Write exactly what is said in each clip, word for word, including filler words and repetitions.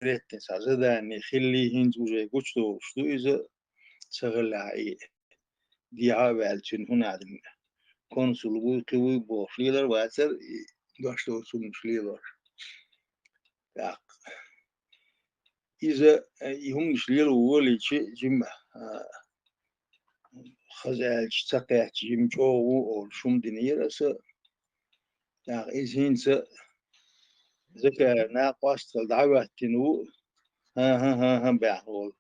секретный цхьа задание хилли, хӀинца уже гучудолуш ду иза, ца хилла и дехьа а ваьлла, цуьнан хӀун аьлла, консул вуй, кхин вуй бохуш лелар вацара, и дош доцу хӀуманаш лелош. ТӀаккха иза, э, и хӀуманаш лело волийча, жимма, а, хаза аьлча, ца кхаьчча, жимма чӀогӀа ву олуш хӀума динера аса. ТӀаккха иза хӀинца Закаев накъостал дӀахӀоьттина ву, хӀан-хӀа, хӀан-хӀа баьхна волу.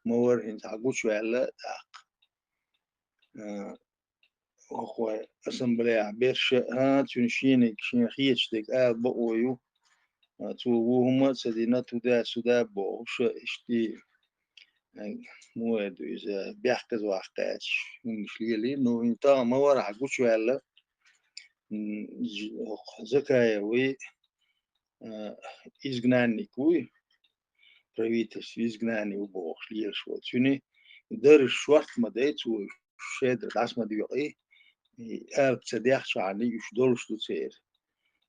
Ма вара хӀинца хьан гучуваьлла тӀаккха. А, хӀокху ассамблеяхь берш а, хӀан, цуьнан шениг, шен хеташ дерг ала бакъо ю. А, цо ву хӀума а ца дина, туда-сюда бохуш а, иштта, а, муха ду иза, бехказа ваккха кхаьчаш, хӀуманаш лелийна. Ну, хӀинца тахана ма вара хьан гучуваьлла, м, ж-, хӀокху Закаев вуй, а, изгнанник вуй, правительство изгнание ву бохуш лелаш волу. Цуьнан дараш шорта ма дай, цо уьш шедар дӀаса ма доькъий, и аьлла ца дехчахьана, уьш долуш ду церан.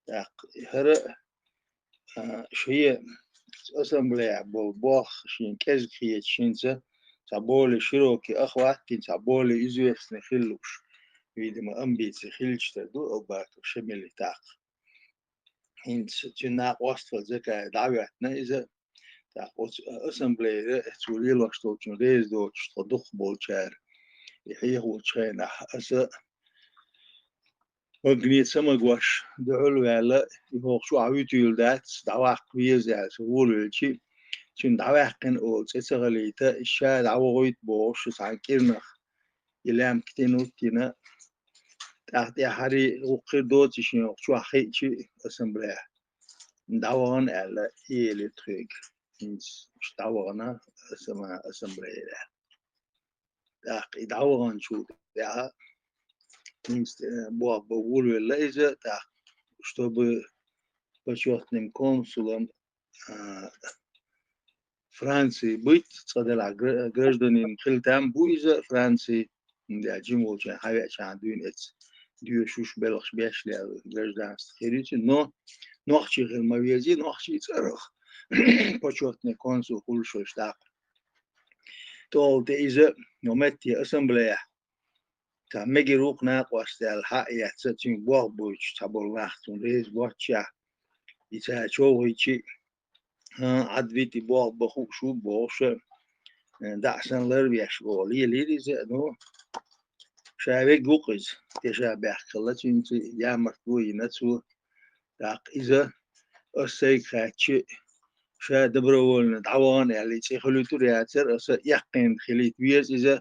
ТӀаккха хӀара, а, шен ассамблеяхь болу болх шен кӀезиг хеташ, хӀинца цхьа более широкий охват, цхьа более известный хила лууш, видимо, амбици хилча тера ду Абубакар Шемали тӀаккха. ХӀинца цуьнан накъостал Закаев дӀахӀоьттина иза. ТӀаккха оцу ассамблеяра цо лелош долчун реза доцуш тхо дукхахболчара и хьехочу хенахь аса магне ца магош дуьхьал а ваьлла, и хӀокху чохь вуьтийла дац, дӀаваккха веза аьлла, со волавелчи, цуьнан дӀаваьккхина олу цӀе ца хилийта, ша дӀавахуьйту бохуш, цхьана кӀирнах и лаьмка тӀе нуттина, тӀаккха тӀаьххьара гӀуллакх хир доций шен хӀокху чохь хиъчи ассамблеяхь, дӀавахана аьлла, елира тхоьга. ХӀинца уьш дӀавахана аса-, ассамблеяра. ТӀаккха и дӀаваханчул тӀаьхьа хӀинца, э, болх бан волавелла иза, тӀаккха, чтобы почётным консулом, а, Франции быть, цкъа делахь гра-, гражданин хила там бу иза Франции, хӀунда аьлча жима волчарна хьан веача дуьйна эца доьшуш, белхаш беш лела гражданство хир ю цуьнан, но нохчи хила ма везий, нохчийн цӀарах почётный консул хуьлуш волуш тӀаккха. ТӀолу тӀе иза, но метте ассамблеяхь цхьа мегар ву-кх накъост аьлла, хьа а эцна, цуьнга болх бойтуш цхьаболу нах цунна реза боццушехь, и цара човхийчи, хӀан, Ӏад вити болх бан хууш ву бохуш, э, дӀа а санна ларвеш, оха лелийра иза, ну, ша вег ву-кх иза, тӀе ша баьхкалла, цуьнца ямартло йина цо. ТӀаккха иза, ас сайга хаьттича, ша добровольно дӀавахана аьлла, и цӀе хуьлуьйтур яцара, аса эккхийна хилийта веза иза,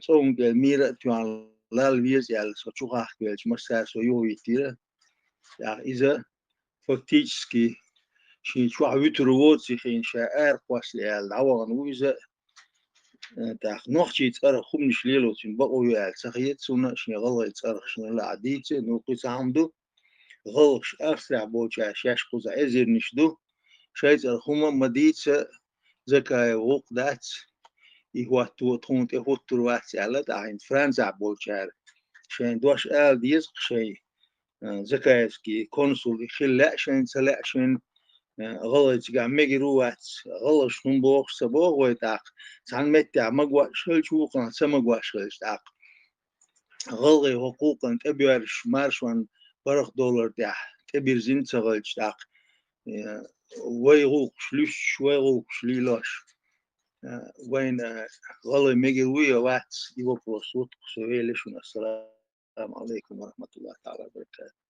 цӀа хӀума кӀел мийра а тоьхна лала веза аьлла, со чу хахкавелча, массара со юха виттира. ТӀаккха иза фактически шен чохь вуьтур воций хиъна, ша аракхоссале аьлла, дӀавахана ву иза. Э, тӀаккха нохчийн цӀарах хӀуманаш лело цуьнан бакъо ю аьлла ца хета суна, шен гӀалгӀайн цӀарах шена лаахь дийца, ну, кхин цхьа хӀума ду. ГӀалгӀаш Австрехь болчара шаьш кхузахь эзарнаш ду. Шайн цӀарах хӀума ма дийца, Закаев гӀуллакх дац, и хӀотто тхуна тӀе хӀуттур вац аьлла, тӀаккха хӀинца Францехь болчара шайн дош ала деза-кх шайн, э, Закаевский консул и хила лаьа шайна, ца лаьа шайна, э, гӀалгӀай цигахь мегар ву вац, гӀалгӀаш хӀума бохуш ца боху вай тӀаккха, цхьана меттехь магош хилча, вукхунах ца магош хилча тӀаккха. ГӀалгӀай хӀокху гӀуллакхна тӀебоьрзуш, маршонан паргӀатдовлар тӀехь тӀебирзина ца хилча тӀаккха, э, вай гӀуллакхаш луьстуш, вай гӀуллакхаш лелош, э, вайна гӀалгӀай мегар вуй я вац, и вопрос ву-кх со велла шуна. Ассаламу Ӏалайкум ва рахьматуллахӀи таӀала ва баракатухӀ.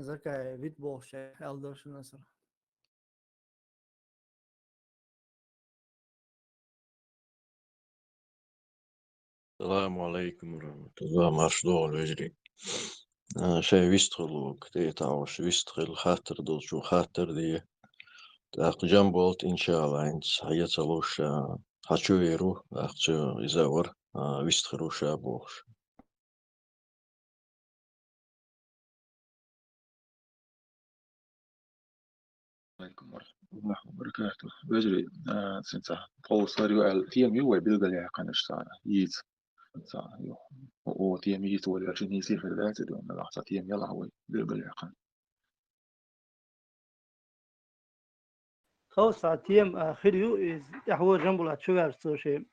Закай, вит болуш аьлла дара шуна аса. Саламу алейкум ва рахматуллах, марш догӀу вежарий. А, шайн вистхуьлу, кхетахь уьш вистхуьлу, хаттар долчу хаттар де. ТӀаккха Джамболат, иншалла, хӀинца хьан ца луш, а, хьан чу вер ву, тӀаккха цу иза а вара, а, вистхир ву ша бохуш. ورحمة الله وبركاته. Вежарий, а, цхьа тховсар ю аьлла тема ю вай билгалъяьккхина цхьа йийца. Цхьа ю. О, тема йийца вай аьлча нийса хир дац, ду, нагахь цхьа тема ялахь вай билгалъяьккхина. Тховсара тема, а, хир ю, иза тӀаьхьо Жамбулат чу ваьлча цо шен.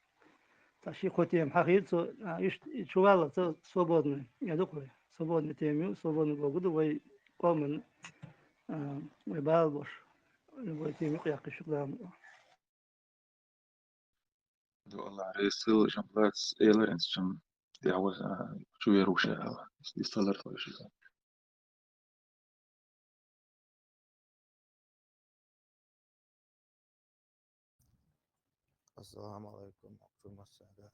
Цхьа ши-кхо тема хьахийра цо, а, иштта и чу валлалца свободный, я ду-кх вай. Свободный тема ю, свободный богу ду вай къоман, а, вай бала бош. Любой тема юкъ яккхий шух дама. Ду Аллах реза хила, Жамбулатс элар хӀинца чум дӀахьо, а, чу вер ву ше аьлла. Иза салар тхойшига. Ассаламу алейкум, Абдул Масада.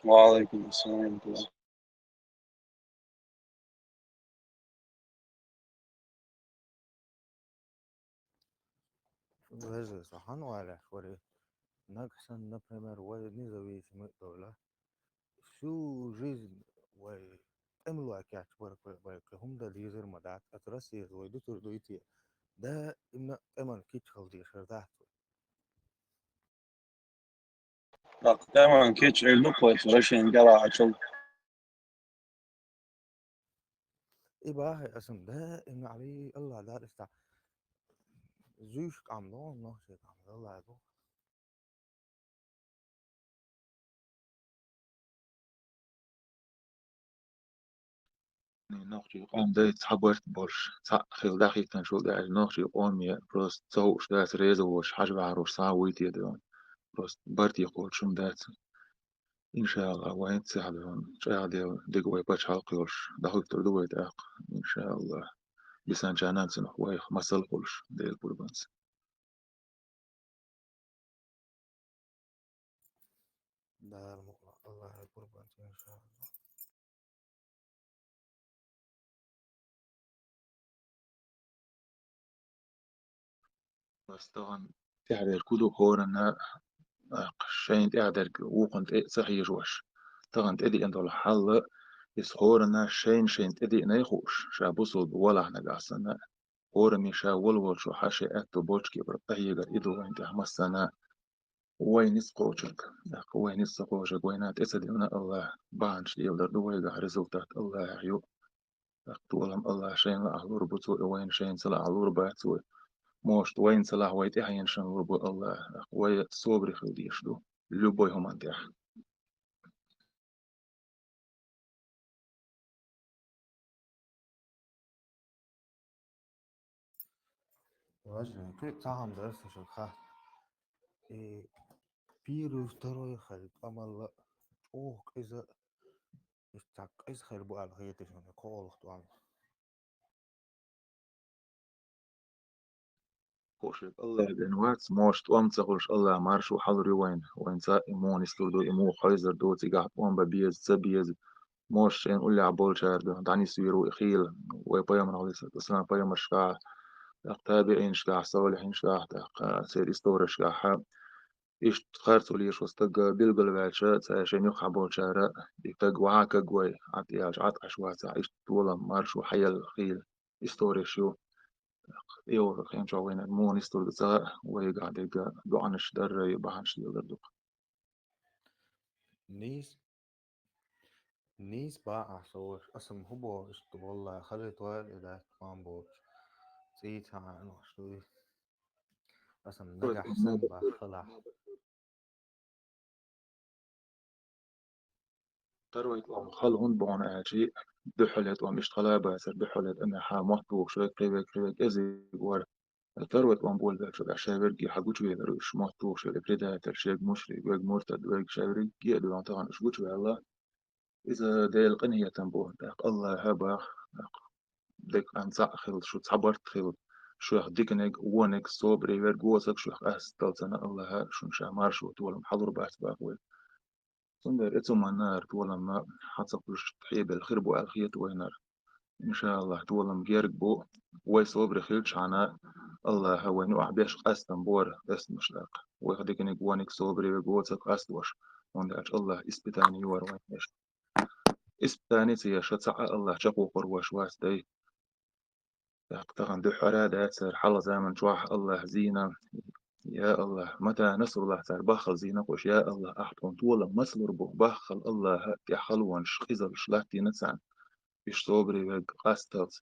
Ва алейкум ассалам. Вежарий, со хьан валехь вари? Нагахь санна, например, вай независимый а довла, всю жизнь вай тӀемалой кечбарг вай, вай кхы хӀума дан дезар ма дац, аса Россия вай дутур дуй те, даимна тӀеман кийча хила дезар дац вай. ТӀаккха тӀеман кийча хила ду-кх вай, Россиян кӀелахьачул. И бахьа аса даимна Ӏали Аллах Дала иштта зуьйш къам догӀу, нохчий къам Аллах ду. Нохчий къам дай цхьа барт болуш, цхьаъ хила дӀахӀиттинчул тӀаьхьа нохчий къоме просто ца хууш дац, реза воцуш хьажа ваьхьарош схьа а вуй те ду. Просто барт йоккхучун дац. Иншаллах, вайн цехьа ду, чӀагӀделла дерг вай пачхьалкх йолуш, дӀахӀуьттур ду вай тӀаккха, иншаллах. Бисанчарна а цунах вайх масал хуьлуш, Делан пурбанца. Дала мукъ лахь, Аллахьан пурбанца, иншаллах. Ас тахана тӀаьхьадерг хӀун ду хӀоранна, а, шайна тӀаьхьадерг вукхунна тӀе а ца хьежош. Тахана тӀедеана долу хьал, иза хӀоранна шайна-шайна тӀедеанай хууш, ша бусулба валахь нагахь санна. ХӀораммо ша волаволчо хьан шен аьтто болчу кепара къахьегар и ду вайна тӀехь массарна. Вай ницкъ кхочург, тӀаккха вай ницкъ ца кхочург вайна тӀе ца девна Аллах, бахьанаш леладар ду вайгахь, результат Аллахьехь ю. ТӀаккха толам Аллах шайна лаахь лур бу цо, и вайна шайна ца лаахь лур бац вай. Может, вайна ца лаахь вай тӀаьхьенашна лур бу Аллах, тӀаккха вай собаре хила дезаш ду, любой хӀуманна тӀехь. Важно, кхин а цхьа хӀума дара сан шуьга хатта. И первый, второй хилла тӀом а чӀогӀа къиза, иштта цхьа къиза хир бу аьлла хетий шуна, кхоалгӀа тӀом? Хушиг Аллах бен вац, может, тӀом ца хуьлуш, Аллах маршо хьалур ю вайна. Вайна цхьаъ и муха нислур ду, и муха хьойзур ду, цигахь тӀом бан беза, ца беза. Может, шайна уллехь болчара ду, дӀанисвийр ву и хийла. Вай пайхамар, Ӏалайхиссалату вассалам, пайхамаршкахь, тӀаккха табиӀинашкахь, солихьинашкахь, тӀаккха церан историяшкахь, иштта харцо лелош стаг билгалваьлча, цара шайна юххехь болчара, и стаг вахьа каг вай, Ӏад аьлча, Ӏад Ӏаш вацахь, иштта толам маршо хьаелла хийла историяш ю. ТӀехьа хенчохь вайна муха нислур ду ца хаьа, вайгахь дерг доӀанаш дарра, бахьанаш леладар ду-кх. Нийса, нийса боху ахь, со ваша, аса-м хӀун боху иштта, валлахӀи, хазийтор и дац тхуна бохуш, цӀий ца хьаьнаш дуй. Аса-м нагахь санна боху хилахь. Второй тӀом хала хӀунда боху аьлча, дуьххьарлера тӀом иштта хала а бацара, дуьххьарлера тӀамехь мотт тухуш верг, кхин верг, кхин верг кӀезиг вара. Второй тӀом болабелча, ша верриге хьан гучувелира уьш, мотт тухуш верг предатель, шега мушрик, верг муртад, верг ша верриге а доьгӀна тахана уьш гучуваьлла. Иза Делан къинхетам бу, тӀаккха Аллаха баха, тӀаккха декъан цхьаъ хила, шу цхьа барт хила, шух диканиг, вониг, собаре верг воцург шух къасталцана Аллаха шуна ша маршо, толам хьалур бац баха вай. Цундела эцу маннара толам хьан ца кхуьлуш хьебелла хир бу аьлла хета вайнара. Иншаллах, толам герга бу, вай собаре хилчхьана, Аллаха вайна юкъахь беш къастам бора, эсмаш даккха. Вайх диканиг, вониг, собаре верг воцург къасталуш, хӀунда аьлча Аллаха испытание ю вайна беш. испытани ца еш, цхьа а Аллахь чакхвохур ваш вац дай. ТӀаккха тахана дуьххьара а дацара хьалха заман чохь Аллахь зийна: «Я Аллахь, мата насруллахь», цара баххал зийна кхуш: «Я Аллахь, ахь тхуна толам маца лур бу, баххал Аллахьа тӀехь халонаш, къизалш латтийна царна. Уьш собаре верг къасталц,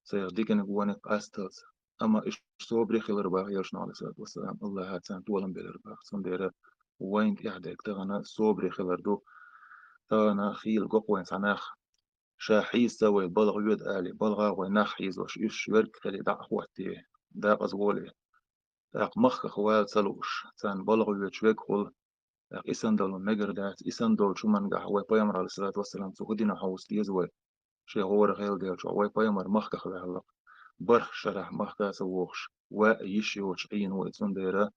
царах диканиг вониг къасталц». Амма уьш собаре хилар баха, элчано, алейхиссалату вассалам, Аллахьа царна толам белар баха. Цундела вайна тӀехь дерг тахана собаре хилар ду. Тахана хийла го-кх вайн цхьа нах, ша хьийза ца вай, балха воьду али, балха вай нах хьийзош, уьш верг хили, дӀа а хӀоттий, дакъаза волий. ТӀаккха махках вала ца лууш, царна балха воьдуш верг хуьлу. ТӀаккха и санна долу мегар дац, и санна долчу хӀумангахь вай пайхамар, алейхиссалату вассалам, цо хӀун дина хьовса деза вай? Шен гӀора хила делчохь вай пайхамар махках ваьлла-кх. БархӀ шарахь махка а ца вогӀуш, ван а йиш йоцуш Ӏийна вай, цундела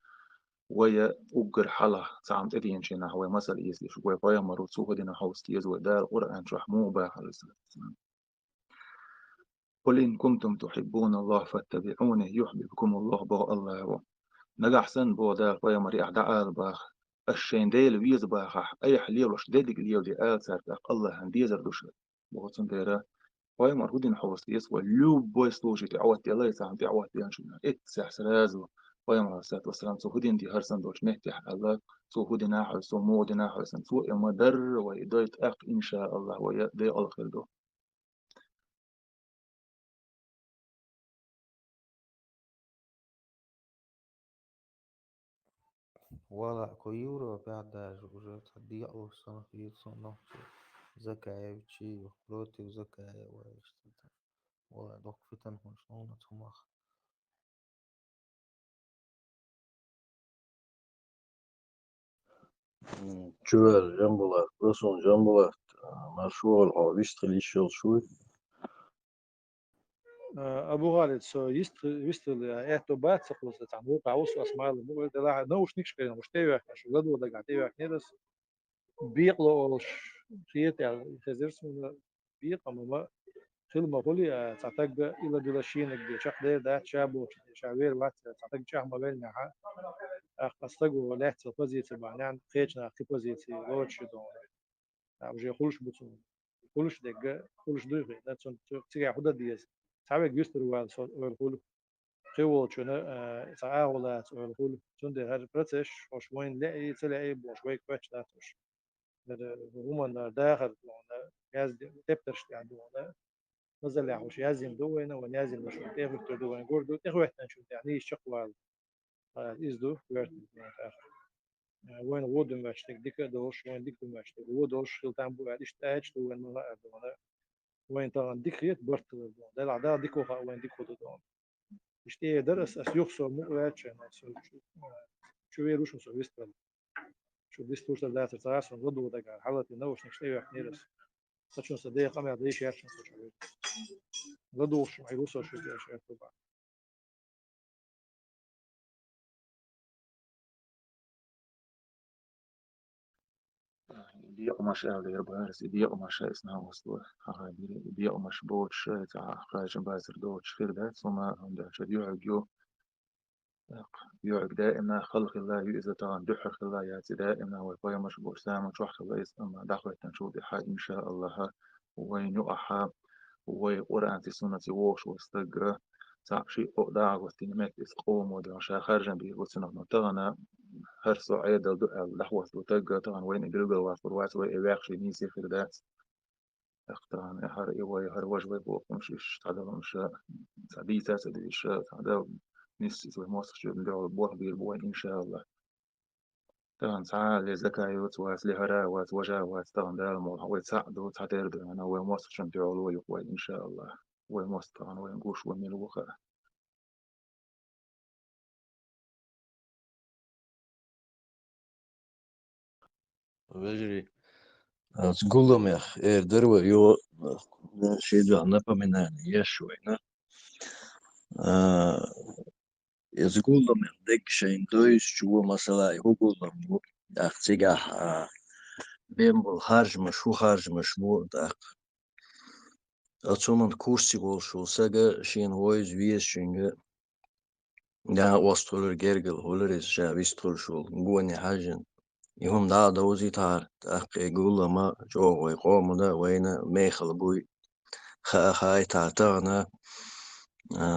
вай уггар хьалха цхьа хӀума тӀедеанчу нах вай масал эца деза, вай пайхамаро цо хӀун дина хьовса деза вай, Дала Къуръан чохь муха баха, алейхиссалату вассалам. «Къул ин кунтум тухьиббуналлахӀа фаттабиӀуни юхьбибкумуллахӀ», боху Аллахьо. Нагахь санна, боху Дала, пайхамаре, ахь дӀаала баха: «Аш шайн Дела веза бахахь, айхьа лелош дерриг а леладе», ала цаьрга, тӀаккха Аллахьан дезар ду шуна. Боху цундела, пайхамар хӀун дина хьовса деза вай, любой случай тӀе Ӏоттаделла, цхьа хӀума тӀе Ӏоттаделча, эццехь сразу пайхамар, алейхиссалату вассалам, цо хӀун дина ду хӀара санна долчу меттехь аьлла, цо хӀун дина хьовса, цо муха дина хьовса, цо и ма-дарра вай, и дой тӀаккха, иншааллахӀ, вай декъала хир ду. Вала, кху Европехь даже уже цхьа декъалуш санна хеташ ду нохчий, Закаевичий, против Закаева, иштта. Вала, доккха фитна хӀунаш хьуна цу хӀумах. М, чувел, Жамбулат, Расул Жамбулат, а, маршо вала хьо, вистхила йиш йолуш вуй? А, Абу ГӀалид, со йист-, вистхила аьтто бац ца кхуьссуш, цхьана вукху хьовса ас мала, мукъа делахь, наушникаш кхайна, уьш тӀевехкаш, ладогӀа дагахь тӀевехкнера ас. Бекъало олуш хета аьлла хезира суна, бекъа ма, ма хила ма хуьлу, а, цхьа тагга ила-била шенаг бен чекхдер дац ша бохуш, ша вер вац, цхьа таг чӀагӀ ма веллинехь, тӀаккха стага лаьцна позици бахьанехь, кхечу наха кхин позици лоцуш ю дохуна. А, уже хуьлуш бу цунна. Хуьлуш дерг, хуьлуш дуй хиъна, цунна цу-, цигахь хӀун дан деза? Цхьаверг юьстур вала со ойла хуьлу. Кхин волчунна, а, цхьа агӀо лаца ойла хуьлу. Цундела хӀара процесс, хӀорш вайна лаьий, ца лаьий бохуш, вайга хоьттуш дац хӀорш. ХӀара хӀуманна дахар дохуна, язде-, тептарш тӀехь дохуна, мазаллехь хӀорш язйина ду вайна, вайна язйина ду, шуна тӀехӀуьттур ду, вайна гур ду, тӀехӀоьттинчул тӀехь нийса чекхвала. А, иза ду, коьртаниг вайна тӀехь. А, вайна вон дуьнен ваьчтиг дика а долуш, вайна дика дуьнен ваьчтиг вон долуш хила там бу аьлла, иштта аьлча ду вайна ма хаьара дохуна. Вайна тахана дика хета барт хилар дохуна. Делахь Дала дика ваха вайна дика хӀу ду дохуна. Иштта э дара ас, ас юха со мукъа ваьлча, ас чу, чу вер ву шуна со вистхила. Шу вистхуьйсур дацар ца гӀа, сон ладугӀу дагахь, хьалати наушникаш тӀевехкнера ас. Сан чун сан деха къамел дайша яц шуна со чу вер. ЛадугӀуш шу хьайру со шу деш, э, туба. Декъамаш аьлла дера бахьара, и декъамаш айсна гӀосло хьахадира. И декъамаш боцуш, цхьа кхачам бацар доцуш хир дац, хӀума хӀунда аьлча юьхьиг ю. ТӀаккха юьхьиг даимна хала хилла ю иза, тахана дуьххьара хилла яц и, даимна вай пайхамарш боцу заман чохь хилла иза, амма дӀахӀоьттинчул тӀаьхьа, иншааллахӀа, вайн юкъахьа, вай Къуръанций, суннатций вогӀуш волу стаг, цхьаъ шиъ кхоъ дагӀа гӀоттийна метта иза къомо дела ша харжам бийр бу цунах, но тахана хӀара со Ӏедал ду аьлла дӀахӀоттало стаг, тахана вайна и билгал ваьккхур вац, вай и ваьккхий нийса хир дац. ТӀаккха тахана хӀара и вай, хӀара важа вай боху хӀумаш, уьш цхьа даламаш, цхьа дийца а ца дийша, цхьа дал нисса иза вай мостагӀчоьнан дуьхьал болх бийр бу вайн, иншааллахӀ. Тахана цхьа а ле Закаевац вац, ле хӀара а вац, важа а вац, тахана Дала мукъалахь вай цхьаъ ду, цхьатерра ду, вай мостагӀчун дуьхьал вай юкъа вай, иншааллахӀ. Вай мостагӀ тахана вайна гуш вай мила ву хаьа. Вежарий, оцу гулламех эр дара вай, йо, ши дуьхьа напоминание еш вайна. А, иза гулламех дерг шайна доьзучу вон масала, и хӀун гуллам бу, тӀаккха цигахь, а, бен болу харжамаш, хӀун харжамаш бу, тӀаккха. Оцу хӀуманна курсе волуш волу сага шена вовза везачуьнга дакъост хуьлура, гергал хуьлура иза ша вистхуьлуш волу гоне хьаьжжина. И хӀума дӀа а довзийтахьара, тӀаккха и гуллама чӀогӀа вай къомана, вайна мехала буй. Хаа хаийтахьа тахана, а,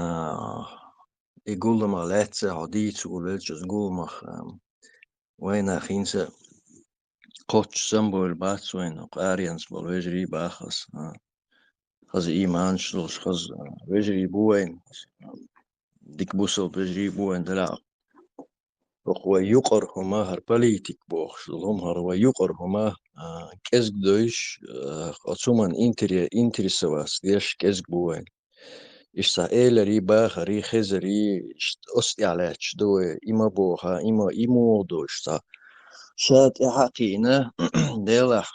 и гулламах лаьцна хьо дийца гулвелча, из гулламах, а, вайна хӀинца кхоччуш самабовла бац вайна, кху аренца болу вежарий бахас, а, хаза ийманаш долуш, хаза, а, вежарий бу вайна, а, дика бусалба вежарий бу вайна делахь. ХӀокху вай юкъара хӀума, хӀара политика бохуш долу хӀума, хӀара вай юкъара хӀума, а, кӀезиг дойуш, а, оцу хӀуманна интере-, интересоваться деш кӀезиг бу вайна. Иштта эларий, бахарий, хезарий, иштта оцу тӀехь лаьтташ ду вай, и ма боху, и ма, и муха ду иштта. Ша тӀаьхьа а кхиъна, делахь,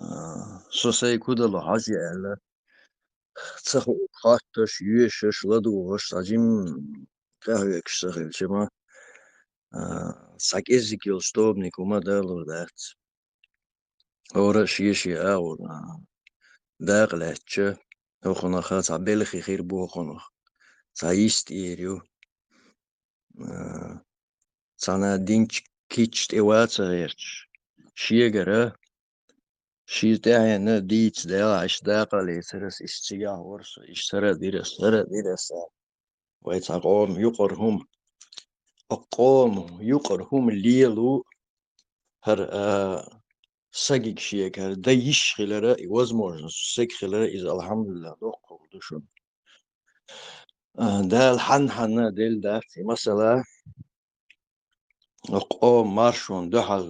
а, со сайга хӀун дало хьажа аьлла, ца ху-, хотташ, йоьшуш, ладугӀуш, цхьа жимма къахьоьгуш ца хилча ма, а, цхьа кӀеззиг йолчу тобаниг хӀума далур дац. ХӀора а шен-шен агӀор, а, дакъа лаьттача, хӀокхунах цхьа белхи хир бу хӀокхунах, цхьа йист эр ю. А, цхьана динчу кийча тӀе ван ца гӀерташ, шегара, ши тӀаьхьенна дийца делахь, иштта дакъа а лецара ас, иштта цигахь вара со, иштта хӀара а дира ас, хӀара а дира ас. Вай цхьа къоман юкъара хӀума, къоман юкъара хӀума лело, хӀара, а, сагиг шега хӀара дан йиш хилара, и возможность сага хилара, иза, алхьамдулиллахӀ, доккха хӀума ду шуна. А, Дала хьанна-хьанна делла дац и масала, къоман маршонна дуьхьал,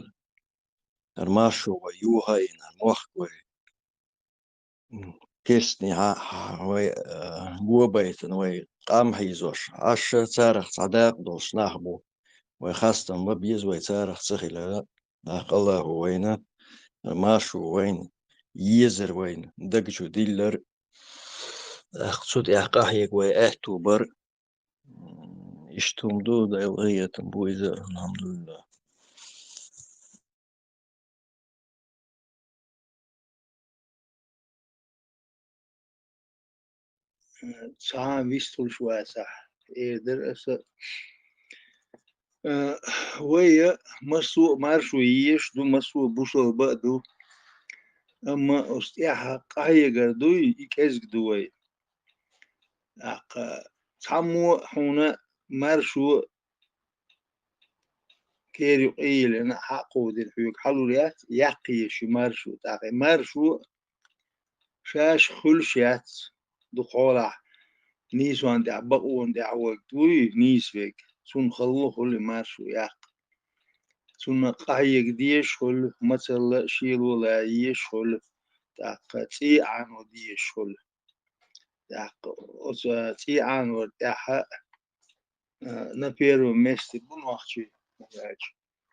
хӀара маршо вай юха а йина, хӀара мохк вай, м, кестнехьа, хьа-, вай, а, го байтина, вай къам хьийзош, Ӏаш царах цхьа дакъа долуш нах бу. Вай хастам бан беза, вай царах ца хилара, тӀаккха АллахӀа вайна, маршо вайна, езар вайна, даг чу диллар, тӀаккха цу тӀехь къахьега вай аьтту бар. М, иштта хӀума ду, Дала къинхетам бу иза, алхьамдулиллахӀ. Цхьа а вистхуьлуш вацахь, эр дара аса. Э, вай а массо а маршо езаш ду, массо а бусалба а ду. Амма оцу тӀехь къахьегар дуй, и кӀезиг ду вай. ТӀаккха цхьаммо а хьуна маршо кер юкъа йиллина, хьакховдина хьоьга хьалур яц, яккхийша маршо. ТӀаккха и маршо шаьш хуьлуш яц, дукха хьолахь нийсонна тӀехь, бакъонна тӀехь вайга дуй, нийса вега. Цунна хала хуьлу и маршо яккха. Цунна къахьега дезаш хуьлу, мацалла а, шело а лан езаш хуьлу, тӀаккха цӀий а Ӏано дезаш хуьлу. ТӀаккха оцу цӀий Ӏанор тӀаьхьа, а, на первом месте бу нохчий, аьлча,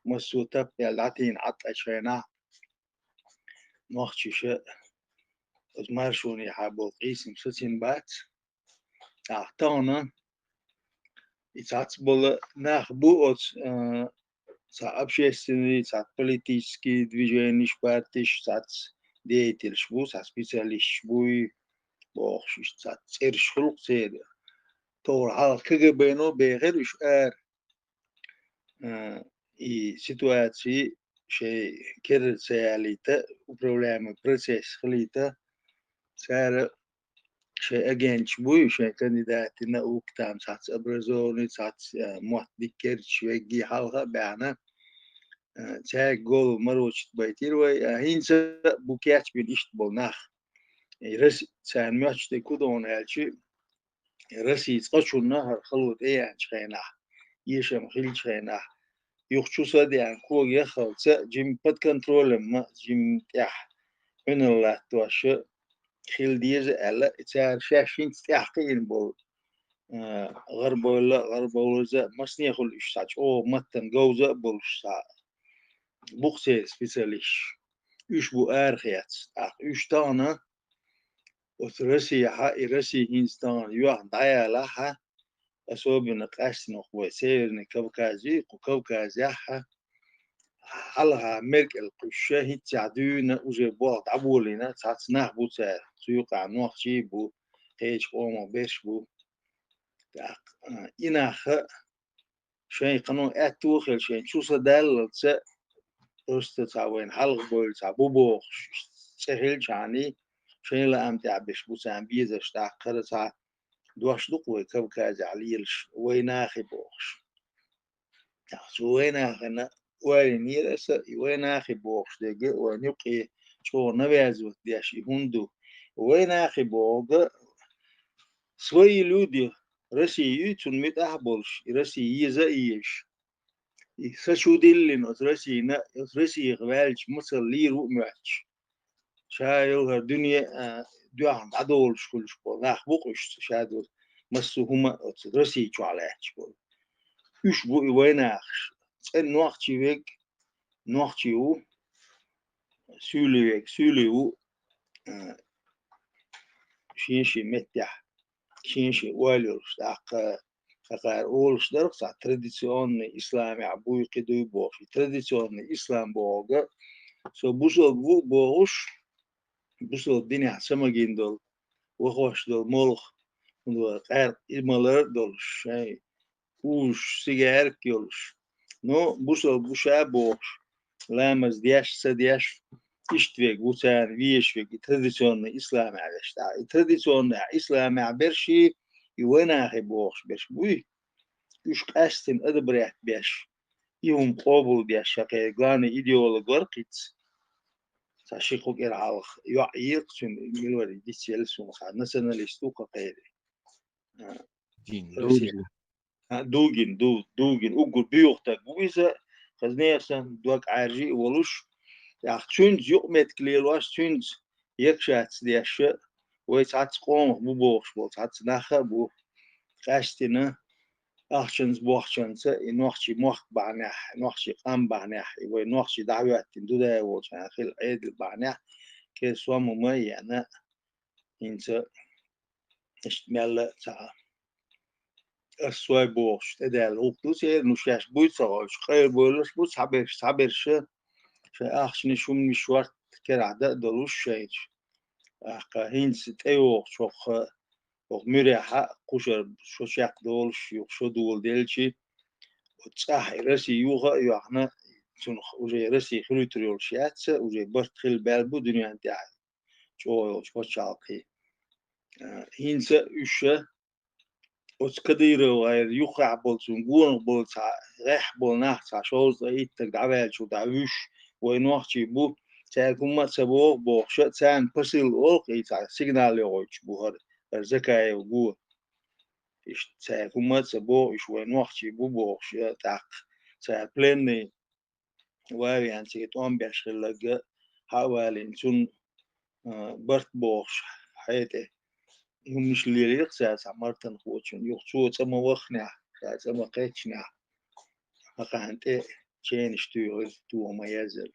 массо а таппел дӀатийна Ӏаттачу хенахь, нохчиша оцу маршонехьа болу къийсам сацийна бац. ТӀаккха тахана и цхьацца болу нах бу оцу, а, цхьа общественный, цхьа политический движениш, партиш, цхьацца деятелаш бу, цхьа специалисташ буй, бохуш, иштта цхьа цӀераш хуьлу-кх церан. Товр хьалха КГБ-но бехира уьш ара. А, и ситуаций шайн керара ца ялийта, управляемый процесс хилийта, цара шайн агенташ буй, шайн кандидаты наук, там цхьацца образованный, цхьацца, а, мотт дика керташ веггий хьалха а баьхна, а, цаьрга голову морочить байтира вай, а, хӀинца а бу кечбина иштта болу нах. И Росси-, царна моьттуш дерг хӀун ду аьлча, Россия цкъачунна хӀара хало тӀееанчу хенахь, эшам хиллачу хенахь, юха чу са а деана, кога яххалца, жимма под контролем а, жимма тӀехь Ӏуьналла латтош а хила деза аьлла, цара шаьш хӀинца тӀаьхьа кхиъна болу, а, гӀарабевлла а, гӀарабевллаза а, массанехула уьш схьа чӀогӀа маттана говза а болуш схьа бу-кх церан специалисташ. Уьш бу арахецна. ТӀаккха уьш тахана оцу Россехьа, и Россия хӀинца тахана йоьхна дӀаялахьа, особенно къаьсттина кху вай Северный Кавказе, кху Кавказехьа, хьалха меркӀал кхуьссуш, хӀинццехь дуьйна уже болх дӀаболийна, цхьацца нах бу цара, цу юкъахь нохчий а бу, кхечу къомах берш бу. ТӀаккха, а, и нах а шайн кхано аьтту а хилла, шайн чу са даллалца, просто цхьа вайна хьалха бевлла цхьа бу бохуш, цӀе хилчахьана, шайн лаам тӀехь беш бу царна безаш, тӀаккха хӀара цхьа дош ду-кх вай Кавказехь лелаш, вайнахи бохуш. Цу вайнахана ойла йинера аса, и вайнахи бохуш дерг а вайна юкъе чӀогӀа навязывать деш, и хӀунда ду? Вайнахи бохург свои люди, Россия ю, цунна муьтӀахь а болуш, и Россия еза а езаш. И са чу диллина оцу Российна, оцу Российх ваьлча мацалла лийр ву а моьттуш. Ша йолу хӀара дуьне а, доьхна дӀадолуш хуьлуш болу нах бу-кх уьш, ша долу массо а хӀума а оцу Россия чохь лаьтташ болу. Уьш бу и вайнахаш. ЦӀена нохчий верг нохчий ву, суьйлий верг суьйлий ву, а, шен-шен меттехь, шен-шен ойла йолуш, тӀаккха хӀокхара олуш дара-кх цхьа традиционный исламехь буй, кхин дуй бохуш. И традиционный ислам бохург, со бусалба ву бохуш, бусалба динехь ца магийна долу, вахош долу молха, хӀунда вара къаьркъа и малар а долуш, шайн уьш сигарка йолуш. Ну, бусалба ву ша бохуш, ламаз деш, ца деш, иштта верг ву царна везаш верг, и традиционный исламехь берш. ТӀаккха и традиционный исламехь берш, и вайнахи бохуш берш буй. Уьш къаьстина одобрять беш, и хӀума къобалдеш, шайн кхеран главный идеолог вара-кх иза. Цхьа ши-кхо кӀира хьалха йоӀ йира-кх цуьнан, мила вара, дицъелла суна, хьан националист ву-кх кхеран. А, Дин, Россия. Дугин. А, Дугин, Ду-, Дугин, уггар буьйху стаг ву иза, хаза нехан санна, дог Ӏаьржа а волуш. ТӀаккха цуьнца юкъаметтиг лелош, цуьнца якшацца деш, вай цхьацца къомах бу бохуш болу цхьацца нах а бу. Къаьстина ахчанца, бохчанца и нохчий мохк бахьанехь, нохчий къам бахьанехь, и вай нохчий дӀахӀоьттина дудай волчарна хилла Ӏедал бахьанехь, кхин сом хӀума а еана, хӀинца иштта мелла а ца ас сой бохуш, тӀедаьлла гӀуллакх ду церан, ну шаьш буй ца ховш, къайлабевллаш бу цхьаберш, цхьаберш, шайн ахчанаш, хӀуманаш шорта керахь дан а долуш шайчу. ТӀаккха хӀинца тӀейогӀучу хӀокху, хӀокху муьрехь а кхушара шо чекхдолуш, юха шо доладелчи, оцу цӀахь и Россия юха а йоьхна, цунах уже Россия хуьлуьйтур йолуш яц, уже барт хилла баьлла бу дуьненна тӀехь чӀогӀа йолчу пачхьалкхе. А, хӀинца уьш оцу КадыровгӀайра юххехь болу, цунна гонах болу цхьа гӀеххьа болу нах, цхьа шовзткъе итт стаг дӀаваьллачул тӀаьхьа вуьш, вай нохчий бу, цаьрга хӀумма а ца боху бохуш, царна посыл олу-кх и, цхьа сигнал йогӀуьйтуш бу хӀара, хӀара Закаев го. Иштта цаьрга хӀумма а ца боху, уьш вай нохчий бу бохуш, я тӀаккха цара пленный Вавиан цига тӀом беш хилларг хьа а валийна, цунна, а, барт бохуш, хьетӀе хӀуманаш лелийра-кх цара цхьа мартанхочунна. Юха цо цӀа ма вахнехь, ша цӀа ма кхеччинехь, хьакхана тӀе ченаш туьйхира, тоха ма еззара.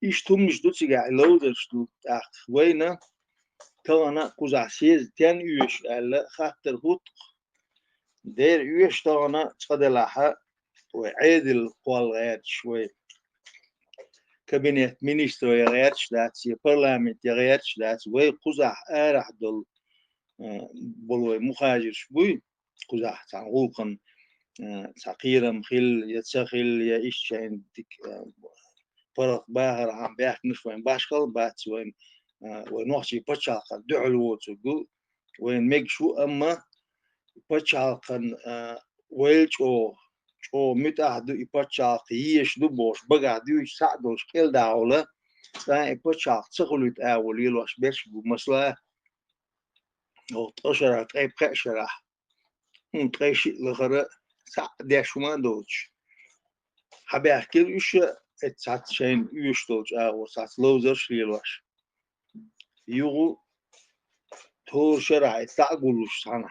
Иштта хӀуманаш ду цигахь, и ловзарш ду тӀаккха. Вайна тахана кхузахь съезд стенна оьшу аьлла хаттар хӀутту-кх. Дера оьшу тахана, цкъа делахь а, вай Ӏедал кхолла гӀерташ, вай кабинет министров я гӀерташ дац, я парламент я гӀерташ дац, вай кхузахь арахь долу, э, болу вай мухажирш буй, кхузахь цхьана гӀуллакхана, э, цхьа кхерам хилла, я ца хилла, я иштта шайна дика, э, паргӀат бахархьама баьхкинарш вайн башхалла бац вайн, э, вай нохчийн пачхьалкхана дуьхьал воцург ву, вайна мегаш ву, амма пачхьалкхана, а, вайл чӀогӀа, чӀогӀа муьтӀахь ду и пачхьалкх, езаш ду бохуш, багахь дуьйцуш схьа а долуш, кӀел дӀахьула, цкъа а и пачхьалкх ца хуьлуьйту агӀо лелош берш а бу, масала, хӀокху ткъа шарахь, ткъе пхеа шарахь, хӀунда ткъе шиъ лахара схьа а деш хӀума а доцуш. Хьабаьхкира уьш а, эццахь цхьацца шайна оьшуш долчу агӀор цхьацца ловзарш а лелош. Юха тхура шарахь и цхьаъ гуллуш цхьана,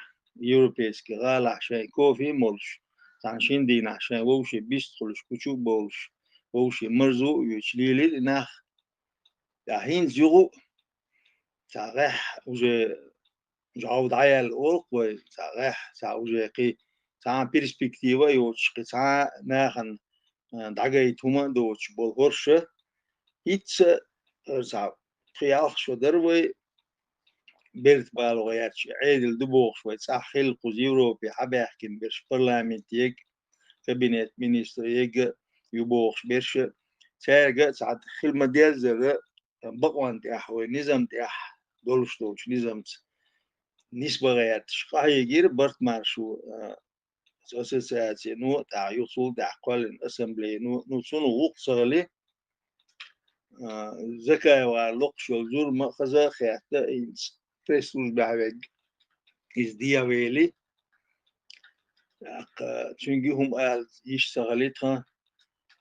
европейский гӀалахь шайн кофе а молуш, цхьана шина дийнахь шайн вовшийн бист хуьлуш, кучу а бовлуш, вовшийн марзо а оьцуш лелийра и нах. Ткъа хӀинца юха а цхьа гӀехь уже жӀов дӀаяьлла олу-кх вай, цхьа гӀехь, цхьа уже кхин цхьа а перспектива а йоцуш, кхин цхьа а нахана, а, дӀагайта хӀума а доцуш болу хӀорш а. ХӀинцца, а, цхьа пхи-ялх шо дара вай берта бала гӀерташ, Ӏедал ду бохуш вай цӀахь хилла кхуза Европе хьабаьхкина берш, парламент ега, кабинет министра ега ю бохуш берш а. цаьрга а цхьа хила ма-деззара бакъонна тӀехь, вай низам тӀехь, долуш долчу низамца нисбан гӀерташ къахьегира барт-маршо, а, ассоциацияно, тӀаккха юха цул тӀаьхьа кхоьллина ассамблеяно, ну, цунах гӀуллакх ца хили, а, Закаевгара локхуш йолу зурма а хаза а хетта, хӀинца пресс-службехь верг иза дехьавели, тӀаккха цуьнга хӀума ала йиш ца хили тхан,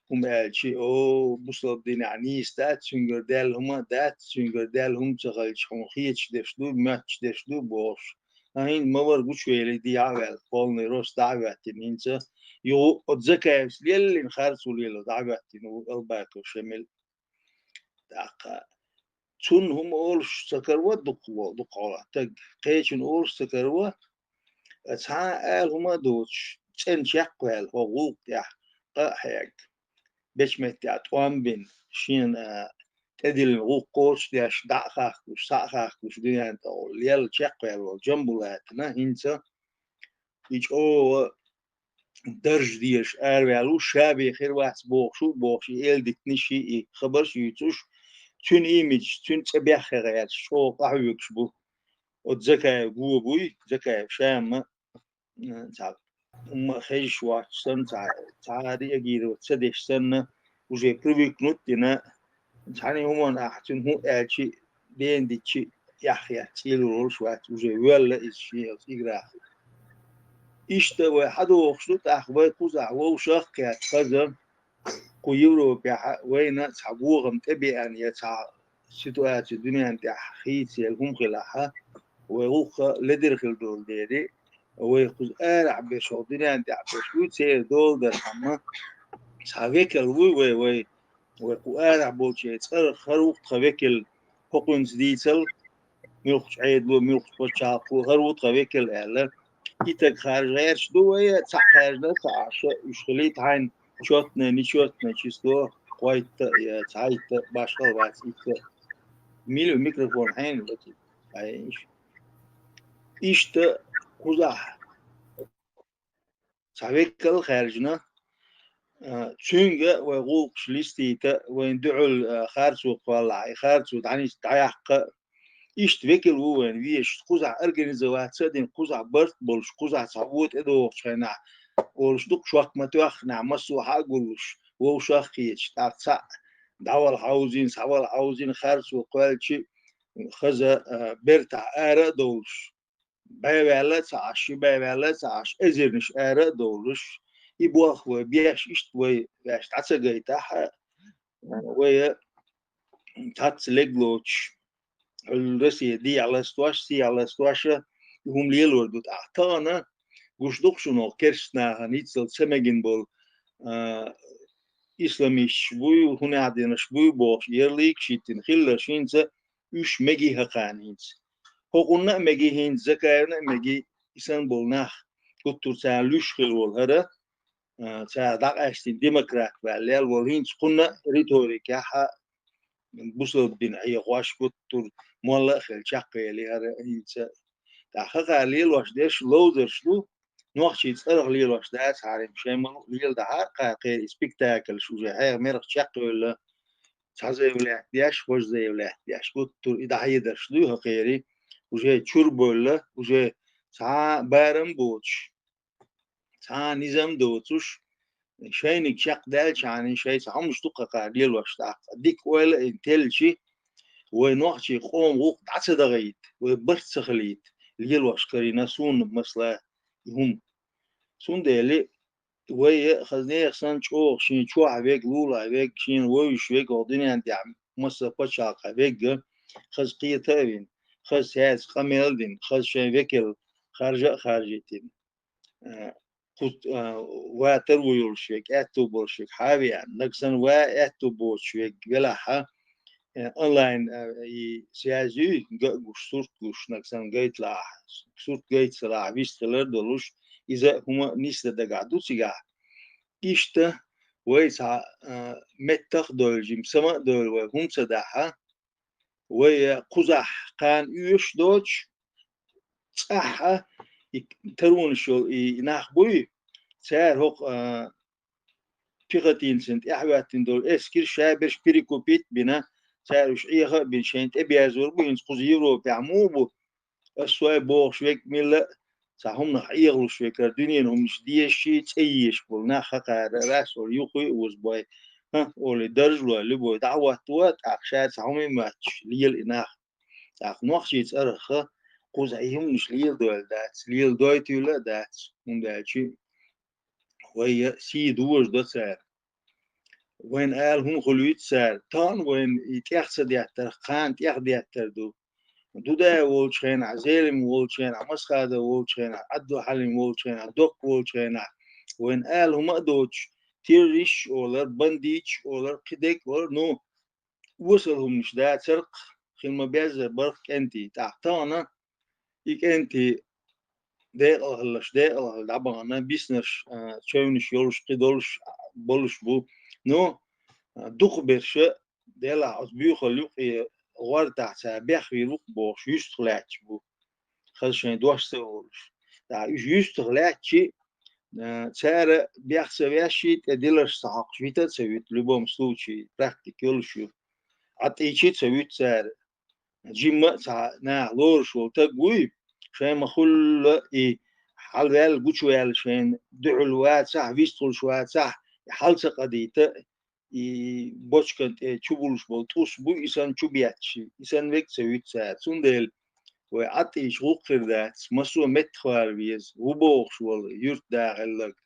хӀума аьлча, о, бусалба динехь нийса дац, цуьнгара даьлла хӀума а дац, цуьнгара даьлла хӀума ца хилча, хьуна хеташ дерш ду, моьтташ дерш ду, бохуш. ХӀинца ма вара гучувели дехьа а ваьлла, полный рост дӀа а хӀоьттина хӀинца. Юха оцу Закаевс леллина харцо лело дӀа а хӀоьттина ву Албаков Шамил. ТӀаккха цунна хӀума олуш ца караво дукха, дукха хьолахь стаг, кхечунна олуш ца караво, цхьа а ала хӀума а доцуш, цӀена чекхваьлла хӀокху гӀуллакх тӀехь къа а хьегна. Бечу меттехь тӀом бина, шена, а, тӀедиллина гӀуллакх кхочушдеш, дӀа а хахкалуш, схьа а хахкалуш, дуьненна тӀехула лелла чекхваьлла волу Джамбулатана хӀинца и чӀогӀа дарж дезаш араваьлла ву, ша бен хир вац бохуш ву, бохуш и эладитанаш, и хабарш а юьйцуш, цуьнан имидж, цуьнан цӀе беххе гӀерташ, чӀогӀа къахьоьгуш бу. Оцу Закаев го буй, Закаев ша-м, м, цхьа хӀумма а хезаш воцуш санна, цхьа, цхьа а реагировать ца деш санна, уже привыкнуть дина, цхьана хӀуманна ахь цуьнан хӀун аьлча а, дена дитча а, эхь хетта цӀийлур волуш вац, уже воьлла иза шен оцу играх. Иштта вай хьадохуш ду, тӀаккха вай кхузахь вовшах а кхетта хаза, кху Европехь а вайна цхьа бохам тӀебеана я цхьа ситуаци дуьненна тӀехь хийца яьлла хӀума хилахь а, вай гӀуллакх ледара хила долу дела, вай кхуза арахь берш, хӀокху дуьненна тӀехь берш вуй, церан дола дархьама, цхьа векал вуй вай, вай, вай кху арахь болчеран цӀарах хӀара ву-кх тхан векал, хӀокхуьнца дийцал, муьлххачу Ӏедало, муьлххачу пачхьалкхо, хӀара ву тхан векал аьлла. И стаг харжа гӀерташ ду вай, цхьаъ хаьржина а ца Ӏаш, уьш хилийта хьайна чётное, нечётное число, кхойтта а, я цхьайтта а, башхалла вац итт а. Мила ю микрофон хьенан вати? Ай, иш. Иштта кхузахь цхьа векал а хаьржина, а, цуьнга вай гӀуллакхаш листийта, вайна дуьхьал, а, харцо кхоллахь, и харцо дӀанис-, дӀаяккха а. Иштта векал ву вайна везаш, кхузахь организоваться а дина, кхузахь барт а болуш, кхузахь цхьа вон тӀедогӀучу хенахь, олуш ду-кх, шок ма тоьххинехь, массо а хьа а гуллуш, вовшах а кхеташ, тӀаккха цхьаъ дӀавала хьовзийна, схьавала хьовзийна, харцо кхоьллича, хаза, а, бертахь ара а довлуш, бӀе ваьлла а ца Ӏаш, ши бӀе ваьлла а ца Ӏаш, эзарнаш ара а довлуш, и болх вай беш, иштта вай ваьш дӀа ца гайтахь а, вай цхьацца леглоцуш, Россия дехьа ластош, сехьа ластош а, и хӀума лелор ду тӀаккха. Тахана гуш ду-кх шуна, керста нахана ниццал ца мегина болу, а, исламисташ буй, хӀун аьлла динарш буй бохуш, ярлыкаш йиттина хилларш хӀинца, уьш мегий хӀокхарна хӀинца. ХӀокхунна а мегий хӀинца, Закаевна а мегий, и санна болу нах, гуттар а царна луьйш хилла волу хӀара, а, цара дӀакъаьстина демократ ваьлла лелла волу хӀинца кхунна а риторикехь а бусалба дин Ӏехош, гуттар а молла а хилла чекхвели хӀара хӀинца. ТӀаккха хӀокхара лелош дерш ловзарш ду, нохчийн цӀарах лелош дац хьарим, шайн ма-луъу леладахьара кхара кхеран и спектакльш уже хьеха-мерах чекхвевлла, цхьа заявлять деш, важа заявлять деш, гуттар а и дӀахьедарш дуй хӀокхеран, уже чуьра бевлла, уже цхьа а барам а боцуш, цхьа а низам а доцуш, шайниг чекхдаьллачхьана, шайца хьомаш ду-кх хӀокхара лелош тӀаккха. Дика ойла а йина телличи, вай нохчийн къоман гӀуллакх дӀа ца дахийта, вай барт ца хилийта, лелош карийна суна, масала, и хӀума. Цундела вай а хаза нехан санна чӀогӀа шен чохь верг, лулахь верг, шена вевзаш верг, хӀокху дуьненна тӀехь массо а пачхьалкхехь верг а, хаза кхета а вина, хаза цаьрца къамел а дина, хаза шайн векал харжа а харжийтина, а, кху-, а, ван тарву йолуш верг, аьтту болуш верг хьан а веана, нагахь санна ван аьтту боцуш верг велахь а, э, онлайн, э, и связь юй, га а гуш, сурт гуш, нагахь санна гайталахь, сурт гайта ца лахь, вист хилар а долуш, иза а хӀума нисдан дагахь ду цигахь. Иштта вай цхьа, э, меттах а довлча, сама а довлу вай хӀума ца дахь а, вай, э, кхузахь кхана оьшуш доцуш, цӀахь а и таронаш йолу и нах буй, цара хӀокху, э, пехотинцан тӀаьхьаваьттина долу эскар ша берш перекупить а бина, цара уьш Ӏеха а бина, шайна тӀеберзор бу, хӀинца кхуза Европехь муха бу, ас сой бохуш верг милла а цхьа хӀуманах Ӏехалуш верг, хӀара дуьненан хӀуманаш дезаш а, цӀе езаш болу нах хӀокхара расхула юххе а вуза бой, хӀа, олий даржа лой, любой дӀа а хӀотто, тӀаккха ша цхьа хӀума а моьттуш лела и нах. ТӀаккха нохчийн цӀарах кхузахь и хӀуманаш леладойла дац, леладойтийла а дац, хӀунда аьлча вай сий дожа до цара. Вайна ала хӀума хуьлуьйту цара. Тахана вайна и тӀех ца деттарх, кхана тӀех деттар ду. Дудаев волчу хенахь, Зелимов волчу хенахь, Масхадов волчу хенахь, Ӏабдулхьалим волчу хенахь, Докка волчу хенахь, вайна ала хӀума а доцуш, террористаш олар, бандиташ олар, кхидерг а олар, ну, осал хӀуманаш дацарх, хила ма-беззара барх кӀентий. ТӀаккха тахана и кӀентий декъала хилалаш, декъала хила дӀабахана, биснарш, а, чевнаш йолуш, кхидолуш, болуш бу. Ну, а, дукхахберш, делахь оцу буьйхалла юкъе гӀортахь цара бехвийр ву-кх бохуш, юьстах лаьтташ бу. Хаза шайн дош ца олуш. ТӀаккха уьш юьстах лаьттачи, а, цара бех ца вешши, тӀе диларш ца хьокхуш, вита а ца вуьту, в любом случае, практика йолуш ю. ӀатӀийчи а ца вуьту цара. Жимма а цхьа наха лоруш волу таг вуй, шайн ма-хуьллу и хьалаваьлла, гучуваьлла шайна дуьхьал вацахь, вистхуьлуш вацахь, и хьал ца къадийта, и бочкан тӀе чубулуш болу тӀус бу, и санна чубетташ, и санна верг а ца вуьту цара. Цундела вай ӀатӀийча гӀуллакх хир дац, массо а меттахвала веза, ву бохуш волу юьртда хилларг,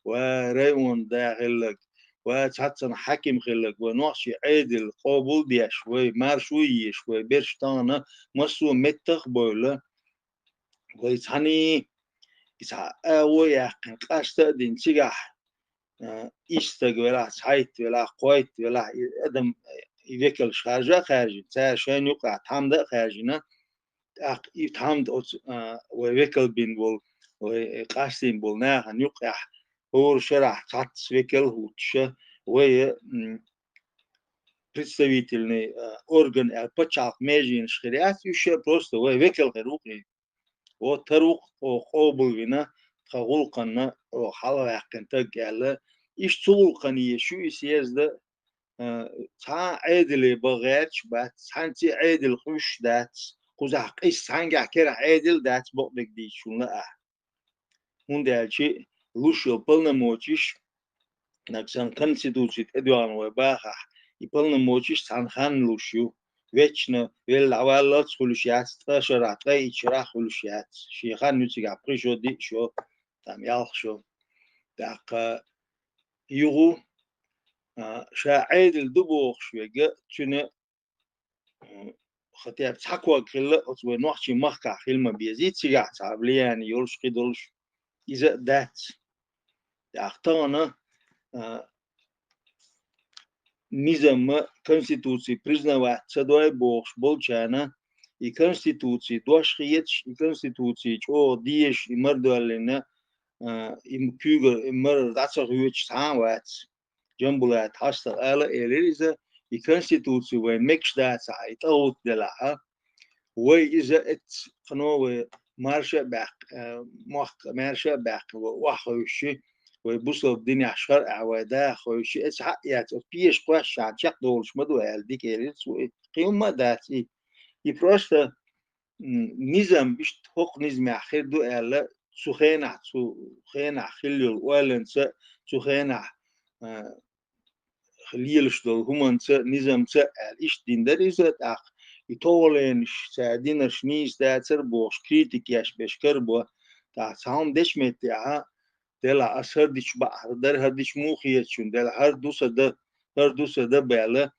ва районда хилларг, ва цхьаццанхьа хьаькам хилларг, вай нохчий Ӏедал къобал а деш, вай маршо а еш, вай берш тахана массо а меттах а бевлла, вай цхьаьний и цхьа агӀо а яьккхина, къаста а дина, цигахь, а, исс стаг велахь, цхьайтта велахь, кхойтта велахь, и адам, и векалш харжа а хаьржина, цара шайна юкъахь тхьамда а хаьржина, тӀаккха и тхьамда оцу, а, вай векал бина болу, вай къастийна болу нахана юкъехь, хӀора шарахь цхьацца векал а хӀуттуша, вай, м, представительный, а, орган аьлла пачхьалкх меженаш хир яц, уьш ша просто вай векал хир ву-кх и. Вот хӀара ву-кх оха къобалвина, тхан гӀуллакхана оха хьалаваьккхина таг аьлла, иштта цу гӀуллакхана езаш ю и съезд а, а, цхьа а Ӏедале бан гӀерташ бац, цхьаьнцци а Ӏедал къуьйсуш дац, кхузахь къийса цхьаьнгахь керахь Ӏедал а дац, бакъдерг дийцича хӀунда а. ХӀунда аьлча луш йолу полномочеш, нагахь санна Конституци тӀедоьгӀна вай бахахь, и полномочеш цхьана ханна луш ю. Вечно велла дӀаваллалц хуьлуш яц, ткъа шарахь, ткъе итт шарахь хуьлуш яц. Шен хан ю цигахь пхи шо, диъ шо, там ялх шо. ТӀаккха юху, а, ша Ӏедал ду бохуш верг, цуьнан, м, хотя бы цхьа ког хилла оцу вай нохчийн махкахь хила ма безий, цигахь цхьа влияние йолуш, кхидолуш, иза а дац. ТӀаккха тахана, а, низамма Конституци признавать ца дой бохуш болчарна, и Конституци дош хеташ, и Конституци чӀогӀа дезаш, и мара доьллина, а, и куьйгара, и мара дӀа ца хоьцуш цхьа а вац. Джамбулат Хьаста ала а элира иза, и Конституци вайн мегаш дацахь, и тӀагӀут делахь, вай иза эццахь кхано вай марша а баьккхи, а, мохк маьрша а баьккхи, вай охьахевши, вай бусалба динехь шарӀехь вай даха хевши, эццахь хьаъ яц, оцу пеша кхоьссачхьана чекхдолуш ма ду аьлла, дика элира цо и. Кхин хӀумма а дац и. И просто, м, низам иштта хӀокху низамехь хир ду аьлла, цу хенахь, цу хенахь хилла йолу ойланца, цу хенахь, а, лелаш долу хӀуманца, низамца аьлла, иштта дина дара иза, тӀаккха и товгӀаленаш, цара динарш нийса дацара бохуш, критика еш берш карабо, тӀаккха цхьа хӀума дечу меттехь, делахь аса хӀара дича бакъ дара, хӀара дича муха хеташ ву, делахь хӀара ду сан дан, хӀара ду сан дан баьлла,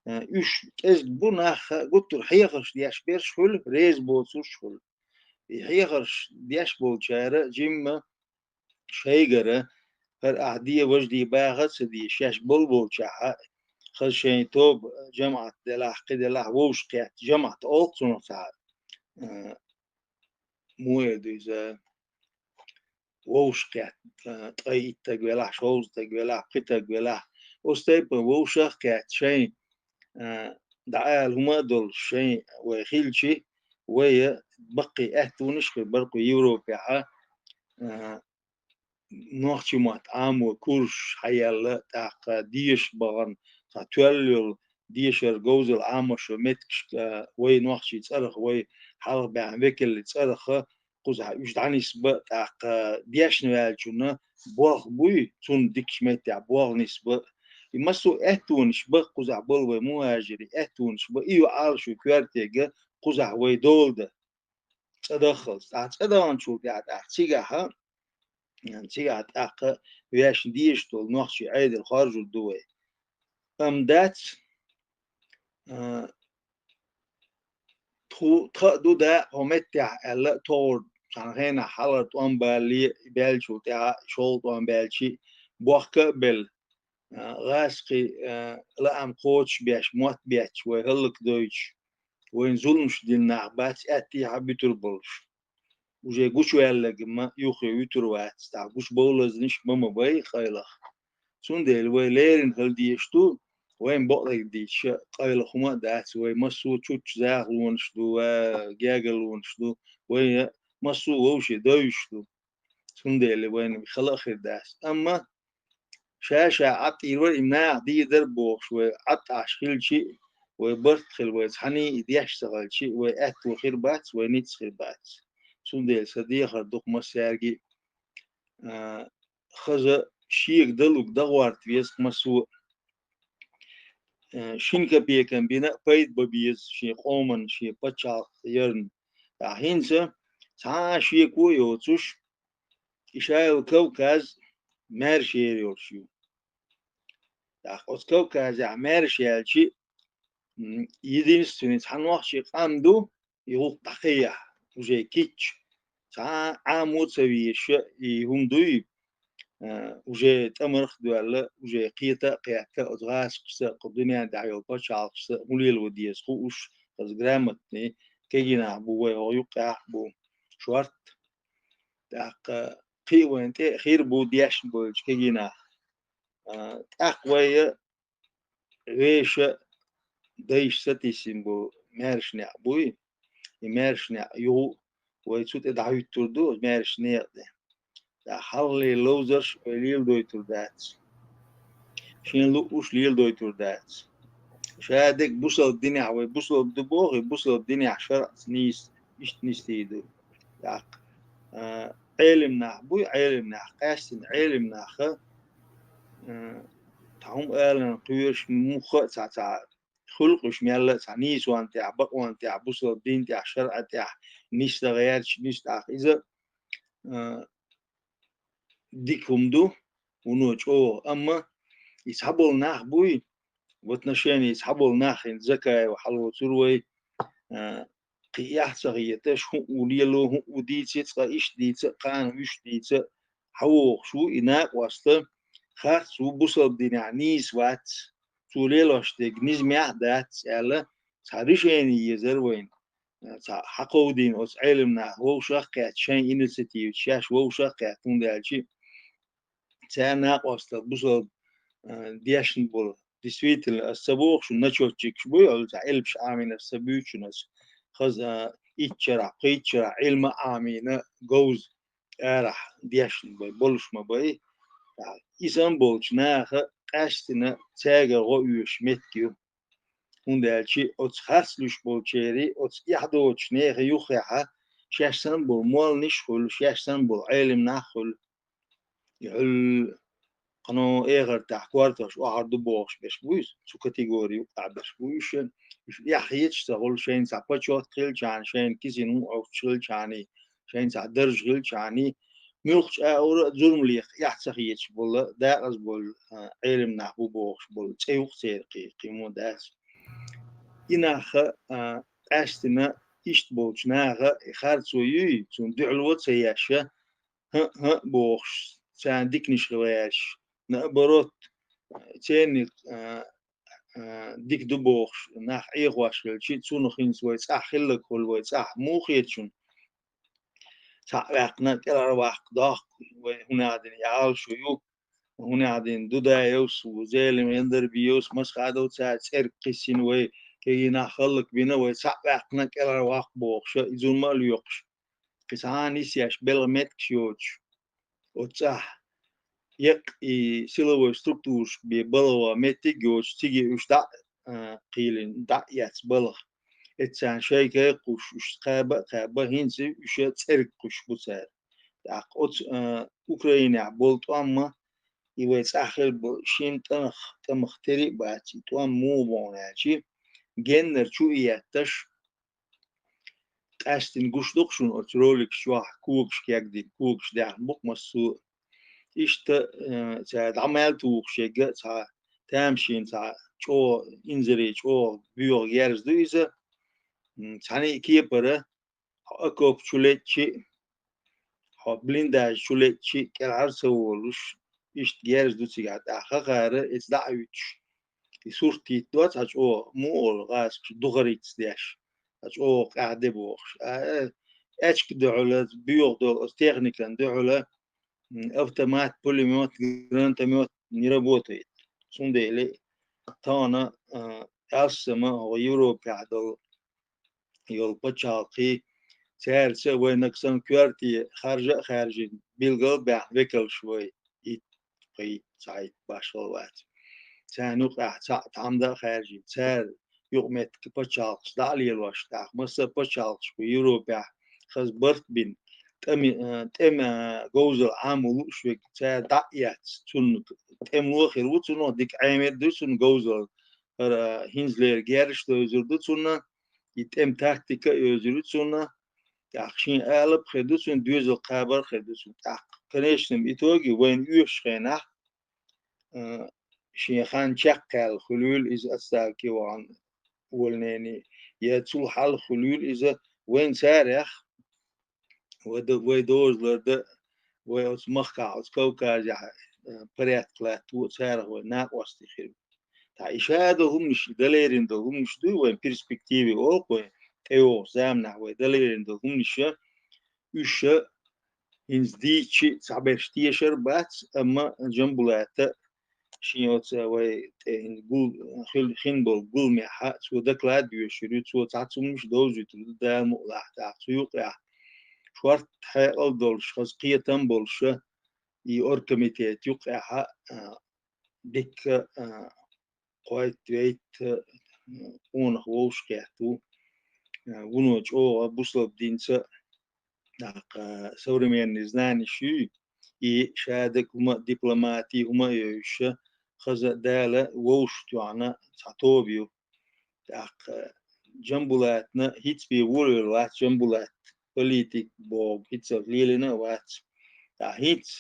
а, уьш кӀезиг бу нах, гуттар а хьехарш деш берш хуьлу, реза боцурш хуьлу. И хьехарш деш болчара жимма шайгара, хӀара ахь де, важа де баха а ца де, шаьш болу болчохь а, хаза шайн тоба, жамаӀат делахь, кхин делахь, вовшахкхетта, жамаӀат олу цунах цхьа, а, муха эр ду иза, вовшахкхетта, а, ткъе итт стаг велахь, шовзткъа стаг велахь, пхи стаг велахь, оцу тайпана вовшах а кхетта, шайн, а, дӀаала хӀума а долуш, шайн вай хилчи, вай баккхий аьттонаш а хир бара кху Европехь, а, нохчийн мотт Ӏамо курсаш хьаелла, тӀаккха деша бахана, цхьа тоьлла йолу дешар, говзалла Ӏамош йолу меттигашка вай нохчийн цӀарах, вай хьалха баьхна векаллин цӀарах кхузахь уьш дӀанисба, тӀаккха дешна ваьллачунна болх буй, цунна дикачу меттехь болх нисба. И массо а аьттонаш ба кхузахь болу вай мухӀажирийн, аьттонаш ба, и ю Ӏалашо коьртега кхузахь вай дола дан. ЦӀа даххалц. ТӀаккха цӀа даханчул тӀаьхьа, тӀаккха цигахь, цигахь тӀаккха вешан дезаш долу нохчийн Ӏедал хоржур ду вай. Амма дац, а, тху-, тха а ду дакъа хӀокху меттехь аьлла, тохара цхьана хенахь хьалхара тӀом балале, баьллачул тӀаьхьа шолгӀа тӀом баьлчи, бохка а белла, а, гӀазкхи, а, лаам кхочушбеш, мотт бетташ, вай хӀаллакдойтуш, вайна зуламаш дина нах бац, аьттехьа буьтур болуш. Уже гучуваьлларг ма юххе вуьтур вац, тӀаккха гучубовлазниш ма ма бай къайлаха. Цундела вай леррина хила дезаш ду, вайн бакъдерг дийцича, къайлаха хӀума а дац, вай массо а чучча захалонаш ду, ва гергарлонаш ду, вай массо а вовше девзаш ду. Цундела вайна хала а хир дац. Амма ша-ша Ӏад тӀера вара, и наха дийр дара бохуш, вай Ӏад Ӏаш хилчи, вай барт хила, вай цхьаьний и деш ца хилчи, вай аьтто хир бац, вай ницкъ хир бац. Цундела сан дехар ду-кх массаьрга а, а, хаза шега далург дагӀорта веза-кх массо а. Э, шина капекан бина а пайда бан беза шен къоман, шен пачхьалкх ярна. ТӀаккха хӀинца цхьа а шеко а йоцуш, и ша йолу Кавказ маьрша ер йолуш ю. ТӀаккха оцу Кавказехь маьрша яьлчи, м, единственный цхьа нохчийн къам ду, и гӀуллакх дӀакхехьа, уже кийча. Цхьа а Ӏамо ца везаш и хӀума дуй, а, уже тӀамарх а доьлла, уже кхета а кхетта, оцу гӀазкхашца а, кху дуьнен тӀехь йолу пачхьалкхашца а хӀун лело деза хууш, хаза грамотный, кегий нах бу вай хӀокху юккъехь а бу, шортта. ТӀаккха кхин а вайна тӀе а хир бу дешна болчу кегий нах. А, тӀаккха вай вешан дайша сатийсина бу маьрша некъ буй, и маьрша некъ юха а вай цу тӀе дӀахӀуьттур ду, маьрша некъа тӀе. ТӀаккха хьалхалера ловзарш а вай леладойтур дац. Шен луъуш леладойтур дац. Ша дерг бусалба динехь вай бусалба ду боху, и бусалба динехь шарӀаца нийса иштта нисдийр ду. ТӀаккха, а, Ӏелим нах буй, Ӏелим нах, къаьстина Ӏелим наха, а, тхьа хӀума аларна кхоьруш, мухха а цхьа, цхьа хуьлу-кх уьш мелла а цхьа нийсонна тӀехь, бакъонна тӀехь, бусалба дин тӀехь, шарӀа тӀехь нисдан гӀерташ, нисдаккха иза, а, дика хӀума ду, вуно чӀогӀа. Амма и цхьаболу нах буй, в отношении цхьаболу нах, хӀинца Закаева хьалоцур вай, а, кхин эхь ца хеташ, хӀун а ву лело, хӀун а ву дийца, цкъа иштта дийца, кхана уьш дийца, хьавогӀуш ву и накъост, харц ву, бусалба динехь нийса вац, цо лелош дерг низамехь а дац аьлла, цхьа решение езара вайна. Цхьа хьакховдийна оцу Ӏелим наха вовшах а кхетта, шайн инициативаца шаьш вовшах а кхетта, хӀунда аьлча царна накъостал бусалба, а, дешна болу. Действительно, ас ца боху шуна, начётчикаш буй, хьуна цхьа элпаш Ӏамийна, ас ца буьйцу шуна ас. Хаза, а, итт шарахь, пхийтта шарахь Ӏилма а Ӏамийна, говза арахь дешна бай, болуш ма бай. И санна болчу наха къаьстина цаьргара гӀо оьшуш меттиг ю. ХӀунда аьлча оцу харц луьйш болчеран, оцу эхь доцучу нехан юххехь шаьш санна болу молланаш а хуьлу, шаьш санна болу Ӏелим нах а хуьлу. И хьуьлла кхано эхартахь кортош охьар ду бохуш берш буй, цу категори юкъахь берш буй уьш. Уьш эхь хеташ ца хуьлу, шайна цхьа почёт хилчахьана, шайна кисина хӀума Ӏуьттуш хилчахьана, шайна цхьа дарж хилчахьана, муьлххачу агӀора а зурма леха эхь ца хеташ болу, декъаза болу, а, Ӏелим нах бу бохуш болу цӀе ю-кх церан, кхин, кхин хӀумма дац. И наха, а, къаьстина иштта болчу наха и харцо юй, цунна дуьхьало а ца еш, хӀаъ, хӀаъ бохуш, царна диканаш хила гӀерташ, наоборот, церниг, а, а, дика ду бохуш, нах Ӏехош хилча, цунах хӀинца вай цӀахь хилларг хуьлу, вай цӀахь муха хета шуна? Цхьаъ ваьккхина, кӀелхьарваккха дохку вай, хӀунда аьлла дина ял шу ю, хӀунда аьлла дина Дудаевс ву, Зелим Яндарбиевс, Масхадов цара цӀерга кхиссина вай, кегий нах хӀаллакбина, вай цхьаъ ваьккхина, кӀелхьарваккха бохуш, и зурма а лоькхуш. Кхин цхьа а нисъеш белхан меттигаш йоцуш, оцу цӀахь еккъ и силовой структураш бе балгӀа меттиг йоцуш, циге уьш дӀа а, кхийлина, дӀа а эцна балха. Эццахь шайга кхуш, уьш кхаба а кхаба, хӀинца уьш цӀерга кхуьш бу цара. ТӀаккха оцу, а, Украинехь болу тӀом ма, и вай цӀахь хилла бу, шина тӀамах, тӀамах тери а бац, и тӀом муха боху аьлчи, геннара чу а етташ, къаьстина гуш ду-кх шуна оцу роликаш чохь когаш кегдина, когаш даьхна бу-кх массо а. Иштта, э, цара дӀа мел тухуш ерг а цхьа тамашийна цхьа чӀогӀа, инзаре чӀогӀа боьха герз ду иза. М, цхьана а кепара хьо окоп чу леччи, хьо блиндаж чу леччи, кӀелхьара ца волуш, иштта герз ду цигахь тӀаккха хахара, эца дӀа а вуьтуш. И сурт йиттадо цхьа чӀогӀа, муха олу гӀазкхаша, духарикца деш, цхьа чӀогӀа къаьхьа де бохуш. А, э, аьчка дуьхьала, боьха долу оцу техникан дуьхьала, м, автомат, пулемёт, гранатомёт не работает. Цундела тахана, а, алссама хӀокху Европехь долу йолу пачхьалкхий, цаьрца вайнаг санна коьрте харжа а хаьржина, билгал а баьхна векалш вай, итт, пхийтта, цхьайтта башхалла вац. Царна юкъахь цхьаъ тхьамда а хаьржина, цара юкъаметтиг пачхьалкхаш дӀа а лелош, тӀаккха масса а пачхьалкхаш ву Европехь хаза барт бина, тӀами-, а, тӀеман говзалла Ӏамо лууш верг цара дӀа а эцна, цунна тӀемало а хир ву цунах, дика Ӏемер ду цунна говзалла, хӀара хӀинцалера герзаш а довзур ду цунна, и тӀеман тактика а йовзур ю цунна, тӀаккха шен алап а хир ду цунна, доьзал кхабар а хир ду цунна. ТӀаккха, в конечном итоге, вайна оьшучу хенахь, а, шен хан чекхъяьлла хуьлийла иза, отставке вахана увольнение, я цул хьалха хуьлийла иза, вайна царех, вай д-, вай дозалар дан, вай оцу махкахь, оцу Кавказехь, э, порядок латто царах вай накъостий хир бу. Ткъа и ша а долу хӀуманаш, далерина долу хӀуманаш дуй вайн перспективе олу вай, тӀейогӀучу заманахь вай далерина долу хӀуманаш, уьш а хӀинца дийцча а цхьаберш тешар а бац, амма Джамбулата шен оцу вай тӀе хин гул-, хин, хин болу гуламехь цо доклад доьшур ю, цо цхьацца хӀуманаш довзуьйтур ду, Дала мукъалахь, тӀаккха цу юкъехь шорта хьекъал долуш, хаза кхетам болуш, и оргкомитет юкъехь, а, дикка, а, кхойтта-вейтта, а, къонах вовшахкхетта ву. А, вуно чӀогӀа бусалба динца, тӀаккха современный знанеш юй, и шадерг хӀума, дипломати хӀума а йовзуш, хаза Дала вовшахтоьхна цхьа тоба ю. ТӀаккха Джамбулатна хӀинца бен волавелла вац Джамбулат, политик боху хӀинццалц лелийна а вац. ТӀаккха хӀинца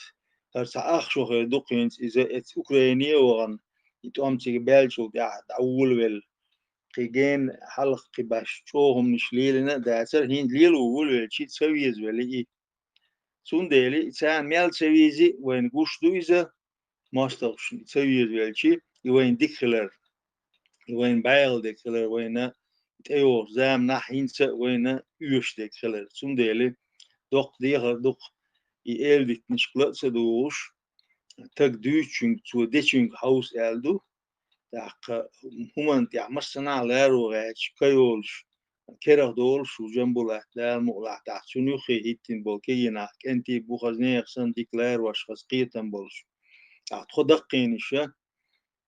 хӀара цхьа ах шо хир ду-кх хӀинца иза эцу Украине а вахана, и тӀом цига баьллачул тӀаьхьа дӀаволавелла. Кхин гена хьалха кхин баш чӀогӀа хӀуманаш лелийна а дацара, хӀинца лело волавелчи ца везавелла и. Цундела и царна мел ца везий, вайна гуш ду иза, мостагӀашна ца везавелчи, и вайна дика хилар, и вайна бӀаьгӀал дерг хилар, вайна тӀейогӀучу заманахь хӀинца а вайна оьшуш дерг хилар. Цундела доккха дехар ду-кх и эладитанашка ла а ца дугӀуш, таг дуьйцучуьнга, цо дечуьнга хьовса аьлла ду. ТӀаккха хӀуманна тӀехь массанхьа а ларо гӀерташ, ка йолуш, керах долуш ву Джамбулат, Дала мукъалахь, тӀаккха цунна юххе хӀиттина болу кегий нах, кӀентий бу хаза нехан санна дика ларош, хаза кхетам болуш. ТӀаккха тхо даккхийна иша,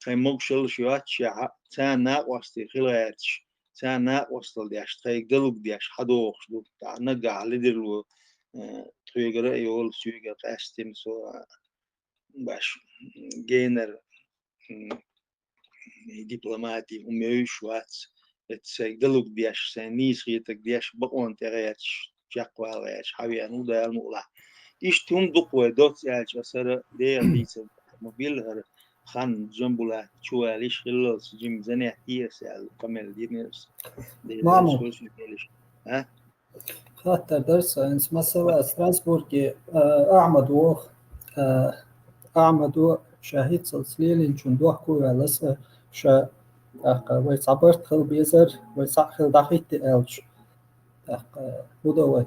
тхайн могушаллаш йоццушехь, царна накъостий хила гӀерташ, царна накъосталла деш, тхайга далуг деш, хьадогӀуш ду. ТӀаккха наггахь лидерло, э, тхоьгара а йолу, соьгара къаьстина со, а, баш генара, м, дипломати хӀума йовзуш вац, эццайга далуг деш, сайн нийса хетарг деш, бакъонна тӀегӀерташ, чекхвала гӀерташ, хьавеана ву Дала мукъалахь. Иштта хӀума ду-кх вай доцца аьлча, аса хӀара деха дийцар ма билла хӀара хан Джамбулат чувалиш хиллалц жима занехь аса аьлла, къамел дина аса. Дела Мамо. Хаттар дара сан, хӀинца масала Страсбурге, а, Ахьмад воху. А, Ахьмадо ша хӀинццалц лелийначун дохко а ваьлла аса, ша, тӀаккха, вай цхьа барт хила безар, вай цхьаъ хила дӀахӀитта аьлча. ТӀаккха, хӀун до вай?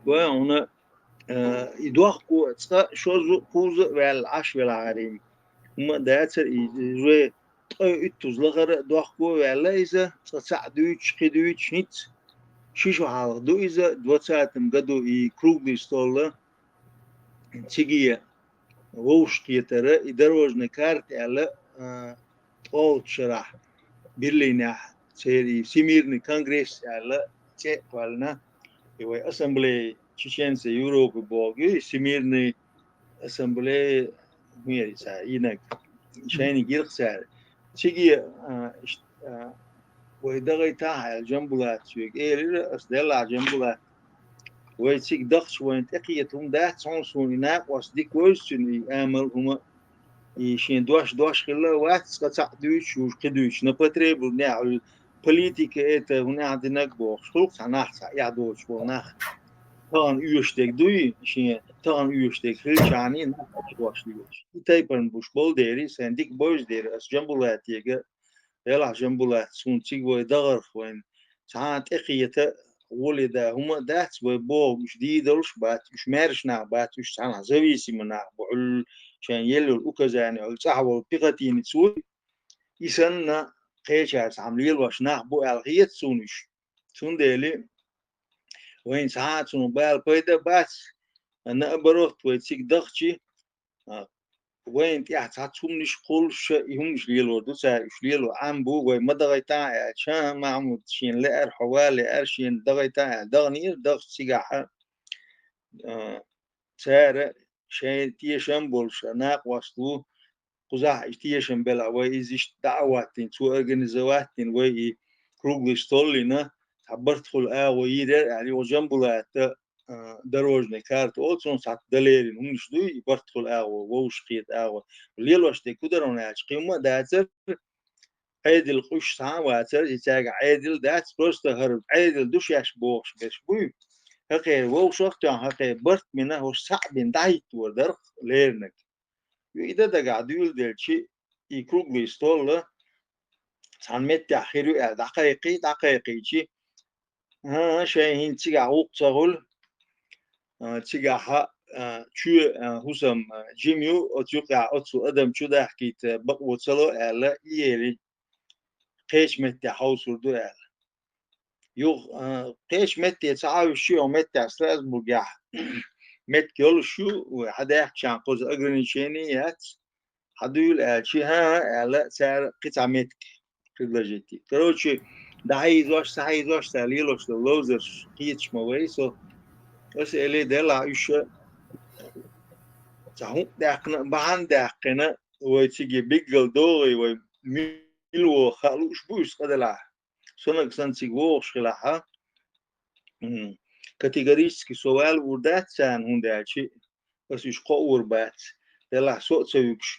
Вай, хьуна, а, и дохко цкъа шозза а, кхузза а ваьлла Ӏаш велахьарий. ХӀумма а дацара и, и вай ткъе уьттуза лахара а дохко а ваьлла иза, цкъа цхьаъ дуьйцуш, кхин дуьйцуш хӀинца. Ши шо хьалха ду иза, двадцатом году и круглый стол а, циге вовшахкхетара, и дорожный карта аьлла, а, ткъолгӀача шарахь Берлинехь церан и Всемирный конгресс аьлла цӀе а кхоьллина, и вай ассамблея чеченцев Европы боху, и Всемирный ассамблея, хӀун яра цара йинарг, шайна гира-кх цара. Цига, а, ш-, а, вай дӀагӀайтахьа аьлла, Жамбулата соьга элира, ас, делахь, Жамбулат, вай цига дахча вайна тӀекхета хӀума дац хьуна, суна и накъост дика вевза цуьнан и амал, хӀума, и шен дош дош хилла а вац, цкъа цхьаъ дуьйцуш, уж кхин дуьйцуш, на потребу нехь, политика это, хӀун аьлла динарг бохуш, хӀуллакх цхьа нах цхьа эхь доцуш болу нах. Тахана оьшуш дерг дуй, шен тахана оьшуш дерг хилчахьана, нах а дош лелаш. И тайпана буш болу дерий, сайн дика бевза дерий, ас Жамбулатега, делахь, Жамбулат, суна цига вай дахарх вайна цхьа а тӀекхета, гӀоле да хӀума а дац, вай боху, уьш дийдалуш а бац, уьш маьрша нах бац, уьш цхьанхьа зависимый нах бу, хьуьлла шайн елла йолу указание, хьуьлла цӀахь волу пехотинец вуй, и санна кхечаьрца хьама лелош нах бу аьлла хета суна уьш. Цундела вайна цхьа а цунах бала пайда а бац, наоборот, вай цига дахча, а, вайна тӀехь цхьацца хӀуманаш кхуллуш, и хӀуманаш лелор ду цара, уьш лело Ӏам бу, вай ма дӀагӀайтахьа аьлча, а, Махьмуд, шена лаьара, хьо ван лаьара, шена дӀагӀайтахьа аьлла, дахнера, дахча цигахь, а, цара шайн тешам болуш, а, накъост ву, кхузахь и тешам белахь, вай иза иштта дӀа а хӀоттийна, цо организовать дина, вай и круглый стол йина, цхьа барт хуьлу агӀо йийр яра аьлла, юха Жамбулата, а, дорожный карта олу, цунах цхьацца дан лерина хӀуманаш дуй, и барт хуьлу агӀо, вовшахкхета агӀо. Лелош дерг хӀун дара хьуна аьлча, кхин хӀумма а дацара, Ӏедал къуьш цхьа а вацара, и цаьргахь Ӏедал дац, просто хӀара Ӏедал ду шаьш бохуш берш буй. ХӀокхеран вовшах а тоьхна, хӀокхеран барт а бина, хӀорш цхьаъ бина дӀахӀиттор дара-кх леринарг. И дан дагахь дуьйладелча, и круглый стол цхьана меттехь хир ю аьлла дӀакхайкхий, дӀакхайкхийча, хӀан-хӀа, шайн хӀинца цигахь гӀуллакх ца хуьлу, а, цигахь, а, чоь, а, хӀусам, а, жима ю, оцу юкъахь оцу адам чу дахкийта бакъо ца ло аьлла, и ели кхечу меттехь хьовсур ду аьлла. Юха, а, кхечу метте ца хьовсуш, юха меттехь Страсбургехь меттиг йолуш ю, вай хьан даьхкачарна кхуза ограничение яц, хьан дуьйла аьлча, хӀан-хӀа аьлла, цара кхин цхьа меттиг предложить. Короче, дӀахьийзош, схьахьийзош цара лелош долу ловзарш кхеташ ма вай со. Аса элий делахь уьш цхьа хӀунда даьккхина, бахьана даьккхина, вай цига биггал догӀий, вай мила вогӀу хаа лууш бу уьш цкъа делахь. Сонаг санна цига вогӀуш хилахь, м, категорически со ваьлла вур дац царна, хӀунда аьлча аса уьш кхоур бац. Делахь со а ца вуьгуш,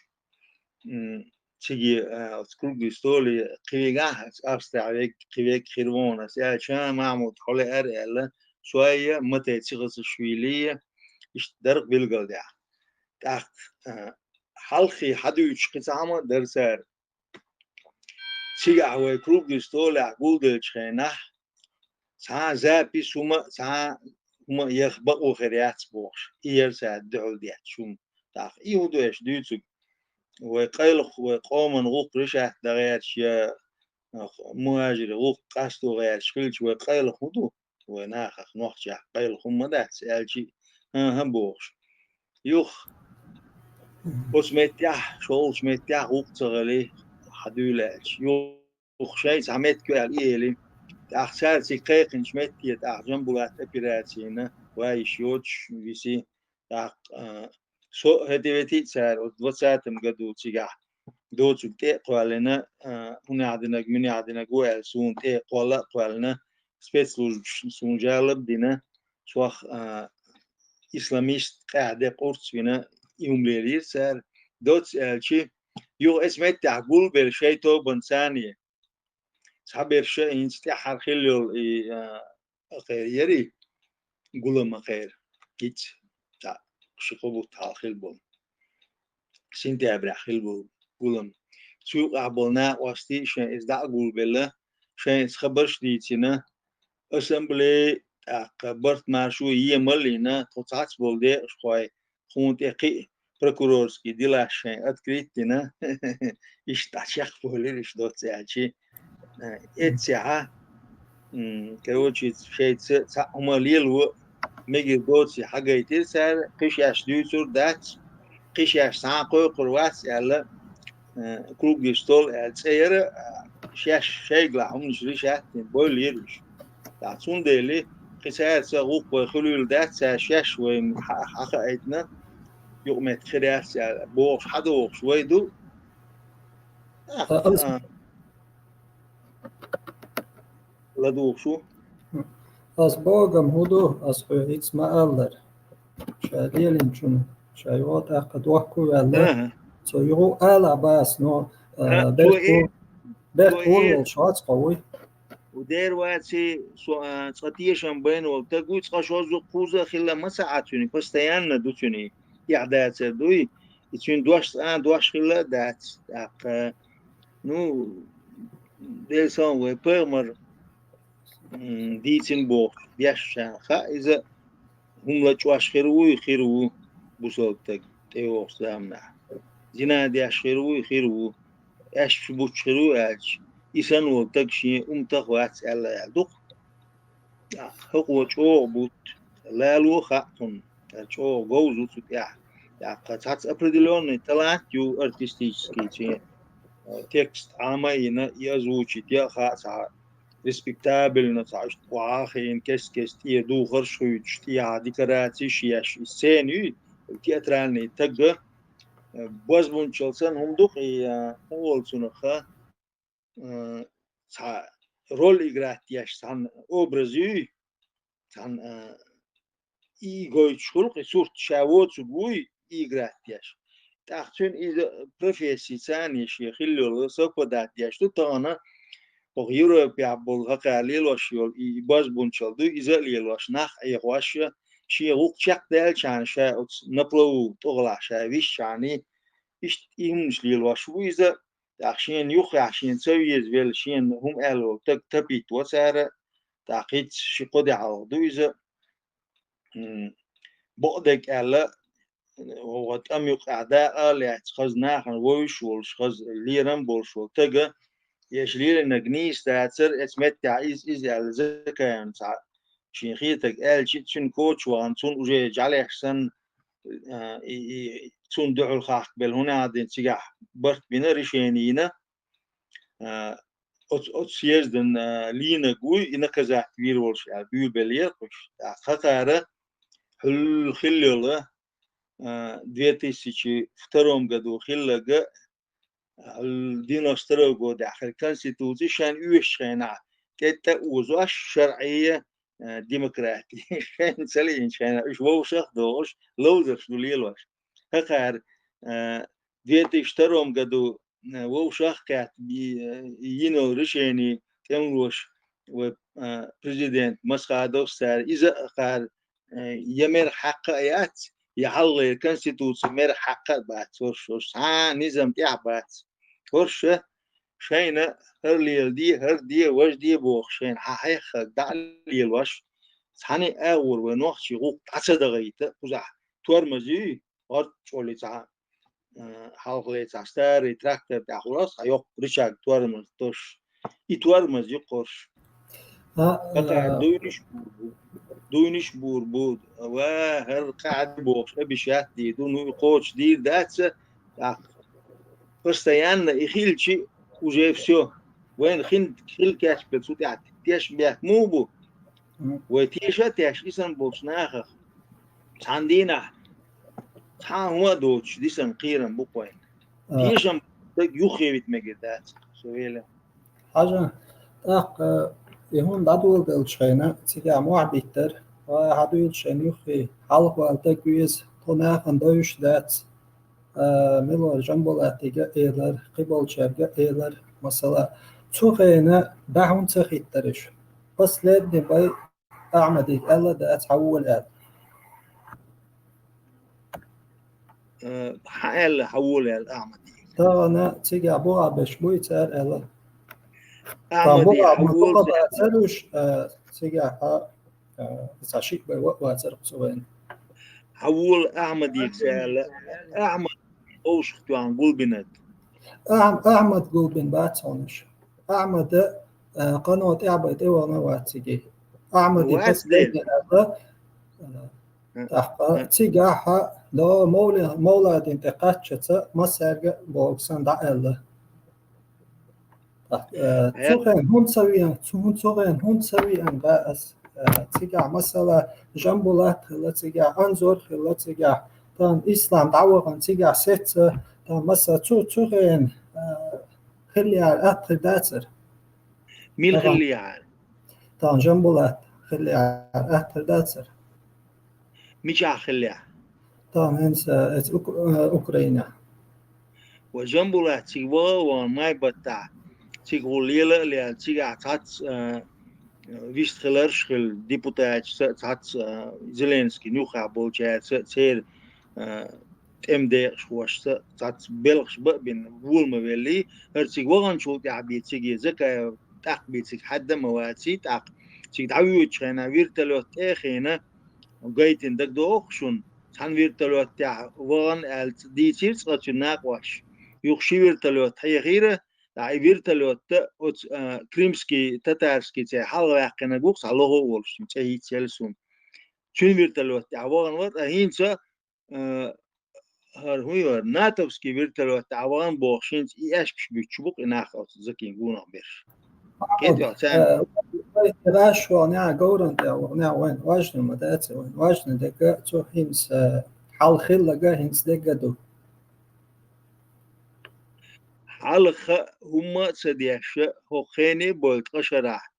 м, циге, а, оцу круглый столе кхин вегахь, Австрехь вег, кхин вег хир ву хьуна, аса аьлча, а, Махьмуд, хьо лаьара аьлла, Суайя, Матей Цихасашвили, иштта дара-кх билгалдаьхна. ТӀаккха, а, хьалххе хьадуьйцуш кхин цхьа хӀума а дара цара. Цигахь вай круглый столехь гулделлачу хенахь, цхьа а запись хӀума, цхьа а хӀума яха бакъо хир яц бохуш, и яра цара дуьхьал детташ хӀума. ТӀаккха и хӀун ду аша дуьйцург? Вай къайлаха, вай къоман гӀуллакх решать дан гӀерташ я мухӀажирийн гӀуллакх къасто гӀерташ хилча, вай къайлаха хӀун ду? Вай нахах, нохчех къайлаха хӀума ма дац, аьлча, хӀан-хӀа бохуш. Юха, оцу меттехь, шолгӀачу меттехь гӀуллакх ца хилий, хьан дуьйла аьлча. Юха шайн цхьа меттиг ю аьлла, и эли. ТӀаккха цара цига кхайкхинчу метте, тӀаккха Жамбулат операцина ван йиш йоцуш виси. ТӀаккха, а, со хӀетте-ветте цара оцу двадцатом году цигахь доцург тӀе а кхоьллина, а, хӀунех динарг, муьнех динарг ву аьлла, суна тӀе а кхолла а кхоьллина, спецслужбаша суна жалоба дина, сох, а, исламист къаьхьа де къурц вина, и хӀума лелийра цара. Доцца аьлча, юха эцу меттехь гулбелла шайн тобанца цхьаберш а хӀинца тӀаьххьара хилла йолу и, а, акхера яри, гулам акхера. ХӀинца цхьа ши-кхо бутт хьалха хилла болу. Сентябрехь хилла болу гулам. Цу юкъахь болу накъостий шайн иза дӀа а гулбелла, шайн иза хабарш а дийцина, ассамблея, тӀаккха барт-маршо емал а йина, тхо цхьацца болу декъашхой, хьуна тӀе кхин а прокурорский делаш шайн открыть дина, иштта дӀа чекхболийра, иштта доцца аьлча. Э, эццехьа, м, короче, шайца цхьаъ хӀума лело мегар доций хьагайтира цара, кхин шаьш дуьйцур дац. кхы шаьш цхьа а кхойкхур вац аьлла, э, круглый стол аьлла цӀе яра, а, шаьш шайгахь хӀуманаш решать дина, бойла йира уьш. ТӀаккха цундела кхин цаьрца гӀуллакх вай хуьлийла дац, цара шаьш вайна хьа-, хьахаийтина, юкъаметтиг хир яц аьлла, бохуш, хьадохуш вай ду. А, ас- а, ладугӀуш ву. Ас богам хӀун ду, ас хьоьга хӀинца ма аллара. Ша лелийначунна, ша йоӀа тӀаккха дохко а ваьлла. Аха. Цо юха ала а бац, но, а, Ха, бехк цо э-, бу-, бехк цо э- волуш вац кхо вуй. У дер ваци, со, а, цкъа тешам байна волу таг вуй, цкъа шозза кхуза а хилла ма ца Ӏа цуьнан, постоянно ду цуьнан, эхь дацар дуй, и цуьнан дош цкъа а дош хилла а дац. ТӀаккха, ну, Делан салам вай пайхамар, м, дийцина бохуш, деш ша хаьа иза, хӀума лачкъош хир вуй, хир ву бусалба таг тӀейогӀучу заманахь. Зина деш хир вуй, хир ву. Аьшпаш буттуш хир ву аьлча, и санна волу таг шен умматах а вац аьлла аьлла ду-кх. ХӀокхо чӀогӀа бутт, лало а хаьа кхунна, чӀогӀа говза ву цу тӀехь. ТӀаккха цхьацца определённый талант ю артистический цуьнан, текст Ӏама а йина, и озвучить ян а хаьа цхьа респектабельно, цхьа иштта охьа а хиъна, кест-кеста тӀера духарш а хуьйцуш, тӀехьа декорацеш а еш, и сцена юй, театральный таг а, бозбунчалла санна хӀума ду-кх и, а, хӀун олу цунах, а, цхьа роль играть еш, цхьана образ юй, цхьана, а, и гойтуш хуьлу-кх, и сурт ша воцург вуй, и играть еш. ТӀаккха цуьнан иза профессица а шен хилла йолу совпадать деш ду тахана, хӀокху Европехь болу хӀокхара лелош йолу и, и бозбунчалла ду, иза а лелош, нах а Ӏехош, шен гӀуллакх чекхдаьллачхьана ша оцу на плаву, тӀехула ша висчхьана, иштта и хӀуманаш лелош ву иза. ТӀаккха шена юххехь, шена ца везавелла, шена хӀума аьлла волу таг тапийтина ву цара, тӀаккха хӀинцца ши-кхо де хьалха ду иза. М, бакъдерг аьлла, вай тӀам юкъахь дакъа а лаьцна, хаза нахана вовзаш а волуш, хаза лерам а болуш волу таг а, эша лелийнарг нийса дацара, эцу меттехь иза, иза аьлла, Закаевна цхьа шен хетарг аьлча, цуьнан коча вахана, цунна уже жӀаьлеш санна, а, и, и, цунна дуьхьал хахкабелла, хӀунда аьлла цигахь барт бина, решение йина, а, оцу, оцу съездан, а, лийнарг вуй, и наказать вийр волуш аьлла, буьйлабеллера кхуьш. ТӀаккха хӀокхара хьуьлла хилла йолу, а, две тысячи втором году хилларг а, хьуьлла девяносто второй годехь хилла конституци шайна оьшучу хенахь тӀе-тӀе а озош, шарӀе, а, демократи шайна ца лиъначу хенахь, уьш вовшах а дохуш, ловзарш ду лелош. ХӀокхара, а, две тысячи втором году, а, вовшах а кхетта, и, а, йина йолу решение тӀемалоша вай, а, президент Масхадовс цара, иза а хӀокхара, э, я мера хьакха а яц, я хьалхалера конституци мера хьакха а бац, хӀорш, хӀорш цхьа а низам тӀехь а бац. ХӀорш шайна хӀара леладе, хӀара де, важа де бохуш, шайна хьан хьеххарг дӀа а лелош, цхьана а агӀор вай нохчийн гӀуллакх дӀа ца дахийта, кхузахь тормоз юй, гӀорта чӀоли цхьа, а, хьалхале цхьа старый трактор тӀехь хуьлу цхьа йоккха рычаг, тормоз, тош. И тормоз ю-кх хӀорш. А, хӀокхара а, дуйнаш а бур бу, дуйнаш а бур бу, ва хӀара къаьхьа бохуш, обещать дийр ду, ну, и кхочушдийр дац, тӀаккха постоянно и хилча, уже всё. Вайна хин, хила кечбелла цу тӀехь тешнабехк муха бу? Мгм. Вай теша а тешна, и санна болчу нахах цхьана дийнахь цхьа а хӀума а доцуш дисина кхерам бу-кх вайна. А. Тешам даг юххе вита мегар дац, со велла. Хьажа, тӀаккха, и хӀума дӀадоладелчу хенахь, цигахь мохь биттара, ва хьан дуьйлучу хенахь юххе, хьалхавала даг веза, тхо нахана довзуш дац. А, Милор Жамбулатига а элира, кхиболчаьрга а элира, масала, цу хенахь дӀа хӀунда ца хӀиттара уьш? Последний бай Ахьмадига аьлла а дац, хьан вола аьлла. Э, хьан аьлла, хьан вола аьлла Ахьмадига? Тахана цигахь бухахь берш буй, цара аьлла. Ахьмаде, тахана бухахь, хьан вола бухахь аьлла? Бацара уьш, э, цигахь, а, э, цхьа шиъ бай ван а вацара кху цу вайна. Хьан вола Ахьмадига ца аьлла, Ахьмад вовшахтоьхна Гулбинат. Ахьм-, Ахьмад Гулбин бац хьуна уьш. Ахьмада, э, къано тӀаьхьа бай тӀевахана а вац цига. Ахьмаде вац последний аьлла, э, ТӀаккха цигахьа до мовли-, мовладин тӀе кхаччаца массаьрга а богу сан дӀааьлла. ТӀаккха, э, цу хенахь хӀунда ца веана, цу, цу хенахь хӀунда ца веана ва ас, э, цигахь масала Жамбулат хилла цигахь, Анзор хилла цигахь, тан Ислам дӀавахана цигахь сецца, тан масала цу, цу хенахь, э, хиллехьара атта хир дацара. Мила хиллехьара? Тан Жамбулат хиллехьара атта хир дацара. Мичахь хиллехь? Тан хӀинца, э, эца Ук-, э, Украина. Ва Жамбулат цига ваха а ваха, май баттахь, цига хӀу лела а лела, цигахь цхьацца, э, вист хиларш хилла депутаташца, цхьацца, э, Зеленскийн юххехь болчаьрца, церан, э, тӀеман декъашхошца, цхьацца белхаш бан а бина, вола ма веллий, хӀара цига ваханчул тӀаьхьа бен цига Закаев тӀаккха бен цига хьаьдда а ма ваций, тӀаккха цига дӀавоьдучу хенахь вертолёт тӀе а хиъна, гайтина дагадогӀу-кх шуна, цхьана вертолёт тӀехь вахана аьлла дийцира цкъа цуьнан накъош. Юха ши вертолёт хьехийра, ткъа и вертолёт оцу, а, крымский, татарский цӀе хьалха ваьккхинарг ву-кх, цхьа лохо а волуш, цӀе йицъелла суна. Цуьнан вертолёт тӀехь вахана вара, ткъа хӀинца, а, хӀара хӀун ю хӀара, натовский вертолёт тӀехь вахана бохуш, хӀинца и аьшпаш буьттуш бу-кх и нах оцу Закин гонах берш. КӀентий, царна. Э, вай тӀе ваьш вахана, говран тӀе вахана, вайн важна ма дац, вайн важна дерг цу хӀинца, э, хьалха хилларг хӀинца дерг ду. Хьалха хӀумма а ца деш, хӀокху хене а бевлла ткъа шарахь,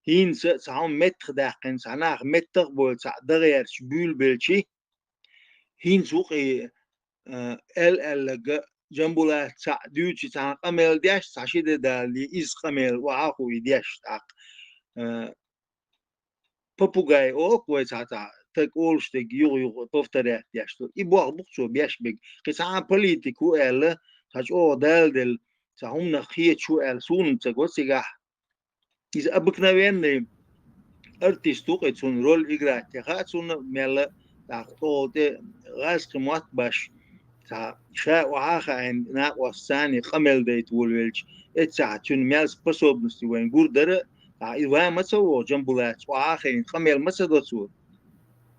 хӀинца а цхьа хӀума меттахдаьккхина, цхьа нах меттах а бевлла, цхьаъ дан гӀерташ буьйлабелчий, хӀинца ву-кх и, а, аьлла-аьлларг, Жамбулата цхьаъ дуьйций, цхьана къамел деш, цхьа ши де далале, иза къамел охьа а хууш деш тӀаккха. А, попугай олу-кх вай цхьа-цхьа, стаг олуш дерг юха-юха повторять деш ду. И болх бу-кх цо беш берг. Кхин цхьа а политик ву аьлла, цхьа чӀогӀа далделла, цхьа хӀуманах кхеташ ву аьлла, суна-м ца го цигахь. Иза обыкновенный артист ву-кх и, цунна роль играть ян хаьа цунна мелла, тӀаккха тӀехула тӀе гӀазкхи мотт беш, цхьа ша охьа а хаийна накъосташца къамел дайта волавелча, эццахь цуьнан мел способности вайна гур дара, ткъа и ван ма ца вогӀу Жамбулатца, охьа а хаийна къамел ма ца до цо.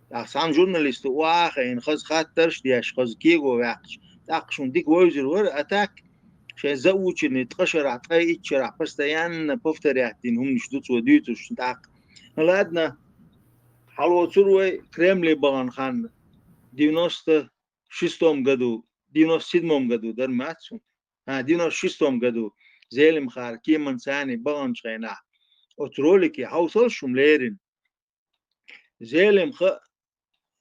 ТӀаккха цхьана журналиста охьа а хаийна, хаза хаттарш а деш, хаза кего ваьккхича, тӀаккха шуна дика вевзар вара, а так, шайн заученный ткъа шарахь, ткъе итт шарахь постоянно повторять дина хӀуманаш ду цо дуьйцурш тӀаккха. Ну ладно, хьалоцур вай Кремле бахана хан девяносто шестом году, девяносто седьмом году дара ма дац хӀун? А, девяносто шестом году Зелимхара кеманца баханчу хенахь. Оцу ролике хьовсал шуна леррина. Зелимха,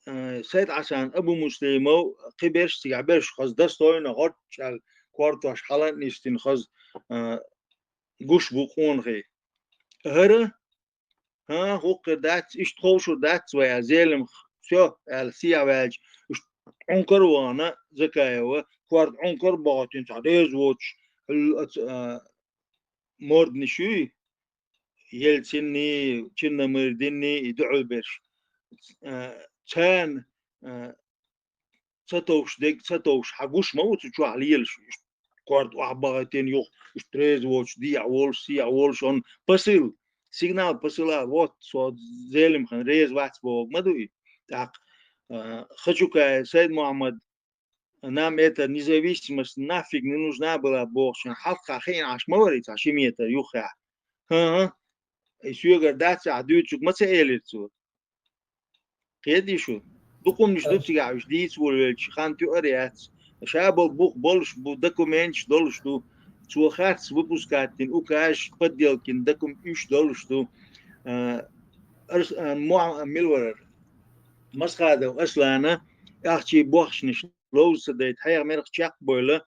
э, Сайд-Хьасан Абумуслимов, кхиберш цигахь берш хаза достойно гӀорччал кортош хьала а нисдина хаза, э, гуш бу къонахий. ХӀара, хӀан, хӀокхуьр дац, иштта ховшур дац вай, аьлла Зелимха, всё, аьлла, сехьа ваьлча, уьш Ӏункар а вахана, Закаева, корта Ӏункар а бахийтина, цхьа реза воцуш, хьуьлла, а, мордаш юй, Ельцинний, Черномырдинний, и дуьхьал берш. Э, царна, э, ца товш дерг, ца товш, хьан гуш ма ву цу чохь лелаш, иштта корта охьабахийтина юха, иштта реза воцуш, дехьа волуш, сехьа волуш, он посыл, сигнал посыла, вот, со Зелимхан реза вац бохург ма ду и. ТӀаккха, э, Хачукаев Сайд-Мухьаммад, нам эта независимость нафиг не нужна была бохучун хьалххе хиъна Ӏаш ма вара и цхьа ши метр юххехь. ХӀан-хӀа, и соьгара дац ахь дуьйцург ма ца элира цо. Кхетий шу? Дукха хӀуманаш ду цигахь уьш дийца волавелча, хан тоьар яц. Ша бо-, бух болуш бу, документаш долуш ду. Цо харц выпускать дина указ, подделкин докум-, уьш долуш ду. А, Арс-, а, Муа-, мила вара? Масхадов Аслана ахчий бохчанаш ловза ца дайта, хьехамерах чекхбойла,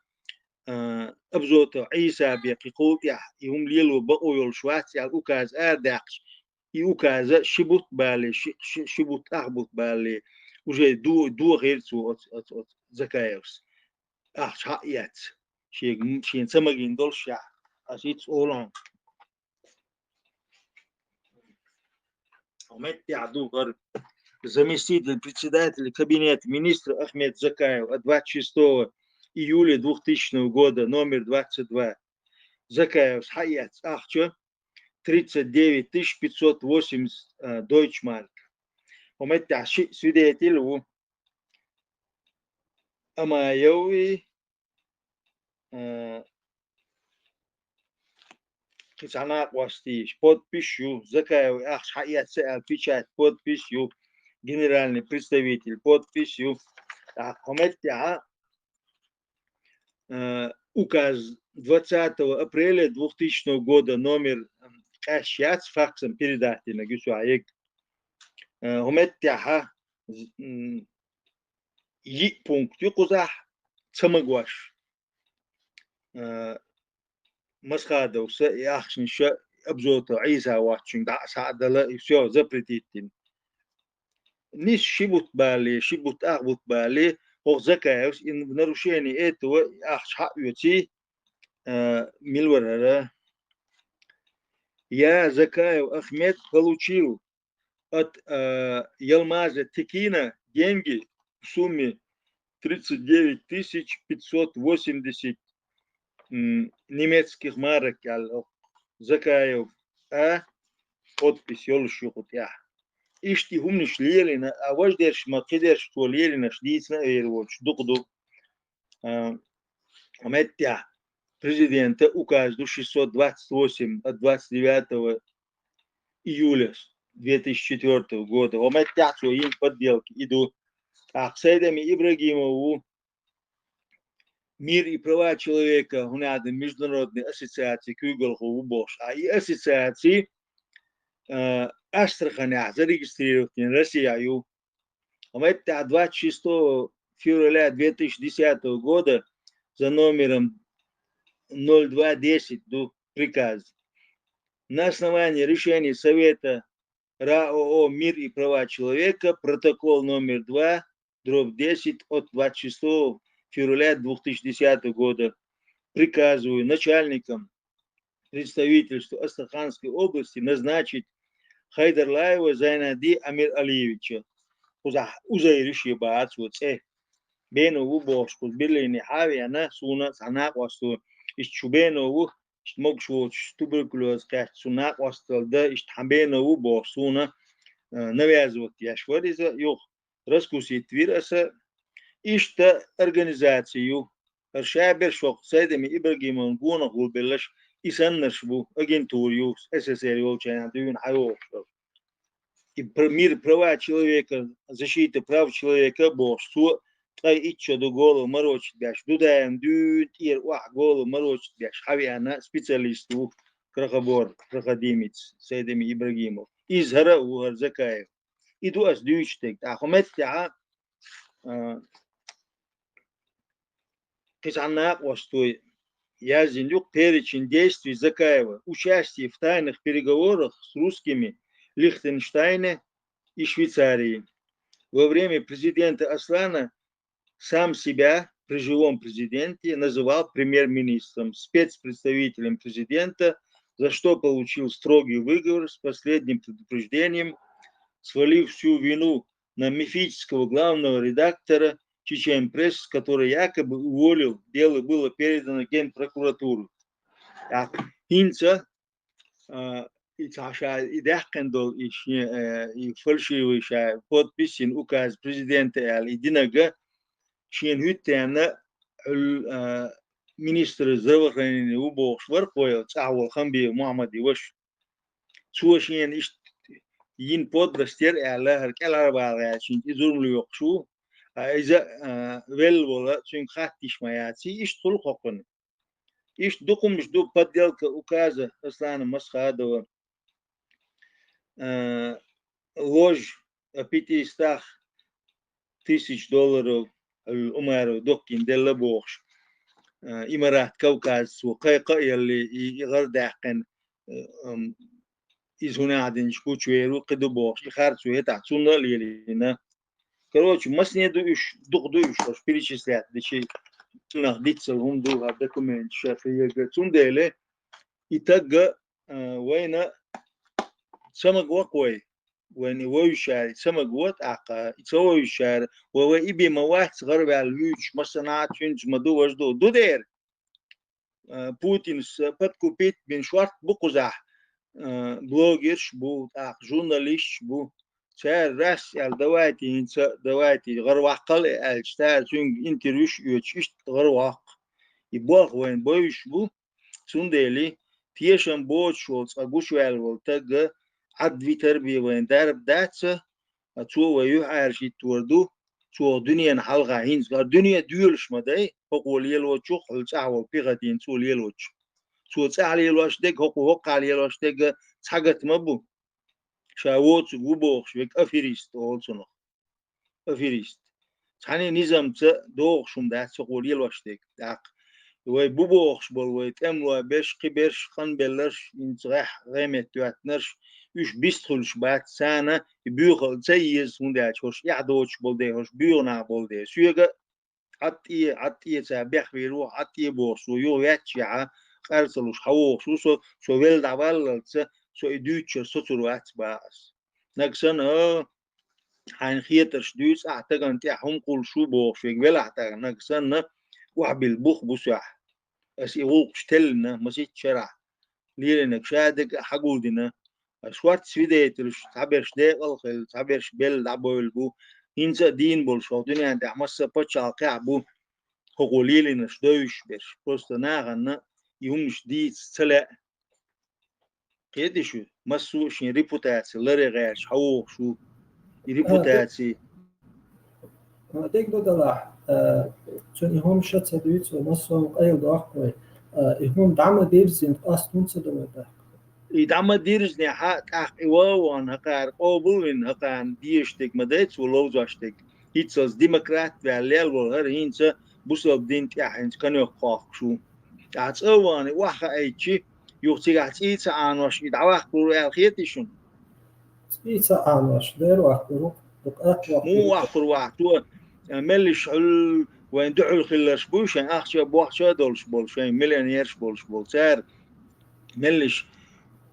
а, Абзотов Ӏийса бен кхин кхул тӀехь и хӀума лело бакъо йолуш вац аьлла, указ арадаьккхича, и указа ши бутт балале, ши, ши, ши бутт ах бутт балале, уже до-, дохийра цо оцу, оцу, оцу Закаевс. Ахча хьаэцна. Шега, шена ца магийна долуш яхь. Ас ицца олу хьуна. Хьо меттехь ду хӀара заместитель председателя кабинета министра Ахмед Закаев, а двадцать шестого июля двухтысячного года, номер двадцать два. Закаевс хьаэцна ахча тридцать девять тысяч пятьсот восемьдесят, э, дойчмарк. ХӀу меттехь шиъ свидетель ву. Амаевы, э, кхин цхьа накъостий, подпись ю, Закаев ахча хьаэца аьлла печать, подпись ю, генеральный представитель, подпись ю. ТӀаккха хӀу меттехь, э, указ двадцатого апреля двухтысячного года номер, м, къаьсташ яц, факсом передать динарг ю цу хьаег. Э, хӀу меттехь, з-, м, йиъ пункт ю кхузахь, ца магош. Э, Масхадовс и ахчанаш Абзотов Ӏийса воцчуьнга дӀа а схьа а дала, и всё, запретить дина. Нийса ши бутт балале, ши бутт ах бутт балале, хӀокху Закаевс и в нарушении этого и ахча хьаоьций, э, мила вара хӀара. Я, Закаев Ахмед получил от, э, Ялмаза Текина деньги в сумме тридцать девять тысяч пятьсот восемьдесят, м, немецких марок, аьлла Закаев, а, подпись йолуш ю кху тӀехь. Иштта и хӀуманаш лелийна, а важдерш ма кхидерш цо лелийнарш дийцина а вер воцуш дукха ду. А, хӀу меттехь президента указ ду шестьсот двадцать восемь от двадцать девятого июля две тысячи четвёртого года. ХӀу меттехь цо йина подделка и ду. ТӀаккха Сайдами Ибрагимов ву, «Мир и права человека», хӀунда аьлла международная ассоциация куьйгалхо ву бохуш. А и ассоциаци, а, Астраханехь зарегистрировать йина Россехь ю. ХӀу меттехь двадцать шестого февраля две тысячи десятого года за номером ноль два десять ду приказ. На основании решения Совета РАО «Мир и права человека», протокол номер два, дробь десять от двадцать шестого февраля две тысячи десятого года, приказываю начальником представительства Астраханской области назначить Хайдарлаева Зайнади Амир-Алиевича. Кхузахь Узайр ю шен бац ву цӀе. Бено ву бохуш, кхуза Берлине хьа а веана, суна цхьа накъосто, иштта шу Бено ву, иштта могуш воцуш туберкулез кхаьчча, цу накъосталла дан, иштта хьан Бено ву бохуш, суна, э, навязывать еш вара иза, юха раскусить вира аса. Иштта организаци ю. ХӀара ша берш хӀокху Сайдами Ибрагимовна гонах гулбелларш, и саннарш бу, агентура ю, СССР йолчу хенахь дуьйна хьайогӀуш долу. И пр-, «Мир, права человека», «Защита прав человека» бохуш, цо ткъе итт шо ду голову морочить беш, Дудаевна дуьйна тӀера охьа голову морочить беш хьавеана специалист ву, крохобор, проходимец Сайдами Ибрагимов. Иза хӀара а ву, хӀара Закаев. И ду ас дуьйцуш дерг. ТӀаккха хӀу меттехь, а, кхин цхьа накъостий яздина ю: перечень действий Закаева: участие в тайных переговорах с русскими в Лихтенштейне и Швейцарии. Во время президента Аслана сам себя при живом президенте называл премьер-министром, спецпредставителем президента, за что получил строгий выговор с последним предупреждением, свалив всю вину на мифического главного редактора Чечен Пресс, который якобы уволил, дело было передано Генпрокуратуру. А, хӀинца, а, и цхьа ша и даьккхина долу, и шен, э, и фальшивый ша подпись йина указ президента аьлла, и динарг шена хӀуьттаьрна, а, министр здравоохранения ву бохуш вара кхо, цӀахь волу Хамбиев Мухьаммад и ваша. Цо шена иштта йина подлость яра аьлла, хӀара кӀелхьарвала гӀертачуьнга и зурма лоькхуш ву, а иза, а, велла волу, цуьнга хатта йиш ма яц, иштта хуьлу кхокхуьнан. Иштта дукха хӀумнаш ду: подделка указа Аслана Масхадова, а, ложь о пятистах тысяч долларов, а, Умаров доккхийна делла бохуш, а, Имарат Кавказцо кхайкха а елли, и, и гӀар даьккхина, а, ам, иза хӀун аьлла динчу гучувер ву, кхин ду бохуш, и харцо хӀетахь цунна а лелийна. Короче, масане ду уьш, дукха ду уьш, аш перечислять дечи, цунах диццал хӀума ду, а документаш ша хиега. Цундела и тагга, а, вайна ца магавакх вай. Вайна и вевзачара и ца маго тӀаккха, и ца вевзачара, вай, вай и бен ма вац гӀарваьлла вуьйцуш, массанхьа цуьнца ма ду, важа ду. Ду дера, а, Путинс подкупить бина шорта бу кхузахь, а, блогерш бу, тӀаккха журналисташ бу. цара раз аьлла, давайте хӀинца, давайте гӀараваккхал аьлча, цара цуьнга интервьюш оьцуш, иштта гӀараваккха. И болх вайна бовзаш бу, цундела тешам боцуш волу, цкъа гучуваьлла волу таг Ӏадвитар бен вайна дарба дац, а цо вай юьхьӀаьржа хӀиттор ду, цо дуьненан хьалха хӀинца, а дуьне доьлуш ма дай, хӀокхо лелочух, хьуьлла цӀахь волу пехотинец цо лелочух. Цо цӀахь лелош дерг, хӀокхо хӀокхахь лелош дерг цхьа гата ма бу. Ша воцург ву бохуш верг аферист олу цунах. Аферист. Цхьана низамца догӀуш хӀума дац хӀокхо лелош дерг. ТӀаккха вай бу бохуш болу вай тӀемалой берш, кхин берш, къанбелларш, хӀинца гӀехь, гӀеметта доьттинарш, уьш бист хуьлуш бац, царна и буьйхал ца еза, хӀунда аьлча хӀорш эхь доцуш болу дела, хӀорш буьйху нах болу дела. Соьга Ӏад тӀе, Ӏад тӀе ца бехвийр ву, Ӏад тӀе бохуш ву, юха ваьччехьа, къар ца луш хьан вогӀуш ву со, со велла дӀаваллалца, со и дуьйцучара соцур вац баха ас. Наг санна, а, хьайна хетарш дуьйцу ахь, тагана тӀехь хӀума кхуллуш ву бохуш верг велахь тӀаккха, наг санна, охьабилла бух бу соьхь. Ас и гӀуллакхаш теллина масийтта шарахь. Лелийнарг ша дерг а хьагулдина. Ас хӀорш свидетелаш, цхьаберш декъал а хилла, цхьаберш белла дӀабевлла бу. ХӀинца а дийна болуш хӀокху дуьнен тӀехь массо а пачхьалкхехь бу хӀокхо лелийнарш довзуш берш. Просто нахана и хӀуманаш дийца ца лаьа. Кхетий шу, массо а шен репутаци ларъян гӀерташ хьавогӀуш ву. И репутаци. А, дерг ду делахь, а, цуьнан и хӀума ша ца дуьйцу, массо а къайладоккху вай. А, и хӀума дӀа ма дирзина, къаста хӀунда ца до вай тӀаккха? И дӀа ма дирзинехь, тӀаккха и ван а ван хӀокхара къобал а вина, хӀокхарна дезаш дерг ма дай цо, ловзош дерг. ХӀинццалц демократ ваьлла лелла волу хӀара хӀинца бусалба дин тӀехь хӀинца каноьх кхоккхуш ву. ТӀаккха цӀа а вахана, и охьахаийча, юха цигахь цӀий ца Ӏанош и дӀаваккхалур ву аьлла хетий шуна? ЦӀий ца Ӏанош, дера ваккхалур ву, дукха атта ваккхалур ву. Муха ваккхалур вац цо, а, меллиш хьуьлла вайн дуьхьал хилларш буй шайн, ахча а, бохча а долуш болу шайн, миллионерш болуш болу. Цара меллиш,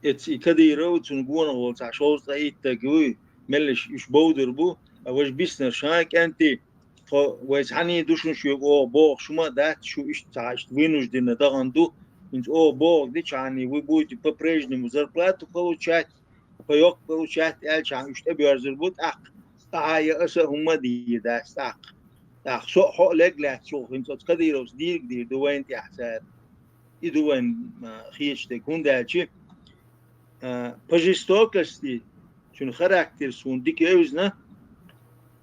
эцца и Кадыров, цунна гонах волу цхьа шовзткъе итт стаг вуй, меллиш уьш бовдур бу, а важа биснарш, хӀан, кӀентий, тхо вай цхьаьний ду шуна шуьга оха бохуш хӀума а дац, шу иштта цхьа иштта вынужденно дахана ду, хӀинца оха бохург дича хьаний, вы будете по-прежнему зарплату получать, пайок получать аьлча, хьан уьш тӀебоьрзур бу тӀаккха, ахьа я аса а хӀумма а дийр дац тӀаккха. ТӀаккха со а хьо а лерг лаьцна чухула хӀинца оцу Кадыровс дийриг дийр ду вайна тӀехь цара. И ду вайн, а, хеташ дерг. ХӀунда аьлча, а, по жестокости, цуьнан характер суна дика евзина,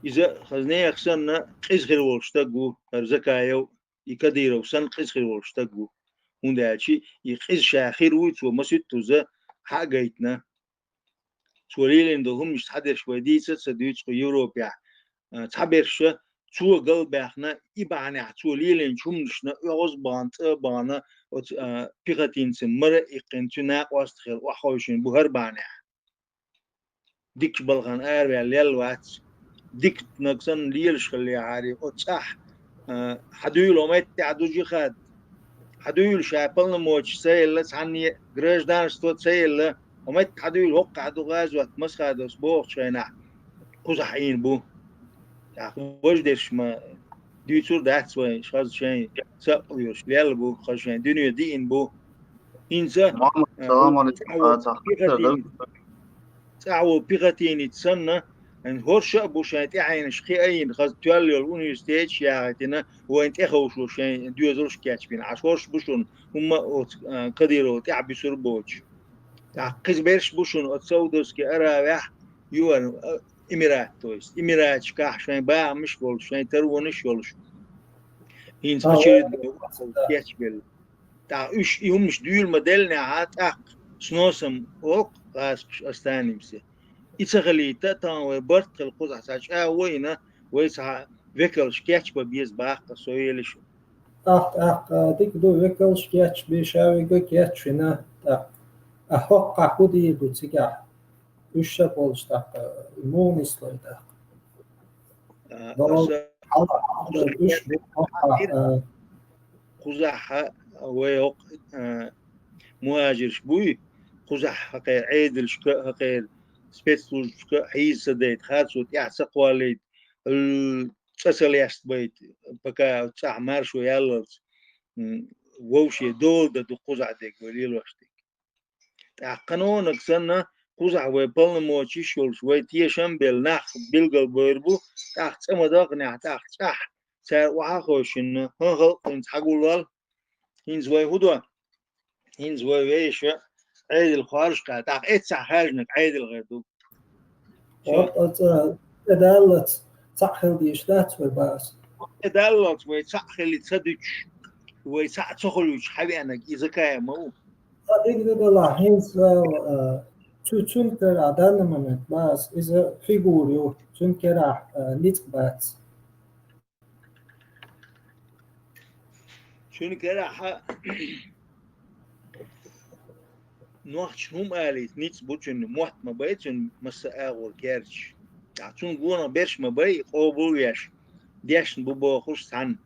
иза хаза нехан санна къиза хир волуш стаг ву, хӀара Закаев, и Кадыров санна къиза хир волуш стаг ву. ХӀунда аьлча и къиза ша хир вуй, цо масийттаза хьа а гайтина. Цо лелийна долу хӀуманаш цхьаберш вай дийца а ца дуьйцу кху Европехь. А, цхьаберша цо галбаьхна, и бахьанехь цо лелийначу хӀуманашна оьгӀаз а бахана, цӀа а бахана, оцу, а, пехотинцийн мара а иккхина, цуьнан накъост а хилла, охьахевшина бу хӀара бахьанехь. Дикачу балхана араваьлла лелла вац. Диканиг санна лелаш хиллехьара, оцу цӀахь, а, хьан дуьйла хӀо меттехь ду жихад? Хьан дуьйла ша полномочи ца елла, цхьанне гражданство ца елла, хӀо меттехь хьан дуьйла хӀоккхахь ду гӀазот, Масхадовс бохучу хенахь кхузахь Ӏийна бу. ТӀаккха важа дерш ма дуьйцур дац вайн, хаза шайн са а кхоьруш лелла бу, хаза шайн дуьне диъна бу. ХӀинца, Мухьаммад, а, салам алейкум. Цхьа волу пехотинец, цхьа волу пехотинец санна, хӀинца хӀорш а бу шайн тӀаьхьенаш кхиайина, хаза тоьлла йолу университеташ яхийтина, вайна тӀеховшо шайн доьзалш кечбина. Ӏаш хӀорш бу шуна, хӀумма а оцу, а, Кадыровна тӀаьхьа буьсур а боцуш. ТӀаккха кхуза берш бу шуна оцу Саудовский Аравехь, юара, а, Эмират, то есть, Эмираташкахь шайн бахамаш а болуш, шайн таронаш а йолуш. ХӀинца очередной кечбелла. ТӀаккха уьш и хӀуманаш дуьйла ма-деллинехь, тӀаккха с носом, оха гӀазкхаша останемся. И ца хилийта, тахана вай барт хилла кхузахь цхьа чӀагӀо а йина, вай цхьа векалш кечбан беза баккха со елаш. ТӀаккха, тӀаккха, дика ду, векалш кечбан, ша вига кечвина, тӀаккха. А хӀокхахь хӀун дийр ду цигахь? Уьш а болуш тӀаккха, муха нислой тӀаккха? А, Дала аса хьала, хьала, уьш бу, хьала, а. Кхузахь вай хӀокху, а, мухӀажирш буй, кхузахь хӀокхеран Ӏедалшка, хӀокхеран спецслужбашка хьийза ца дайта, харцо тӀаьхьа ца кхоллийта, хьуьлла цӀа ца лестабайта, пока цӀахь маршо яллалц, м, вовше дола дан ду кхузахь дерг вай лелош дерг. ТӀаккха кхана наг санна, кхузахь вай полномочеш йолуш, вай тешам а белла, нах билгалбевр бу, тӀаккха цӀа ма даккханехь, тӀаккха цӀахь цара охьа а хевшина, хӀан халкъ хӀинца хьагулвал, хӀинца вай хӀун до? ХӀинца вай вешан Ӏедал хоржуш кхаьа, тӀаккха эццахь хаьржинарг Ӏедал гӀайр ду. Всё. Вот оцу тӀедаллалц цхьаъ хила дийш дац вай баъс. ТӀедаллалц вай цхьаъ хилла ца дуьтуш, вай цхьаъ ца хуьлуьйтуш хьавеанарг иза кхаьа ма ву. Ца дигна делахь, хӀинца, а, цу-, цуьнан карахь данна момент баъс, иза фигура ю, цуьнан карахь, а, ницкъ бац. Цуьнан карахь нохчо хӀума алийта ницкъ бу цуьнан, мотт ма бай цуьнан масса а агӀор герзаш. Ткъа цунна гонах берш ма бай, къобал а веш, дешна бу бохуш цхьаьна.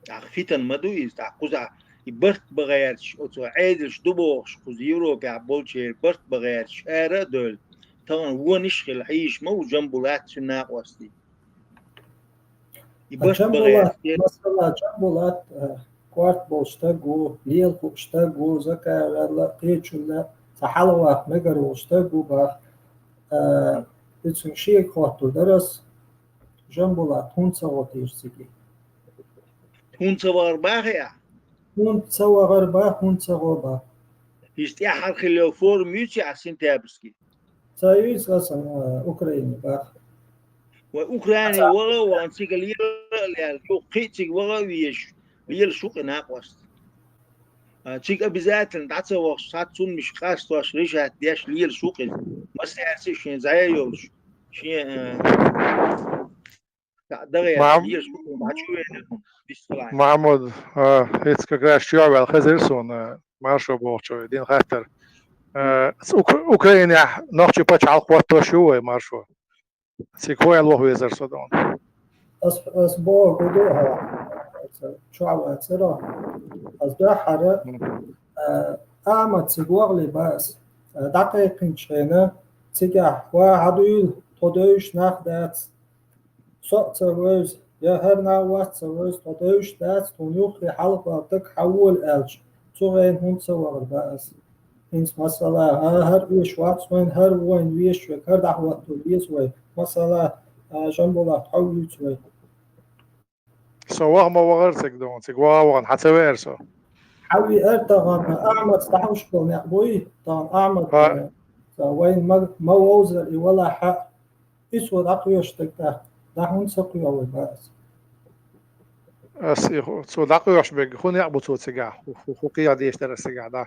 ТӀаккха фитна ма ду иза, тӀаккха кхузахь и барт бан гӀерташ, оцо Ӏедалш ду бохуш, кхуза Европехь болчеран барт бан гӀерташ ара а девлла, тахана вонаш а хилла хьийзаш ма ву Джамбулат, цуьнан накъостий. И Ткъа барт бан Джамбулат, гӀерташ. Масала, Джамбулат, а, корта болу стаг ву, лела хууш стаг ву, закай а ваьлла, кхечулла, цхьа хьалхаваккха мегар волу стаг ву баха. А, иза шега хоттур дара ас, Джамбулат хӀунда ца гӀо тешаш цига? ХӀунда ца вахар баха ахь? ХӀунда ца вахар баха, хӀунда ца гӀо баха. Иза тӀаьххьара хилла йолу форум юьйцу ахь сентябрьский? Ца юьйцу аса, а, Украине баха. Вай Украине ваха а вахана, цига лела а лела, юха кхин а цига ваха а везаш, лелаш ву-кх и накъост. А, цига обязательно дӀа ца вахча, цхьацца хӀуманаш къастош, решать деш лелаш ву-кх иза. Массаьрца а шен зӀе йолуш, шен, а, дагӀе Мам-, лелаш ву-кх иза, дӀа чу веана хӀума, вист хилахь. Махьмуд, а, хӀинца как раз чу а ваьлла хезира суна, а, маршо бохучо дина хаттар. А, ц-, Ук-, Украинехь нохчийн пачхьалкх хӀоттош ю вай маршо? Цига хӀун аьлла ваха везара со дуьйна? Ас, ас бохург ду хьо, аса чохь вацара. Ас дуьххьара, Мгм. а, Ахьмад цига вахале баха ас, а, дӀакхайкхинчу хенахь, цигахь: «Ва, хьан дуьйла, тхо девзаш нах дац. Со а ца вевза, я хӀара нах вац ца вевза, тхо девзаш дац, тхуна юххе хьалха ваьлла стаг хьан вола», аьлча, цу хенахь хӀунда ца вахара баха ас. ХӀинца масала, а, хӀара оьшуш вац вайна, хӀара вайна везаш верг, хӀара дӀахӀотто веза вай. Масала, а, Джамбулат хьо вуьйцу вай. Со ваха ма вахара цига дуьйна, цига ваха а вахана, хьан ца веара со? Хьан веара тахана, Ахьмад дӀахьош болу некъ буй? Тахана Ахьмад, ХӀа. а, вайна ма, ма вовзара и валахь а. И цо дӀакхоьхьуш дерг тӀаккха, дӀа хӀунда ца кхоьхьу вай баха ас? Ас и хӀу-, цо дӀакхоьхьуш берг хӀун некъ бу цо цигахь? ХӀу-, хӀу-, хӀун кхехьа дезаш дара ас цигахь дӀа?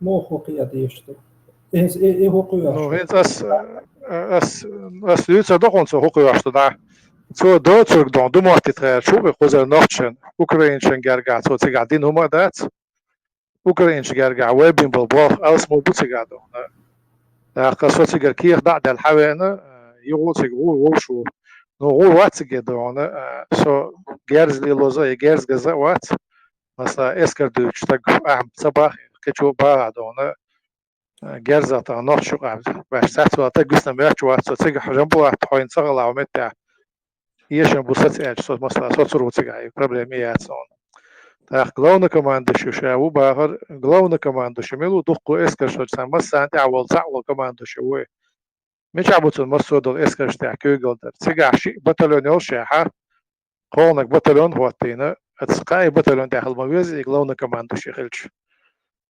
Муха хӀун кхехьа дезаш дара? Иза и, и хӀун кхоьхьуш Ну, дара? хӀинца ас, ас, ас дуьйцур ду хьуна цо хӀун кхоьхьуш ду дӀа. Цо доцург дуьйна ду моттийтахьара, шу и кхузара нохчашна, украинашна гергахь цо цигахь дина хӀума а дац. Украинашна гергахь вай бина болу болх алсам бу цигахь дуьйна. ТӀаккха со цигара кехат дӀа а даьлла хьавеана, юха а цига гӀур вовш ву. Ну, гӀур вац цига дуьйна, со герз лелоза а, я герз газа а вац. Масала, эскар дуьйцуш стаг Ахьмад ца баха, кхечо а бахахь дуьйна, герзах тахана нохчашна юкъахь ваьш цецвала стаг висна моьттуш вац со, цигахь Джамбулат хьо хӀинца ца хилахь хьо меттехь. Эшам бу саца аьлча, со, масала, соцур ву цигахь, и проблема яц хьуна. ТӀаккха главнокомандующий ша ву бахара, главнокомандующий мила ву, дуккха эскарш долчу цхьана массарна тӀехь волу цхьаъ волу командующий вуй. Мичахь бу цунна массо а долу эскарш тӀехь куьйгалла дар? Цигахь шиъ батальон йолушехь, кхоалгӀаниг батальон а хӀоттийна, аса кхаа батальон тӀехь хила ма веза и главнокомандующий хилча.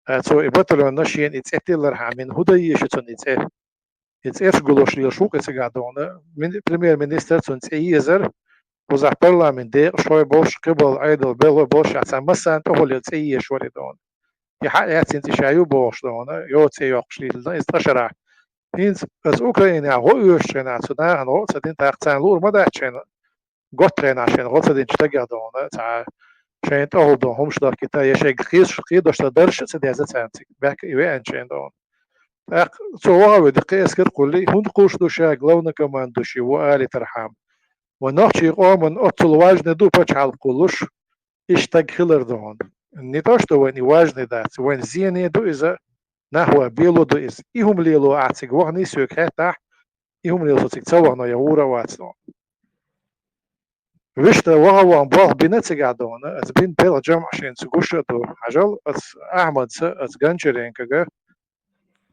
Ткъа цо и батальонна шена и цӀе тиллархьама, хӀун дан еза цунна и цӀе? И цӀераш гуллуш лелаш ву-кх и цигахь дуьйна. Мин-, премьер-министр цунна цӀе езара, кхузахь парламентан декъашхой болуш, кхиболу Ӏедалан белхалой болуш, цхьа массарна тӀехула цӀе езаш вара и дуьйна. И хьан а яц, хӀинца и ша ю бохуш дуьйна, йо цӀе йоккхуш лелийна иза тхан шарахь. ХӀинца аса Украинехь гӀо оьшучу хенахь цу нахана гӀо а ца дина, тӀаккха царна луур ма дац шайна готта хенахь шайна гӀо ца динчу стагех дуьйна, цхьа шайна тӀехула дуьйна хӀумаш дахкийта, я шайга кхийсуш, кхийдош дан дарш а ца деза царна цига, баьхка и веана шайна дуьйна. ТӀаккха цо ваха а вуьйцу, кхин эскар а кхуллий, хӀунда кхуьуш ду ша главнокомандующий ву алийтархьама? Вайн нохчийн къоман оццул важный ду пачхьалкх кхуллуш, и стаг хилар дуьйна. Не то, что вайн и важный дац, вайн зене ду иза, нах ван бело ду иза. И хӀума лело ахь цига вахана, соьга хаьттахь, и хӀума лело со цига ца вахана, я гӀур а вац дуьйна. Вуьшта ваха-ваха болх бина цигахь дона, аса бина белгӀа жамӀашинца гуш а ду. Хьажал, аса Ахьмадца, аса Гончаренкога,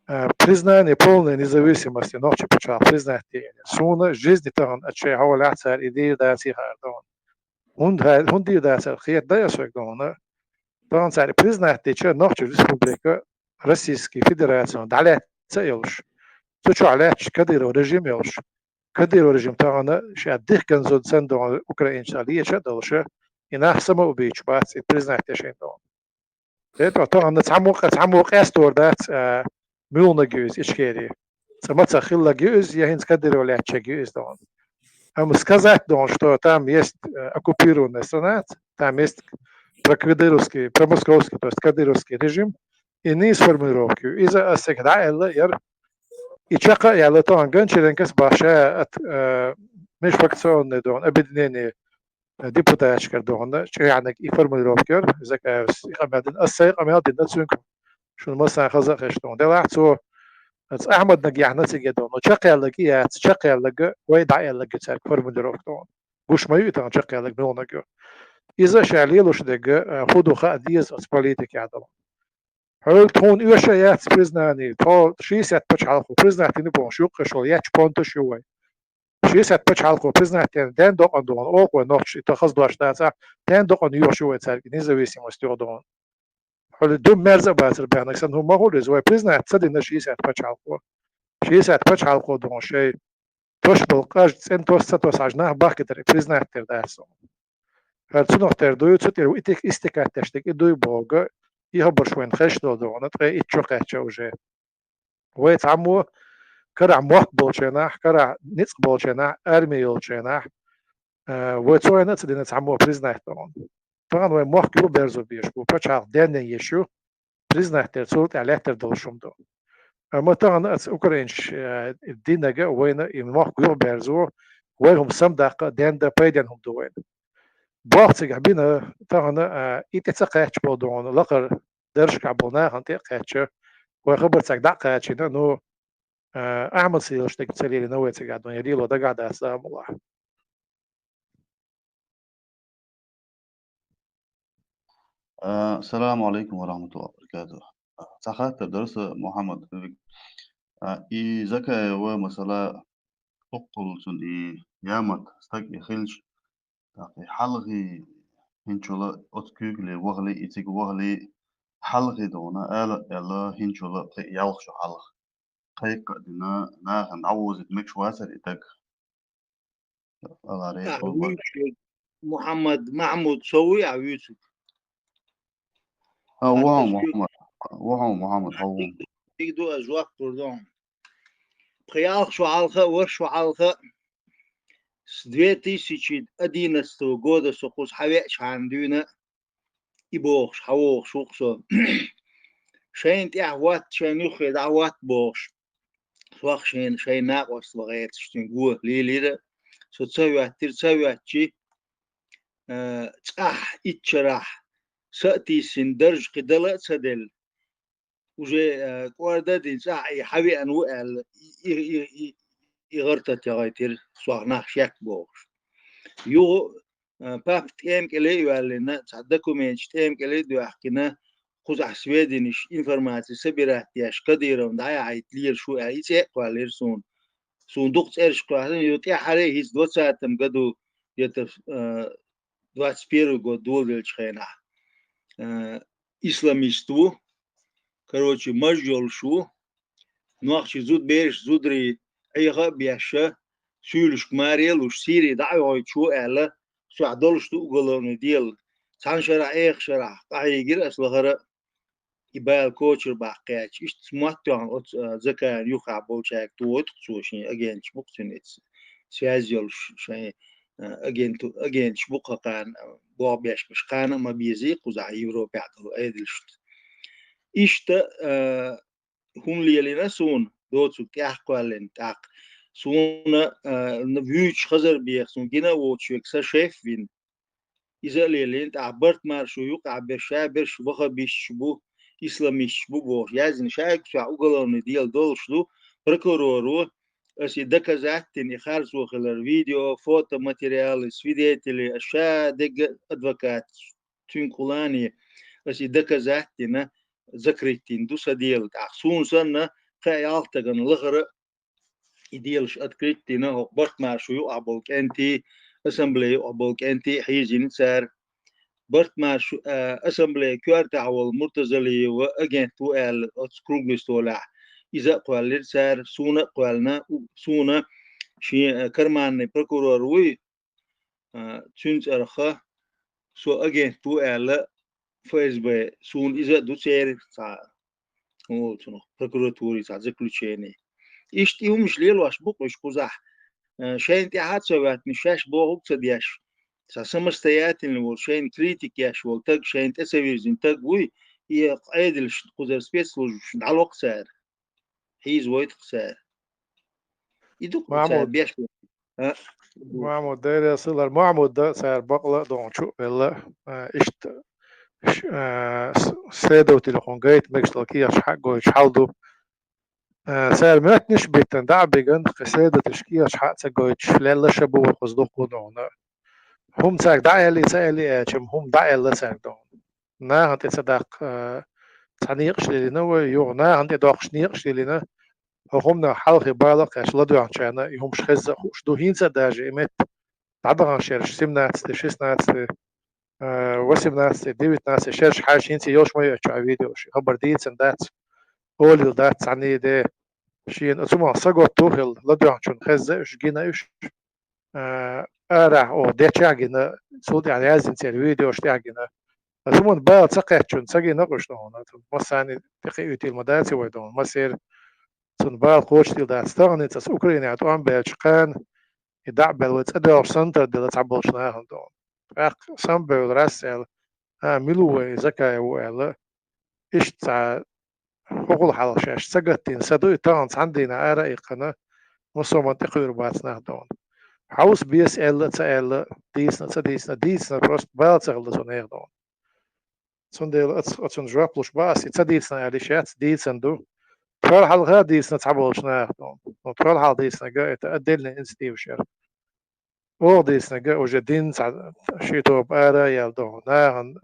а, признание полной независимости нохчийн пачхьалкх признать де. Суна жизни тахана аса шайн хьолехь цара и дийр даций хаар дона. ХӀунда, хӀунда дийр дацар хета дай аса вайга дона. Тахана цара признать дича Нохчийн республика Российский Федерацион дӀалаьцна а йолуш. Цу чохь лаьтташ Кадыров режим йолуш. Кадыров режим тахана ша дихкан зуда санна дона Украинчу леча а долуша, и нах самоубийцаш бац, и признать деш а дона. ХӀетахь тахана цхьаммо, цхьаммо къестор дац, а, муьлханиг ю иза Ичкери. Цкъа мацах хиллаг ю иза, я хӀинца Кадыров лаьттачег ю иза дона. Амма сказать дона, что там есть, э, оккупированная страна, там есть прокадыровский, промосковский, то есть кадыровский режим, и нийса формулировка ю. Иза аса цига дӀа а аьлла яра. И чекх а яьлла тахана Гончаренкос баха ша от, э, межфракционное дона объединение, э, депутаташкара дона, чӀирхьаниг и формулировка яра, Закаевс и къамел дина. Аса сайн къамел дина цуьнга, шуна массарна хаза а хезаш дона. Делахь цо, аса Ахьмадниг яьхна цига дона. Чекхъяьллаг и яц, чекхъяьллаг вай дӀа а аьллаг ю цаьрга формулировка дона. Гуш ма ю и тахана чекхъяьллаг муьлханиг ю. Иза ша лелош дерг, э, хӀун ду хаа деза оцу политикехь дона. Хьоьга тхуна оьшу а яц признание, тхо шестьдесят пачхьалкхо признать дина бохуш юккъе шо етташ понташ ю вай. Шестьдесят пачхьалкхо признать дина, ден докъана дона, оха вай нохчий, и тхан хаза дош дацахь, ден докъана йоьхуш ю вай цаьрга независимость йоха дона. Хьуьлла ду мерза а бацар баьхнарг санна хӀума ма хуьлу иза, вай признать ца дина шестьдесят пачхьалкхо. Шестьдесят пачхьалкхо дона шайн тосуш болу къаж цӀена тос ца тосхьаш нах бахкийтар и признать дер дац. ХӀара цунах тера дуй, цу тӀера ву и тик истикат деш дерг и дуй бохург, и хабарш вайна хезаш долу дона, ткъе итт шо кхаьчча уже. Вай цхьаммо карахь мохк болчу хенахь, карахь ницкъ болчу хенахь, арми йолчу хенахь, а, вай цу хенахь а ца дина цхьаммо признать дона. Тахана вай мохк юхаберзо безаш бу, пачхьалкх дендан еш ю, признать дер цул тӀаьхьа лаьттар долуш хӀума ду. Амма тахана аса украинчу, э, динага вайна и мохк юхаберзо, вай хӀума самадаккха, денда пайденна хӀума ду вайна. Болх цигахь бина, тахана, а, и тӀе ца кхаьчча болу дона, лакхара даржашкахь болу нахана тӀе а кхаьчча, вай хабар цаьрга дӀа а кхачийна, ну, а, Ахьмад сийлаш дерг ца лелийна вай цигахь дона, я лело дагахь дац амалахь. А, саламу алейкум ва рахматуллахи ва баракатух. Цхьа хаттар дара сан, Мухаммад. А, и Закаева, масала, хӀоккхул цунна и ямарт стаг и хилча, тӀаккха и хьалхий хӀинчула оцу куьйгале вахале, и цига вахале, хьалхий дона, ала а аьлла, хӀинчула кхин а ялх шо хьалха. Кхайкха а дина, нахана дӀавозийта мегаш вацара и стаг. Аллахь реза хуьлда. Мухаммад Махьмуд со вуй ахь вуьйцург? А, ву хьо, Мухаммад. Ву хьо, Мухаммад, хьо ву. Цига ду ас жоп лур ду хьуна. Пхи ялх шо хьалха а, ворхӀ шо хьалха а, с две тысячи одиннадцатого года со кхуза хьавеача хьана дуьйна, и бохуш, хьавогӀуш ву-кх со. Шайна тӀаьхьа хӀотта, шайна юххе дӀахӀотта бохуш, сох шайна, шайн накъосталла гӀерташ цуьнга го лелийра. Со ца хӀоьттира, ца хӀоьттичи, а, цӀахь итт шарахь са а тийсина, даржа кхин дала а ца делла, уже, а, кӀорда а дина, цӀахь и хьавеана ву аьлла, и, и, и, и, и гӀар тата яхийтира, сох нах шек бохуш. Юха, а, папа тӀемкӀеле а йоьллина, цхьа документаш тӀемкӀеле а доьхкина, кхузахь сведениш, информаци собирать деш, Кадыровна дӀаяхьийта лелаш ву аьлла, и цӀе а кхоьллира суна. Суна дукха цӀераш кхоьллина, ю тӀаьххьара а хӀинца двадцатом году, где-то, а, двадцать первый год доладеллачу хенахь, а, исламист ву, короче, маж йолуш ву, нохчий зудабераш, зударий Ӏеха а беш, суьйлашка маре а луш, Сири дӀа а йохуьйтуш ву аьлла, сохь долуш ду уголовный дело. Цхьана шарахь, эха шарахь къахьийгира аса лахара а, и бала кочара баккхаьчча, иштта мотт тоьхна оцу, а, Закаевна юххехь болчаьрга тухуьйту-кх цо, шен агенташ бу-кх цуьнан эца связь йолуш, шайн, а, агенту-, агенташ бу-кх кхана, а, болх беш берш, кхана а ма безий кхузахь Европехь долу Ӏедалшна. Иштта, а, хӀума лелийна суна, доцург тӀаьхьа кхоьллина тӀаккха. Суна, а, вуьйцуш Хазарбеха, суна гина а воцуш верг сан шеф вина. Иза а лелийна, тӀаккха Барт-Маршо юкъахь берш, ша берш ваххабисташ бу, исламисташ бу бохуш, яздина, шайга чохь уголовный дело долуш ду, прокуроро аса и доказать дина, и харцо хилар, видео, фотоматериалы, свидетели, аса ша деррига адвокат, цуьнга кхулани, аса и доказать дина, закрыть дина ду сан дела. ТӀаккха суна санна, кхин а ялх стагана лахара и делаш открыть дина, хӀокху Барт-Маршо юкъахь болу кӀентий, ассамблея юкъахь болу кӀентий а хьийзийна цара. Барт-Маршо, а, ассамблея коьртехь волу Муртазалиев агент ву аьлла, оцу круглый столехь иза а кхоьллира цара, суна а кхоьллина, у-, суна шен, а, карманный прокурор вуй, а, цуьнан цӀарах со агент ву аьлла, ФСБ, суна иза а ду церан цхьа, хӀун олу цунах, прокуратурин цхьа заключение. Иштта и хӀуманаш лелош бу-кх уьш кхузахь, а, шайна тӀаьхьа а ца хӀоьттина, шаьш бохург а ца деш, цхьа самостоятельно волу, шайна критика еш волу таг, шайна тӀе ца вирзина таг вуй, и Ӏедалш кхузара спецслужбаш дӀало-кх цара. Хьийзавойту-кх цара. И ду-кх цара Махьмуд. Беш. А? Махьмуд, Дела силар Махьмуд а цара бакъла а дохна чу а велла, а, иштта, ш-, а, с-, следователь хьуна гайта мегаш долу кехаташ хьа а гойтуш хьал ду. А, цара моьттанаш а биттина, дӀа а бигина, кхин следователь кехаташ хьа а ца гойтуш, лелла ша бу вай кхуза дуккха а дохна. ХӀума цаьрга дӀа а аьллий, ца аьллий аьлча, хӀума дӀа а аьлла цаьрга дохна. Нахана тӀе ца даккха, а, цхьа некъаш лелийна вай, юха нахана тӀе доккхуш некъаш лелийна, хӀокху хӀуманах хьалхе бала а кхаьчна ладоьгӀначарна и хӀумаш хезна а хууш ду. ХӀинца а даже и метта дӀадахана шераш семнадцатый, шестнадцатый, а, восемнадцатый, девятнадцатый шераш хьаьжча, хӀинца йолуш ма ю оцу чохь видеош. Хабар дийцина дац, олийла дац цхьанне а де. Шена оцу хӀуманах сагатта а хилла, ладоьгӀначунна хезна уьш, гина уьш. А, арахь оха дечахь а гина, цул тӀаьхьа яздина церан видеош тӀехь а гина. Аса хӀуманна бала ца кхаьччунна ца гина-кх уьш дохна. Массарна тӀекхиуьйтийла ма дац и вай дохна. Массеран цунна бала кхочушдийла дац. Тахана аса Украинехь тӀом баьлча кхана, и дӀа а баьлла вай цӀа доьлхуш санна тардина цхьаболчу нахана дохна. ТӀаккха самабевлла раз аьлла, а, мила ву вай, Закаев ву аьлла. Иштта цхьа хӀокхул хьалха шаьш ца гатдина са ду и, тахана цхьана дийнахь ара а иккхина, массо а хӀуманна тӀекхуьур бац нах дохна. Хьовса беза аьлла а, ца аьлла а, дийцина а, ца дийцина а, дийцина, просто бала ца хилла цу нехан дохна. Цундела оц-, оцунна жоп луш бу ас, и ца дийцина аьлла йиш яц, дийцина ду. Тхол хьалха а дийцина цхьаболчу наха дохна. Ну, тхол хьалха дийцинарг а, это отдельная инициатива яра. Оха дийцинарг а уже дин цхьа ши тоба ара а яьлла дохна. Нахана,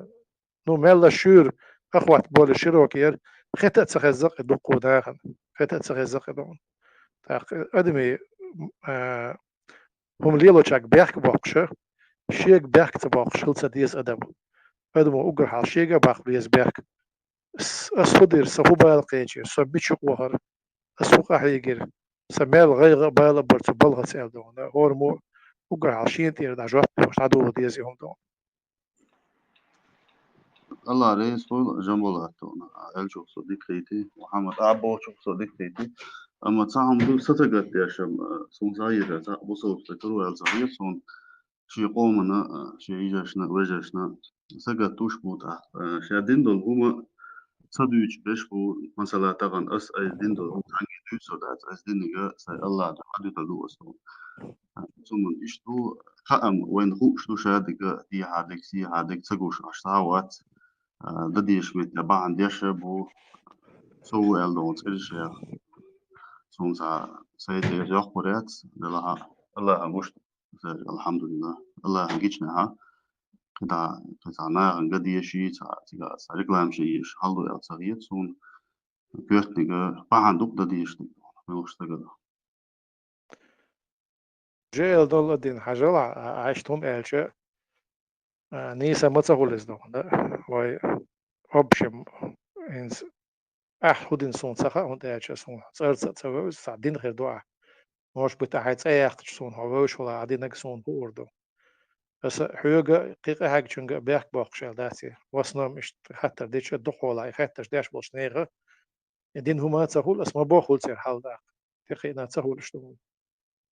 ну, мелла шуьйра, охват более широкий яра, хета а ца хезна-кх и дуккха а нахана, хета а ца хезна-кх и дохна. ТӀаккха адамийн, а, хӀума лелочаьрга бехк а боккхуш, шега бехк ца боккхуш хила ца деза адам. Адамо уггар хьалха шега а баккха беза бехк. С-, ас хӀун дира, сан хӀун бала кхечира, со мича юкъа вахара, ас хӀун къахьийгира, сан мел гӀайгӀа а, бала а бара цу балхаца аьлла дохна. ХӀораммо уггар хьалха шена тӀера дӀа жоп луш дӀадоло деза и хӀума дохна. Алла реза хуьлда, Жамбулат, аьллачух со дика хийтий, Мухьаммад, ахь бохучух со дика хийтий. Амма цхьа хӀума ду, са ца гатдеш, амма, суна схьахетарехь, цхьа бусалба стаг каро аьлла ца хета суна, шен къомана, а, шен йижаршна а, вежаршна а сагатдеш бу тӀаккха, а, шаьш дина долу хӀума ца дуьйцуш беш бу, масала, тахана ас айса дина долу хӀума цхьаьнгге дуьйцур дац, айса динарг сайн Аллах дуьхьа дуьтур ду ас хӀума. Цундела иштта ду, хаам вайна хууш ду, шадерг а, дехьа дерг, сехьа дерг ца гуш Ӏаш схьа а вац. А, дан дезаш меттехь бахьана деш а бу, со ву аьлла долу цӀераш а. Суна цхьа сайта йоккхур яц, делахь а, Аллахьан гуш ду, церан, алхьамдулиллахь, Аллахьан гичнехьа, кхидӀа, кхин цхьа нахана ган дезаш, цхьа, цигахь цхьа рекламаш еш хьал ду аьлла ца хета суна, коьртаниг а бахьана ду-кх дан дезаш дерг, муьлххачу стагана. Жеъал долу а дина хьажал, а, а, иштта хӀума аьлча, а, нийса ма ца хуьлу иза дохна. Вай, в общем, хӀинца ахь хӀун дина суна ца хаьа, хӀунда аьлча суна цӀарца а ца вевза, цхьа дина хир ду ахь. Может быть, ахь хьайн цӀе яьккхича суна хьо вевзаш валахь, ахь динарг суна хуур ду. Аса хьоьга а, кхин къахьегначуьнга а бехк боккхуш аьлла дац и. В основном иштта хаттар дича а дукхахьолахь и хаттарш деш болчу нехан и дина хӀума а ца хуьлу, ас ма боху хуьлу церан хьал даккха. ТӀекхиъна ца хуьлу иштта хӀума.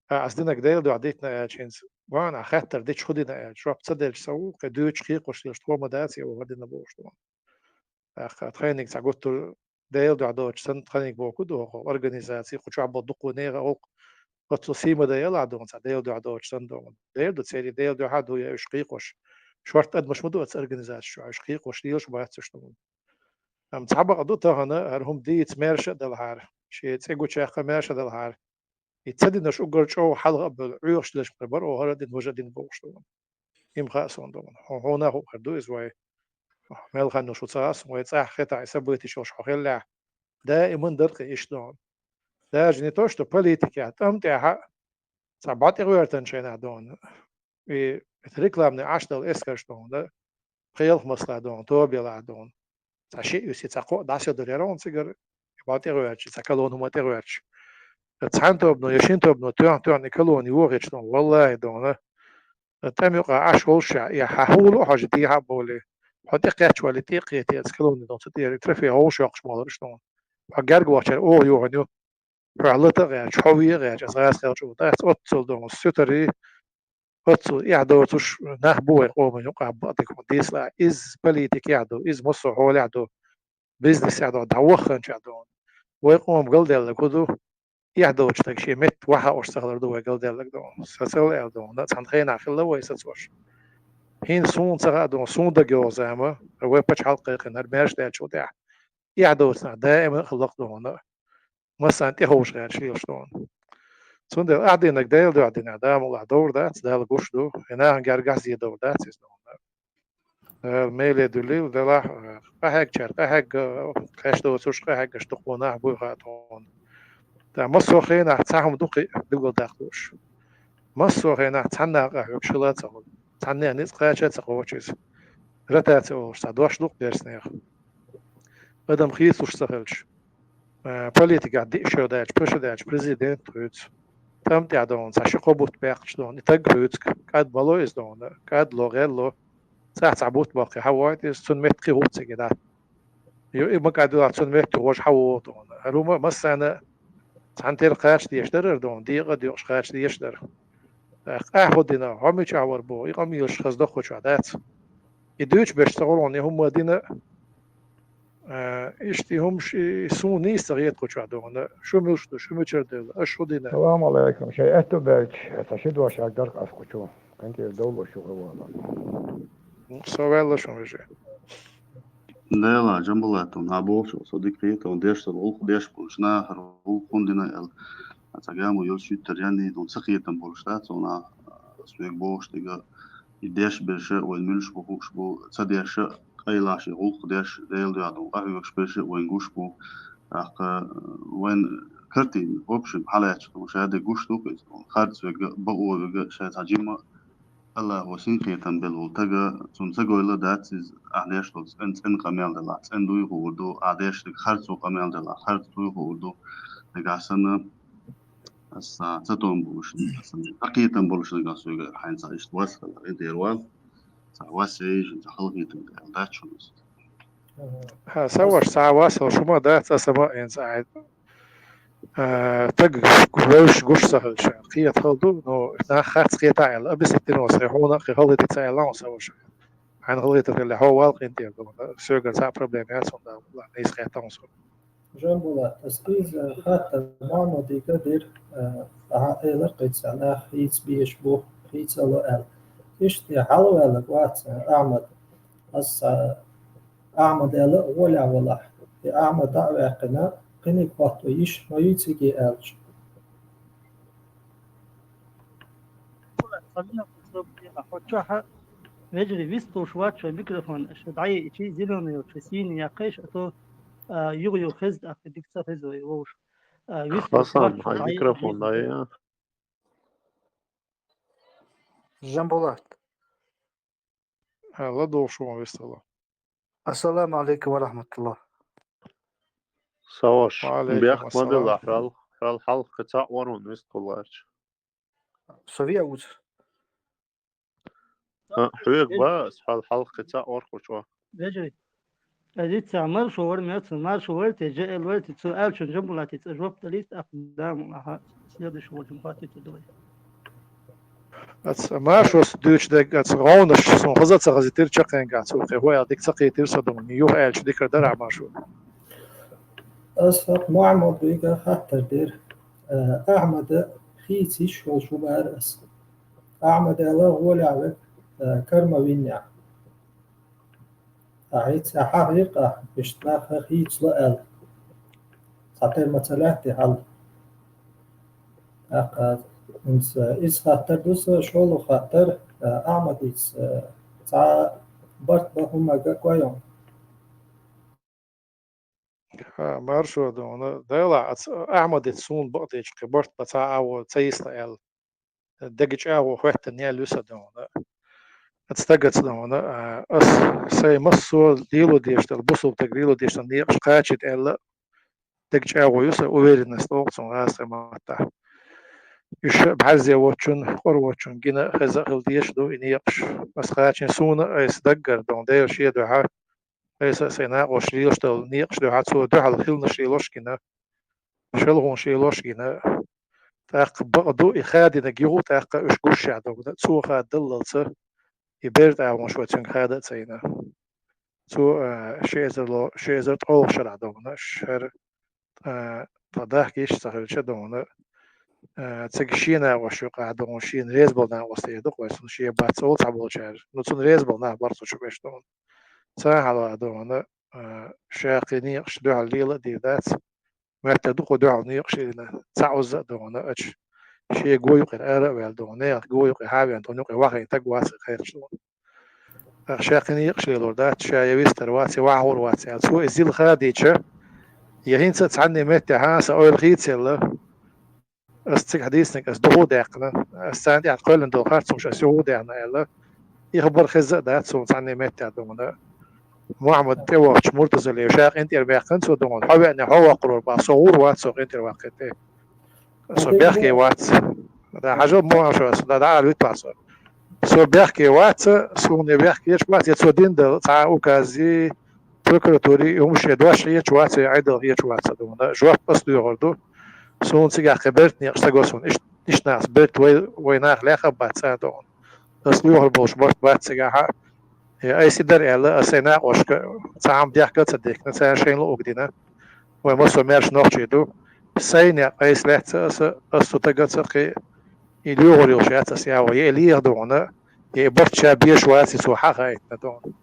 Ткъа ас динарг Делан дуьхьа дитина аьлча хӀинца, ван ахь хаттар дича хӀун дина аьлча, жоп ца делча ца ву, кхин дуьйцуш кхийкхош лелаш тхо ма дац, я ваха дина бохуш ду. ТӀаккха тхайниг цхьа гуттар Делан дуьхьа доцуш санна, тхайниг боху ду хӀокху организаци, кху чохь болу дуккха нехан а гӀуллакх, оццул сий ма дайалахь дуьйна цхьа Делан дуьхьа доцуш санна дуьйна. Делан ду церан Делан дуьхьа а ду, я уьш кхийкхош. Шортта адамаш ма ду оцу организаци чохь, уьш кхийкхош лелаш бац уьш дуьйна. Амма цхьа бакъ ду тахана, хӀара хӀума дийца маьрша а далахьара, шен цӀе гучу яккха маьрша а далахьара, И ца динарш уггар чӀогӀа хьалха а бевлла, Ӏоьхуш динарш бара, оха хӀара а дина, важа а дина бохуш ду. Има хаьа суна ду. Хьо-, хьуна а хуур ду иза вай. Мел ханна шу ца а суна, вай цӀахь хетахь, и событеш йолуш хьо хиллехь, даиман дара-кх иштта ду. Даже не то, что политикехь, тӀам тӀехь а цхьа бӀо тӀегӀоьртанчу хенахь ду. И рекламный Ӏаш долу эскарш ду, пхи-ялх массо а ду, тоба елахь ду. Цхьа шиъ-виъ, цхьа кхоъ дӀасадар яра хьуна цигара, бӀо тӀегӀоьрташ, цхьа колонна хӀума тӀегӀоьрташ. Цхьана тобано я шина тобано тоьхна-тоьхна и колонна йохийча ду, валлахӀи ду, тӀам юкъа Ӏаш волуш а, я хьан хӀума луъу хьожа дехьа а бовлий, хьо тӀекхаьчча валлий, тӀе а кхетий, аса колонна долу ца тӀера и трофей хьовш йоккхуш ма лура ду. Хьо герга вахчара оха йохийна ю, хьо лата а гӀерташ, хьо ве а гӀерташ, аса гӀазкхел чӀогӀа дац, оццул ду, сутарий, оццул эхь доцуш нах бу вай къоман юкъахь бакъдерг хӀун дийцалахь. Иза политикехь а ду, иза массо а хьолехь а ду, бизнесехь а ду, дӀавахханчехь а ду. Вай къоман галдаьлларг хӀун ду? Эхь доцуш стаг шен метта вахьа уьш ца хилар ду вай галдаьлларг ду. Сан цӀе аьлла ду, цхьана хенахь хилла вай сацош. ХӀинца суна ца хаьа ду, суна дага йогӀу зама, вай пачхьалкх кхайкхина, хӀара маьрша даьллачул тӀаьхьа. Эхь доцу нах даима а хилла-кх ду. Массарна тӀеховша гӀерташ лелаш ду. Цундела ахь динарг Делан дуьхьа динехь, Дала мукъ лахь, довр дац, Дала гуш ду, и нахана гергахь зе довр дац иза ду. Дала меле дуьллийла делахь, къахьегначара къахьегна, кхеш доцурш къахьегнарш дукха нах буй хаьа тхуна. Ткъа массо а хенахь цхьа хӀума ду кхин а билгалдаккха лууш. Массо а хенахь цхьанна а къахьоьгуш хила а ца хуьлу, цхьанна а ницкъ кхача а ца кхочу иза. Ротаци олуш цхьа дош ду-кх персонех. Адам хийцалуш ца хилча, а, политикехь диъ шо даьлча, пхи шо даьлча президент хуьйцу. ТӀам тӀехь ду, цхьа ши-кхо бутт баьккхича ду, и стаг хуьйцу, кӀад ма ло иза ду, кӀад ло, гӀел ло. ЦӀахь цхьа бутт баккхий хьан войту иза, цунна метта кхин хӀума ца гина. Ю, и ма кӀад вилахь, цунна метта хӀожа хьан вогӀу ду. ХӀара хӀума массарна а цхьана тера кхача дезаш дара хӀара ду, декъа а доькъуш кхача дезаш дара. ТӀаккха ахь хӀун дина, хьо мичахь вара боху, и къамелаш хаза доккхучохь дац. И дуьйцуш берш ца гӀур хьуна, и хӀумма а дина, а, иштта и хӀумаш, и суна нийса ца хета кхучохь ду, шу муьлш ду, шу мичара девлла, аша хӀун дина? Салам алейкум. Шайн аьтто баьлча, цхьа ши дош ягдарх ас кхучу. Кхин тӀера довлуш ю хӀавала. Со ваьлла шун вежарий. Дела, Джамбулат, хьан бохучух со дика кхета, деш ца гӀуллакх деш болчу нахара гӀуллакх хӀунда дина аьлла. Цхьа гамо йолчу шуьттара янний ду ца кхетам болуш дац, цунах соьга бохуш дерг, и деш берш а вайн муьлш бу хууш бу, ца деш а, къайлахь шен гӀуллакх деш, Делан дуьхьа ду къахьоьгуш берш а вайн гуш бу. ТӀаккха вайн картина, в общем, хьалаьцча ду, ша дерг гуш ду-кх иза, харц верг а, бакъо верг а, ша цхьа жимма а, Аллахо синкхетам белла волу стага, цунна ца гойла дац иза, ахь деш долу цӀен-, цӀена къамел делахь, цӀена дуй хуур ду, ахь деш дерг харцо къамел делахь, харц дуй хуур ду. Нагахь санна, аса ца товм болуш, аса дӀакхетам болуш нагахь соьга, хьайна цхьа иштта вас хилла, гӀин тӀера вал, цхьа вас яйша, цхьа халахетам аьлла дац шуна иза. Ха, сан ваша, цхьа вас хилла, шу ма дац, аса ма а, хӀинца ахьа. А, стаг вевзаш гуш ца хилча, кхета хала ду, но нах харц кхета аьлла, объяснить дина вай, хьуна а кхин халахетта ца аьлла, хьуна сан ваша. Хьайна халахетар хилла, хьо вал къинтӀера ду, соьгара цхьа а проблема яц хьуна, Дала мукъ лахь, нийса кхетта хьуна со. Джамбулат, ас иза хаттар Мухьаммадига дира, а, ахьа элар кхин цхьа нах хийца безаш бу, хийца а ло аьлла. Иштта хьалаваьлларг вац, а, Ахьмад. Ас, а, Ахьмад аьлла а гӀолехь валахь. И Ахьмад дӀа а ваьккхина, кхиниг хӀотто йиш ма юй цига аьлча. Хьо чохь а, вежарий, вистхуьлуш вац шайн микрофон, аша дӀаеъчий, зелёный йолчу сийна яккхийша, а то, а, юха-юха хеза, тӀаккха дика ца хеза вай вовшах. А, вистхуьлуш вац шайн, хьайн дӀаеъчий, микрофон дӀаеа. Жамбулат. Ха, ладугӀуш ву вистхила. Ассаламу алейкум ва рахматуллах. Саваш, ва алейкум бехк ма ассалам. Делла, хьал, хьал хьалха кхин цхьаъ вара вистхуьлларча. Со веа вуц? А, хьоьга ба, ас хьал хьалха кхин цхьаъ вара кхучо. Вежарий. Ткъа диц цхьа маршо вара, мел цхьа маршо вара те, Джаэл вара те, цо аьллачун Джамбулате цкъа жоп далийта, тӀаккха Дала мукъ лахь, следующий волчун хаттийта ду вай. Ас маршос дуьйцу дерг, ас гӀовнаш суна хаза а ца хазийтира чаккхенгахь, цо кхин хӀун аьлла дика ца кхийтира со ду, юха аьлча дикар дара ахь маршо. Ас хӀокху Мухьаммадига хаттар дира, а, Ахьмада хийца йиш йолуш ву бара ас. Ахьмад аьлла гӀолехь верг, а, карма винехь. Ахьа хӀинца хьахийра-кх ахь, иштта нах хийцало аьлла. Цхьатера ма ца лаьттий хьал. ТӀаккха, э, хӀинца, э, иза хаттар ду са, шолгӀа хаттар, э, Ахьмадица, э, цхьа барт ба хӀумага кӀоюм. ХӀа, маршо да хьона. Дела, аца Ахьмадица суна бакъдечу кхин барт ба цхьа агӀо ца йиста аьлла. Дега чӀагӀо хӀоьттина яьлла ю сан да хьона. Аца стагаца да хьона, а, ас сайн массо а лело дезаш дара, бусалба стага лело дезаш дара некъаш кхачийта аьлла, дега чӀагӀо ю сан, уверенность олу цунна гӀазкхийн маттахь. Уьш бӀаьрзе воцучунна, къора воцучунна гина хеза а хила дезаш ду и некъаш. Ас кхачийна суна айса даггара да хьона, Дела шен дуьхьа, айса а сайн накъосташа лелаш долу некъаш дуьхьа, цо дуьхьал хиларнаш лелош а гина, шалхонаш лелош а гина. ТӀаккха бакъ ду, и хадийнарг юха а тӀаккха уьш гуш а да хьона, цо хададаллалца, и берда агӀонаш вай цуьнга хада а ца йина. Цо, а, ши эзар ло-, ши эзар ткъолгӀа шарахь да хьона, шара, а, тхан дахка йиш ца хилча да хьона, а, цига шен накъосташна юкъахь да хьона, шена реза болу накъостий ду-кх вай, цунна шен бац олу цхьаболчара. Ну, цунна реза болу нах бара цу чу беш да хьона. Царна хьалха да хьона, а, ша кхин некъаш дуьхьал лела а дийр дац. Моьттур ду-кх вай дуьхьал некъаш лелийна, цхьа озза а да хьона, ача шен го юкъера ара а ваьлла да хьона, нехан го юкъе хьа а веана, тхуна юкъе вахийна стаг вац и кхераш да хьона. ТӀаккха ша кхин некъаш лелор дац, ша я вистар вац, я вахьур вац аьлла, цо и зил хадийча, я хӀинца а цхьанне меттехь а сан ойла хийцаелла, ас цига хьадийцинарг ас духу а даьккхина, ас царна тӀехь кхоьллина долу харц хӀумнаш ас юху а даьхна аьлла, и хабар хезна а дац суна цхьанне меттехь да хьона. Мухьаммад тӀевахча Муртазалиев ша къинтӀера баьккхина цо да хьона, хьо веана, хьо ваккхалур бах, со гӀур вац, со къинтӀера ваккхийта. Со бехке вац. Да, хьажал, мо шу ас, да, да, вуьту ас. Со бехке вац, суна я бехке еш вац, я цо дина дала, цхьа а укази, прокуратури, и хӀума шен дош хеташ вац, я Ӏедал хеташ вац, да хьона. Жоп ас доьхур ду. Суна цигахь кхин берта некъаш ца го суна, иш-, иштта нах берта вай, вай нах лаьхна а бац царна да хьона. Ас лоьхур болуш барт бац цигахь а. Я айса и дара аьлла, ас сайн накъосташка цхьа хӀума дехка а ца дихкина, царна шайна луург дина. Вай массо а маьрша нохчий ду. Сайн некъ айса лаьцна аса, ас цу стагаца кхин и лоьхур йолуш яц ас яхьо, я и леха да хьона, я и барт ша безаш вац, и цо хьа а хаийтина да хьона.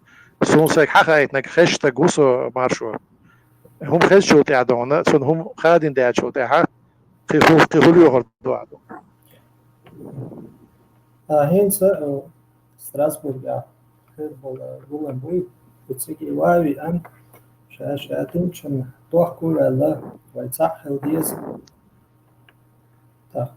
Суна сайга хьа а хаийтинарг хезаш стаг ву со, маршо. ХӀума хезначул тӀаьхьа да хьона, цунна хӀума хадийна даьллачул тӀаьхьа, кхин хӀу-, кхин хӀу лоьхур ду ахь да хьона. А, хӀинца, э, Страсбургехь хир болу гулам буй, и цига ван а веана, ша-ша динчунна дохко а ваьлла, вай цхьаъ хила деза. Так.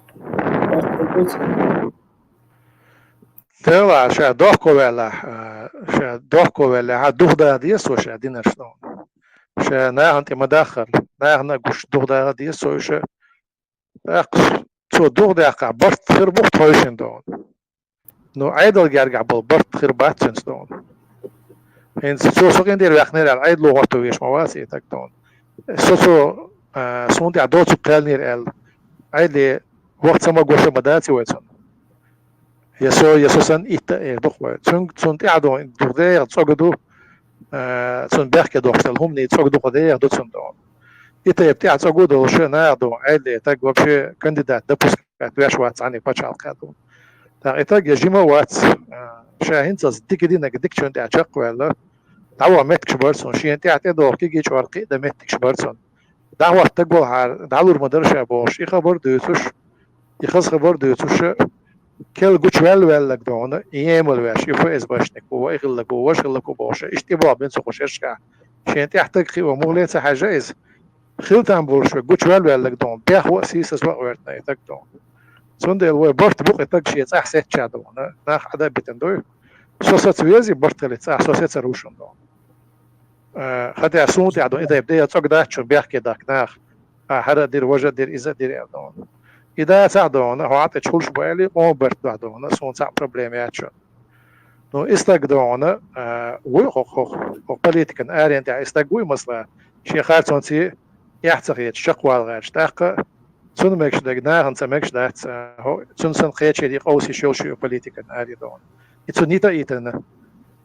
Дела, ша дохко а ваьлла, а, ша дохко а ваьлла, хьан духадаха деза со ша динарш да хьона. Ша нахана тӀе ма даххара, нахана а гуш духадаха деза со уьш. ТӀаккха цо духадаьккхахь, барт хир бу-кх тхойшинна да хьона. Ну, Ӏедал гергахь болу барт хир бац цуьнца да хьона. ХӀинца цо со къинтӀера ваьккхинера аьлла, Ӏедало хӀотто веш ма вац и стаг да хьона. Со цо, а, суна тӀехь доцург кхаьллера аьлла, Ӏедале ваха ца магош а ма дац и вай цунна. Я со, я со санна итт а эр ду-кх вай. Цуьнга, цунна тӀехь да хьона дукха дехьа цӀога ду, а, цунна бехке дохуш долу хӀуманийн цӀога дукха дехьа ду цунна да хьона. И тайпа тӀехь цӀога а долуш а наха да хьона Ӏедале стаг вообще кандидат допускать веш вац цхьанне пачхьалкхе да хьона. ТӀаккха и стаг я жима а вац, а, ша хӀинца аса дика динарг дикачунна тӀехь чекхваьлла, дӀаваха меттигаш бара цунна, шена тӀехь тӀедогӀу кегий чкъор кхин а дан меттигаш бара цунна. ДӀахӀотта стаг волахьара, дӀалур ма дара ша бохуш, и хабар а дуьйцуш, и хаза хабар а дуьйцуш, кел гучуваьлла ваьлларг да хьона, и емал веш, и ФСБшник ву, ва и хилларг ву, важа хилларг ву бохуш, иштта и болх бина цо кху шерашкахь. Шена тӀехь стаг кхио муххале а ца хьаьжжа иза. Хила там болуш верг гучуваьлла ваьлларг да хьона, бехво а, сийсазво а гӀоьртина и стаг да хьона. Цундела вай барт бу-кх и стаг шен цӀахь сецча да хьона, нах Ӏада а битина дуй. Со саца везий барт хилийта цӀахь, со сецар ву шуна да хьона. Э, хӀаьта суна тӀехь да хьона, и тайпа дехьа цӀога дац шуна бехке дахка нах. А, хӀара а дира, важа а дира, иза а дира аьлла да хьона. И дацахь да хьона, хьо Ӏа тӀе чухуьлуш бу аьллий, къоман барт бахь да хьона, суна цхьаъ проблема яц шуна. Ну, и стаг да хьона, а, вуй хӀокху, хӀокху, хӀокху политикан аренна тӀехь и стаг вуй, масала, шен харцонций эхь ца хеташ, чекхвала гӀерташ, тӀаккха цунна мегаш дерг нахана ца мегаш дац, а, хӀо-, цунна санна кхечерий къовса йиш йолуш ю политикан аре да хьона. И цунна йита а йитина,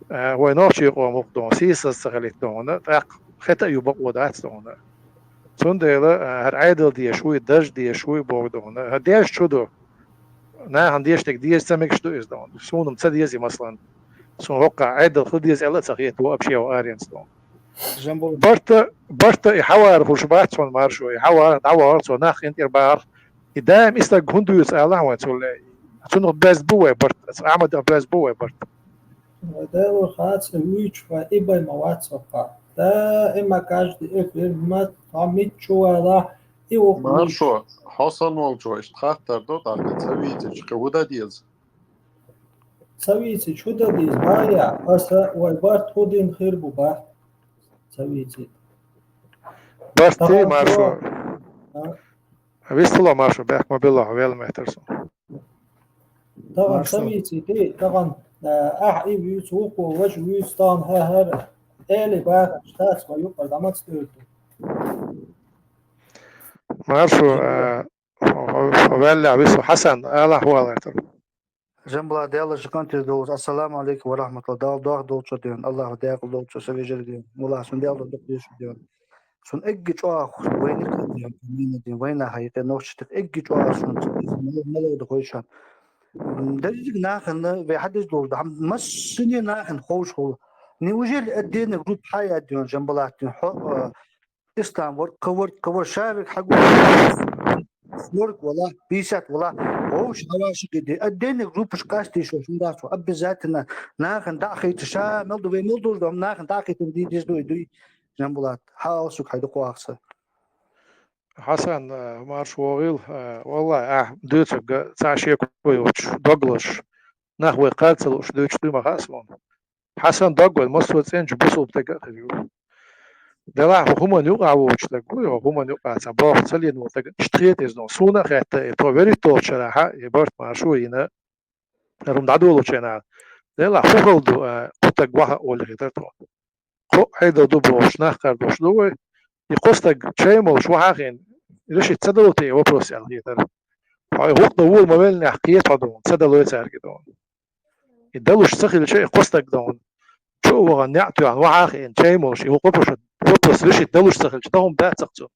а, вай нохчийн къоман гӀуллакх да хьона, сийсаз ца хилийта да хьона, тӀаккха хета а ю бакъо дац да хьона. Цундела, а, хӀара Ӏедал дезаш вуй, дарж дезаш вуй боху да хьона. ХӀара дезаш чу ду. Нахана дезаш дерг деза ца мегаш ду иза да хьона. Суна-м ца дезий, масалан. Суна хӀокхахь Ӏедал хила деза аьлла а ца хета, ву вообще аренца да хьона. Жамбул. Барта, барта и хьавар хуш бац хьуна, маршо, и хьавар, дӀавахар цо, нах къинтӀера бахар, И даим и стаг хӀунда вуьйцу алахьа вайн цул ле? Цунах беза бу вай барт, Ахьмадах беза бу вай барт. Вай Делур хаца вуьйчу вай и бай ма вац вакха. Даим а каждый эфир ма тхьа миччу вала и ву. Маршо, хьо санна волчо иштта хаттар до тӀаккха ца вийцича, кхин хӀу дан деза? Ца вийцича хӀу дан деза, бая, аса вай барт хӀу дина хир бу барт. Ца вийцича. Барт тӀе, Маршо. А? Вистало, Маршо, бехк ма билла, вела меттар со. Тахана ца вийцийти, тахана, а, ахь и вуьйцу, вукхо важа вуьйцу, тахана хӀара эли бахаш, тац ма юкъара дӀа маца тӀуьрту. Маршо, а, ваьлла вису Хьасан, алахь валайтар. Жамбала, Дела жикантиз долуш. Ассаламу алейкум ва рахматуллах. Дала дох долчу ден, Аллаху декъал долчу са вежар ден. Мула сун Дела дукха деш ден. Сун эгги чуах вайник ден, вайна хай къе нохч тик эгги чуах сун. Мало да хойшан. Дерриг нахана ве хадис долу. Хам массине нахана ховш хол. Неужели отдельный группа хая ден, Жамбала ден? Хо, Ислам вар, кавар, кавар шавик хьагу. Сорок вала, пятьдесят вала. Оуш хаваши гиди. Отдельный группаш кастиш шо шунда шо. Обязательно. Нахан дахайта ша, мелду ве мелду дом, нахан дахайта ди дис дуй дуй. Жамбулат. Хал сук хайду куахса. Хасан, э, марш вогил, э, валлай, а, дуцуга ца шекуй уч, доглаш. Нах вай карцал уч дуч дуй ма хас вон. Хьасан дагван массо цӀенчу бусулба стага а хир ю. Делахь хӀу хӀуманна юкъа а воцуш стаг ву, хӀу хӀуманна юкъа а ца боху ца лийна волу стага, иштта хета иза, суна а хетта, и тхо верит долчу шарахьа, и барт маршо йина, хӀара хӀума дӀадолучу хенахь. Делахь хӀу хала ду, а, кху стаг ваха а олий хетара тхо. Кхо Ӏедал ду бохуш, нах кхардош ду вай. И кхо стаг чай молуш вахьа а хиъна, решить ца долу те и вопрос аьлла хетара. Хьо и гӀукхна вула ма веллинехь кхета хьо дуна, ца далой цаьрга дуна. И далуш ца хилча, и кхо стаг дуна. Чу а вахана, неӀ тоьхна, вахьа а хиъна, чай молуш, и хӀу кхо пуша вопрос решить далуш ца хилча, тахана бацахь цу.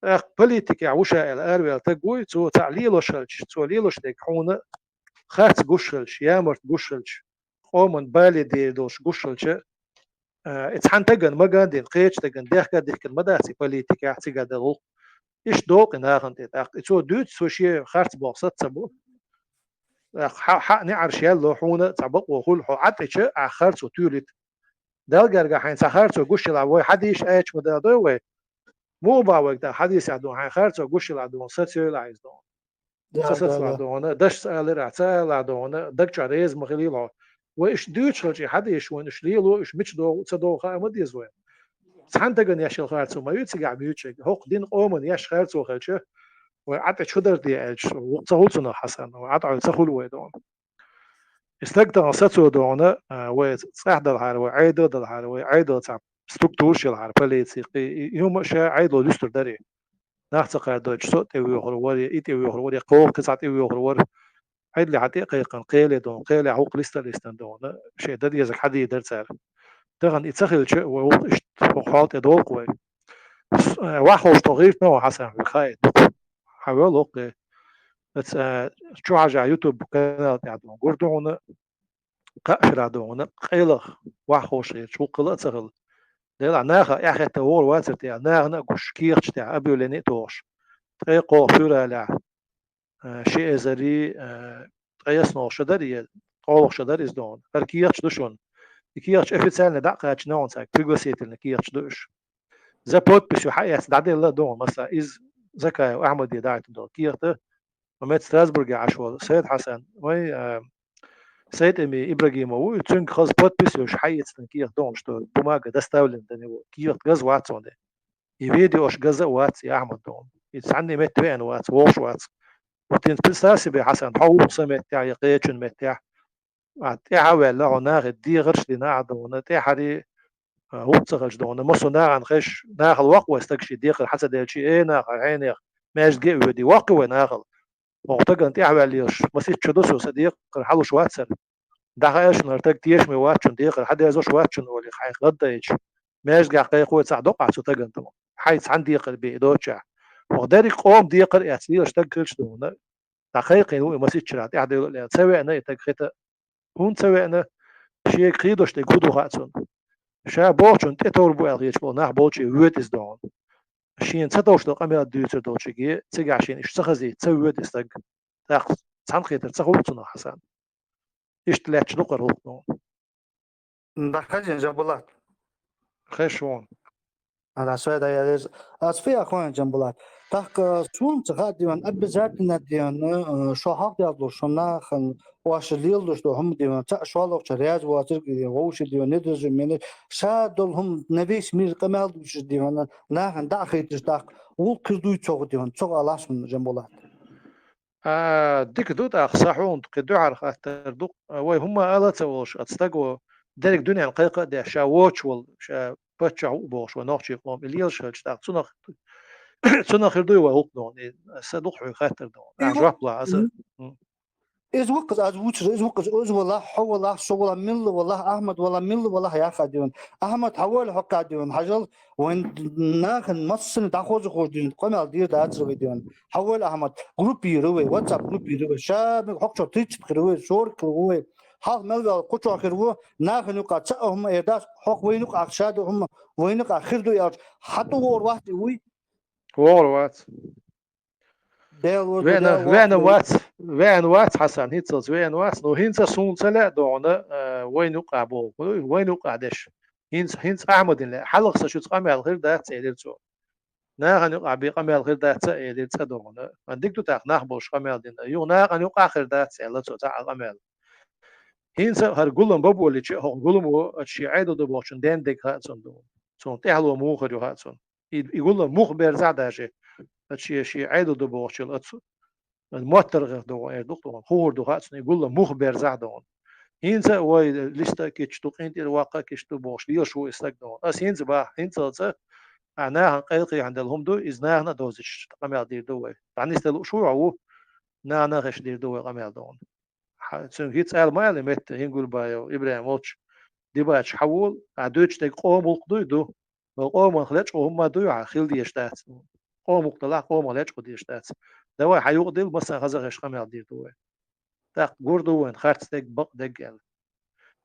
ТӀаккха политикехь ву ша аьлла араваьлла стаг вуй, цо цхьаъ лелош хилча, цо лелош дерг хьуна харц гуш хилча, ямарт гуш хилча, къоман бале дер долуш гуш хилча, а, и цхьана тагана маган дина, кхечу тагана дехка а дихкина ма дац и политикехь цига дала гӀуллакх. Иштта доккху и нахана тӀе тӀаккха. И цо дуьйцу, цо шен харц боху саца ца бу. ТӀаккха хьа, хьа неӀарш ялло, хьуна а цхьа бакъо хуьлу, хьо Ӏа тӀеча, ахь харцо туьйлита. Далла гергахь хьайн цхьа харцо гуш хилахь, вай хьадийша аьча ма дадой вай. Муха бахьа вайга тӀаккха хьадийсехь дуна, хьайн харцо гуш хилахь дуна, сацайойла ахь иза дуна. Ца сацалахь дуна, дашца алира ахь, ца алахь дуна, даг чохь реза ма хилийла хьо. Вай иштта дуьйцуш хилча, и хьадийша вайна уьш лело, уьш мича догӀу, ца догӀу хаа ма деза вайна. Цхьана тагана еш йолу харцо ма ю цигахь муьйцург, хӀокху дин къоман еш харцо хилча, вай Ӏа тӀе чу дара де аьлча, вукху ца хуьлу цунах Хьасан, вай Ӏа тӀе хьо ца хуьлу вай дуна. И стаг тахана сацо дуна, а, вай цӀахь далахьара, вай Ӏеда а далахьара, вай Ӏедал цхьа структураш ялахьара, полици, кхин и, и хӀума ша Ӏедало дуьстур дарий. Нах ца кхардойтуш, со а тӀевоьхур вара, и тӀевоьхур вара, кхоха кхин цхьа тӀевоьхур вара. Ӏедалехь тӀе а кхайкхина, кхеле дуна, кхелехь хӀукху листа листана дуна, шайн дан дезарг хьадийр дара цара. Тахана и ца хилча, вай вукху иштта хӀокху хьол тӀе долу-кх вай. С-, э, ваххалш тхо гӀиртина ван Хьасан, вай хаийта дукха. Хьавел воккхе. Аца, э, чу хьажахь YouTube канал тӀехь дуна, гур ду хьуна, кхаа шарахь дуна, къайлаха ваххалш гӀирташ, вукхула а ца хила. Делахь наха эхетта вогӀур вацара тӀехь, нахана а гуш, кехаташ тӀехь, объявление а тохуш. Ткъе кхо февралехь, э, ши эзари, э, ткъе ясна шо дара, е ткъолгӀа шо дара иза дуна. ХӀара кехаташ ду шуна. И кехаташ официально дӀа а кхаьчна хьуна цаьрга, пригласительный кехаташ ду уьш. За подписью хьаэцна дӀаделла а дуна, масала, иза Закаев Ахьмаде даийтина долу кехат, ма мет Страсбурге Ӏаш волу Сайд Хьасан, вай, а, Сайд Эми Ибрагимов ву, цуьнга хаза подписью хьаэцна кехат дуна, что бумага доставлена до него, кехат газа вац хьуна. И видеош газа а вац, и Ахьмад дуна. И цхьанне метта веана вац, вогӀуш вац. Вот хӀинца представь себе, Хьасан, хьо ву сан меттехь я кхечун меттехь. А, тӀаьхьа а ваьлла, хьо нахе дехарш а дина ахьа дуна, тӀаьхьари, а, хӀух ца хилча дуна. Массо нахана хезаш, нахала воккху вай стаг шен декхар хьан ца делчи, э, наха, хьенех, маьждиге а воьдий, воккху вай нахала. Оха тагана тӀаьхьаваьлла лелаш, масийтта чу ду со сан декхар, хьалуш вацара. ДӀахаьа шуна хӀара таг тешаме вац шуна декхар, хьан дезош вац шуна олий, хьайх гӀаддаийташ. Маьждигахь кхайкхой цхьа докъахь цу тагана ту. Хьайн цхьана декхар бе и доцучехь. Оха дерриг къоман декхар а эцна лелаш таг хилча дуна. ДӀакхайкхийна ву и масийтта чуьрахь тӀаьхьадевлла а лаьа. Ца веана и таг хета. ХӀунда ца веана? Шега кхийдош дерг хӀун ду хаьа цунна. Ша бохучунна тӀе товр бу аьлла хеташ болу нах болчий воьду иза дуна. шена ца товш долу къамел дуьйцур долчуьнга, цигахь шена иштта ца хазийта, ца воьду и стаг. ТӀаккха цхьаьнакхетар ца хуьлу цунах, Хьасан. Иштта лаьтташ ду-кх хӀара гӀуллакх. ДӀахазийна, Жамбулат. Хезаш ву хьуна. Ала, сой дай реза. Ас фу яхойн, Жамбулат. ТӀаккха суна ца хаьа дийна, обязательно дийна, шо хьалха дел долу шун нахана, оша лелалуш долу хӀума дийна, цхьаъ шолгӀачу раьза воцург дийна, вовши дийна, недоразумение, ша долу хӀума на весь мир къамел дуьйцуш дийна, нахана дӀа а хайташ тӀаккха, гӀуллакх хир дуй цогӀа дийна, цогӀа алахьа суна, Жамбулат. А, дика ду тӀаккха, сан хьуна кхин дуьхьал хаттар ду. А, вай хӀумма ала а ца волуш, оцу стаго дерриг дуьненна кхайкха а деш, ша воцуш волу, ша паччахь ву бохуш, вай нохчийн къоман и лелаш хилча, тӀаккха цунах, цунах хир дуй вай гӀуллакх дийна? И сан ду-кх хьоьга хаттар дийна. Ахьа жоп лахь аса. М. Иза ву-кх иза, аз вуьйцуш, иза ву-кх иза, иза валахь, хьо валахь, со валахь, милла валахь, Ахьмад валахь, милла валахь яхха дийна. Ахьмад, хьан войла хьокха дийна, хьажал, вайн нахана массанна дӀахоза хууш дийна, къамел дийр дацара вай дийна. Хьан войла, Ахьмад, группа йира вай, WhatsApp группа йира вай. Ша мега хӀокху чохь тридцать хир вай, сорок хир вай. Хьалха мел ваьлла кху чохь хир ву, нахана юкъахь цхьа а хӀума эр дац, хӀокху вайна юкъахь ша ду хӀума, вайна юкъахь хир ду аьлча, хьан тӀе вогӀур вац те вуй? ВогӀур вац. Дела ву, веана, Дела веана вац. Веана вац, Хьасан, хӀинцалц веана вац. Ну, хӀинца суна ца лаьа догӀуна, а, вайна юкъахь боху. Вайна юкъахь деш. ХӀинца, хӀинца Ахьмадина лаьа. Хьалха сан шуьца къамел хир дац, элира цо. Нахана юкъахь бен къамел хир дац, элира цкъа догӀуна. Ма дика ду тӀаккха нах болуш къамел дина. Юха нахана юкъахь хир дац, аьлла цо, цхьа а къамел. ХӀинца хӀара гулам баболича, хӀокху гуламо ачу шен Ӏедал ду бохучун ден дег хаьа цунна догӀуна. Цунна тӀаьхьало муха хир ю хаьа цунна. И, и гулам муха берзахь даже, ачу шен, шен Ӏедал ду бохучул ацу, моттаргӀа догӀун, эр ду-кх догӀун, хӀун хир ду хаьа цунна, и гулам муха берзахь догӀун. ХӀинца а вай листа а кийча ду, къинтӀера ваккха а кийча ду бохуш, лелаш ву и стаг догӀун. Ас хӀинца боху, хӀинцалца, ахь нахана кхайкхийна делла хӀума ду, иза нахана а довзуьйтуш къамел дийр ду вай. ДӀанисделла лууш ву хьо ву, нахана а хезаш дийр ду вай къамел догӀун. Хьа-, цуьнга хӀинца аьлла ма аьлла метта, ХӀингульбаев ИбрахӀим волчу дибача хьан волу, ахь дуьйцуш дерг къоман гӀуллакх дуй ду? Вай къоманах лечкъо хӀумма дуй, ахь хила дезаш дац. Къоман гӀуллакх делахь, къоманах лечкъо дезаш дац. Давай хьан юкъа дилла, массанхьа хаза хезаш къамел дийр ду вай. ТӀаккха гур ду вайна харц дерг, бакъ дерг аьлла.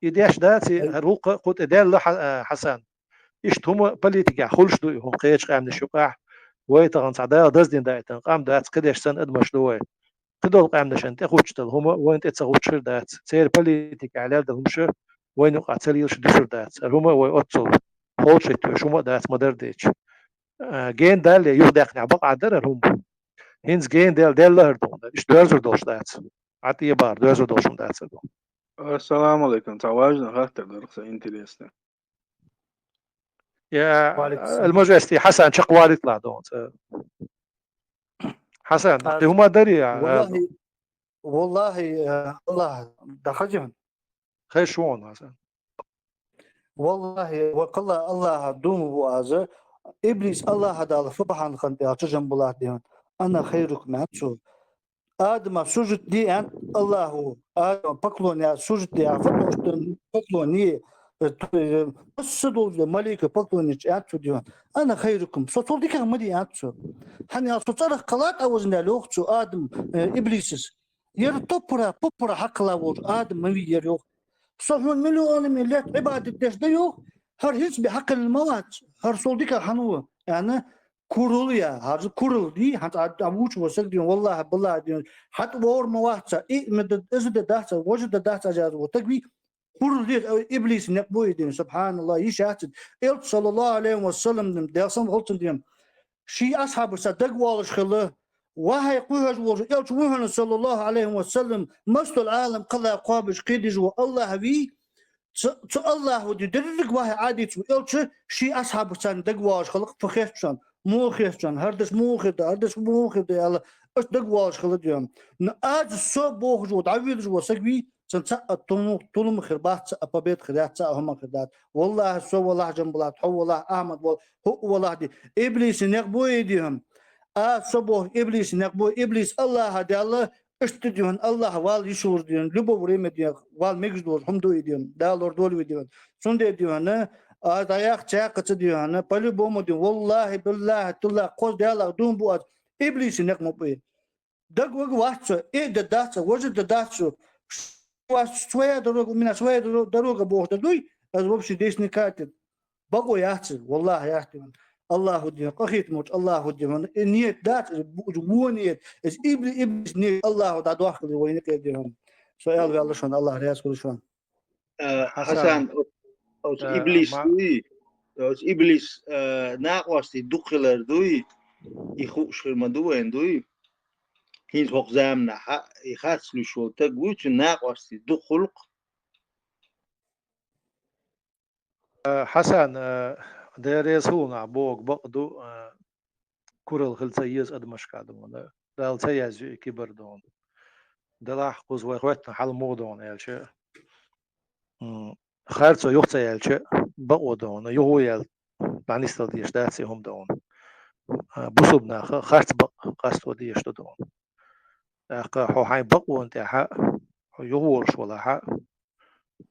И деш дац, и хӀара гӀуллакх кху тӀе даьлла Хьа-, а, Хьасан. Иштта хӀума политикехь хуьлуш ду и хӀума кхечу къаьмнаш юкъахь. Вай тахана цхьа Дала даздина даийтина къам дац, кхидерш санна адамаш ду вай. Кхидолу къаьмнашна тӀе хӀуттуш долу хӀума вайна тӀе ца хӀуттуш хир дац. Церан политикехь лердала хӀумаш вайна юкъахь ца лелаш дуьсур дац. ХӀара хӀума вай оццул холчуьйтуш хӀума а дац ма-дарра дийцича. А, гена далле юхадаьккхинехь бакъахь дара хӀара хӀума. ХӀинца гена дел-, делла хӀара догӀуна, иштта доьрзур долуш дац. Ӏа тӀе бахар доьрзур долуш хӀума дац хӀара догӀуна. Ассаламу алейкум. Цхьа важный хаттар дара, кхин интересный. Я, Ва алейкум салам. Алмажести Хьасан, чекхвалийталахь догӀуна. Хьасан, а, кхин хӀума дарий, а, валлахи, валлахи, э, Аллах, дӀахазийна. Хезаш ву хьуна, Хьасан. Валлахи, ва кхалла Аллаха дуьйна ву аз, иблис Аллаха Дала фу бахьана хинна тӀе аьлча, Жамбулат дийна, ана хайрукум аьлла цо. Адама сужуд де аьнна Аллаху, Адама поклоне, сужуд де, а фу бохуш ду, поклоне, э, ту-, э, масса долчу малика поклонечу аьнна цо дийна. Ана хайрукум, со цул дикагӀа ма дий аьнна цо. ХӀана аьлча со цӀарах кхалла тӀе а вазна аьлла йоху цо Адам, э, иблисас. Яра топпара, пуппара хьакхалла волчу Адам ма вий яра йоху. Со хьуна миллионами лет Ӏибадат деш дан йоху, хӀара хӀинца бен хьакхалла ма вац, хӀара сол дика хьан ву, аьнна, курал я, хӀара курал дий, хьан цӀа а вучу васаг дийна, валлахӀа, баллахӀа дийна, хьан тӀе вогӀур ма вац, и ма дан, иза дан дац, важа дан дац, аз яз ву, таг вий, курал дий, иблис некъ бу и дийна, субханаллах, йиш яц. Элча, саллаллаху алейхи ва саллам, дийна, Дела салам хилда цунна дийна. Ший асхьабашца дагаволуш хилла, вахьай кхуьхьаш волчу элча ву хьуна, саллаллаху алейхи ва саллам, мас долу Ӏалам кхалла кхобуш кхийдижа ву Аллах вий, цу, цу Аллаху ди дерриг вахьай Ӏадийца ву элча, ший асхьабашца дагаволуш хилла, фу хестачун, муха хестачун, хӀара даш муха хир ду, хӀара даш муха хир ду аьлла, аша дагаволуш хилла дийна. Но аз со бохуш ву, дӀавоьдуш ву саг вий, цан цхьа а тулу-, тулума хир бац, цхьа а победа хир яц, цхьа а хӀума хир дац. Валлахи, со валахь, Жамбулат, хьо валахь, Ахьмад вал-, хӀуъа валахь ди. Иблиси некъ бу и дийна. А со боху, иблиси некъ бу, иблис Аллаха даьлла, иштта дийна, Аллах вал йиш вур дийна, любое время дийна, вал мегаш долуш хӀума ду и дийна, Дала лор долу и дийна. Цундела дийна, а дӀаях чаккхаца дийна, по-любому дийна, валлахи, биллахи, тиллахи, кхоза Далах дуьйна бу аз, иблиси некъ ма бу и. Дага вага вац цо, и дан дац цо, важа дан дац цо. У вас своя дорога, у меня своя доро-, дорога бохуш дан дуй, аз вообще десь не катит. Бакъо яц, валлахӀи, яц дийна. Аллаху дин, къахетамочу Аллаху дин. И нет дац, из бу-, вон нет, из ибли-, иблис нет, Аллаху дӀадохкали вайна къедина. Со аьлла ваьлла шуна, Аллах раьза хуьлда шуна. Э, Хьасан, Хьасан, оцу, оцу э, иблис ма- дуй, оцу иблис, э, накъостий дукха хилар дуй, и хууш хир ма ду вайн дуй. ХӀинца хӀокху заманахь и харц луьйш волу таг вуй, цуьнан накъостий дукха хуьлу-кх. Э, Хьасан, э, Дела реза хуьлда нах, бохург бакъ ду, э, куралла хила ца еза адамашка дуна. Дала ца яздо и кибар дуна. Делахь кхуза вай хоьттина хьал муха дуна аьлча, м, харцо юха ца яьлча, бакъо дуна, юха яьлла, дӀанисдала дезаш дац и хӀума дуна. А, бусулба наха харц бакъ къасто дезаш ду дуна. ТӀаккха хьо хьайн бакъонан тӀехь, хьо юха волуш валахь,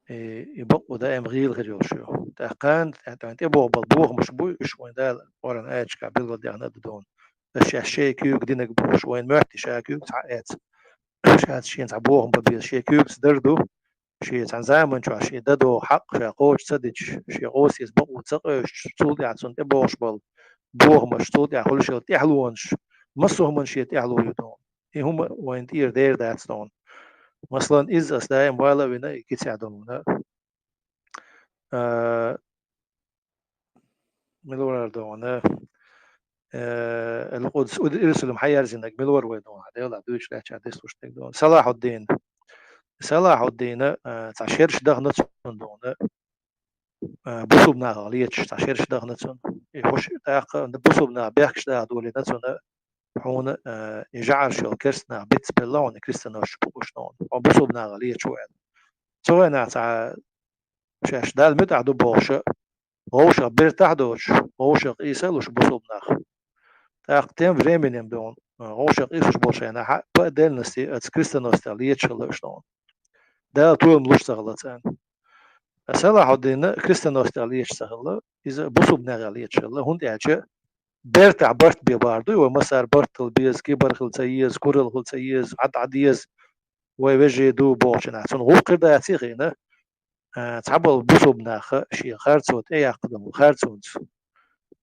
и, и бакъо даим гӀийла хир йолуш ю. ТӀаккха кхана тӀе-, тӀе-, тӀебогӀу болу бохамаш буй, уьш вайн Дала Къуръан аяташкахь билгалдаьхна а ду дуна. Аш шаьш шайн куьйга динарг бохуш, вайн моьтту ша куьйга цхьа а эца. Ша шена цхьа бохам бан беза, шен куьйгаца дар ду, шен цхьана заман чохь шен дан догӀу хьакъ ша кхочуш ца дича, шен къосаца бакъо ца къевшича, цул тӀаьхьа цунна тӀебогӀуш болу бохамаш, цул тӀаьхьа хуьлуш йолу тӀаьхьалонаш, массо а хӀуманна шен тӀаьхьало ю дуна. И хӀума вайна тӀера дер дац дуна. Масалан, иза ас даим вала а вина и кицехь дуна. А, мила вара дуна? Э, Ал-Къудс, Иерусалим хьан яьрзинарг мила вара вай дуна? Делахь дуьйцуш лаьттачара дислуш дерг дуна. Салахьуддин. Салахьуддина, э, цхьа шераш дахана цунна дуна. Э, бусулба нахах леташ цхьа шераш дахана цунна. И хӀуш тӀаккха бусулба нах бехкаш даха долийна цунна. Хьуна, э, и жӀараш йолу керста нах бицбелла хьуна, и кристанаш чу букъуш дуна. Хьо бусулба нахах леташ ву аьлла. Цу вайнах цхьа шаьш Далла муьтӀахь ду бохуша, вовшах бертахь а доцуш, вовшах къийса а луш бусулба нах. ТӀаккха тем временем дуна, вовшах къийсаш болу шайнахьа, по отдельности оцу кристаностех леташ хилла уьш дуна. Дала тоьлам луш ца хилла царна. Салахьуддина кристаностех леташ ца хилла, иза бусулба нахех леташ хилла, хӀунда аьлча бертахь барт бе бахьар дуй, вай массара барт хила беза, кибар хила ца еза, куралла хила ца еза, хьан дӀа деза, вай вежарий ду бохучу нах. Цунна гӀуллакх хир даций хиъна, а, цхьаболу бусулба наха шен харцо тӀеяккха долу харцонца,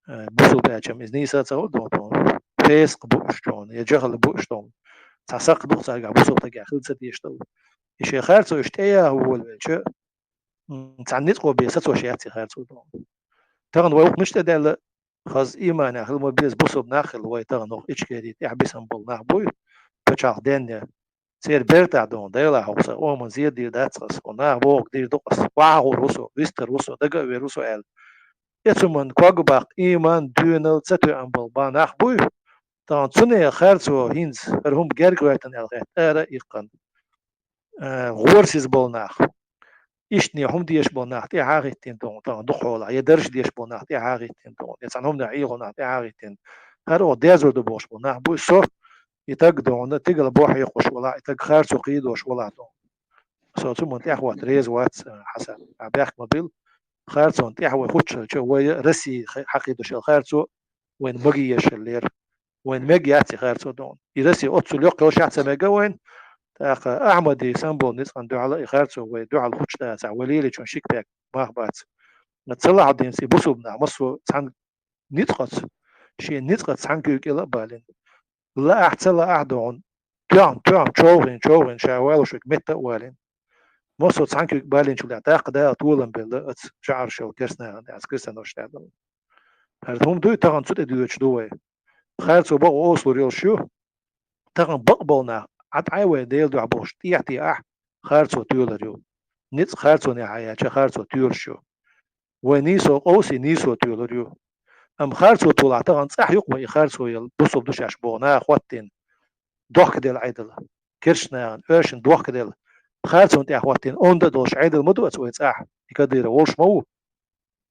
а, бусулба аьлча-м иза нийса а ца хуьлу дуна, фесакъ бууш чохь, я жахӀал бууш чохь. Цхьа сакхт ду-кх цаьргахь бусулба стагехь хила ца дезаш долу. И шен харцо уьш тӀеяха волавелча, м, цхьана ницкъо бен сацош яц и харцо дуна. Тахана вай хӀокху мича тӀедаьлла, хаза ийманехь хила ма беза бусулба нах а хилла вай тахана хӀокху Ичкерин тӀехь бисина болу нах буй, пачхьалкх денъян. Церан бертахь дуна, Делахь хӀокху сан къоман зен дийр дац ас, хӀокху наха бохург дийр ду ас, охьахуур ву со, вистхир ву со, дага а вер ву со аьлла. Эцу хӀуманна ког а баккха, ийман, доьналла ца тоьам болу бан нах буй, тахана цунна харцо хӀинца, хӀара хӀума герга гӀоьртина аьлла хетта, ара а иккхана. Э, гӀорасиз болу нах, иштта хӀума дезаш болу нах тӀаьхьа а хӀиттина дуна, тахана дукха хьолахь, я дарж дезаш болу нах тӀаьхьа а хӀиттина дуна, я цхьана хӀуманехь Ӏехо нах тӀаьхьа а хӀиттина. ХӀара оха дезар ду бохуш болу нах буй, со и таг дуна, тигала бохь хьекхуш валахь, и таг харцо кхийдош валахь дуна. Со цу хӀуманна тӀаьхьахӀотта реза вац, э, Хьасан, ахь бехк ма билла. Харцонна тӀаьхьа вай хӀуттуш хилча, вай Россия хьакхийдош йолу харцо вайна магийешаллера. Вайна мега яц и харцо дуна. И Россия оццул йоккха йолушехь а ца мега вайна. ТӀаккха Ахьмади санна болу ницкъана дуьхьал а и харцо вай дуьхьал хӀуттуш дацахь, вай лелийчун шик-пек мах бац. Салахьуддинца и бусулба нах массо а цхьана ницкъаца, шен ницкъаца цхьана куьйга кӀела а балийна. Лаахь, ца лаахь а дуна, тоьхна, тоьхна, човхийна, човхийна, ша валуш верг метта а валийна. Массо а цхьана куьйга балийначул тӀаьхьа тӀаккха Дала толам белла оцу жӀараш йолу керста нахана тӀехь, оцу кристаношна тӀехь долу. ХӀара хӀума дуй, тахана цу тӀе доьдуш ду вай. Харцо бакъо осалур йолуш ю. Тахана бакъ болу нах, Ӏад Ӏай вай Делан дуьхьа бохуш, тӀехьа-тӀехьа харцо тоьлур ю. Ницкъ харцонехьа яьлча, харцо тоьлуш ю. Вай нийсо къовсий, нийсо тоьлур ю. Амма харцо толахь, тахана цӀахь юкъа вай и харцо яла, бусулба ду шаьш боху наха хӀоттийна. Дохкаделла Ӏедал. Керста нахана, оьрсашна дохкаделла. Харцонна тӀехь хӀоттийна онда а долуш Ӏедал ма ду оцу вай цӀахь. И Кадыров волуш ма ву.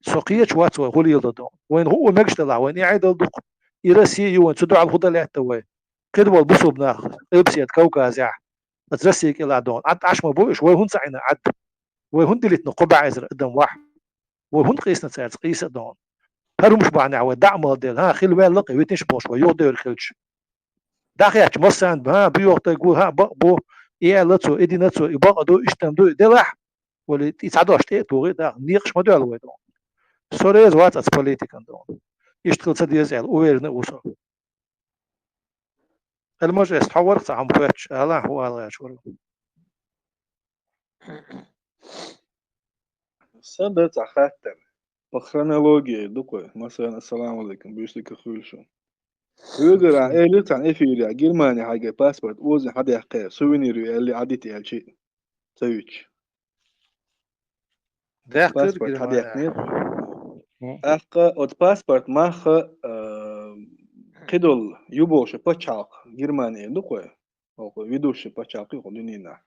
Со кхеташ вац вай хӀун леладо дуна. Вайна хӀуъа мегаш делахь, вайна и Ӏедал ду-кх. И Россия ю вайн, цу дуьхьал хӀун дан лаьтта вай? КхидӀа болу бусулба нах, Къилбаседа Кавказехь, оцу Россия кӀелахь дуна. Ӏад Ӏаш ма бу уьш, вай хӀунда ца Ӏийна Ӏад? Вай хӀунда дилитина кхо бӀе эзар адам вахь? Вай хӀунда къийсина цаьрца къийса а дуна? ХӀара хӀумаш бахьанехь вай дӀа а мала делла, хӀан, хила ваьлла-кх и, витинаш бохуш вай юхадевр хилча. ДӀахаьттача массарна, хӀан, буй йохтайг ву, хӀан, бакъ бу, и аьлла цо, и дина цо, и бакъ ду, иштта ма ду, и делахь, вали, и цхьа дош тӀе а тухий, даха, некъаш ма доьлла вай дуна. Со реза вац оцу политикана дуна. Иштта хила ца деза аьлла, уверенно а ву со. Альмажест, хьо вара цхьа хӀума хоьттуш, ала, хӀун ала гӀерташ вара. Сан дара цхьа хаттар. По хронологии ду-кх вай. Масалан, ассаламу алейкум, буьйса дика хуьлда шун. Хьоьгара элира цхьана эфире, Германи хьайгара паспорт озийна хьадаьккхе, сувенир ю аьлла, Ӏадита аьлча, ца вича. Даьккхира паспорт Германи хьадаьккхнера. ТӀаккха оцу паспорт мах, а, кхидолу ю бохуш пачхьалкх Германи ду-кх вай. Оха ведущий пачхьалкх ю-кх дуьненахь.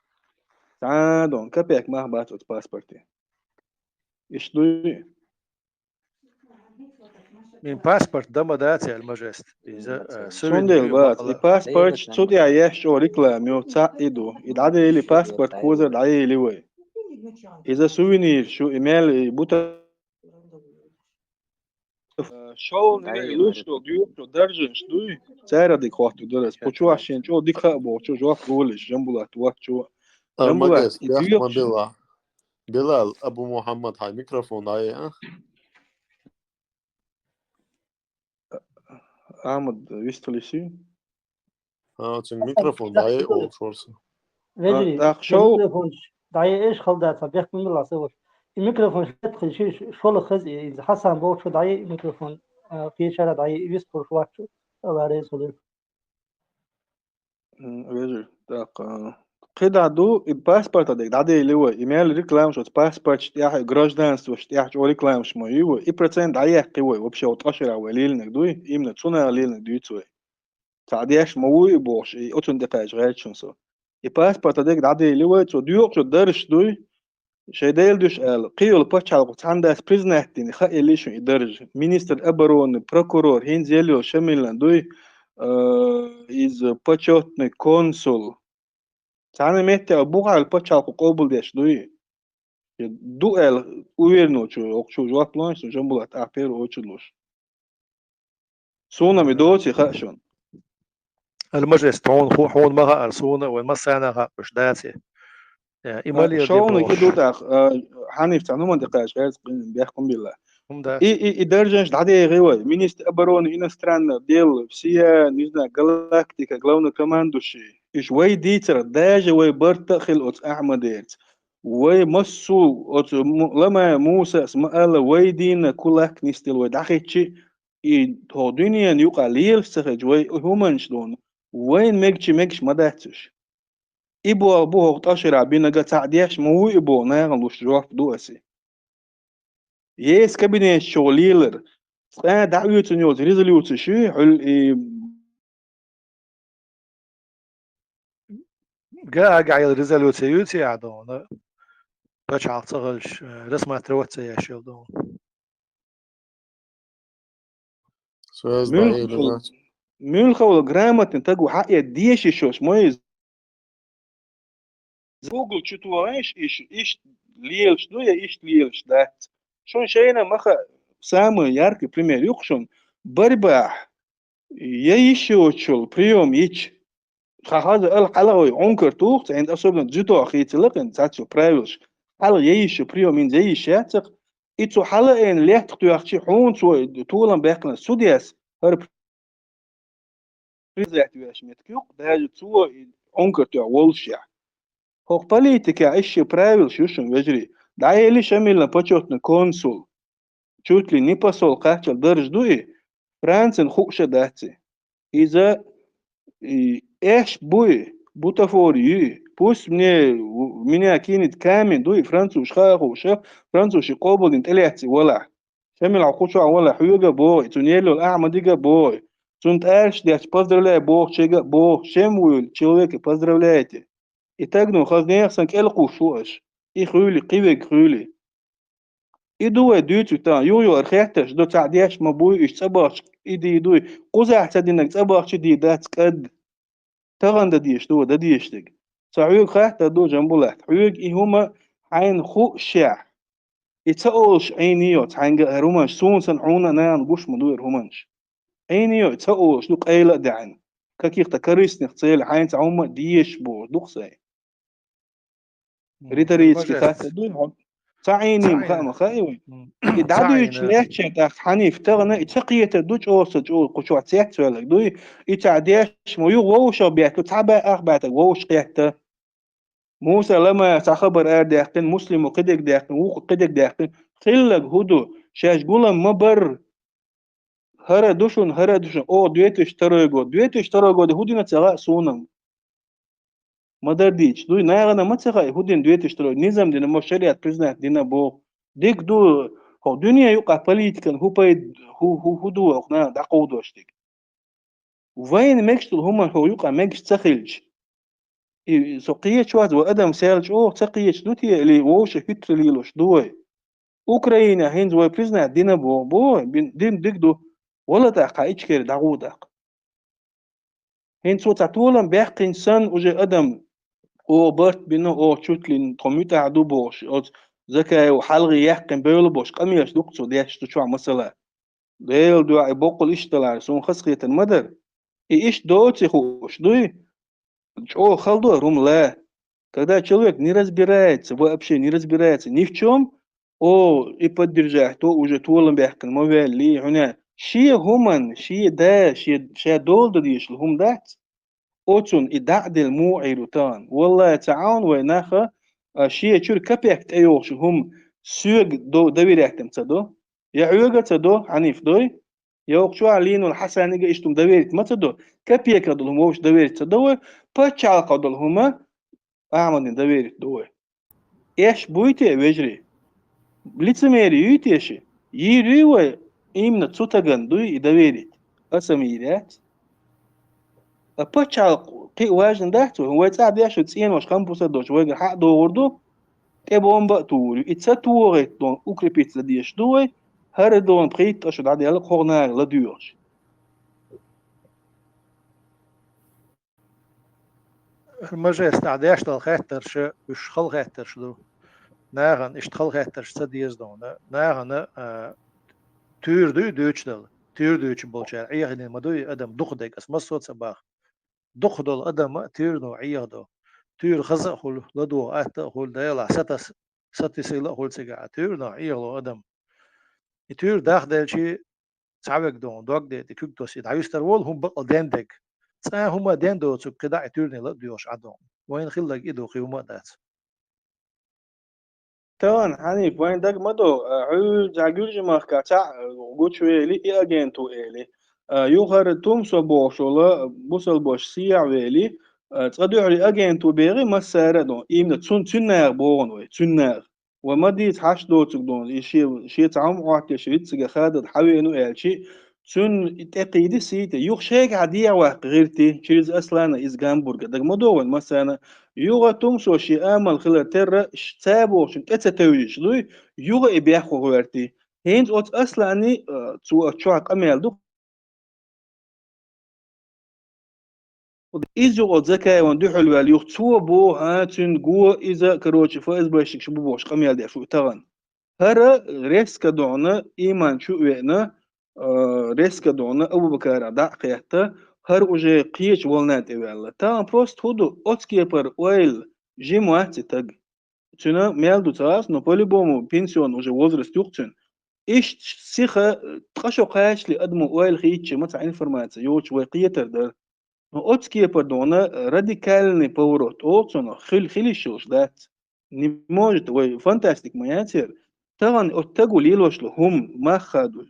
Цхьа а дон капек мах бац оцу паспорте. Иштта дуй? Мин паспорт дан ма дац, Альмажест. Иза, э, сувенир ю, бац. И паспорт цу тӀехь еш чӀогӀа реклама ю, цхьаъ и ду. И дӀаделли паспорт кхузара дӀаели вай. Иза сувенир шу, и мел, и бута Шовна луш долу дуьйцу даржанаш дуй, цара дика хоттур дара ас. Кху чохь шен чӀогӀа дика хаа бохучу жоп лолаш, Жамбулат вахчу. Жамбулат, и дуьйцу. Билал. Билал, Абу Мухаммад, хьайн микрофон дӀае, а? Ахмад, вистхуьлуш ю? А, цуьнан микрофон дӀае олуш вара со. Вежарий, тӀаккха шоу микрофонаш дӀае эш хала дац, бехк ма билла аса ваш. И микрофон шетхи ши шола хаза, и Хьасан бохучу дӀае и микрофон, а, кхечара дӀае и вистхуьлуш ваччу, Алла реза хуьлуьйту. Вежарий, тӀаккха, а, кхидӀа ду, и паспорта дерг дӀадели вай, и мел рекламаш оцу паспорташ тӀехь, и гражданствош тӀехь чӀогӀа рекламаш ма ю вай, и процент дӀаяккхи вай, вообще, оцу тӀашара вай лелинарг дуй, именно цунах лелинарг дуьйцу вай. Цхьа деш ма вуй и бохуш, и оцунна тӀекхача гӀертачун со. И паспорта дерг дӀадели вай, цо доькъучу даржаш дуй, шайн дела дуьш аьлла, кхийолу пачхьалкхо цхьаьна дац признать дина, хаъ елли шун и даржа. Министр обороны, прокурор, хӀинца елла йолу Шамилан дуй, а, иза почётный консул. Цхьана метте а бухахьа пачхьалкхо къобалдеш дуй. Ду аьлла уверенно чу, окху чу жоп лойша, Жамбулат, ахь первый очередь луш. Суна-м и доций хаьа шуна? Альмажест, хьуна ху-, хьуна ма хаьара, суна вайн массарна а хаьа уьш даций. Э, и малера шовна и ду тӀаккха, а, Хьаниф цхьа хӀуманна тӀекхача гӀерта бехк ма билла. ХӀума дац. И, и, и даржанаш дӀадехи вай, министр обороны иностранных дел, всея, не знаю, галактика, главнокомандующий. Уьш вай дийцарх, даже вай барт а хила оцу Ахьмадерца. Вай массо а оцу Му-, Ламаев Мусас ма-алла, вай дийна кулак нисделла вай дӀахӀиттичи, и тхо дуьненан юкъахь лелаш ца хилча, вай хӀуманаш дуна, вайна мегчи мегаш ма дац уьш. И болх бу хӀокху тӀашарахь бинарг, цхьаъ деш ма ву и боху нахана луш жоп ду аса. Еса кабинеташ чу лелар, цкъа а дӀаоьцуш йоцу резолюцеш ю, хьуьлла и Гаагахьа резолюция юьйций ахь дуна, пачхьалкх ца хилча, э, рассматривать ца еш йолу дуна. Муьлхха волу грамотный таг ву хьаэца деши шош, ма иза. Google чу тохийша, иштта лелаш ду я иштта лелаш дац. Шуна шайна ма хаьа, самый яркий пример ю-кх шуна. Борьбахь я йиш йоцуш йолу приём йича, хан хаза ала хьалха вай Ӏункар туху, цхьаьна особенно дзюдо хийцалла кхин цхьацца правилаш. Хьалха я йиш йолу приём, хӀинца я йиш яцахь, и цу хьалаайна лаьттах тоьхчи хьуна цо толам баьккхина судьяс, хӀара признать веш меттиг ю-кх, даже цо и Ӏункар тоьхна воллушехь. ХӀокху политикехь иштта правилаш ю шуна, вежарий. ДӀаели Шамилан почётный консул, чуть ли не посол кхаччалц даржа ду и, Францин хууш а дац и. Иза, и, эш буй, бутафори юй. Пусть мне, меня кинет камень дуй, француз хаа хууш а, француз ши къобалдина тӀелаьцци валахь. Шамил, хьо кху чохь валахь, хьоьга а боху и, цуьнан еллачу Ахьмадига а боху и, цунна тӀараш детташ поздравляй бохучуьнга а боху, чем вы человека поздравляете? И тагно хаза нехан санна кӀел кхуссуш ву аша. И хуьлий, кхин верг хуьлий. И ду вай дуьйцург тахана, юха-юхара хеттарш ду, цхьаъ деш ма буй, уьш цӀа бахча и дийр дуй, кхузахь ца динарг цӀа бахча дийр дац кӀад. Тахана дан дезаш ду, дан дезаш дерг. Со хьоьга хаттар ду, Жамбулат, хьоьга и хӀума хьайна хуушехь, и ца олуш Ӏийна йо цхьаьнга а хӀара хӀуманаш, суна санна хьуна а нахана гуш ма ду хӀара хӀуманаш. Ӏийна йо, и ца олуш ду къайла а даьхьна. Каких-то корыстных целей хьайна цхьа хӀума а дезаш бохуш ду-кх сайн. Риторический хаттар дуй хьо? Ца Ӏийнийм хаьа ма хаьий вай. И дӀадуьйчу лаьттача тӀаккха Хьаниф тахана и ца кхетар ду чӀогӀа со чӀогӀа кху чохь цецваьлларг дуй. И ца деш ма ю вовшах бетту, цхьа баьах баьтаг вовшах кхетта. Муса Ламаев цхьа хабар арадаьккхина, Муслимо кхидерг даьккхина, вукхо кхидерг даьккхина. Хилларг хӀун ду? Шаьш гулам ма барра. ХӀара ду шуна, хӀара ду шуна. О, две тысячи второй год. Две тысячи второй год хӀун дина ца хаьа суна-м. Ма дара дийцича, дуй, нахана ма ца хаьа, хӀун дина две тысячи второй. Низам дина, ма шариат признать дина боху. Дика ду, хӀо дуьне юкъа политикан хӀун пайда, хӀун, хӀун, хӀун ду оха нахана дӀакховдош дика. Вайна мегаш долу хӀума хӀо юкъа мегаш ца хилча. И со кхечу вац, вай адам сел чӀогӀа ца кхечу ду те, или вовшах хӀуьттур лелош ду вай. Украина хӀинца вай признать дина боху, боху, бин-, дин диг ду. Вала тӀаккха ичкери дӀагӀу тӀаккха. ХӀинца цо цхьа толам баьккхина санна уже адам, о, барт бина, о, чуть ли тхо муьтӀахь ду бохуш, оцу Закаев хьалхе яьккхина бевлла бохуш, къамелаш дукха цо деш ду чохь масала. Делан дуьхьа и боккъал иштта далара, суна хазахетар ма дара. И иштта доций хууш дуй? ЧӀогӀа хала ду хӀума ла. Когда человек не разбирается, вообще не разбирается ни в чём, о, и поддержать то уже толам баьккхина ма ваьллий, хьуна шен хӀуманна, шен да, шен, ша дола дан дезаш хӀума дац. Оцунна и дӀа а делла муха Ӏийр ву тахана? Валлай, ца Ӏавна вай наха, а, шен чуьра капек тӀейогӀучу хӀума соьга до-, доверять ца до? Я хьоьга ца до, Хьаниф дой? Я оха чохь лийна волу Хьасанига иштта хӀума доверить ма ца до? Капеках долу хӀума вовшах доверить ца до вай? Пачхьалкхах долу хӀума Ахьмадин доверить ду вай. Эш буй те, вежарий? Лицемери юй те ши? Йийр юй вай именно цу тагана дуй и доверить? Аса-м йийр яц. А пачхьалкх кхин а важна дац вай? Вай цӀа деш ю цӀенош, хампуса а доцуш, вайгара хьа а догӀур ду, тӀе бомба а тур ю. И ца тогӀийта дон укрепиться дезаш ду вай, хӀара дон пхийтта аша дӀаделла кхо нара ладоьгӀуш. Мажес тӀехь деш долу хеттарш, уьш хала хеттарш ду. Нахана иштта хала хеттарш ца деза дуна. Нахана, а, туьйра дуй дуьйцуш дала. Туьйра дуьйцуш болчара Ӏехийна ма дуй адам дукха дерг, ас массо а ца боху. Дукха долу адам а туьйрано Ӏеха до. Туьйра хаза а хуьлу, ладогӀа атта а хуьлу, Делахь сатас-, сатийсийла а хуьлу цигахь, туьйрано Ӏехало адам. И туьйра дахделчий, цхьаверг дон дог ден тӀе куьг тосий, дӀаюьстар волу хӀума бакъал ден дерг. Цкъа хӀума ден доцург кхидӀа а и туьйране ла а доьгӀуш Ӏа дон. Вайна хилларг и ду, кхин хӀума а дац. Тахана, Хьаниф, вайн даг ма до, а, хьуьлла цхьа Гуьржийн махкахь цхьаъ, а, гучувели, и агенту эли. А, юхара Тумсо бохуш волу, а, бусалбаш сехьа вели, а, цкъа дуьхьал и агенту бегӀи массара а дон. Именно цун-, цуьнан наха богӀун вай, цуьнан наха. Вай ма дийца хьашт доцург дон, и шен, шен цхьа хӀума Ӏоттеш, виццига хадад хьавеана аьлчи, цуьнан и тӀекхийди сийта, юха шайгахьа дехьа ваккха гӀирти, через Аслана из Гамбурга. Даг ма до вайн массарна, юха Тумсо шен амал хилар терра, ш-, ца бохучун тӀе ца тевжича дуй, юха и беххо гӀоьрти. ХӀинца оцу Аслани, а, цо оцу чохь къамел ду. Иза юкъа Закаеван дуьхьал ваьлла юха цо боху, а, цуьнан го иза, короче, ФСБшникаш бу бохуш къамел деш ву тахана. ХӀара резко догӀна, иман чу а веана, а, резко догӀна Абу-Бакарах дӀа а кхетта, хӀара уже кхечу волна тӀе ваьлла. Тахана просто хӀун ду, оцу кепара ойла жима вац и таг. Цуьнан мел ду ца хаьа, но по-любому пенсионный уже возраст ю-кх цуьнан. Иштта сиха, ткъа шо кхачале адамо ойла хийцча ма цхьа информация йоцуш вай кхетар дара. Но оцу кепара дона радикальный поворот олу цунах, хила, хила йиш йолуш дац. Не может, вай фантастика ма яц хӀара. Тахана оцу таго лелош ло хӀума мах хадуш,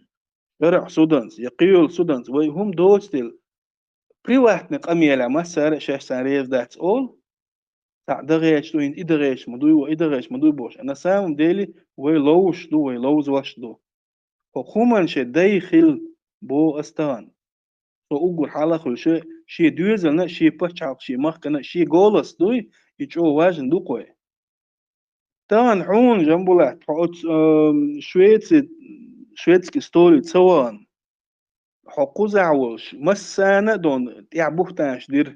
шарӀ суданца, я кхийолу суданца, вай хӀума доцу дела, приватный къамелехь массара а шаьш царна реза дац олу. Цхьаъ дагӀеча ду, хӀинца и дагӀеча ма дуй, вай и дагӀеча ма дуй бохуш. А на самом деле вай ловзуш ду, вай ловзош ду. ХӀокху хӀуманна шен дай хила, боху ас тахана. Со уггар хьалха хуьлуш, шен доьзална, шен пачхьалкх, шен махкана, шен голос дуй, и чӀогӀа важна ду-кх вай. Тахана хьуна, Жамбулат, хьо оцу, ам, Швеци, шведский столица ца вахана, хьо кхузахь волуш, массарна а дона тӀехь бухтанаш дира.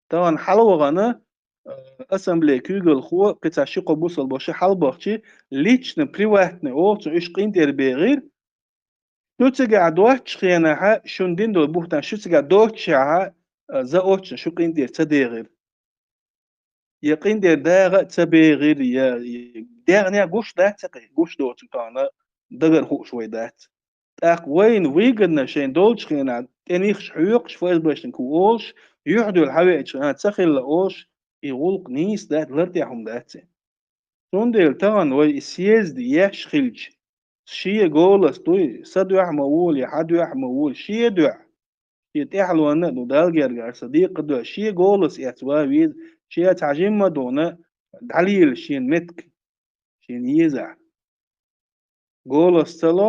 Тахана хьалавахана, а, ассамблея куьйгалхо, кхин цхьа ши-кхо бусалба баша хьалабахчи, лично, приватный оцу уьш къинтӀера бегӀира, шу цигахь доцчу хенахьа, шуна дина долу бухтан шу цигахь доццушехьа, а, за оццушна шу къинтӀера ца дегӀира. я къиндер дагӀа а ца бегӀира, я, я дегӀнех гуш дац, цхьа кхы гуш доцу тахана дагара хууш вай дац. ТӀаккха вайна выгодно шайн долчу хенахь тӀе нихаш хьоькхуш, ФСБшник ву олуш, юьхь-дуьла хьавеача, а, ца хилла олуш, и гӀуллакх нийса дац, лар тӀехь хӀума дац и. Цундела тахана вай и съезд еш хилча, шен голос дуй, сан дуьхьа ма волу, я хьан дуьхьа ма волу, шен дуьхьа. Шен тӀаьхьалонна а ду, Далла гергахь, сан декхар дуьхьа, шен голос эцна ван веза, шен цхьа жимма а дуна, дӀалела шен меттиг, шен езахь. Голос ца ло,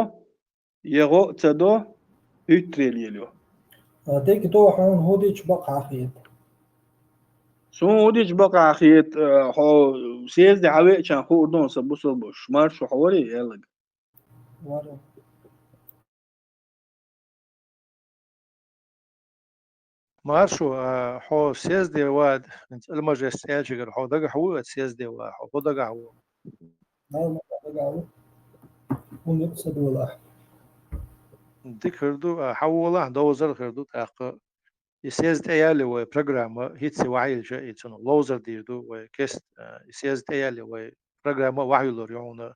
я гӀо а ца до, хӀуьттаре лелайо. А, дика ду, хьуна хӀун дича бакъахьа хета? Суна хӀун дича бакъахьа хета, а, хьо съезде хьавеача хуур ду сан бусалба ваша, маршо хьо варий аьлларг? Вара. Маршо, а, хьо съезде ван, хӀинца Алмажес аьллачуьнгара хьо дагахь ву, оцу съезде ван, хьо хӀун дагахь ву? Нал ма дагахь ву. ХӀунда юкъа ца долахь. Дика хир ду, а, хьан волахь, довзар хир ду, тӀаккха и съезд тӀеяьлла вай программа, хӀинцца вахьийча, и цунах ловзар дийр ду вай кест, а, и съезд тӀеяьлла вай программа а вахьаюллур ю хьуна,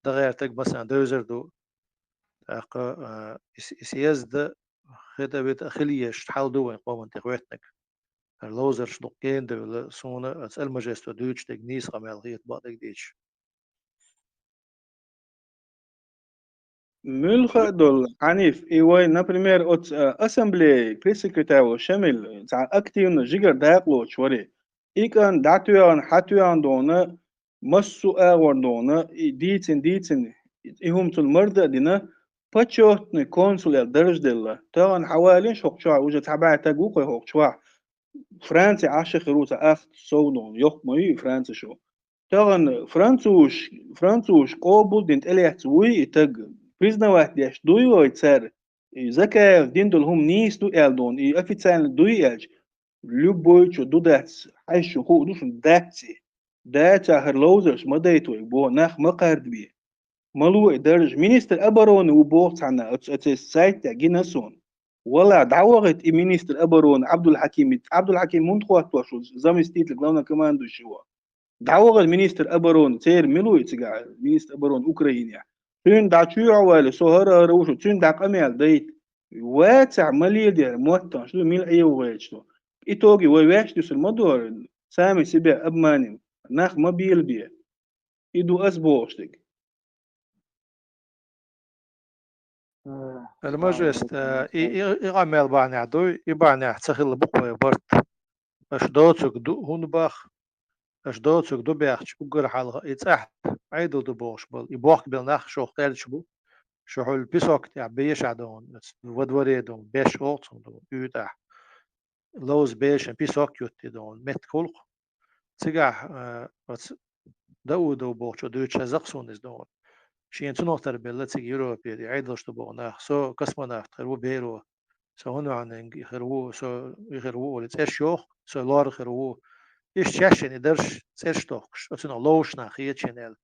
дан гӀертарг, масала, девзар ду. ТӀаккха, а, и с-, и съезд хи-, хи-, хила езаш хьал ду вайн къоман тӀе хӀоьттинарг. ХӀара ловзарш дукха гена девлла, суна оцу Алмажесто дуьйцуш дерг нийса къамел хета бакъдерг дийцича. Муьлхха а долу, Хьаниф, и вай, например, оцу, а, ассамблеи пресс-секретарь волу Шамил цхьа активно жигара дакъа лоцуш варий. И кӀант дӀатоьхна, хьатоьхна дуна, массо а агӀор дуна, и дийцина, дийцина, и хӀума цунна марда а дина, почётный консул аьлла дарж делла. Тахана хьавалийна хӀокху чохь, уже цхьа бӀе стаг ву кху хӀокху чохь. Франци Ӏаш а хир ву цхьа ахча сов дуна, йоккха ма ю и Франци шу. Тахана французаш, французаш къобалдина тӀелаьцна вуй и стаг, признавать деш дуй вай цара, и Закаев дина долу хӀума нийса ду аьлла дуна, и официально дуй аьлча, любой чу ду дац, хьаьжча хуур ду шуна дац и. Дацахь хӀара ловзарш ма дайта вай, боху, нах ма кхардабе. Ма ло и дарж. Министр обороны ву боху цхьанна, оцу, оцу сайт тӀехь гина суна. Валла, дӀавахийта и министр обороны Абдулхьаким. Абдулхьаким хӀунда хӀоттош ву заместитель главнокомандующего? ДӀавахар министр обороны, церан мила ву и цигахь, министр обороны Украинехь. Цуьнан дӀа чоьхьа ваьлла, со хӀара-хӀара ву шу, цуьнан дӀа къамел дайта. Вацахь, ма леладе хӀара моттанаш ду, мила Ӏева гӀерташ ду. Итоге вай ваьш дуьсур ма ду хӀара, сами себя обманем, нах ма белабе. И ду ас бохуш дерг. Э, Алмажест, да, э, и, и, и къамел бахьанехь дуй, и бахьанехь ца хилла бу-кх вай барт. Аша доцург ду хӀунда боху, аша доцург ду баьхча, уггар хьалха и цӀахь Ӏедал ду бохуш болу, и бохкабелла нах шух кхаьрдаш бу. Шу хьуьлла песок тӀехь бешахь дуна, во дворе дуна, беш оха цунах дуна, уьйтӀахь. Ловза бешан песок юттий дуна, меттиг хуьлу-кх. Цигахь, э, оцу Даудов бохучо дуьйцуш хезна-кх суна иза дуна. Шена цунах тарбелла цига Европера и Ӏедалш ду боху нах. Со космонавт хир ву беро. Со хӀун ваьхьананг хир ву, со и хир ву олий цӀерш йоху, со лор хир ву. Иштта шаьш шен и дарш цӀерш тохкуш, оцунах ловзуш нах хета шена аьлла.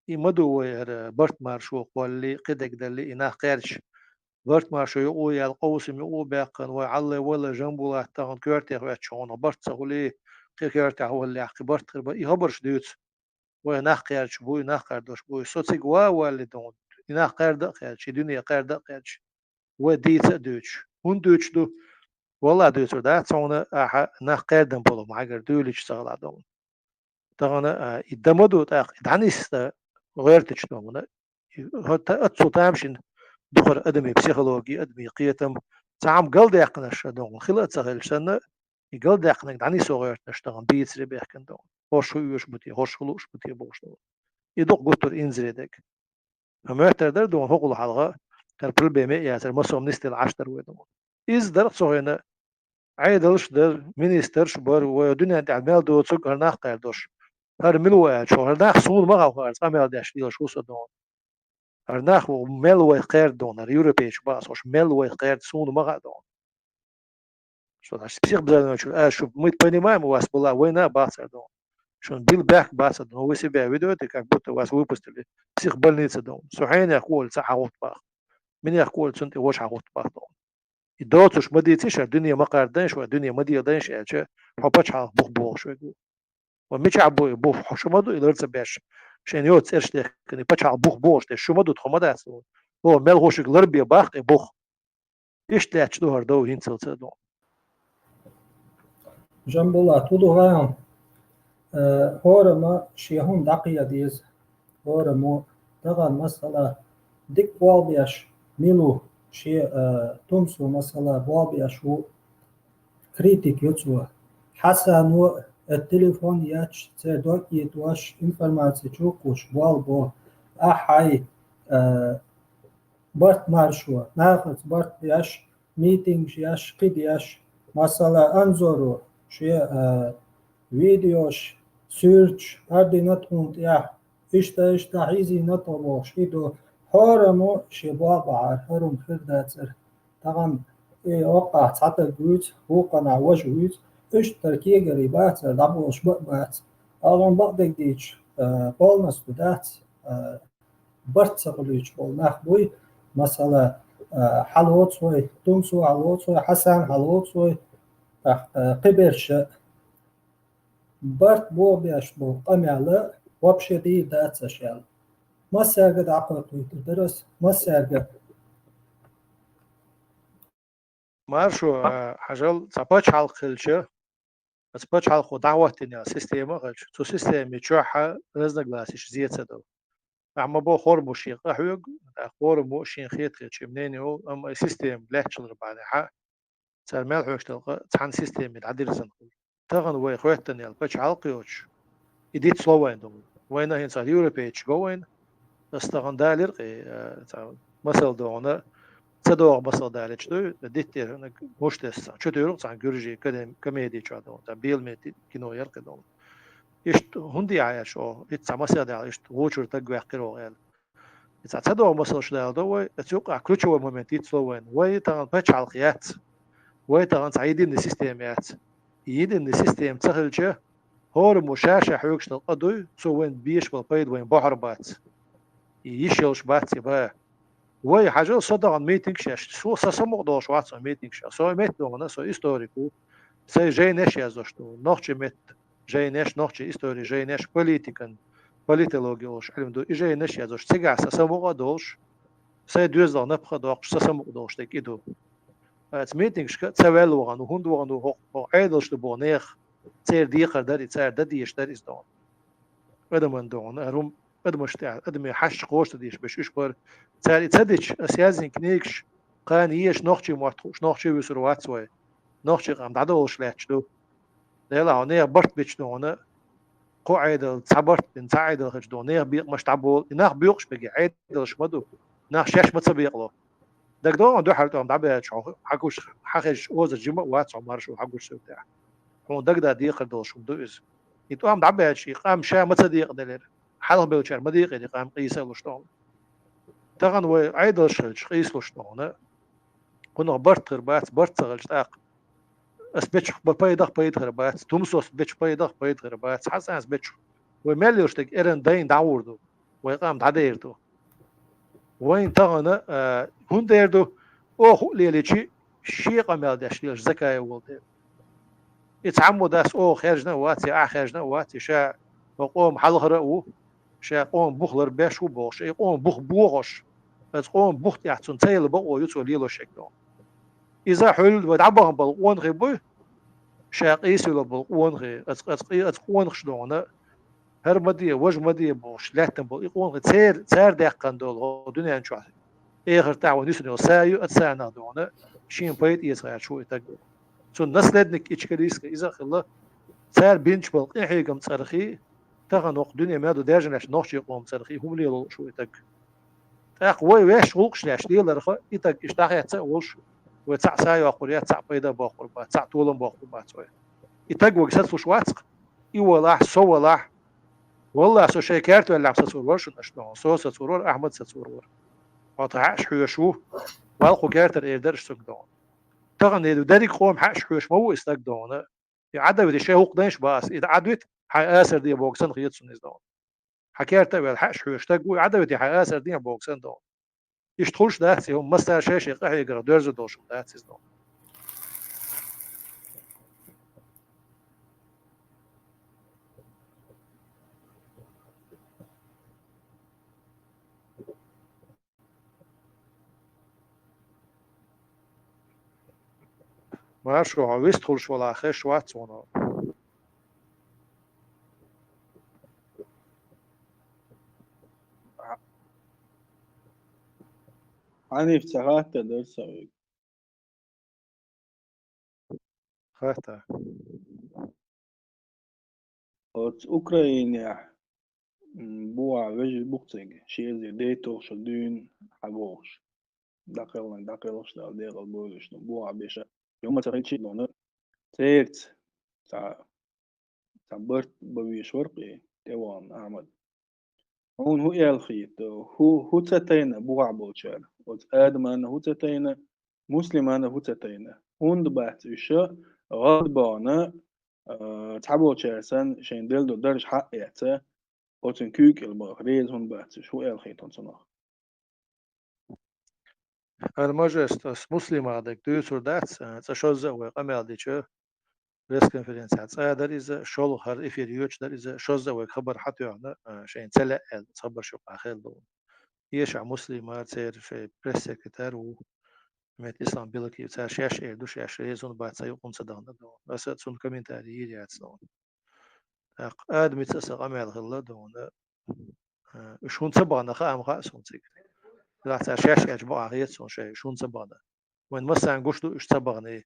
И ма ду вай хӀара барт маршо кхоллале, кхидерг далале и нах кхаьрдаш. Барт маршо юкъа яьлла, къовсам юкъа баьккхина, вай хьаллай валла Жамбулат тахана коьртехь хӀоьттича хьуна барт ца хуьлий, кхин коьртехь валлехь кхин барт хир бара. И хабарш дуьйцу. Вай нах кхаьрдаш буй, нах кхаьрдош буй. Со цига ван а валлий дуна, и нах кхаьрда а кхаьрдаш, и дуьне кхаьрда а кхаьрдаш. Вай дийца а дуьйцуш. ХӀунда дуьйцуш ду? Валлахь дуьйцур дац хьуна, ахьа нах кхаьрдан болу хьуна хьайгара дуьйлича ца хилахь дуна. Тахана, а, и дан ма ду тӀаккха, и дӀанисдан гӀоьртича дуна. И хӀо-, та-, оццул тамашийна ду хӀара адамийн психологи, адамийн кхетам. Цхьа хӀума галдаьккхинарш дуна, хила а ца хилча санна, и галдаьккхинарг дӀанисо гӀоьртинарш тахана дийцаре баьхкина дуна. ХӀорш хӀун оьшуш бу те, хӀорш хӀун лууш бу те бохуш дуна. И ду-кх гуттар а инзаре дерг. Ткъа моьттар дара дуна хӀокхул хьалха, хӀара проблема а яцара, масо а нисделла Ӏаш дара вай дуна. Иза дара-кх цу хенахь Ӏедалш а дара, министрш а бара, вай дуьнен тӀехь мел доцург хӀара нах кхаьрдош. ХӀара мила ву аьлча, хӀара нах суна ма хаьа, хӀара къамел деш лелаш ву со дуна. ХӀара нах ву мел вайх кхаьрда дуна, хӀара европейцаш бохуш, мел вайх кхаьрда суна ма хаьа дуна. Что значит психбольничный? А, чтоб мы понимаем, у вас была война, бац аьлла дуна. Шуна билла бехк бац аьлла дуна. Вы себя ведёте, как будто вас выпустили психбольница дуна. Со хьенех кхолла цхьа хьахӀутту боху. Минех кхолла цунна тӀе важа хьахӀутту боху дуна. И доцурш ма дийцийша, дуьне ма кхардайша, вай дуьне ма деладайша аьлча, хьо пачхьалкх бух бохуш верг ву. Ва мичахь бу и бух? Хьо шу ма ду и лар ца беш? Шен йоцу цӀераш дехкина, и пачхьалкх бух бохуш деш, шу ма ду, тхо ма дац. Ва мел хӀушиг лар бе бахкъи бух. Иштта лаьтташ ду хӀара дов хӀинцалца а ду. Жамбулат, хӀун ду хьан? Э, хӀораммо шен хӀума дӀакхета деза. ХӀораммо тахана масала дика болх беш мила ву, шен, э, тумсо масала болх беш ву, критик ю цо. Хьасано а телефон етташ, церан дог а итош, информаци чу а кхуьссуш болх бо. Ахьа хьай, э, барт маршо, нахаца барт беш, митингаш еш, кхидӀа еш, масала, Анзоро шен, а, видеош, суьрташ, ардина тхуна тӀехь, иштта, иштта хьийзийна тхо бохуш, и ду, хӀораммо шен болх бахьара, хӀара хӀума хир дацара. Тахана и оккхахь цхьа таг вуьйцу, вукханахь важа вуьйцу, иштта кегари бацара, дӀаболуш бан а бац. Алан бакъдерг дийцича, а, полностью дац, а, барт ца хуьлуьйтуш болу нах буй, масала, а, хьалоцу вай, тумсо хьалоцу вай, Хьасан хьалоцу вай, тӀаккха, а, кхиберша барт боху беш болу къамел вообще дийр дац аша аьлла. Массаьрга дӀакхойкхуьйтур дара ас, массаьрга. Маршо, а, хьажал, цхьа пачхьалкх хилча, аса пачхьалкхо дӀахӀоттийна система а хилча, цу системин чохь а разногласиш зе ца до. Ахьа ма бо хӀораммо шен къахьоьгу, тӀаккха хӀораммо шен хетахетачу мнение йолу, амма и система лаьттачул бахьанехьа, цара мел хьоьгуш долу къа цхьана системин дӀадирзина хуьлу. Тахана вай хӀоьттина ял пачхьалкх йоцуш, и диц ло вайна ду. Вайна хӀинца европейцаш го вайна. Аса тахана далира кхин, а, цхьа масал догӀана, ца догӀу масал далийча дуй, диттера хӀинаг муш тесна. Чу туьйру цхьана гуьржийн кадем-, комеди чохь догӀана, цхьа беламе ти-, кино яра кхин догӀана. Иштта хӀунда яхьа аьлча оха, итт цхьа масал дала, иштта вочуьра таг ваьккхира оха аьлла. И цхьа ца догӀу масалш дала до вай, оцу юкъахь ключевой момент йицло вайна. Вай тахана пачхьалкх яц. Вай тахана цхьа единая система яц. И единая система ца хилча, хӀораммо ша-ша хьоьгуш долу къа дуй, цо вайна беш болу пайда вайна бохьур бац. И йиш йолуш бац и ба. Вай хьажал, со дахана митингаш еш, со, сан самукъа долуш вац со митингаш. Со метта дохана, со историк ву. Сайн жайнаш яздеш ду. Нохчийн метта жайнаш, нохчийн историн жайнаш, политикан, политологи олуш Ӏилма ду, и жайнаш яздеш. Цигахь сан самукъа а долуш, сайн доьзалх напха а доккхуш, сан самукъа долуш дерг и ду. Аса митингашка ца ваьлла вахана, хӀунда вахана, хӀокху, хӀокху Ӏедалш ду боху нехан, церан декхар дара и, цара дан дезаш дара иза дохана. Адаман дохана, хӀара хӀума адамаш тӀехь, адаме хьаьшча кхочуш дан дезаш берш уьш бара. Цара и ца дича, аса яздина книгаш, кхана езаш нохчийн мотт хууш, нохчий вуьсур вац вай. Нохчийн къам дӀадолуш лаьтташ ду. Делахь, хьо нехан барт бича дохана, кхо Ӏедал, цхьа барт бина, цхьа Ӏедал хилча дохана, нехан бекъамаш дӀаболу, и нах боькъуш берг Ӏедалш ма ду, нах шаьш ма ца бекъало. ДагадогӀу, дуьхьал тӀом дӀабаьлча хьо, хьан гуш, хьан хезаш озар жима а вац хьо, маршо, хьан гуш сов тӀехь. Хьуна дагадаа декхар долуш хӀума ду иза. И тӀом дӀабаьлча, и къам ша ма ца декъаделира. Хьалха беллачара ма декъера и къам къийса а луш тӀом. Тахана вай Ӏедалш хилча, къийса луш тӀом. Кхунах барт хир бац, барт ца хилча тӀаккха. Ас бечух ба пайдах пайда хир бац, тумсос бечу пайдах пайда хир бац, хьан санс бечух. Вай мел йолуш дерг эран дайна дӀагӀур ду, вай къам дӀадер ду. Вайн тахана, а, хӀунда эр ду, оха хӀуъа лелийчи, шен къамел деш лелаш Закаев волу тӀе. И цхьаммо дас оха хаьржина а вац, я ахь хаьржина а вац, и ша хӀо къоман хьалхара а ву, ша къоман бух лар беш ву бохуш, и къоман бух бохуш, аса къоман бух тӀехь цунна ца елла бакъо ю цо лелош шек доху. Иза хьуьлла вай дӀабахана болу къонахий буй, ша къийсавелла болу къонахий, аса, аса, аса къонахаш дохана, хӀара ма де, важа ма де бохуш, лаьттан болу и къонахий цер-, цара даьккхина долу хӀо дуьнен чохь. Эхартахь вай нисана йолу са ю, аса санах дохана, шен пайда эца гӀерташ ву и таг. Цунна наследник ичкалийска иза а хилла, цара бинчу болу къинхьегам цӀархий, тахана хӀокху дуьне мел ду даьржина лаьттачу нохчийн къоман цӀархий хӀума лело лууш ву и таг. ТӀаккха вай ваьш гӀуллакхаш леш леларха, и таг иштта дӀахаьцца а волуш, вай цхьаъ са йоккхур яц, цхьаъ пайда а боккхур бац, цхьаъ толам боккхур бац вай. И таг вайга сацалуш вац-кх, и валахь, со валахь. Валлахь, со шайн керта ваьллехь сацор вара шуна аша дохана, со сацор вара, Ахьмад сацор вара. Хьо тхан хьаьаш хьоьшу ву, валла кху кертара эр дара аша цунга дохана. Тахана и дерриг къоман хьаьаш хьоьшу ма ву и стаг дохана. И Ӏадавита шайн хӀукху дайша бан аса, и Ӏадвита хьайн асар де боху санна хета суна иза дохана. Хьан керта а ваьлла хьаьаш хьоьшу стаг ву, Ӏадавита хьайн асар де боху санна дохана. Иштта хуьлуш дац и хӀума, массара шай-шай къахьегарх доьрзур долуш хӀума дац иза дохана. Маршо, хьо вистхуьлуш валахь хезаш вац хьуна. Хьаниф, цхьа хаттар дара сан хьоьга. Хатта. Оцу Украинехь, м, бухахь вежарий бу-кх цига, ши эзар дейтолгӀачу дуьйна хьабохуш. ДӀакхелхина, дӀакхелхаш Дала декъал бойла уьш, ну, бухахь беша. Юма ца хилча а, церца цхьа, цхьа барт бан везаш вара-кх и тӀевахана Ахьмад. Хьуна хӀун аьлла хета, хӀу-, хӀун ца тайна бухахь болчара? Оцу Адамана хӀун ца тайна, Муслимана хӀун ца тайна? ХӀунда бац уьш гӀадбахана, а, цхьаболчара санна шайна делла долу дарж хьаэца, оцун куьйга кӀел бахка реза хӀунда бац уьш? ХӀун аьлла хета хьуна цунах? Ара мажест, ас Муслимах дерг дуьйцур дац, а, цкъа шозза а вай къамел дича, пресс-конференцехь цкъа а дара иза, шолгӀа хӀара эфир йоьдуш дара иза, шозза а вайга хабар хьатоьхна, а, шайна ца лаьа аьлла, цхьабарш юкъахь хилла ду. Эшахь Муслима церан шайн пресс-секретарь ву, Мет Ислам Белакиев, цара шаьш эр ду, шаьш реза хӀунда бац, цхьа юкъа хӀунда ца дахана ду. Аса цунна комментарий йийр яц ду. ТӀаккха Адамица аса къамел хилла ду, а, уьш хӀунда ца бахана хаам хаьа суна цига. Делахь цара шаьш аьлча бакъахь хета суна шайн, уьш хӀунда ца бахана. Вайн массарна гуш ду уьш ца баханай.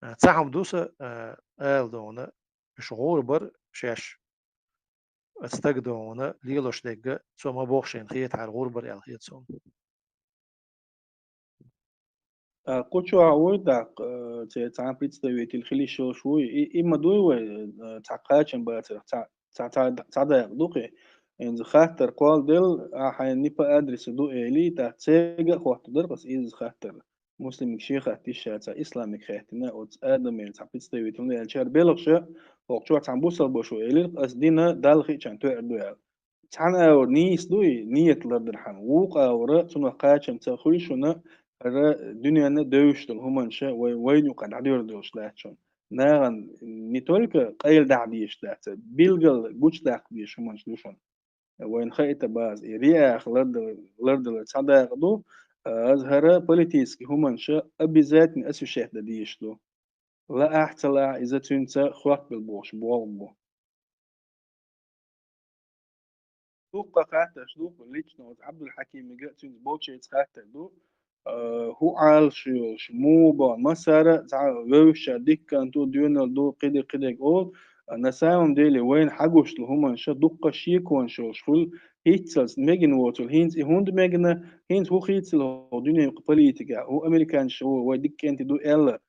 А, цхьа хӀума ду сан, а, ала ду, уьш гӀур бара шаьш. Аса стаг ду, лелош дерг, цо ма боху шайна хетахьара гӀур бара аьлла хета суна. А, кху чохь вуй даккха, э, церан цхьа представитель хила йиш йолуш вуй? И, и ма дуй вай, э, цхьа кхачам бацарх, цхьа, цхьа, цхьа, цхьа дакъа ду-кх и. ХӀинца хаттар кхолладелла, ахьа хьайн НИП адрес ду элий, тӀаккха церга а хоттур дара-кх аса изза хаттар. Муслимиг шен хатта йиш яц, исламиг хаьттина, оцу Адамера цхьа представитель ву аьлча, хӀара белхаша, хӀокху чохь цхьана бусалба ву элира, аса дина Далла хиъчарна тоьар ду аьлла. Цхьана агӀор нийса ду и, нийят лардархьама, вукху агӀора цунах кхачам ца хуьлу шуна, хӀара дуьненна девзаш долу хӀуманаш вай, вайна юкъа дӀадоьрзуш долуш дац шуна. Нахана не только къайла дахьа дезаш дац, билггал гучудаккха дезаш хӀуманаш ду шуна. Вайна хаийта база, и риаха лардала-, лардалар цхьа дакъа ду, а, аса хӀара политический хӀуманаш обязательно освещать дан дезаш ду. Лаахь а, ца лаахь а, иза цуьнца хӀоттабелла бохуш болх бу. Дуккха хаттарш ду, лично оцу Абдул-Хьакимига а цуьнца болчерца хаттар ду. А, хӀун Ӏалашо йолуш, муха боху, массара а цхьа вевзачара дика кӀант ву, доьналла ду, кхидерг, кхидерг олу. А, на самом деле, вайна хьагуш долу хӀуманаш дуккха шеконаш йолуш хуьлу, хӀинццалц мегина воцург. ХӀинца и хӀунда мегина, хӀинца хӀун хийцало хӀокху дуьненан политикехь, хӀун американцаша вай дика кӀентий ду аьлла,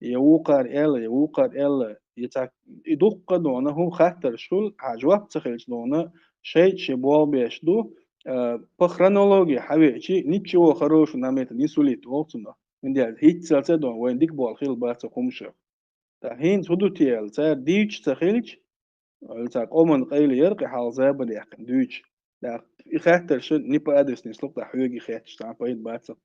я вукхара аьлла, я вукхара аьлла, я цхьа, и дуккха а дона, хӀун хаттарш хуьлу, хьан жоп ца хилча дона, шайца шен болх беш ду, а, по хронологии хьан веачи, ничего хорошего нам это не сулит, олу цунах. ХӀунда аьлча хӀинццалц а дона, вайна дика болх хилла бац хӀокху хӀуманашах. ТӀаккха хӀинца хӀун ду те аьлла, цара дуьйцуш ца хилча, аьлла, цхьа къоман къайле яра кхин хьалха забар яьккхина дуьйцуш. ТӀаккха и хаттарш не по адресу нислуш, тӀаккха хьоьга и хетташ цхьа пайда бацара.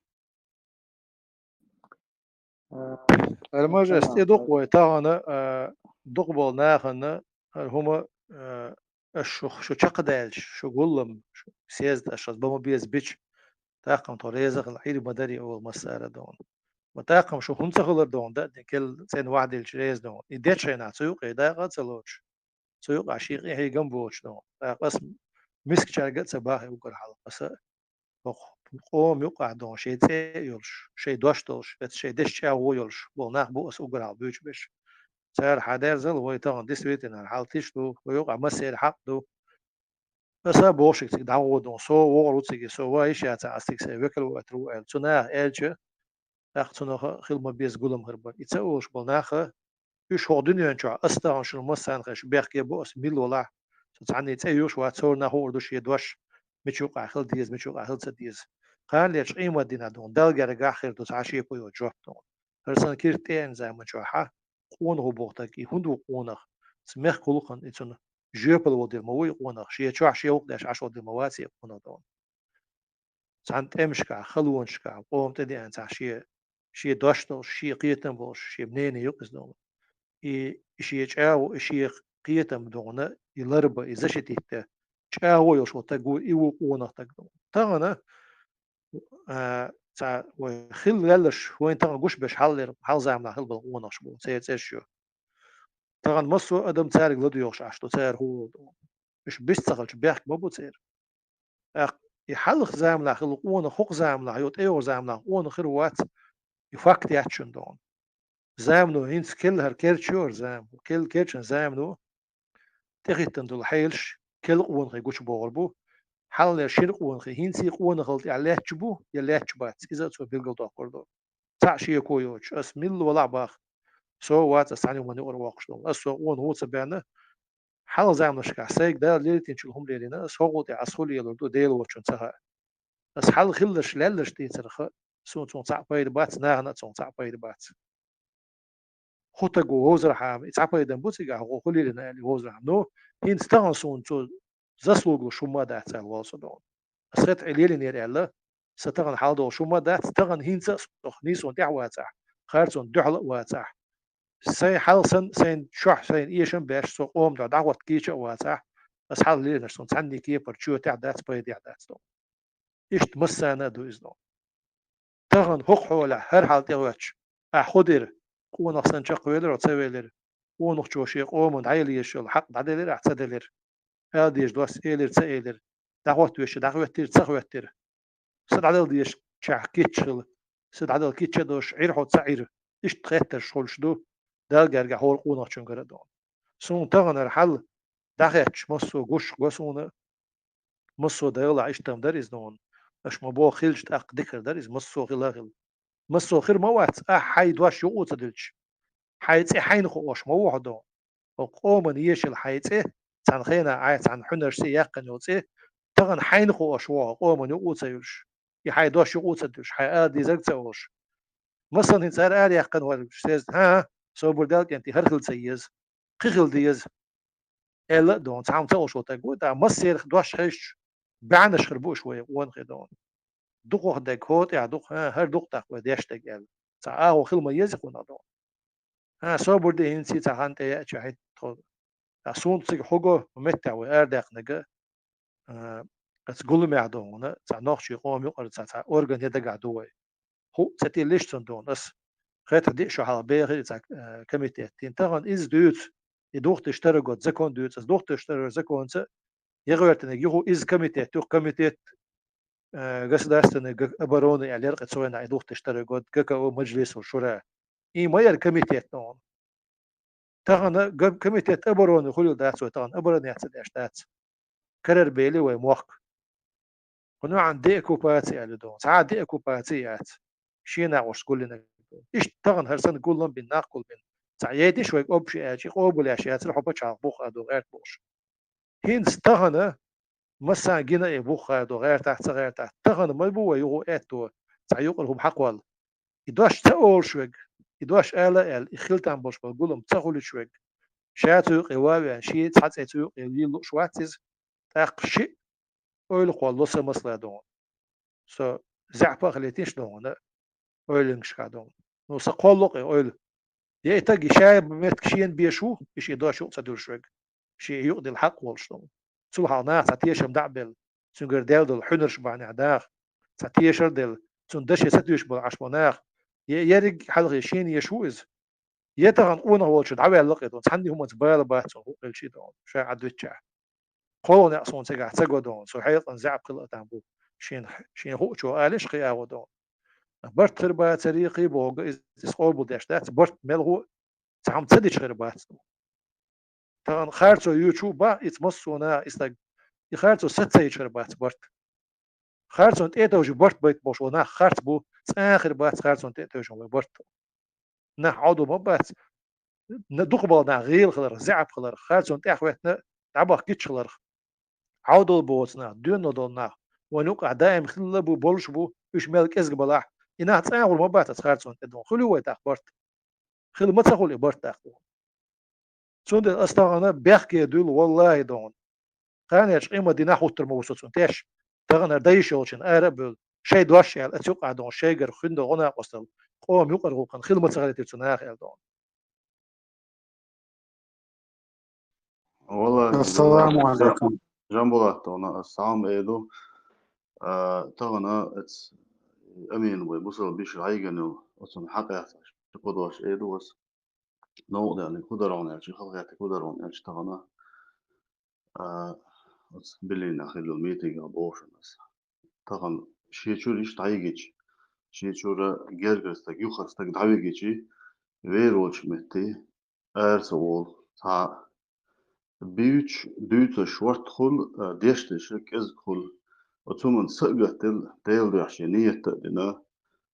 Ара мажест, и дукха вай тахана, а, дукха болу нахана, а, хӀума, а, аш шу, шу чекхдаьлча, шу гуллам, шу съезд аш ас бан ма беза бича, тахкам тхо реза хила Ӏийр ма дарий олу массара а дона. Ма тахкам шу хӀунда ца хилар дона, дан а кел цӀена вахьа дилча реза дона. И дечхьайнахь цу юкъе дакъа а ца лоцуш. Цу юкъахь шен къинхьегам боцуш дона. ТӀаккха ас мискачаьрга а ца бахи уггар хьалха аса. ХӀокху къоман юкъахь дона шайн цӀе а йолуш, шайн дош долуш, эца шайн дешан чӀагӀо йолуш болу нах бу аса уггар хьалха буьйцуш берш. Цара хьан дерзал вай тахана действительно хьал тиш ду, вай юкъахь массеран хьакъ ду. Аса а боху шига цига дӀагӀо дона, со вогӀур ву цига, со ван йиш яцахь, ас цига сайн векал ватар ву аьлла, цу наха аьлча, тӀаккха цунах хила ма беза гулам хир бара. И ца олуш болу наха, уьш хӀокху дуьнен чохь ас тахана шуна массарна хезаш бехке бу ас мила валахь, со цхьанний цӀе юьйш вац, цо нах хуур ду шен дош, мича юкъахь хила деза, мича юкъахь хила ца деза. Кхана лерчу къематдийнахь дона, Далла гергахь хир ду цхьа шен кхо йоцу жоп дона. ХӀара сан кирт тӀеэна заман чохь хьан къонахо боху стаг, и хӀунда ву къонах? Цу мехкан гӀуллакхана и цунна жоьпалла волу дела ма ву и къонах, шен чохь шен гӀуллакх деш Ӏаш волу дела ма вац и къонах дона. Цхьана тӀемашкахь, халонашкахь, къоман тӀедеана цхьа шен, шен дош долуш, шен кхетам болуш, шен мнение ю-кх иза дона. И, и шен чӀагӀо, и шен кхетам дона, и ларба, и защитить дан чӀагӀо йолуш волу стаг ву, и ву къонах стаг дона. Тахана, а, Ца вай хила лелаш, вайн тахана гуш беш хьаллер, хьал заманахь хила бала къонахаш бу, церан цӀераш ю. Тахана массо а адам цаьрга ладоьгӀуш Ӏаш ду, цара хӀу волу ду. Уьш бист ца хилча, бехк ма бу церан. ТӀаккха и хьалха заманахь хила къонах, хӀокху заманахь, йо, тӀейогӀу заманахь къонах хир вац, и факт яц шуна догӀу. Замано хӀинца келла хӀара керча ю хӀара замано, келла керчан замано, тӀехӀиттина долу хьелаш келла къонахий гучубогӀур бу. Хьаллера шира къонахий хӀинций къонахалла тӀехь лаьтташ бу я лаьтташ бац, иза а цо билгалдоккхур ду. Цхьаъ шеко йоцуш, ас милла валахь баха, со вац ас цхьана хӀуманна юкъара воккхуш долу. Ас со къонах ву ца баьнна, хьалха заманашкахь сайга Дала лелийтинчул хӀума лелийна, ас хӀокхул тӀехь ас хуьлу лелор ду, Дела воцчунна ца хаьа. Ас хьалха хилларш, лаьлларш дийцарх, суна цунах цхьаъ пайда бац, нахана а цунах цхьаъ пайда бац. ХӀу таг ву вовзархьама, и цхьа пайдан бу цигахь, хӀу лелийна аьлла вовзархьама. Ну, хӀинца тахана суна цо заслугалуш хӀумма а дац аьлла волу со догӀу. Ас хета Ӏи лелийнера аьлла, сан тахана хьал долуш хӀумма а дац, тахана хӀинца а сох нийсонан тӀехь а вацахь, харцонна дуьхьал а вацахь, сайн хьал санна, сайн чохь, сайн эшам а беш, со къоман дуьхьа дӀахӀотта кийча а вацахь, ас хьал лелийнарш суна цхьанний кепара чоьтехь а дац, пайдехь а дац догӀу. Иштта массарна а ду иза догӀу. Тахана хӀокху хьолехь хӀара хьал тӀехӀоьттуш, ахь хӀу дира, къонах санна чекхвелира, ца велира, къонахчо шен къоман дӀаяла езаш йолу хьакъ дӀаделира ахь, ца делира, ала дезаш дош элира, ца элира, дӀахӀотта везча дӀахӀоьттира, ца хӀоьттира, са дӀадала дезачохь кийча хила, са дӀадала кийча а долуш, Ӏира хьо, ца Ӏира, иштта хеттарш хуьлуш ду, Далла гергахь хӀора къонахчуьнгара а догӀу. Суна таханара хьал дӀахаьттича, массо а гуш го суна, массо а дагала иштта-м дара иза догӀу. Аша ма боху хилча, тӀаккха дика хир дара иза, массо а хила а хила. Массо а хир ма вац, ахь хьайн дош юкъа а ца дуьллуш. Хьайн цӀе хьайна хууш ма ву хьо догӀу. ХӀокху къоман ешал хьайн цӀе, цхьана хенахь ахь цхьана хьуьнаршца яьккхина йолу цӀе, тахана хьайна хууш ву хьо, къоман юкъа а ца юьллуш. И хьайн дош юкъа а ца дуьллуш, хьайн ала дезарг а ца олуш. Массанхьа хӀинца хӀара ара яьккхина вара, сеза, хӀан-хӀа, собар Дала кӀентий, хӀара хила ца еза, кхин хила деза, аьлла а догӀу, цхьамма ца олуш волу таг ву, тӀаккха массерах дош хезча, баьхьанаш хир бу уьш вай къонахий догӀу. Дукхах дерг хӀо тӀехь дукха, хӀан, хӀара дукха тӀаккха вай деш дерг аьлла. Цхьа агӀо хила ма еза кхунах догӀу. ХӀан, собар де хӀинца цхьа хан тӀе яа чохь хӀинца тхо. Ткъа суна цига хӀу го, меттехь вай арадаьккхинарг а, а, оцу гуламехь ду хьуна, цхьа нохчийн къоман юкъара цхьа, цхьа орган я дагахь ду вай. ХӀуъа ца тиллиш цунна ду хьуна ас. Хетахь диъ шо хьалха бехира и цхьа, а, комитет. ХӀинца тахана иза дуьйцу, и двух тысячи второй год закон дуьйцу ас. Двух тысячи второй законца я гӀоьртинарг юха иза комитет, юха комитет, а, государственной г-, обороны аьлла яра кхин цу вайнахь и двух тысячи второй год, ГКО Маджлисул Шура. И ма яра комитет ду хьуна. Тахана г-, комитет обороны хуьлийла дац вай, тахана обороне ца деш дац. Карара бели вай мохк. ХӀун ваьӀна деоккупация аьлла ду. Цхьа а деоккупация яц. Шен накъосташца гулдинарг ду. Иштта тахана хӀара санна гулам бина, нах гулбина. Цхьа едиш вайга обуш аьлча, и къобалъеш яцара хьо пачхьалкх бух а ду гӀерта бохуш. ХӀинца тахана массарна гина и бух а ду, гӀертахь, ца гӀертахь. Тахана ма бу вай юха аьтто, цхьа юкъара хӀума хьакхолла. И дош ца олуш верг, и дош ала а аьлла, и хила там болуш болу гулам ца хуьлуьйтуш верг, ша цу юкъе ван а веана, шен цхьа цӀе цу юкъе лийла лууш вац иза, тӀаккха шиъ ойла кхоллало сан масала ду хьуна. Со заьӀапа а хилийтина ду хьуна, ойланашкахь ду хьуна. Ну, сан кхоллало-кх и ойла. Я и таг, и шайн меттиг шена беш ву, и шен дош юкъа ца дуьллуш верг, шен юкъа дилла хьакъ волуш ду хьуна. Цул хьалха наха цхьа тешам дӀа а белла, цуьнгара даьлла долу хьуьнарш бахьанехь наха цхьа тешар а делла, цунна даше сатуьйсуш болу Ӏаш болу наха, я ерриг а хьалхе шена еш ву иза, я тахана къонах волчу дӀаваьлла-кх и ду хьуна, цхьанна а хӀуманца бала бац цунна, хӀуъа хилча а ду хьуна, ша Ӏад виччахь. КхоалгӀа некъ суна цигахь ца го ду хьуна, со хьекъална заьӀап хила а там бу, шен, шен хууш аьлла, кхин агӀо ду хьуна. Барт хир бацара, кхин бохург иза, иза къобалдеш дац, барт мел хӀу а цхьа хӀума ца дича хир бац ду. Тахана харцо юьйцуш ву бах, иза массо а наха, иза стаг, и харцо саца ца йича хир бац барт. Харцонна тӀе а тевжина барт байта бохуш болу нах харц бу, цкъа а хир бац харцонна тӀе а тевжина вай барт. Нах Ӏовдал ма бац, на-, дукхахболу нах гӀийла хиларх, заьӀап хиларх, харцонна тӀаьхьахӀоьттина дӀабахка гича хиларх. Ӏовдал боцу нах, доьналла долу нах, вайна юкъахь даим хилла а бу, болуш а бу, уьш мел кӀезиг балахь, и нах цкъа а гӀур ма бац аса харцонна тӀе ду хьуна. Хуьлу вай тӀаккха барт? Хила ма ца хуьлу и барт тӀаккха ду хьуна. Цундела аса тахана бехке дуьллу, валлахӀи, ду хьуна. Кханерчу къемат дийнахь хӀуттур ма ву со цунна теш. Тахана хӀара дайша йолчунна ара а бевлла, шайн дош аьлла, аса юкъахь ду хьуна, шайгара хӀунда гӀо накъосталла, къоман юкъара гӀуллакхана хила ма ца хилийтира цу наха аьлла ду хьуна. Валла, Ассаламу алейкум. Жамбулат, тахана ас салам эр ду. А, тахана эц-, Амин вай бусал биш гӀайган йол, оцун хьакъехь ца шу кхудош эр ду ас. Новкъа даьллиг хӀу дар хьуна аьлча, халахетиг хӀу дар хьуна аьлча тахана, а, оцу Берлинехь хиллал митингехь бохуш ас. Тахана шен чуьра иштта дӀайигича, шен чуьра гергара стаг, юхара стаг дӀавигича, вер волчу метте ара ца волу, цхьа а буьйцуш, дуьйцуш шортта хуьлу, а, деш дерш кӀезиг хуьлу. Оцу хӀуманна са а гатделла, Делан дуьхьа шен нийят а дина,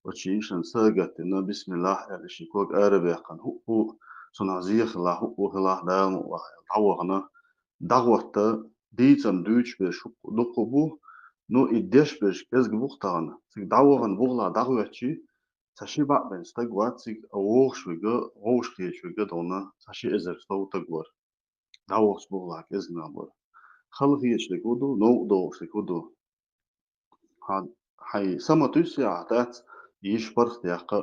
оцу шен йишина са а гатдина, бисмиллахь аьлла, шен ког ара а баьккхина, хӀуъу, цунах зен хилахь, хӀуъу хилахь, Дала мукъ лахь аьлла, дӀавахана, дӀахӀотта, дийцам дуьйцуш берш дуккха а бу, ну, и деш берш кӀезиг бу-кх тахана. Цига дӀавахана бухахь дӀахӀоьттича, цхьа ши бӀе бен стаг вац цига, а вогӀуш верг, вовшахкхеташ верг а дона, цхьа ши эзар сов стаг вара. ДӀавахча бухахь кӀезиг нах бара. Хала хеташ дерг хӀун ду, новкъа догӀуш дерг хӀун ду? Хьан, хьайн са ма-туьссу ахь дац, йиш паргӀатъяккха,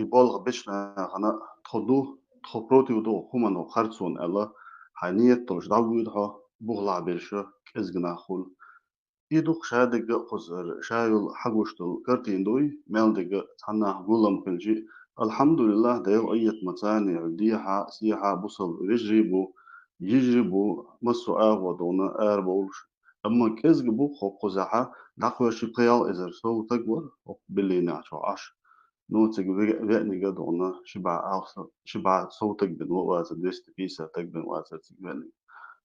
и болх бечу нахана тхо ду, тхо против ду хӀуманна, харцонна аьлла, хьайн нийят долуш дӀавуьйду хьо, бухахь берш кӀезиг нах хуьлу. И ду-кх шадерг а кхузара, ша йолу хьагуш долу картина дуй, мел дерг а цхьаннах гулам хилчи, алхьамдулиллахь, Делан Ӏийетта ма царна дехьа, сехьа бусалба вежарий а бу, йижарий а бу, массо а агӀо дона арабовлуш. Амма кӀезиг бу хӀокхузахьа, дӀакхоьссича пхи-ялх эзар сов стаг вара хӀокху Берлинехь чохь Ӏаш. Ну, цига ве-, веаниг а дона, ши бӀе алх са-, ши бӀе сов стаг бина вацара, двести пятьдесят стаг бина вацара цига веаниг.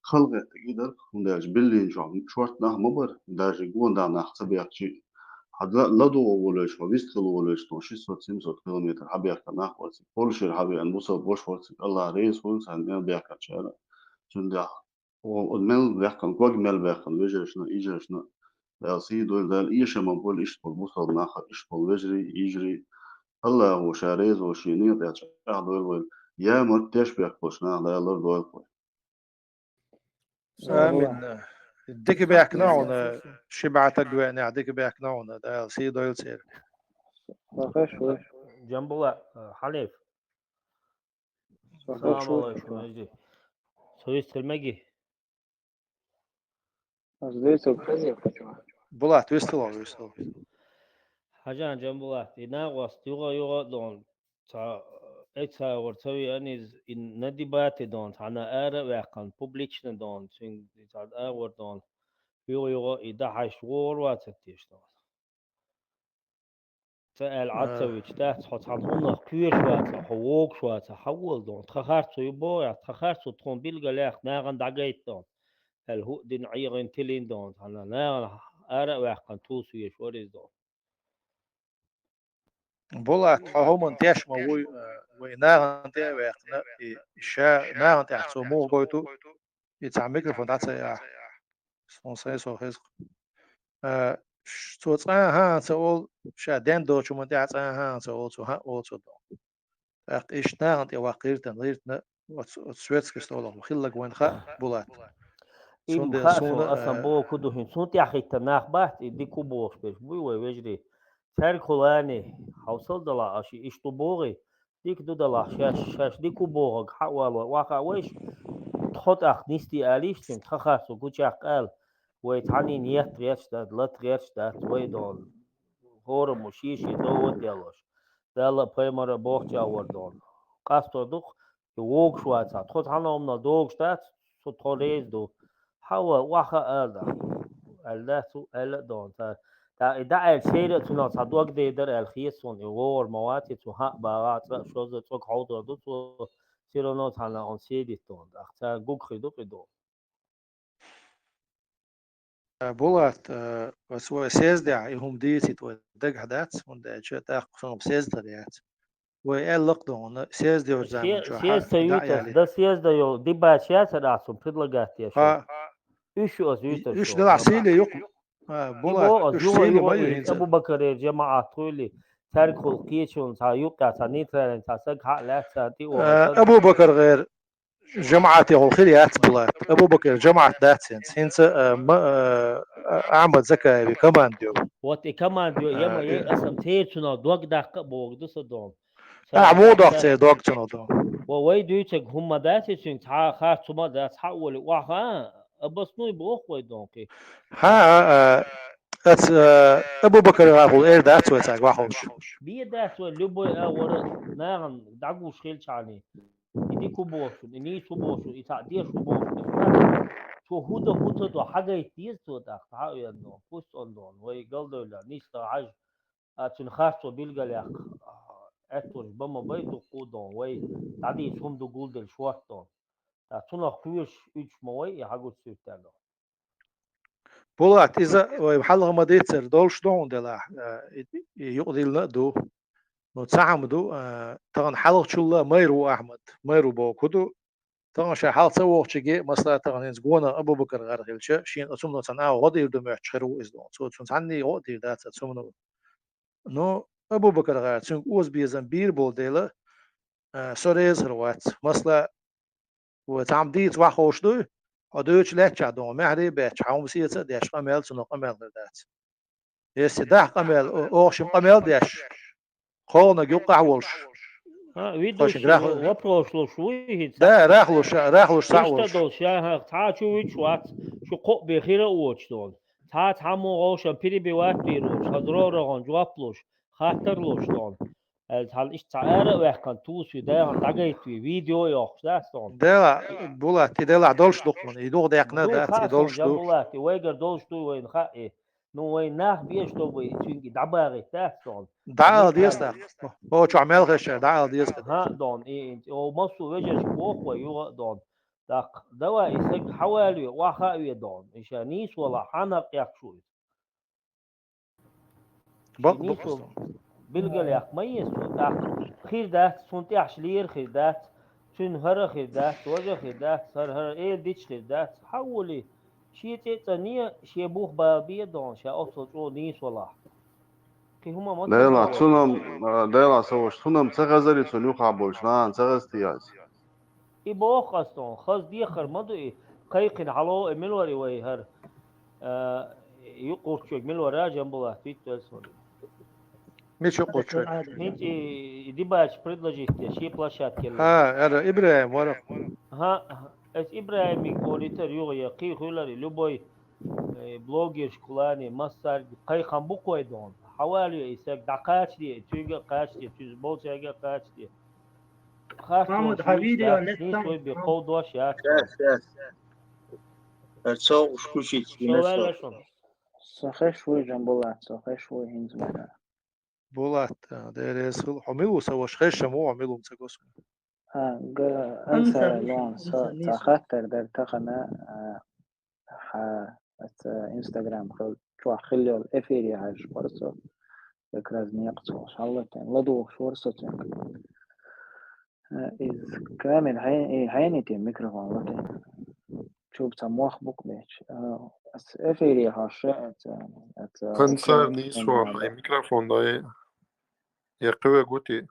Хала гӀеттиг и дара, хӀунда аьлча Берлин чохь шортта нах ма бара, даже гонах нах ца бехчи. Хьан ла-, ладугӀу волуьйтуш, хьо вистхила волуьйтуш, тхуна шестьсот-семьсот километр хьабехкина нах бара цига. Польшера хьавеана бусалба ваша вара цига, АллахӀ реза хуьлда царна мел бехкачара. Цундела О, оцу мел баьккхина, ког мел баьккхина вежаршна, йижаршна Дала сий дойла, Дала эшам а бойла, иштта болу бусалба нах а, иштта болу вежарий а, йижарий а. АллахӀа ша реза волу шен некъа тӀехь чӀагӀдойла вай. Я март теш бехк болчу наха Дала лардойла вай. Амин. Дика баьхкина хьуна, ши бӀе стаг веанехь, дика баьхкина хьуна, Дала сий дойла церан. Джамбула, Хьаниф. Салам алейкум, Эжди. Со вистхила меги? Булат, вистхила, вистхила. Хьажан, Джамбулат, и накъост юха-юха а дон, цхьа, э, цхьа вара ца веана иза, и на дебате дон, цхьана ара а ваьккхина, публично дон, цуьнга цхьа агӀор дон, юха-юха и дӀахьаьжча вогӀур вацара теша дон. Ца аьлла, Ӏад ца вича дац, хьо цхьана хӀуманах кхоьруш вацахь, хьо вогуш вацахь, хьан вола дон? Тхан харцо ю боху ахь, тхан харцо тхуна билгалъяьккха, нахана дӀагайта дон. Аьлла, хӀуъа дина, ӀегӀина, тилина дон, цхьана нахана ара а ваьккхина, тусуш вара иза дон. Булат, хьо хӀуманна теш ма вуй, а, вай нахана тӀе а ваьккхина, и ша нахана тӀехь цо муха гойту, и цхьа микрофон дӀа ца яхь. Суна сайн со хеза-кх. А, ш-, цо цкъа а хӀан а ца олу, ша ден доцу хӀуманна тӀехь цкъа а хӀан а ца олу, цо хӀан а олу цо дон. ТӀаккха иштта нахана тӀе ваккха гӀиртина, гӀиртина, оцу, оцу светский столах хилларг вайна хаьа, Булат. Им цундела хаьа суна, суна, аса а, боху ду хӀинца, цунна тӀехь хӀиттина нах бац, и дика ву бохуш берш буй вай вежарий. Цаьргахула ани, хьовсал далахь аша, иштта ду бохий, дика ду далахь, шаьш, шаьш дика ву бохург хьа а валор, охьахаа вайша, тхо тӀаккха нисде алийша цуьнга, тхан харцо гучехь къала, вай цхьаннен етта гӀерташ дац, лата гӀерташ дац, вай дон, хӀораммо шен-шен дов а деллалаш. Далла а, пайхамара а бохучу агӀор дон. Къастор ду-кх, и вогуш вацахь. Тхо цхьана хӀуманал догуш дац, со тхо реза ду. Хьан ван, охьахаа ала дахь. Аьлла дац, аьлла а дон. Ца, тӀаккха и дӀааьлча, шайра а цунах цхьа дог дайдара аьлла хета суна, и вогӀур ма вац, и цу хьан а багӀахь, цкъа а, шозза а, цкъа хьовдор ду цо, всё равно цхьана хӀума сийдита дон. ТӀаккха цара гугахь ду-кх и дон. Э, Булат, э, ас вай съездехь и хӀума дийцийта вай дагахь дац, хӀунда аьлча тӀаккха суна съезд тара яц. Вай аьлла-кх дона, съезд йолчу заманчохь съезд ца юьйту ас, до съезда йолу дебаташ яцара ахь цунна предлагать деш? Уьш ю ас юьйтур. Уьш делахь сийле ю-кх. А, Булат, уьш сийле ма ю хӀинца. Абу-Бакарера жамаӀат хуьлий, цаьргахула кхечунна цхьа юккъехь цхьа нейтральный цхьа саг хьа а лаьцна царна тӀе а вахана. Абу-Бакар гӀера. ЖамаӀатехула хир яц, Булат. Абу-Бакар жамаӀат дац хӀинца. ХӀинца, а, ма, а, Ахьмад Закаеви команда ю. Вот и команда ю, я ма яй, аса-м церан цунах дог даккха а бохург ду сан дон. Ахьа муха доккху церан дог цунах дон? Ва вай дуьйцург хӀумма дац и цуьнга, цхьа а харц хӀума дац, хьа а волий, охьахаа, обоснуй боху вай дон кхин. ХӀа, а, а, Ац, э, Абу-Бакар гӀаргӀул эр дац вай цаьрга вахалуш. Бе дац вай любой агӀора нахана дӀагуш хилчхьана. И дика хӀу боху, и нийса хӀу боху, и цхьаъ деш хӀу боху. Цо хӀу дан, хӀу ца дан, хьагайта деза цо тӀаккха, хьа а венна, пусть он дон, вай галдевлла, нийса хьажа, а цуьнан харцо билгалъяккха, аьттонаш бан ма бай, дуккха а дон, вай дӀадийца хӀума ду гулделла шорта дон. ТӀаккха цунах кхоьруш уьдуш ма вай, и хьагучу суьртаьрга. Булат, иза вай хьалха ма дийццара долуш ду хьуна делахь, э, и, и юкъадиллина а ду. Ну, цхьа хӀума ду, э, тахана хьалхачул а майра ву Ахьмад, майра ву боху хӀу ду. Тахана ша хьалха ца вогӀучуьнга, масала, тахана хӀинца гонах Абу-Бакар гӀар хилча, шена оцу хӀумано цхьана агӀо гӀо дийр ду моьттуш хир ву иза ду. Цо цунна цхьанне гӀо а дийр дац оцу хӀумано. Ну, Абу-Бакар гӀар, цуьнга оза безам бийр болу дела, э, со реза хир вац. Масала, вай цхьа хӀума дийца ваххуш дуй, хьо дуьйцуш лаьттачохь догӀу маьхьарий а баьчча, хьан хӀума сеца а деш, къамел цунах къамел хир дац. Если дахьа къамел, о- оха шимма къамел а деш, кхолнаг юккъахь а волуш, А, Хошин видущий грах- во- вопрос луш вуй хӀинца? Да, рахлуш, рахлуш схьа а Иштта волуш. долуш, ша хьан цхьа чу вуьйцуш вац, шу кхоъ бен хир а воцуш дон. Цхьа цхьаммо гӀовшан перебивать бийр воцуш, хаза рогӀан жоп луш, хаттар луш дон. Аьлла, цхьана иштта цхьа ара а ваьккхина, тусу дахьана дӀагайтаве, видео а йоккхуш дац дон. Дела, Булат, и делахь долуш ду хьуна, и духа даьккхина а Ду дац, и хаьа долуш сан, ду. Жамбулат, и вайгара долуш дуй вайна хаьа, и. Ну, вайн нах беш тобу и цуьнга дӀабагӀийтта дац дон. ДӀаала деза тӀаккха. О, чохь мел хезчара дӀаала деза тӀаккха. ХӀаъ, дон, и, и, о, массо а вежаршка боху вай, юха а дон. ТӀаккха, давай, и саг хьавалаве, охьа а ве дон. И ша нийса вала, хьанна къехкаш ву иза? Бакъ Нийса бакъ. вала. Билгалъяккха ма еза цо, тӀаккха хир дац, цунна тӀехьаш лера хир дац, цуьнан хӀара хир дац, важа хир дац, хӀара, хӀара эла дича хир дац. Хьан волий? Шен цӀе а цӀане, шен бух бала бе а дон, ша оццул чӀогӀа нийса валахь. Кхин хӀума ма ца Дела, хьо. цунам, а, Дела, ца ваша, цунам ца хазари цунна юххахь болчу нахана ца хазтий ас? И боху ас тхуна, хаза дехар ма ду и. Кхайкхина хьало, и мила вара и вай хӀара? А, юкъурчуьг мила вара, Жамбулат, витталц вара. Мича кхучу? ХӀинца и, и дибача предложить де, шен площадке. ХӀа, ара ИбрахӀим вара. ХӀа, ас ИбрахӀимига олийтар юха, я кхин хуьлар и любой, э, блогерш кулани, массарг кхайкхам бу кхой дон. Хьавалаве и саг, дӀакхачаде, цуьнга а кхачаде, цуьнца болчаьрга а кхачаде. Харц Мамуд, долуш хьан вуьйцу видео дац, леттам. нийса вай бен кховдош яц. Сейчас, сейчас. Цо уж включить. Шо ваьлла шуна? Со хеш вуй, Жамбулат, со хеш вуй хӀинца бара. Булат, а, дереза хӀу, хьо мила ву сан ваша, хешам ву, хьо мила ву ца гос. А, га, ансара лон, со, ца хаттар дар тахана, а, ха, ца Instagram хил, чохь хилла йолу эфире хьаьжаш вара со. Как раз некъ цо шаллатен, ладугӀуш вара со цуьнга. Э, из камера хье-, э, хьенан те микрофон лате? Чуб ца мох бук бечу. Э, ас эфире хьаша, это, это, Ансар это, нийсо, хьайн микрофон дай. Я кхиве гути.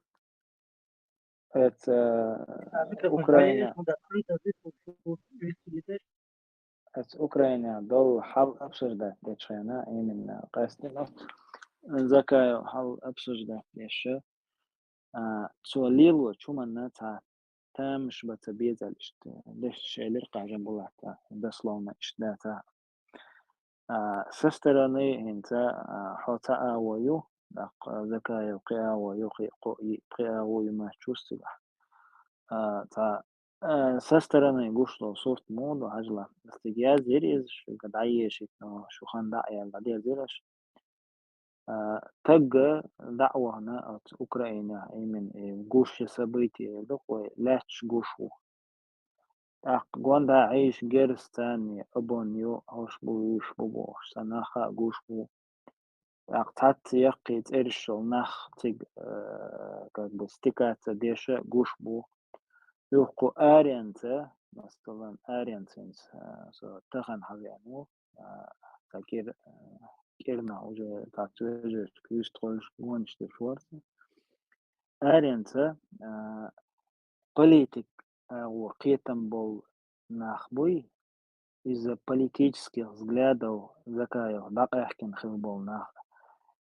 Это, Украина. Ас Украина долу хьал обсуждать дечу хена, именно къаьстина. Закаев хьал обсуждать деш. А, цо лелочу хӀуманна цхьа тамаш баца безал иштта, дешаш элира кхажа Булата, дословно иштта даца. А, со стороны хӀинца, а, хьо ца агӀо ю, даккха Закаев кхин агӀо ю, кхин кхо-, и-, кхин агӀо ю ма чувствовала. А, цхьа, а, со стороны гуш долу сурт муха ду, хьажала. Ас цига яздира иза, шуьга дӀаешийта, но шу хан дӀа а яьлла, дӀадерзира аша. А, тагга дӀа а вахана оцу Украинехь, именно, э, гуш я событие ду, кхой лаьтташ гуш ву. ТӀаккха гонда Ӏийша герз царна обон ю, хӀорш бу, вуьйш бу бохуш, сан нах а гуш бу. ТӀаккха цхьацца яккхий цӀераш йолу нах цига, э, как бы стекаться деша гуш бу. Юха кху аренца, масалан, аренца хӀинца, э, со тахана хьавеана ву, э, цхьа кӀир-, э, кӀирнах уже цхьацца вежаршка юьстахойш гонаш деш вара со. Аренца, э, политик агӀо кхетам болу нах буй, иза политических взглядов Закаев дӀакъаьхкина хила болу нах,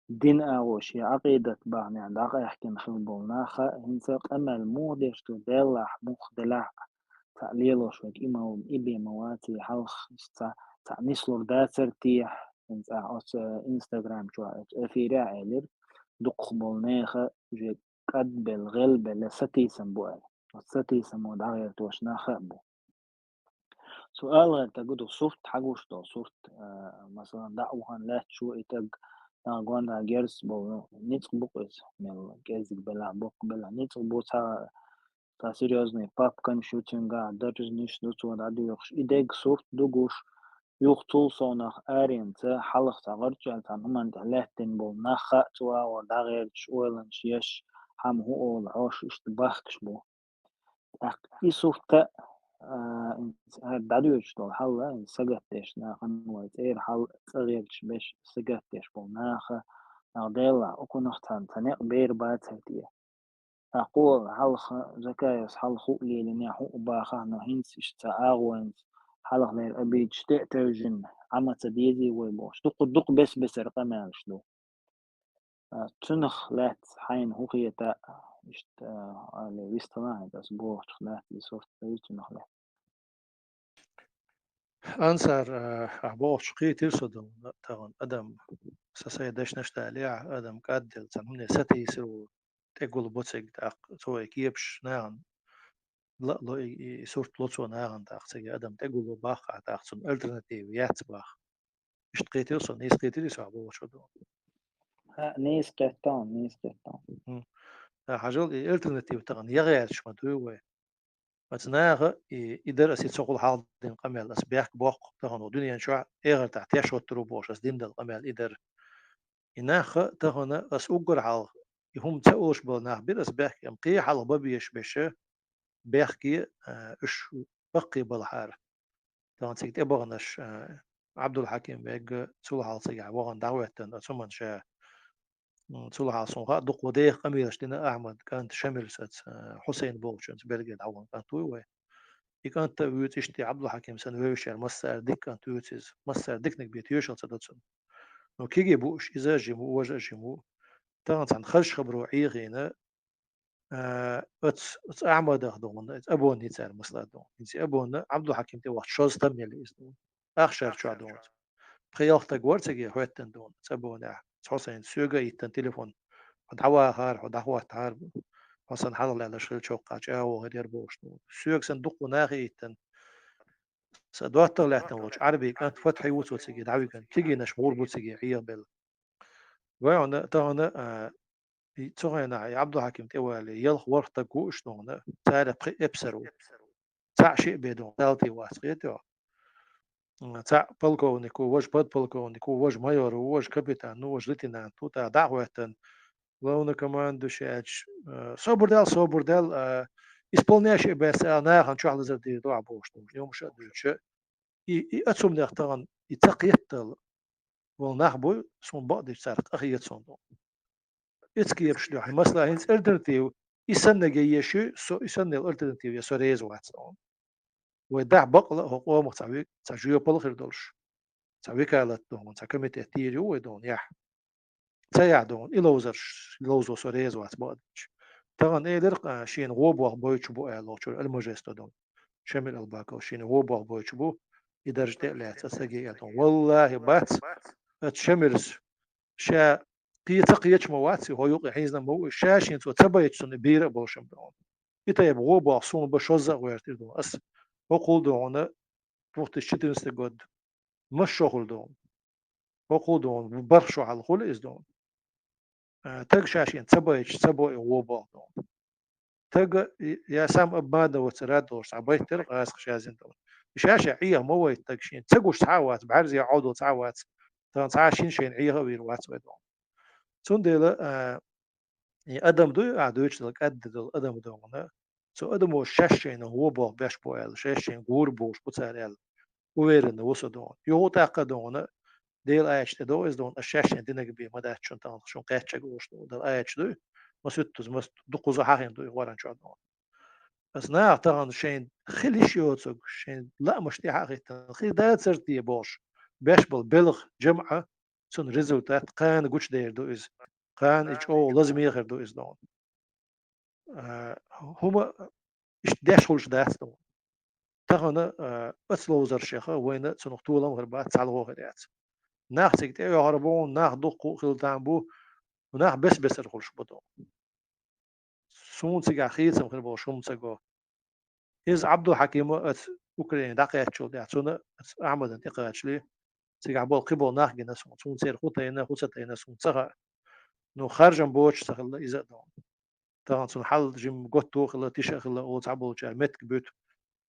дин агӀо шен Ӏакъидат бахьанехь дӀакъаьхкина хила болу нах, хӀинца къамел муха деш ду, деллахь муха делахь а, цхьаъ лелош вайга и ма ву, и бен ма ваций, хьалха цхьа, цхьаъ нислур дацар техьа, хӀинца ахь оцу Instagram чохь оцу эфирехь элира, дукхахболу нехан уже кӀадбелла, гӀелбелла сатийсам бу аьлла. Оцу сатийсамо дӀагӀертош нах а бу. Цу алгӀертаг ду сурт, хьагуш долу сурт, а, масалан, дӀа а вахана лаьтташ ву и таг, нах гондӀа герз болу, ну, ницкъ бу-кх иза, мел кӀеззиг белахь, боккха белахь, ницкъ бу, цхьа, цхьа серьёзный папканаш ю цуьнгахь, даржнаш ду цо дӀадоьхуш. И дерг сурт ду гуш, юха цул совнах аренца, хьалха цхьа гӀарчӀ аьлла цхьана хӀуманна тӀехь лаьттина болу нах а цу агӀор дӀагӀерташ, ойланаш еш, хьан хӀун олу хьош, иштта бахкаш бу. ТӀаккха и сурт а, а, хӀара дӀадоьдуш долу хьал а, сагатдеш нахана вай цӀера хьал цӀа гӀерташ беш, сагатдеш болу наха, нах делахь, укхунах цхьаьна цхьа некъ бер бацара те. ТӀаккха хьалха, Закаевс хьалха хӀуъа лелийнехь, хӀуъа бахахь, но хӀинца иштта цхьа агӀонца хьалхалера обидаш тӀе а тевжина, Ӏама ца дезий вай бохуш. Дукха, дукха бес-бесара къамелаш ду. А, цунах лаьцна хьайна хӀун хета, иштта, а, али вистхилахьа ас бохучух лаьцна и сурт ду цунах лаьцна. Ансар, а, ахь бохучух кхийтира со ду, тахана адам, сан сайн дешнаш далехь, адам кӀадделла, цхьана хӀумане сатийсар ву, тӀегула бу цига, тӀаккха цо и кепаш нахана ла-, ло, и, и сурт ло цо нахана, тӀаккха цига адам тӀегула бу баххахь, тӀаккха цунна альтернатива яц бахха. Иштта кхийтира со, нийса кхийтирий со ахь бохучух ду? ХӀаъ, нийса кхетта хьуна, нийса кхетта хьуна. ХӀм. Ткъа хьажал, и альтернатива тахана яхъяьрчаш ма дуй вай. Оцу наха и, и дара аса и цхьа хула хьалха дина къамел, аса бехк боккху тахана ву дуьнен чохь, эхартахь теш хӀоттур ву бохуш, аса дина дала къамел и дара. И наха тахана аса уггар хьалха, и хӀума ца олуш болу нах бира аса бехке, амма кхин хьалха бан безаш беша, бехке, а, уьш баккхий балахьара. Тахана цига тӀебаханаш, а, Ӏабдулхьаким вегга, цул хьалха цигахь вахана дӀахӀоьттина, оцу хӀуманна ша, м, цул хьалха суна хаьа, дукха ван деха къамелаш дина Ахьмад кӀант Шамилс, а, Хьусайн бохучуьнца Бельгера дӀавахана кӀант вуй вай. И кӀант а вуьйцу иштта Ӏабдулхьаким санна вевзачара массара дика кӀант вуьйцу иза, массара диканиг бен тоьшалла ца до цунна. Но кегий бу уьш, иза а жима ву, важа а жима ву. Тахана цхьана хазачу хабаро Ӏехийна, а, оцу, оцу Ахьмадах ду хьуна, оцу Абонна цара масала ду хьуна. ХӀинца и Абонна Ӏабдулхьаким тӀе вахча шозза там елла иза ду хьуна. Ахшар чохь ду хьуна. Пхи ялх стаг вара цига хӀоьттина ду хьуна, оцу Абонехь. Цхьа сайна соьга а йиттина телефон. Хьо дӀавахара, хьо дӀахӀоттахьара, хьо санна хьалха лаьлларш хилча хьокхахь чӀагӀо хир яра бохуш ду хьуна. Соьга санна дукха нахе а йиттина. Сан доттагӀа лаьттина волчу Ӏарбий кӀант Фатхьи ву цо цига дӀавигна. Кегийнаш гӀур бу цига Ӏехабелла. Вай хьуна, тахана, а, и цу хенахь и Ӏабдулхьаким тӀевале, ялх-ворхӀ стаг ву уьш ду хьуна, царах пхи эпсар ву. Цхьаъ шиъ бен ду хьуна, салтий вац, кхетий хьо? М, цхьаъ полковник ву, важа подполковник ву, важа майор ву, важа капитан ву, важа лейтенант ву, тӀаккха дӀа а хӀоьттина, главнокомандующий аьлча, а, собар даьлла, собар даьлла, а, исполняющий обязанности ала нахана чохь лазар дийр ду ахь бохуш ду хьуна, йомаш а дуьйцуша. И, и оцу хӀуманех тахана, и ца кхеттал волу нах буй, суна бакъдерг царах къахета суна ду хьуна. Эцкепаш дуьхьа, масала, хӀинца альтернатива, и саннарг еш ю, со, и санна йолу альтернатива я со реза вац ду хьуна. Вай дахь бакъ а хӀокху къомах цхьа ви-, цхьа жоьпалла хир долуш, цхьа викалат ду хьуна, цхьа комитет тӀера ю вай ду хьуна, яхь. Ца яхь ду хьуна, и ловзарш, ловзо со реза вац бакъдерг. Тахана элира, а, шена гӀо боху бойтуш бу аьлла, лохучуьра Алмажесто ду хьуна. Шамил Албаков шена гӀо боху бойтуш бу, и даржа тӀе а лаьцна, аса саге а ду хьуна. Валлахи, бац, оцу Шамилс ша кхе-, ца кхеча ма вац, и хӀо юкъе хьийзина ма ву, ша шена цо ца байтуш цунна и бийра а болуш ма ду хьуна. И тайпа гӀо боху суна бан шозза а гӀоьртира ду хьуна. Ас хӀокхул ду хьуна, две тысячи четырнадцатый год. Мас шо хуьлу ду хьуна? ХӀокхул ду хьуна, барх шо хьалха хуьлу иза ду хьуна. А, таг ша шена ца байтуш, ца бо и гӀо боху ду хьуна. Тага, и, я сам обманываться рад долуш, цхьа байтира гӀазкхаша язйина ду хьуна. И ша-ша Ӏеха ма вайта таг шена. Ца гуш цхьа а вац, бӀаьрзе Ӏовдал цхьа а вац. Тахана цхьа а шина шайна Ӏеха а вийр вац вай ду хьуна. Цундела, а, и адам дуй, ахь дуьйцуш долу кӀадда долу адам ду хьуна. Цу адамо шаьш шайна гӀо боху беш бу аьлла, шаьш шайна гур бохуш бу цара аьлла, уверенно ву со ду хьуна. Юха тӀаккха а ду хьуна, Делан аяташ тӀе догӀу иза ду хьуна, ас шаьш шайна динарг бен ма дац шуна тахана, шуна кхаьччаг олуш ду хьуна, Делан аяташ дуй, масуьттаза, мас-, дукхаза хьахийна ду и Къуръан чохь ду хьуна. Ас наха тахана шайна хила йиш йоцург, шайн лаамаш тӀе хьа а хӀиттина, хир дацара те бохуш, беш болу белхан жамӀа, цуьнан результат кхана гучудер ду иза. Кхана и чӀогӀа лазаме хир ду иза ду хьуна. А, хӀума иштта деш хуьлуш дац ду хьуна. Тахана, а, оцу ловзаршеха вайна цунах толам хир бац, цхьалгӀо хир яц. Нах цига тӀеоьхьар бу, нах дукха хила там бу, нах бес-бесара хуьлуш бу тӀо. Суна цигахь хийцам хир болуш хӀума ца го. Иза Ӏабдулхьакима оцу Украине дӀакхаьччул тӀаьхьа, цунна оцу Ахьмадана тӀекхачале, цигахь болу кхин болу нах гина суна, цунна церан хӀун тайна, хӀун ца тайна суна ца хаьа. Ну, харжам боцуш ца хилла иза а ду. Тахана цунна хьал жимма готто а хилла, тиша а хилла, оцу цхьаболчара меттиг буьту.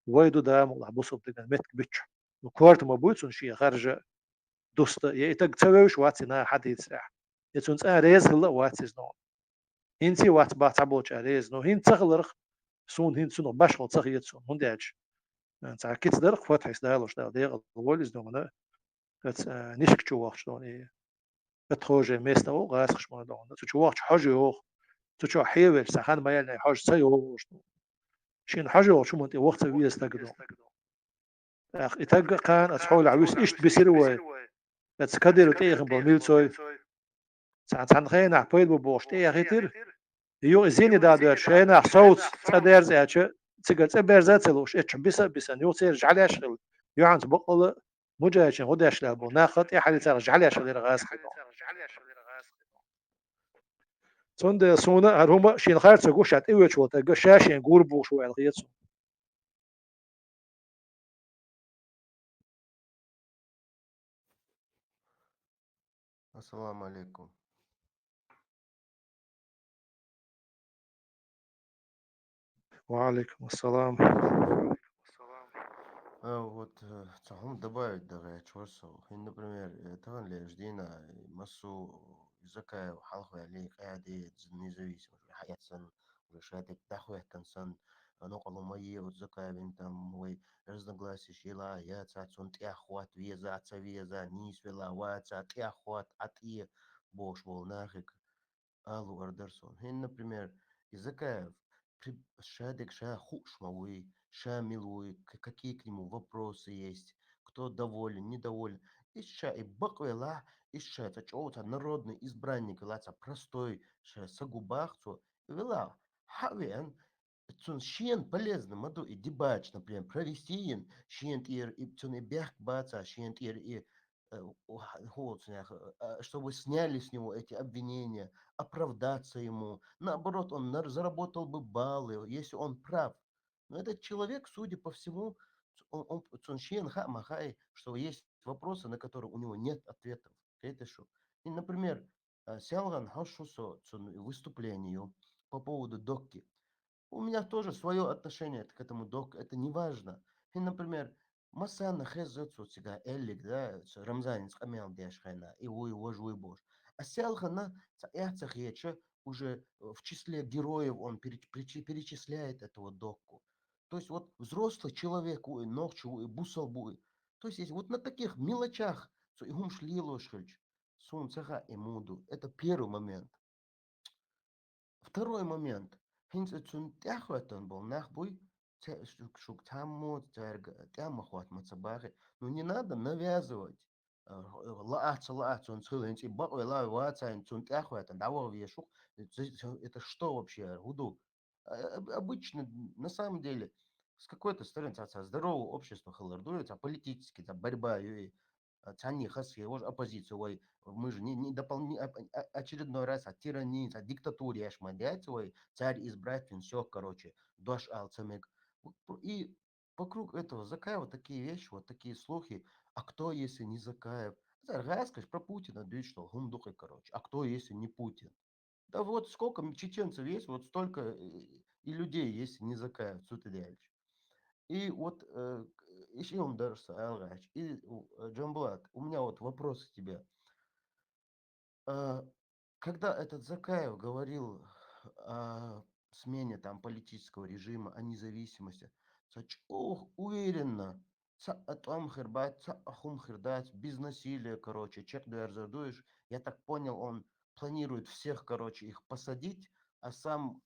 Вай ду, да, мукъалахь, бусалба динан меттиг буьтуш. Ну, корта ма буй цунна шен харжа, дуста, я и таг ца вевзаш вац и наха хьадийцарехь. Я цунна цкъа а реза хилла а вац иза, ну. ХӀинца а вац бах цхьаболчара реза, ну, хӀинца ца хиларх, суна хӀинца цунах башхалла ца хета суна, хӀунда аьлча, э, цхьа кица дарх Фатхьис далош дала декъала волу иза, ну, оцу, э, нишка чу вахча, ну, и отхожее место ву гӀазкхаш ма догӀу. Цу чу вахча хьожа йогӀу. Цу чохь хьевелча, цхьа хан ма яьллинехь хьожа ца йогӀуш ду. Шена хьожа йогӀучу хӀуманна тӀе ваха ца веза стаг ду. ТӀаккха и таг а кхана оцу хьолехь вуьсу иштта бисира вай. Оцу Кадыров тӀеэхна болу милцой. Цхьана, цхьана хенахь пайда бу бохуш тӀеэхийтира. Юха и зене да доьжча, шайнах совца цӀа дерза аьлча, цигара цӀа берза а ца лууш, эцчу биса а бисана, юха церан жӀаьлеш а хилла. Юьхьанца баккъала муджахӀидийн гӀо деш лаьа бу, нах а тӀаьхьа хьаллицарах жӀаьлеш хилира гӀазкхий. Цундела суна хӀара хӀума шена харцо гуш а тӀевоьдуш волу таг ша шен гур бохуш ву аьлла хета суна. Ассаламу алейкум. Ва алейкум ассалам. А, вот, э, цхьа хӀума добавить дагахь чуьра со. ХӀин, например, э, тахана леш дийна, э, массо Закаев хьалха ваьлли, къаьди, независимо, уже хьаэцсан, уже шадерг дӀахӀоьттина санна, а, нокъало ма е, вот Закаевин там вай разногласия шила, яца, цунна тӀеххотта веза, ца веза, нийса вела, ваца, тӀеххотта, Ӏа тӀе бохуш болу нахиг. Алу ардара суна. ХӀин, например, и Закаев при-, шадерг ша хууш ма вуй, ша мила вуй, к-, какие к нему вопросы есть, кто доволен, недоволен. Иштта ша и бакъвелахь, иштта ша цхьа чӀогӀа цхьа народный избранник велахь, цхьа простой ша са губах цо, велахь, хьа а веана, цунна шена полезно ма ду и дебаташ, например, провести йина, шена тӀера и, цунна и бехк баца, шена тӀера и, э, у-, ха-, хӀо цунах, э, а, чтобы сняли с него эти обвинения, оправдаться ему. Наоборот, он нар-, заработал бы баллы, если он прав. Но этот человек, судя по всему, ц-, он, он, цунна шена хаа ма хаьа, что есть вопросы, на которые у него нет ответов. Кхеташ шу? И, например, а, селган хьо шу со цунна выступление по поводу Докки. У меня тоже своё отношение к этому Докку, это не важно. И, например, массанна хеза цо цигахь эллиг, да, цо Рамзанец къамел деш хенахь, и вуй, вож вуй бохуш. А селхана цхьа эхь ца хеташ, уже, э, в числе героев он переч-, причи-, перечисляет этого Докку. То есть вот взрослый человек ву и, нохчи ву и, бусал бу и. То есть, если вот на таких мелочах цо и хӀумаш лелош хилча, суна ца хаьа и муду. Это первый момент. Второй момент. ХӀинца цунна тӀаьхьахӀоьттина болу нах буй, ца-, шу-, шуьга цхьаммо цаьрга тӀаьхьа ма хӀотта ма ца бахи. Ну, не надо навязывать. А, лаахь, ца лаахь, цунца хила хӀинца и бакъвелла вацахь, цунна тӀаьхьахӀоьттина, дӀаваха везаш ву-кх. Это что вообще, хӀун ду? А, об-, обычно, на самом деле, с какой-то стороны, цхьа, цхьа здоровое общество хилар ду, цхьа политический, цхьа борьба ю и, а, цхьанне хасхе, вож оппозиция, вай, мы же не, не допол-, не оп-, а, очередной раз, а, тирания, цхьа диктатура еш ма дац вай, царь избрать вин, всё, короче, дош ала ца мега. Вот, и вокруг этого Закаева такие вещи, вот такие слухи. А кто, если не Закаев? Царь гӀаскаш про Путина дуьйцуш долу хӀума ду-кх и, короче. А кто, если не Путин? Да вот сколько м-, чеченцев есть, вот столько, э, и людей есть, не Закаев, цу тӀе даьлча. И вот, э, к-, и ши хӀума дара со ала гӀерташ. И, у, э, Джамбулат, у меня вот вопрос к тебе. А, когда этот Закаев говорил о смене там политического режима, о независимости, со чӀогӀа уверенно, цхьа а тӀом хир бац, цхьа а хӀума хир дац, без насилия, короче, чекхдоьрзур ду уьш. Я так понял, он планирует всех, короче, их посадить, а сам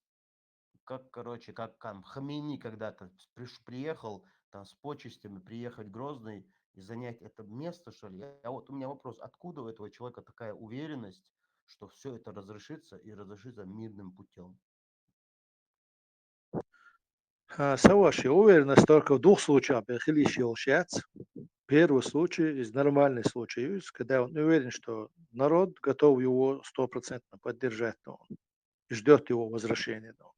как, короче, как там Хаменеи когда-то приш-, приехал, там с почестями приехать в Грозный и занять это место, что ли? Я, вот у меня вопрос, откуда у этого человека такая уверенность, что всё это разрешится и разрешится мирным путём? А, со вашей уверенность только в двух случаях бен хила йиш йолуш яц. первый случай из нормальных случаев, когда он уверен, что народ готов его стопроцентно поддержать, но он ждёт его возвращения. Но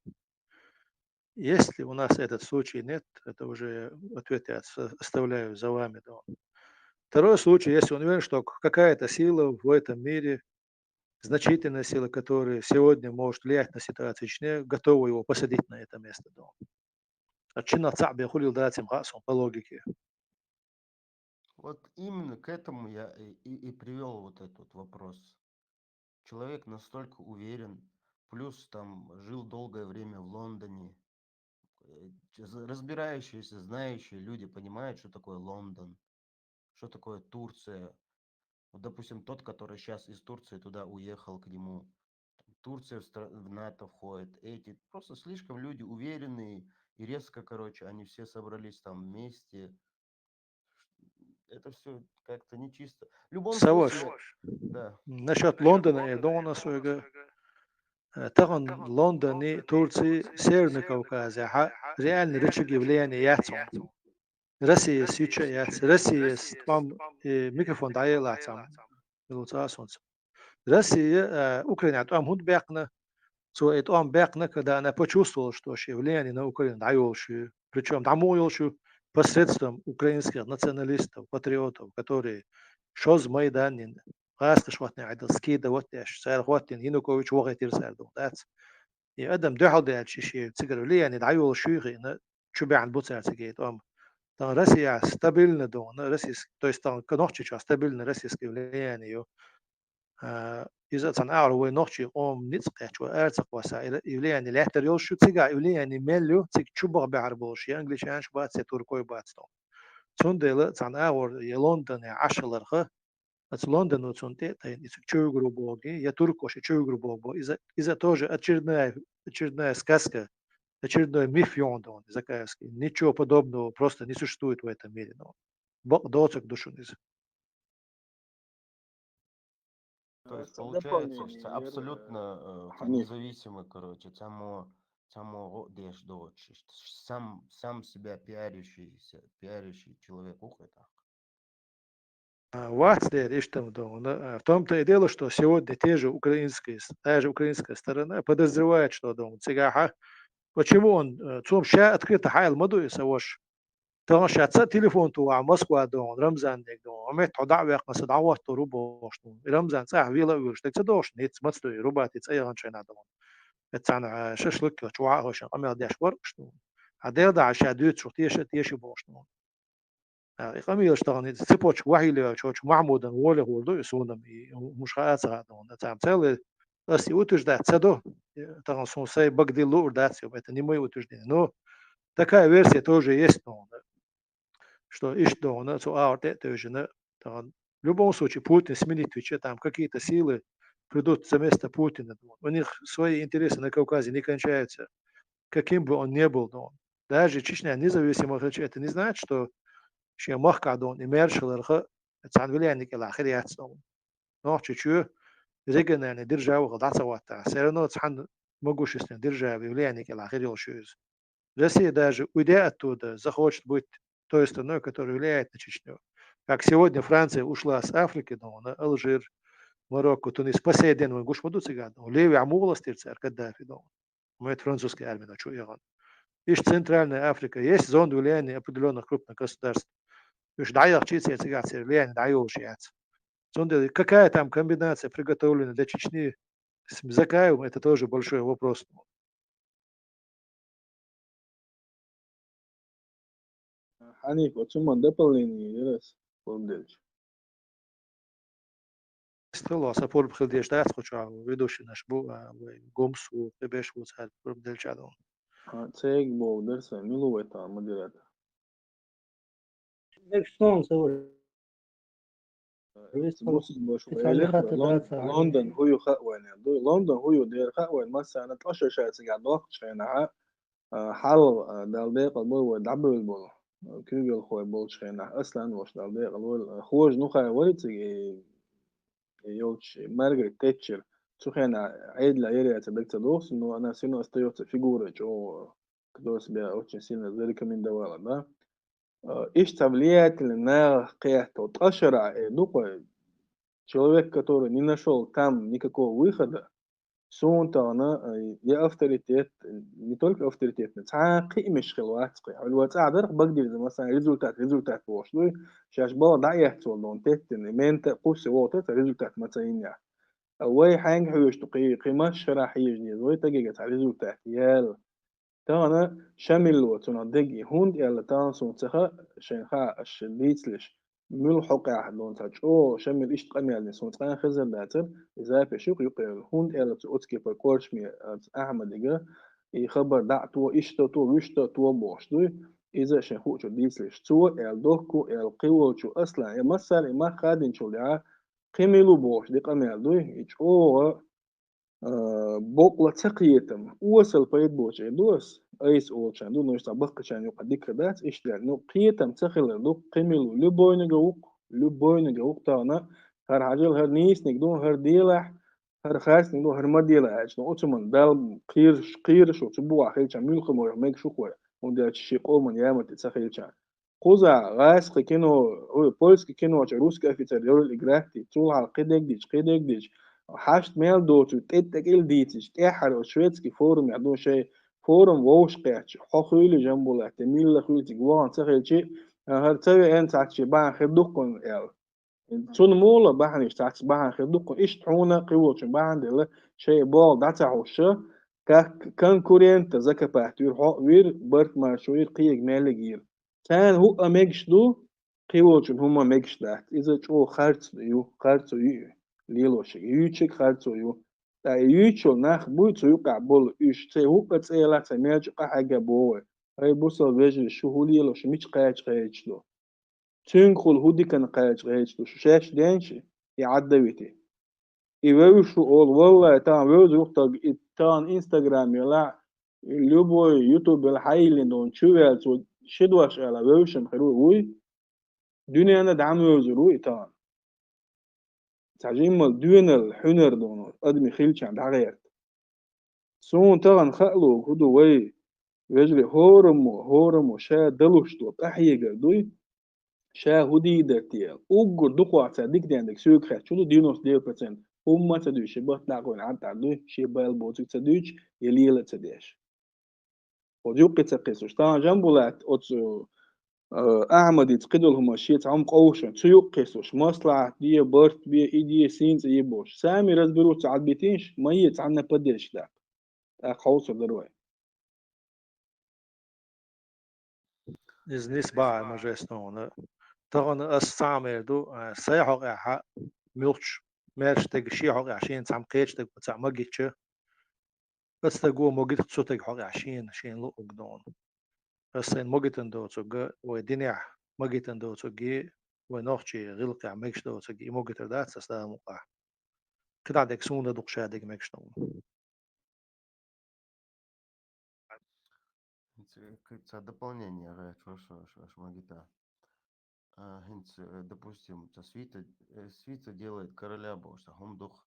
если у нас этот случай нет, это уже ответ я отс- оставляю за вами. Но второй случай, если он уверен, что к- какая-то сила в этом мире, значительная сила, которая сегодня может влиять на ситуацию в Чечне, готова его посадить на это место. Но отчина цабе хулил дацим хасом по логике. Вот именно к этому я и, и, и привел вот этот вот вопрос. Человек настолько уверен, плюс там жил долгое время в Лондоне. Э, ч- з- Разбирающиеся, знающие люди понимают, что такое Лондон, что такое Турция. Вот, допустим, тот, который сейчас из Турции туда уехал, к нему, там, Турция в, стра- в НАТО входит, эти, просто слишком люди уверенные, и резко, короче, они все собрались там вместе. Это все как-то нечисто. В любом Саваш, случае, да. насчёт Лондона и Дона своего. Э, Таган Лондони, Турции, Северный Кавказе, ха, реально рычаги влияния яцун. Россия сюча яц, Россия с- там э, микрофон дае лацам. Луцасунц. Россия э, Украина там худ бекна. Цо это он бекна, когда она почувствовала, что вообще влияние на Украину даёлши. Причём даёлши посредством украинских националистов, патриотов, которые шоз Майданин, газ кашватный айдал скидывать деш, сэр хватин Янукович вогай тир сэр дун дац. И адам дехал деш ши цигар влияние даёлши хина чубян буцар цигейт ом. Там Россия стабильно дона, российск, то есть там к ногчича стабильно российское влияние. А, из цан агар вой ногчи ом ниц кэч вой арцак васа, и влияние лятер ёлшу цига, и влияние меллю, циг чубах бяхар болш, я англичанш бац, я туркой бац дон. Цундела цан агар, я Лондон, я Ашаларха, ац Лондон у цун те, тайн ицик чугру боги, я туркош чугру богбо. Из, из тоже очередная, очередная сказка, очередной миф ёндон, закаевский. Ничего подобного просто не существует в этом мире. Но бог доцик душун из. То есть Э, получается, дополнение, что Юра, абсолютно э, э, Ханиф. Независимый, короче, само, само деш дочь, сам, сам себя пиарящий, се- пиарящий человек, ух, это. А, Вац дер иштам дон. А, В том-то и дело, что сегодня те же украинские, с- та же украинская сторона подозревает, что дон Цигаха, почему он, э, цум ша открыто хайл маду и савош. Тон ша ца телефон ту а Москва дон, Рамзан дек дон. А мет хода век маса дават ту рубош дон. И Рамзан цах вила вирш, так ца дош, ниц мацту и рубат и ца яган чайна дон. Это цан, а, шашлык, чуа хошан, амел деш ворш дон. А дел да ша дют шух тише, тише бош дон. А, и къамийлаш тагъан из цепочка вахӀилла чоч Махьмудан воля хурду, и сунам, и муш хаъа ца хадон. Цам целый, ас и утверждать ца до, э, тагъан сун сай багдил лур дац, это не мои утверждения. Но такая версия тоже есть, но, да, что ишт дона, цу аур те тоже, да, тагъан. В любом случае, Путин сменит Твиче, там какие-то силы придут за место Путина. У них свои интересы на Кавказе не кончаются, каким бы он ни был, но даже Чечня независимая, это не значит, что шен махка дон и мершаларха цан влияние кела хир яц дон. Нохчи чу региональный держава хада цавата. Все равно цан могущественной державы влияние кела хир йол шуз. Россия даже уйдя оттуда, захочет быть той страной, которая влияет на Чечню. Как сегодня Франция ушла с Африки, но на Алжир, Марокко, Тунис, по сей день вон гуш маду циган, но леви аму властирца Каддафи дон. Мет французская армия, но чё я гон. Иш Центральная Африка, есть зона влияния определённых крупных государств. Иш даях чице циган влияние даёл шиец. Цунде какая там комбинация приготовлена для Чечни с Закаевым, это тоже большой вопрос. Ханиф, оцу ман дополнение ярас, помнишь? Стало, а сапор бхил деш дац, хоча ведущий наш бу, а, вай гомсу, тебеш ву цар пробдел чадон. А, цег бов дерса, милу вай та модератор. Next song, so Бусин бош вайлер, Лондон хую ха вайна. Лондон хую дер ха вайн масана тлаша шайцига дохчена. Хал дал декъал бой вай даббил бол. Кюгел хой болчхена. Аслан вош дал декъал вол. Хож нухай валициг йолч Маргарет Тэтчер. Цухена айдла еряца дакца дохс, но она всё равно остаётся фигурой, чё, которая себя очень сильно зарекомендовала, да. э, иштта влиятельный нах кхетто ткъа шарахь э ду-кх вай, человек, который не нашёл там никакого выхода, суна тахана, э, я авторитет, э, не только авторитетный, цхьа кхиамаш хила вац-кх. Хьуьлла вай цӀа дарх багдирза, масала, результат, результат бохуш дуй, шаьш бала дӀаэццо дон теттина, мента кхуьссе вогӀу цхьа результат ма ца йиннехь. А вай хьаьнга хьоьжуш ду кхи, кхи масса шарахь хьежа деза, вай тагега цхьа результат ял. Тахана Шамилло цунах дега, хӀунда аьлла тахана суна ца хаьа, шайн хаьа аш дийцалаш, муьлха хьокъехь дон цхьа чӀогӀа Шамил иштта къамел дина, суна цкъа а хезар дацара, и запись юкъа юкъа яьлла. ХӀунда аьлла цу оцу кепара корчме, а, Ахьмадига, и хабар дӀа а то, иштта а то, вуьшта а то бохуш дуй, иза шайн хуучуьра дийцалаш. Цо аьлла дохку, аьлла кхин волчу Аслан, я массара и мах хадинчул яхьа, кхин мила ву бохуш де къамел дуй, и чӀогӀа а, бокъла ца кхетам, осал пайда боцу эр ду ас, айса олучарна ду, ну, иштта баккхачарна юкъа дика дац, иштта лер. Ну, кхетам ца хилар ду, кхин мила ву, любойнага ву-кх, любойнага ву-кх тахана, хӀара хьажал, хӀара нийсаниг ду, хӀара делахь, хӀара харцниг ду, хӀара ма делахь аьлча, ну, оцу ман Далла кхераш, кхераш ву, цу бухахь хилча, муьлхха ма вайх мегаш ву-кх вай, хӀунда аьлча шен къоман ямарта ца хилча. Кхузахь гӀазкхи кино, ой, польский кино чу русский офицер дерриг играть ди, цул хьалха кхидерг дича, кхидерг дича, хьашт мел доцург тӀе-тӀекӀил дийцича, тӀаьххьара оцу шведский форумехь ду шайн форум вовшахкхетча, хьо хуьлий, Жамбулат, я милла хуьлий цига вахана ца хилчи, а, хӀара ца веана цхьацца шен бахьана хир ду-кх хьуна аьлла. Цунна мула бахьанаш цхьацца бахьана хир ду-кх хьуна, иштта хьуна кхин волчун бахьана делла, шайн болх дӀа ца хьуша, как конкурента закопать вира, хьо а вира, барт маршо йира, кхиерг меллиг йира. Царна хӀуъа мегаш ду, кхин волчун хӀума мегаш дац. Иза чӀогӀа харц ю, харцо ю и лелошиг, юьйцург харцо ю. Ткъа и юьйцуш йолу нах буй цу юкъахь болу, уьш церан хӀуъа цӀе ялахь, церан мел чу къахьегна боху вай. Ай, бусалба вежарий, шу хӀун лело, шу мича кхача кхача ду? Цуьнгахула хӀун диканна кхача кхача ду? Шу шаьш денчи и Ӏадда вити? И вевзаш ву олу, валлай, тахана вевза ву-кх стаг, и тахана Instagram елахь, любой YouTube елахь хьайиллина долу чу ваьлла цо ши дош ала вевзаш хир ву, вуй? Дуьненна дӀа ма вевзар ву и тахана. Цхьа жиммал доьналла, хьуьнар доно, адамийн хилчарна дӀагӀерта. Суна тахана хаалург хӀун ду вай, вежарий, хӀораммо, хӀораммо ша далуш долу къахьегар дуй, ша хӀун дийр дара те аьлла. Уггар дукхох цара дика дендаг соьга хаьттича хӀун ду, девяносто девять процент хӀумма а ца дуьйцу, шен барт дӀакъевлина Ӏад тӀера дуй, шен бала боцург ца дуьйцу, я лела а ца деш. Оцу юккъе ца кхиссуш. Тахана Жамбулат оцу, э, Ахьмадица кхидолу хӀума шен цхьа хӀума къовшина, цу юккъе кхиссуш. Маслахьат де, барт бе, и де, сийна цӀе е бохуш. Сами разберутся, Ӏад битийша, ма е цхьанна поддержка даккха. ТӀаккха хьовсур дара вай. Иза нис бахьа ма жестно хьуна. Тахана ас цхьаъ мер ду, а, сайн хьокъехь муьлххачу маьрша стеган шен хьокъехь шена цхьаъ кхечу стеган цхьаъ магича, аса стаг вон могитта цу стеган хьокъехь шена, шена луъург ду хьуна. Аса сайна могитан доцург, вай динехь могитан доцург, вай нохчийн гӀиллакхехь мегаш доцург, и могитар дац аса Дала мукъахь. КхидӀа дерг суна дукха ша дерг мегаш ду хьуна. ХӀинца, э, кхин цхьа дополнение гӀерташ ваша, ваша, ваша магита. А, хӀинца, э, допустим, цхьа свита, э, свита делает короля бохуш, цхьа хӀума ду-кх.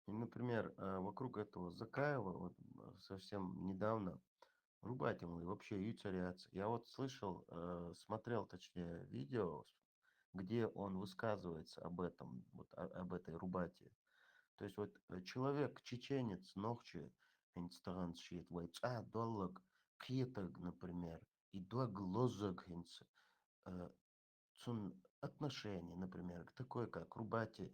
И, например, э, вокруг этого Закаева, вот, э, совсем недавно рубать ему и вообще юьйцур яц. Я вот слышал, э, смотрел, точнее, видео, где он высказывается об этом, вот о-, об этой рубате. То есть вот, э, человек, чеченец, нохчи, хӀинца тахана шийтта вай цӀа доллаг, кхетаг, например, и дог лоззаг хӀинца, э, цунна отношение, например, к такой, как рубате,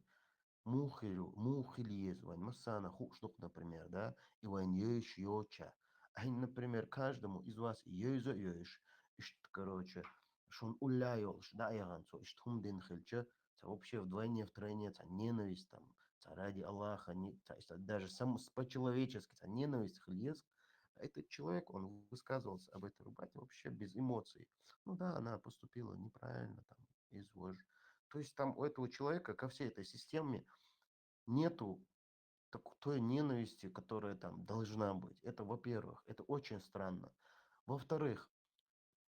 муха хир, муха хила еза вайн массарна хууш ду-кх, например, да, и вайн йовзаш йоцуш. А хӀинца, например, каждому из вас йовза а йовзаш, иштта, короче, шуна уллехь йолуш дӀа а яхана цо, иштта хӀума дина хилча, цхьа вообще вдвойне, втройне, цхьа ненависть там, цхьа ради Аллаха, не, цхьа, цхьа даже сам, по-человечески, цхьа ненависть хила еза. А этот человек, он высказывался об этой рубате вообще без эмоций. Ну да, она поступила неправильно, там, из вож-, то есть там у этого человека ко всей этой системе нету так-, той ненависти, которая там должна быть. Это, во-первых, это очень странно. Во-вторых,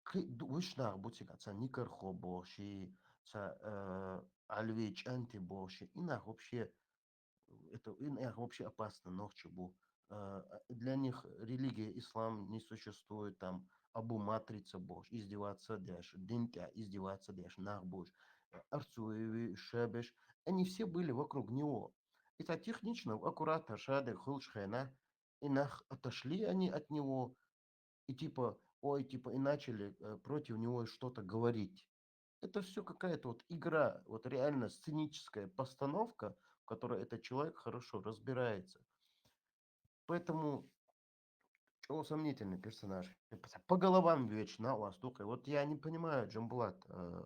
кхин ду-, вуьш нах бу цига, цхьа никархо бохуш, цхьа, э, Ӏалви чӀанти бохуш, и нах вообще, это, и нах вообще опасно нохчи бу. Э, для них религия ислам не существует, там, абу матрица болуш, издеваться деш, дин тӀехь издеваться деш нах болуш, Арцуеви, Шебеш, они все были вокруг него. И так технично, аккуратно, шадерг хуьлуш хенахь, и нах отошли они от него, и типа, ой, типа, и начали, э, против него что-то говорить. Это все какая-то вот игра, вот реально сценическая постановка, в которой этот человек хорошо разбирается. Поэтому чё сомнительный персонаж. По головам вечно у вас только. Вот я не понимаю, Джамбулат, э,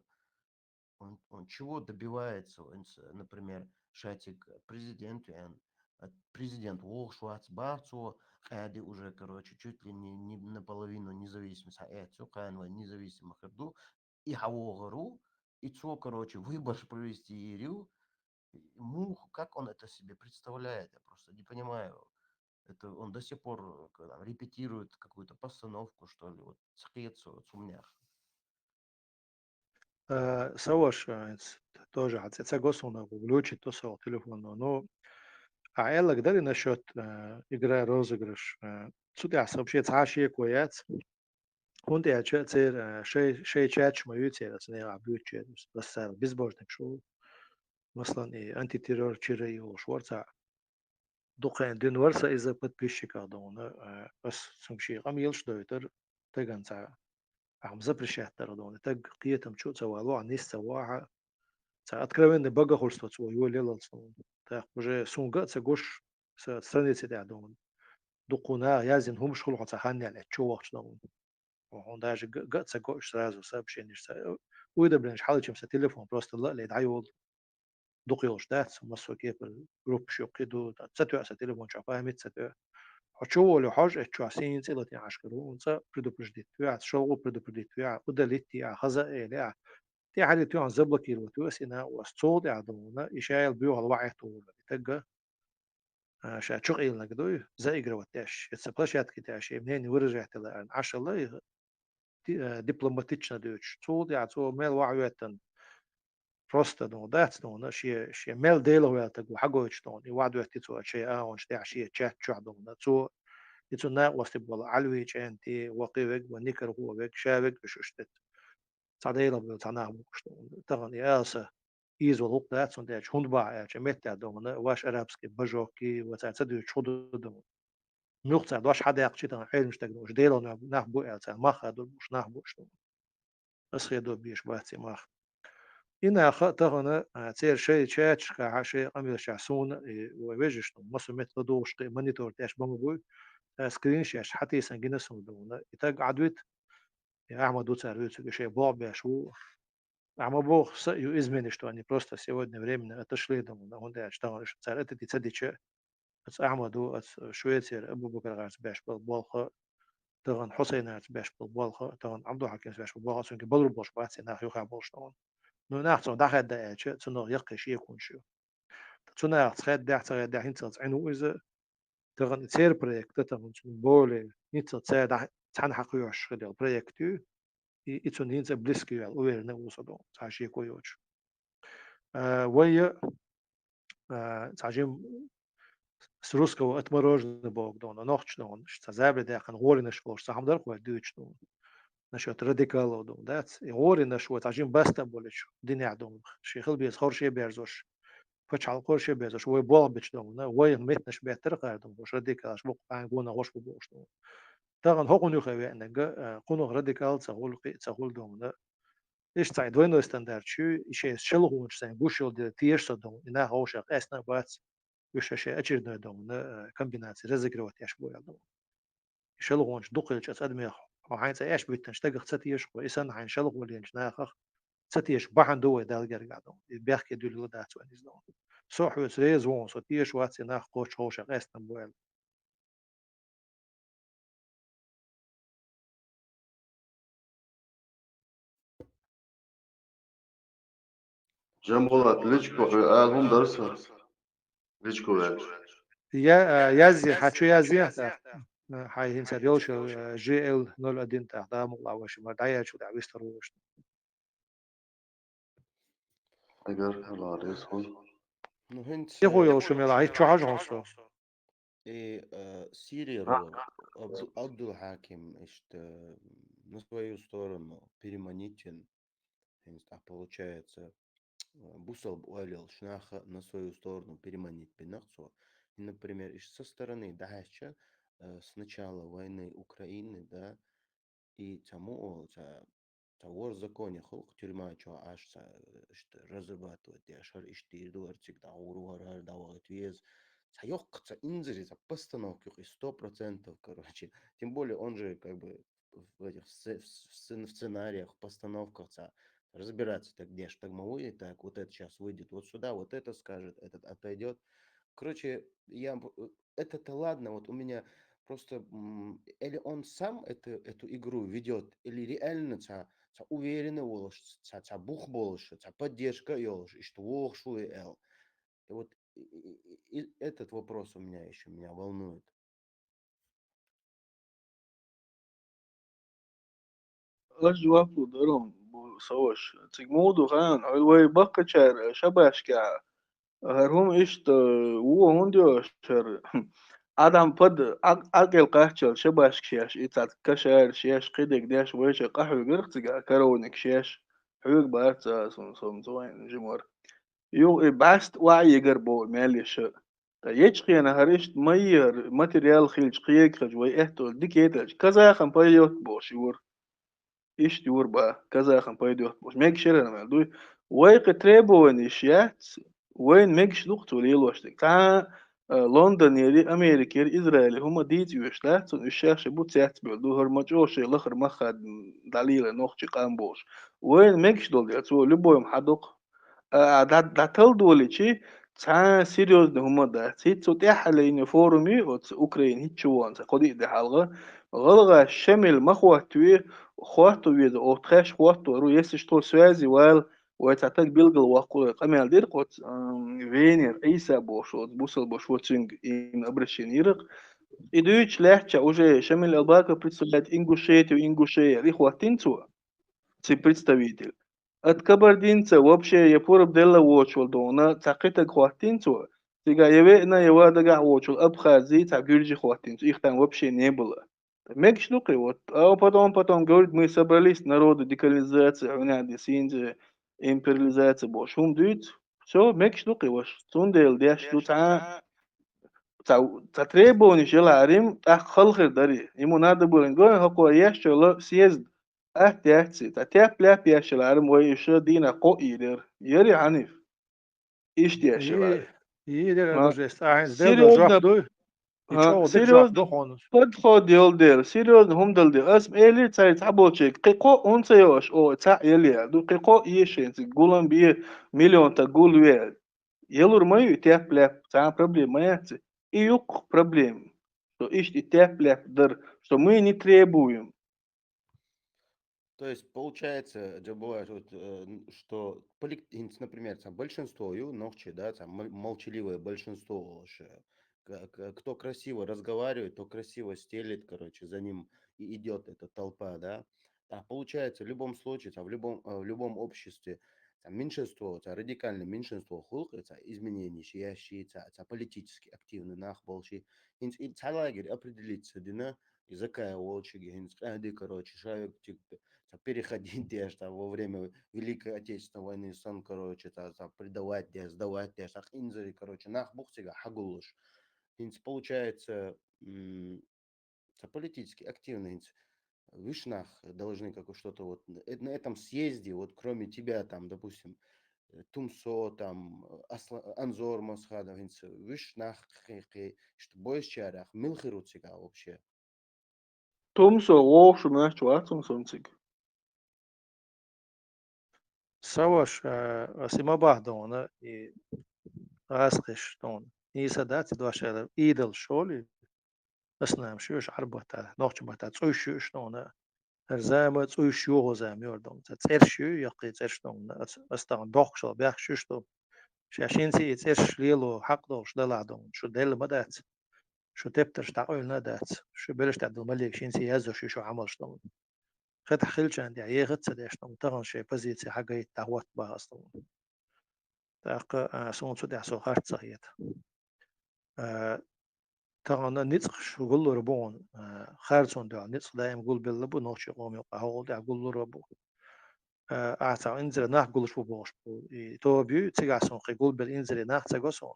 он, он чего добивается? Он с- Например, Шатик, президент, он, э, президент вогӀуш вац, бац, къаьди уже, короче, чуть ли не, не наполовину независимость, а это всё, къаьна вай независимый хир ду, и хьавогӀар ву, и цо, короче, выбораш провести йийр ю, муха, как он это себе представляет, я просто не понимаю. Это он до сих пор, э, к- там, репетирует какую-то постановку, что ли, вот, цхьацца, вот, у меня. Э, Саваш, э, ц- тоже хьан ца госуна включить то сох телефон. Ну, а Элла дали насчет э, игра розыгрыш. Э, цу тӀехь со вообще цхьа шеко яц. ХӀунда аьлча церан, э, шай шай чаташ ма ю церан, ас нехан буьйцучеран, ас цара безбожник шу. Масалан, и антитеррор чира йолуш вара цхьаъ. Дукха хан дуьйна вара сан иза подписчиках дуна, э, ас цуьнга шен къамелаш дойтура, тагана цхьа ахьа запрещать дара дуна. Таг кхетам чу а ца вало, ахьа нис ца вахьа. Цхьа откровенный богохульство цо йолаелалц дуна. ТӀаккха уже суна ган а ца гуш, сан страница тӀехь дуна. Дукха наха яздина хӀумаш хуьлу хьо цхьа хан яьлла, чу вахча дуна. Хьуна даже га га а ца го уьш сразу сообщенеш ца. Уйда, блин, хьалачам сан телефон просто ла а ле дӀайолу. Дукха йолуш дац, массо а кепара группаш юккъе ду, ца тоьа сан телефон чохь память ца тоьа. Хьо чу волу хьожа эцчохь сийна цӀе латийна Ӏаш хир ву, хӀунца предупредить веа, шалгӀу предупредить веа, удалить а, хаза а эли а. ТӀаьхьарий тоьхна заблокировать ву ас и накъост. Цул тӀаьхьа дуна, и шайла боьхал ваӀе тухур и тагга. А, ша чу къийланиг дуй, заигрывать деш, эца площадке тӀехь шен мнение выражать дала аьлла, Ӏашалла и ди- а, дипломатично дуьйцуш. Цул тӀаьхьа цо мел вахьа веттан, просто дуна, дац дуна, шен, шен мел Делах ваьлла таг ву хьагойтуш дуна, и вахьа доьтти цо шайн агӀонаш тӀехь шен чат чохь дуна. Цо и цу накъости болу Ӏалви чӀенти, ва кхин вег, ва никархо вег, ша вег уьш уьш тетта. Цхьа Делах бевлла цхьа нах бу уьш дуна. Тахана и аса иза волу гӀуллакх дац, хӀунда аьлча, хӀунда бахьа аьлча, меттехь дуна, ваш арабский божокки, ва цара ца дуьйцуш хӀун ду дуна. Муьлхха цара дош хьадаьккхича, тахана Ӏеламаш дагна уьш Делан нах бу аьлла, цара мах хадур бу уьш, нах бу уьш дуна. Ас хедо беш бац и мах. И наха а тахана, а, церан шайн чаташкахьа, шайн къамелашкахь суна, и вай вежаршна, массо метта ладугӀуш кхин монитор тӀеш бан ма буй, а, скринш еш хьатийсан гина суна дуна. И таг Ӏадвита, и Ахьмад ву цара вуьйцург, и шайн богӀ беш ву. Ахьа ма боху, са а ю измениш ду, они просто сегодня временно отошли дуна, хӀунда аьлча тахана уьш цара атати ца дича, Аца Ахьмад ву, аца Швецера Абу-Бакар гӀарца беш болу болх а, тахана Хьусайнарца беш болу болх а, тахана Ӏабдулхьакимца беш болу болх а, цуьнга балур болуш бац и нах юххе болуш тахана. Ну, нах цунах дӀахаьдда аьлча, цунах яккхий шеконаш ю. Цу нахаца хаьдда, ца хаьдда, хӀинцалц Ӏин ву иза, тахана и церан проект а, тахана цуьнан боле, хӀинцалц цара дӀа-, цхьаьна хьакхоьхьуш хир йолу проект ю, и, и цунна хӀинца а близко йоьлла, уверенный ву со ду, цхьа шеко йоцуш. А, вай, а, цхьа жим с русского отмороженный боху дуна, нохча дуна, цхьа забаре даьккхина гӀоринаш болуш цхьа хӀума дара кхой дуьйцуш дуна. Насчет радикалов дуна, дац? И гӀоринаш вай цхьа жим баста а болчу динехь дуна, шен хила беза хорше а берзош, пачхьалкх хорше а берзош, вай болх бечу дуна, вайх меттанаш беттара кхара дуна, хӀорш радикалаш бу, кхана гонах хӀорш бу бохуш дуна. Тахана хӀокхунна юххе веанарг, а, кхунах радикал а ца хуьлу, кхин а ца хуьлу дуна. Иштта цхьа и двойной стандарт ю, и шайн шалхонаш сайн гуш йолу дела теша со дуна, и нах вовшах къаьстина а бац, уьш ша шайн очередной дуна, а, комбинация разыгрывать еш бу аьлла дуна. И шалхонаш дукха хилча аса адамех, хьо хьайн цӀа еш биттанчу стагах ца теша хьо, и санна хьайн шалхо ленчу нахах ца теша бахьана ду вай Далла гергахь дуна. И бехке дуьллал дац вайн иза дуна. Со хьоьца реза ву хьуна, со теша вац и нах кхоччуш вовшах къаьстина бу аьлла. Жамбулат, личко хьоьга ала хӀума дара сан? Личко ваьлча. Я, а, язъе, хьан чу язъе, тӀаккха, а, хьайн хӀинца йолуш, а, Ж Л ноль один тӀаккха, Дала мукъалахь, ваша мара дӀаяьлча, тӀаккха вистхир ву вайшна. Эгер, Аллах реза хуьлда. Ну, хӀинца Тихо йолуш мела, хӀинца чу хьажа хьо со. И, э, Сирийро Абду-, Абдулхьаким, иштта, м, на свою сторону переманить, ин, ин, а получается, э, бусалба оалал шнаха на свою сторону переманить бинах цо. И, например, иш со стороны дахьача, э, с начала войны Украины, да, и тому, о, ца, ца вор законе хулк тюрьма чё аж ца, э, что разрабатывать, я шар иш тир дуар цик да, ур вар да, вот вез. Ца ёх, ца инзери, ца постановки, сто процентов, короче. Тем более он же как бы в этих сце- в сцен- в сценариях, в постановках ца разбираться, так где ж так могу и так, вот это сейчас выйдет вот сюда, вот это скажет, этот отойдет. Короче, я б- э, это-то ладно, вот у меня просто м, или он сам это, эту игру ведет, или реально ца, ца уверенный волош, ца, ца бух болыш, ца поддержка йолыш, и что волш эл. И вот и- и- и- и этот вопрос у меня еще меня волнует. Аш жоп лу дарун бу соваш. Циг муду хан, хӀул вай баккачар шабашка. ХӀар хӀум иштта ву хӀунда йош хӀар. Адам пад акъел кхаччал шабашка шеш, и цад кашар шеш, кхидег деш, вайша къахьугар цига коровник шеш. Хьуг барца сум сум цуайн жимор. Юг и баст ва егар бо мелиша. Та ечхена хӀар ишт майяр материал хилч кхиег хаж вай эттол дикеталч. Казахам пайдёт бош юр. Ишт юр ба, казахам пайдёт бош. Мег шерана мел дуй. Вай кы требовани шяц, вайн мегш дух цу лилоштик. Та э, Лондонери, Америкери, Израиле хӀума дийц уьш дац, цун уьш шаьш бу цец бел ду, хӀар мачӀо шей лахар махад далила нохчи къам бош. Вайн мегш дол дел цо любой хадук. А, а, да, да тал доличи, ца серьёзный хӀума да. Цит цу тӀехьале ини форуми, вот Украин хиччу вон, ца кодий де халга. Галга шамил махватви, хвату веза, от хэш хвату ру, если что, связи вал, вай ца так билгал вакку, къамел дир, вот, ам, Венер, Иса бош, вот, бусал бош, вот, цинг им обращение ирак. И дуйч легче уже Шамиль Албаков представляет Ингушетию, Ингушея, и хватин цо, ци представитель. От кабардинца вообще я пураб делла вочвал дона, ца кхитаг хватин цо, цига я веъна, я вадага вочвал Абхазии, ца гюржи хватин цо, их там вообще не было. Мегаш дукхи, вот, а потом, потом говорит, мы собрались, народы, деколонизация, гьуна дисинзе, империализация бош. ХӀум дуйц, всё, мегаш дукхи, ваш. Цундел деш ду ца, ца, ца требовани шела арим, так халхир дари. Ему надо было, говорит, хакуа еш чола съезд, ат яци, ца тяп-ляп еш шела арим, вай иша дина ко ирер. Яри Ханиф. Ишт еш шела. Е, е, дера А, дужес, а, хьайна дел дал серьёзно, жоп дуй? И а, чого дик жоп серьёзно ду хонус? Подход йол дел, серьёзно хӀум дал дел. Ас эли цай ца болчек, кхи ко он ца йош, о, ца эли, ду кхи ко ешен, ци гулам бие миллион та гул ве. Елур маю, тяп-ляп, ца проблема яци. И юк проблем, что ишт и тяп-ляп дар, что мы не требуем. То есть получается, Джабулат, вот, э, н- что полит- инс- например, там большинство ю, нохчи, да, там мол- молчаливое большинство лучше. К- к- Кто красиво разговаривает, то красиво стелит, короче, за ним и идет эта толпа, да. А получается, в любом случае, там, в любом, э, в любом обществе, там, меньшинство, там, радикальное меньшинство хулк, это изменение, ящи, это, это политически активный нах больше. Инс- и ца лагерь определиться, дина, и закая волчиги, инс- э, ди, короче, шавик, тик- ца переходить деш, там, во время Великой Отечественной войны сан, короче, ца, ца предавать деш, сдавать деш, ах инзари, короче, нах бухтига хагулуш. Инс получается, м, ца политически активный, инс вишнах должны как что-то вот на эт- на этом съезде, вот кроме тебя, там, допустим, э, Тумсо, там, э, Асла- Анзор Масхадов, инс вишнах, хи- хи- что бойс чарах, милхируцига вообще. Тумсо вовшу мяч вацун сунциг. Саваш, э, ас има бахдона, и асхиш тон. Иса даци дошала идал шоли. Аснам шуш арбата, нохчбата, цуй шуш тона. Зама цуй шуго зам йордон. Ца церш ю, якъи церш тона. Ас- Астаган дохшал бяхшуш то. Ша шинци и церш лело хак долш дала дон. Шу дел мадац. Шу тептарш тӀакъуьлна дац. Шу белаш тӀадал малик шинци яззо шу шу Ӏамалш тон. Хет хилчан дя ехат ца деш тон. Таган шей позиция хагайт тахват багъас тон. ТӀаккха, а, сунцу дя со харц ца хет. А, тахана ницкъ шу гуллур бу, а, харцон дуьхьал ницкъ даим гулбелла бу, нохчий къоман юкъа хьогӀул тӀехь гуллур бу. А, ахьа цхьа инзаре нах гулуш бу бохуш бу. И тоба ю, цигахь суна кхин гулбелла инзаре нах ца го суна.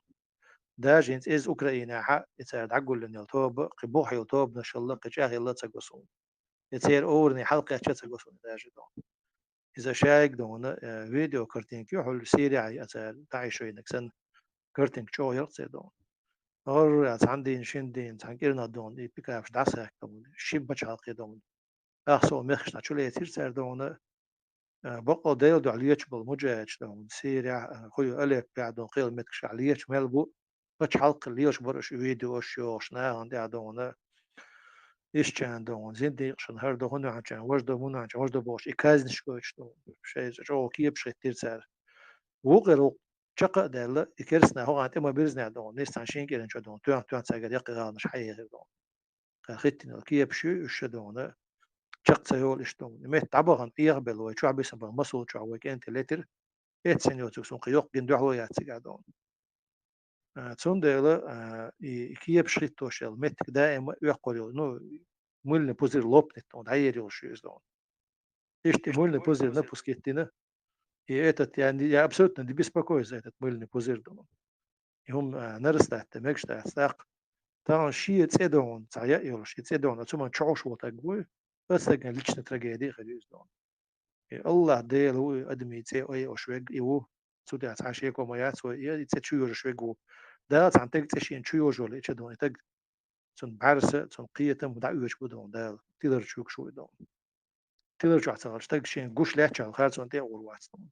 Даже хӀинца иза Украинехьа, и цара дӀагуллина йолу тоба, кхин бухахь йолу тобанашалла, кхин чӀагӀъелла ца го суна. И церан овране хьалакхаьчча ца го суна даже доху. Иза шайга дохуна, э, видеокартинка ю, хьуьлла Сирияхь а цара дӀаийшо йинарг санна, картинка чӀогӀа яра церан дохуна. ГӀарра цхьана дийна, шина дийна, цхьана кӀирнах дохуна, и пикапаш дӀасаьхка дохуна, ши пачхьалкхе дохуна. Ахсо мехкашна чулецира цара дохуна, э, баккъал Делан дуьхьа леташ болу муджахӀидаш дохуна, Сирияхь, э, хӀу ю Алеппехь дохуна, кхел меттигашкахь леташ мел бу, пачхьалкх лелаш бара уьш, видеош йохуш, нахана тӀехь дохуна, ишчарна дохуна, зиндийкъашна хӀара дохуна, хӀун ю хьанчарна, важа до, муна хьанчарна, важа до бохуш, и казниш гойтуш дохуна. Шайца чӀогӀа кепаш хӀиттира цара. Вукхера вукху чаккха а даьлла, и керстанаш хӀокхана тӀе ма-бирзинехь дохуна, нийсса цхьана шина кӀиран чу дохуна, тоьхна-тоьхна цаьргара яккхий гӀаланаш хьаехира дохуна. Кхара хӀиттина кепаш ю, уьш ша дохуна, чекх ца йолу иштта дохуна. И метта дӀабахана, Ӏехабелла вай чохь бисина бахана масул чохь вай кӀентий летира, эццина йоцург суна кхин йоккха гина дуьхьало яц цигахь дохуна. А, цундела, а, и, и кепаш хӀиттош йолу меттиг даима оьккхур йолу, ну, мыльный пузырь лопнет дохуна, дӀаер йолуш ю иза дохуна. Иштта и мыльный пузырь напускать дина. И этот, я, не- я абсолютно не беспокоюсь за этот мыльный пузырь дохуна. И хӀума, а, нарастать дан мегаш дац тӀаккха. Тахана шен цӀе дохуна, цхьа яа йолуш, и цӀе дохуна, оцу хӀуманна чохь ву таг вуй, оцу стагана личный трагедия хир ю иза дохуна. И АллахӀ Дела ву и адамийн цӀе айъуш верг и ву. Цу тӀехь цхьа шеко ма яц вай, и цӀе чу йожуш верг ву. Дала цхьана таг цӀе шена чу йожор лиъча дохуна, и таг цунна бӀаьрса, цунна кхетам дӀаоьцуш бу дохуна Дала. Тилар чуьйгуш ву и дохуна. Тилар чохь ца хилча, стаг шена гуш лаьттачул харцонна тӀе а гӀур вац дохуна.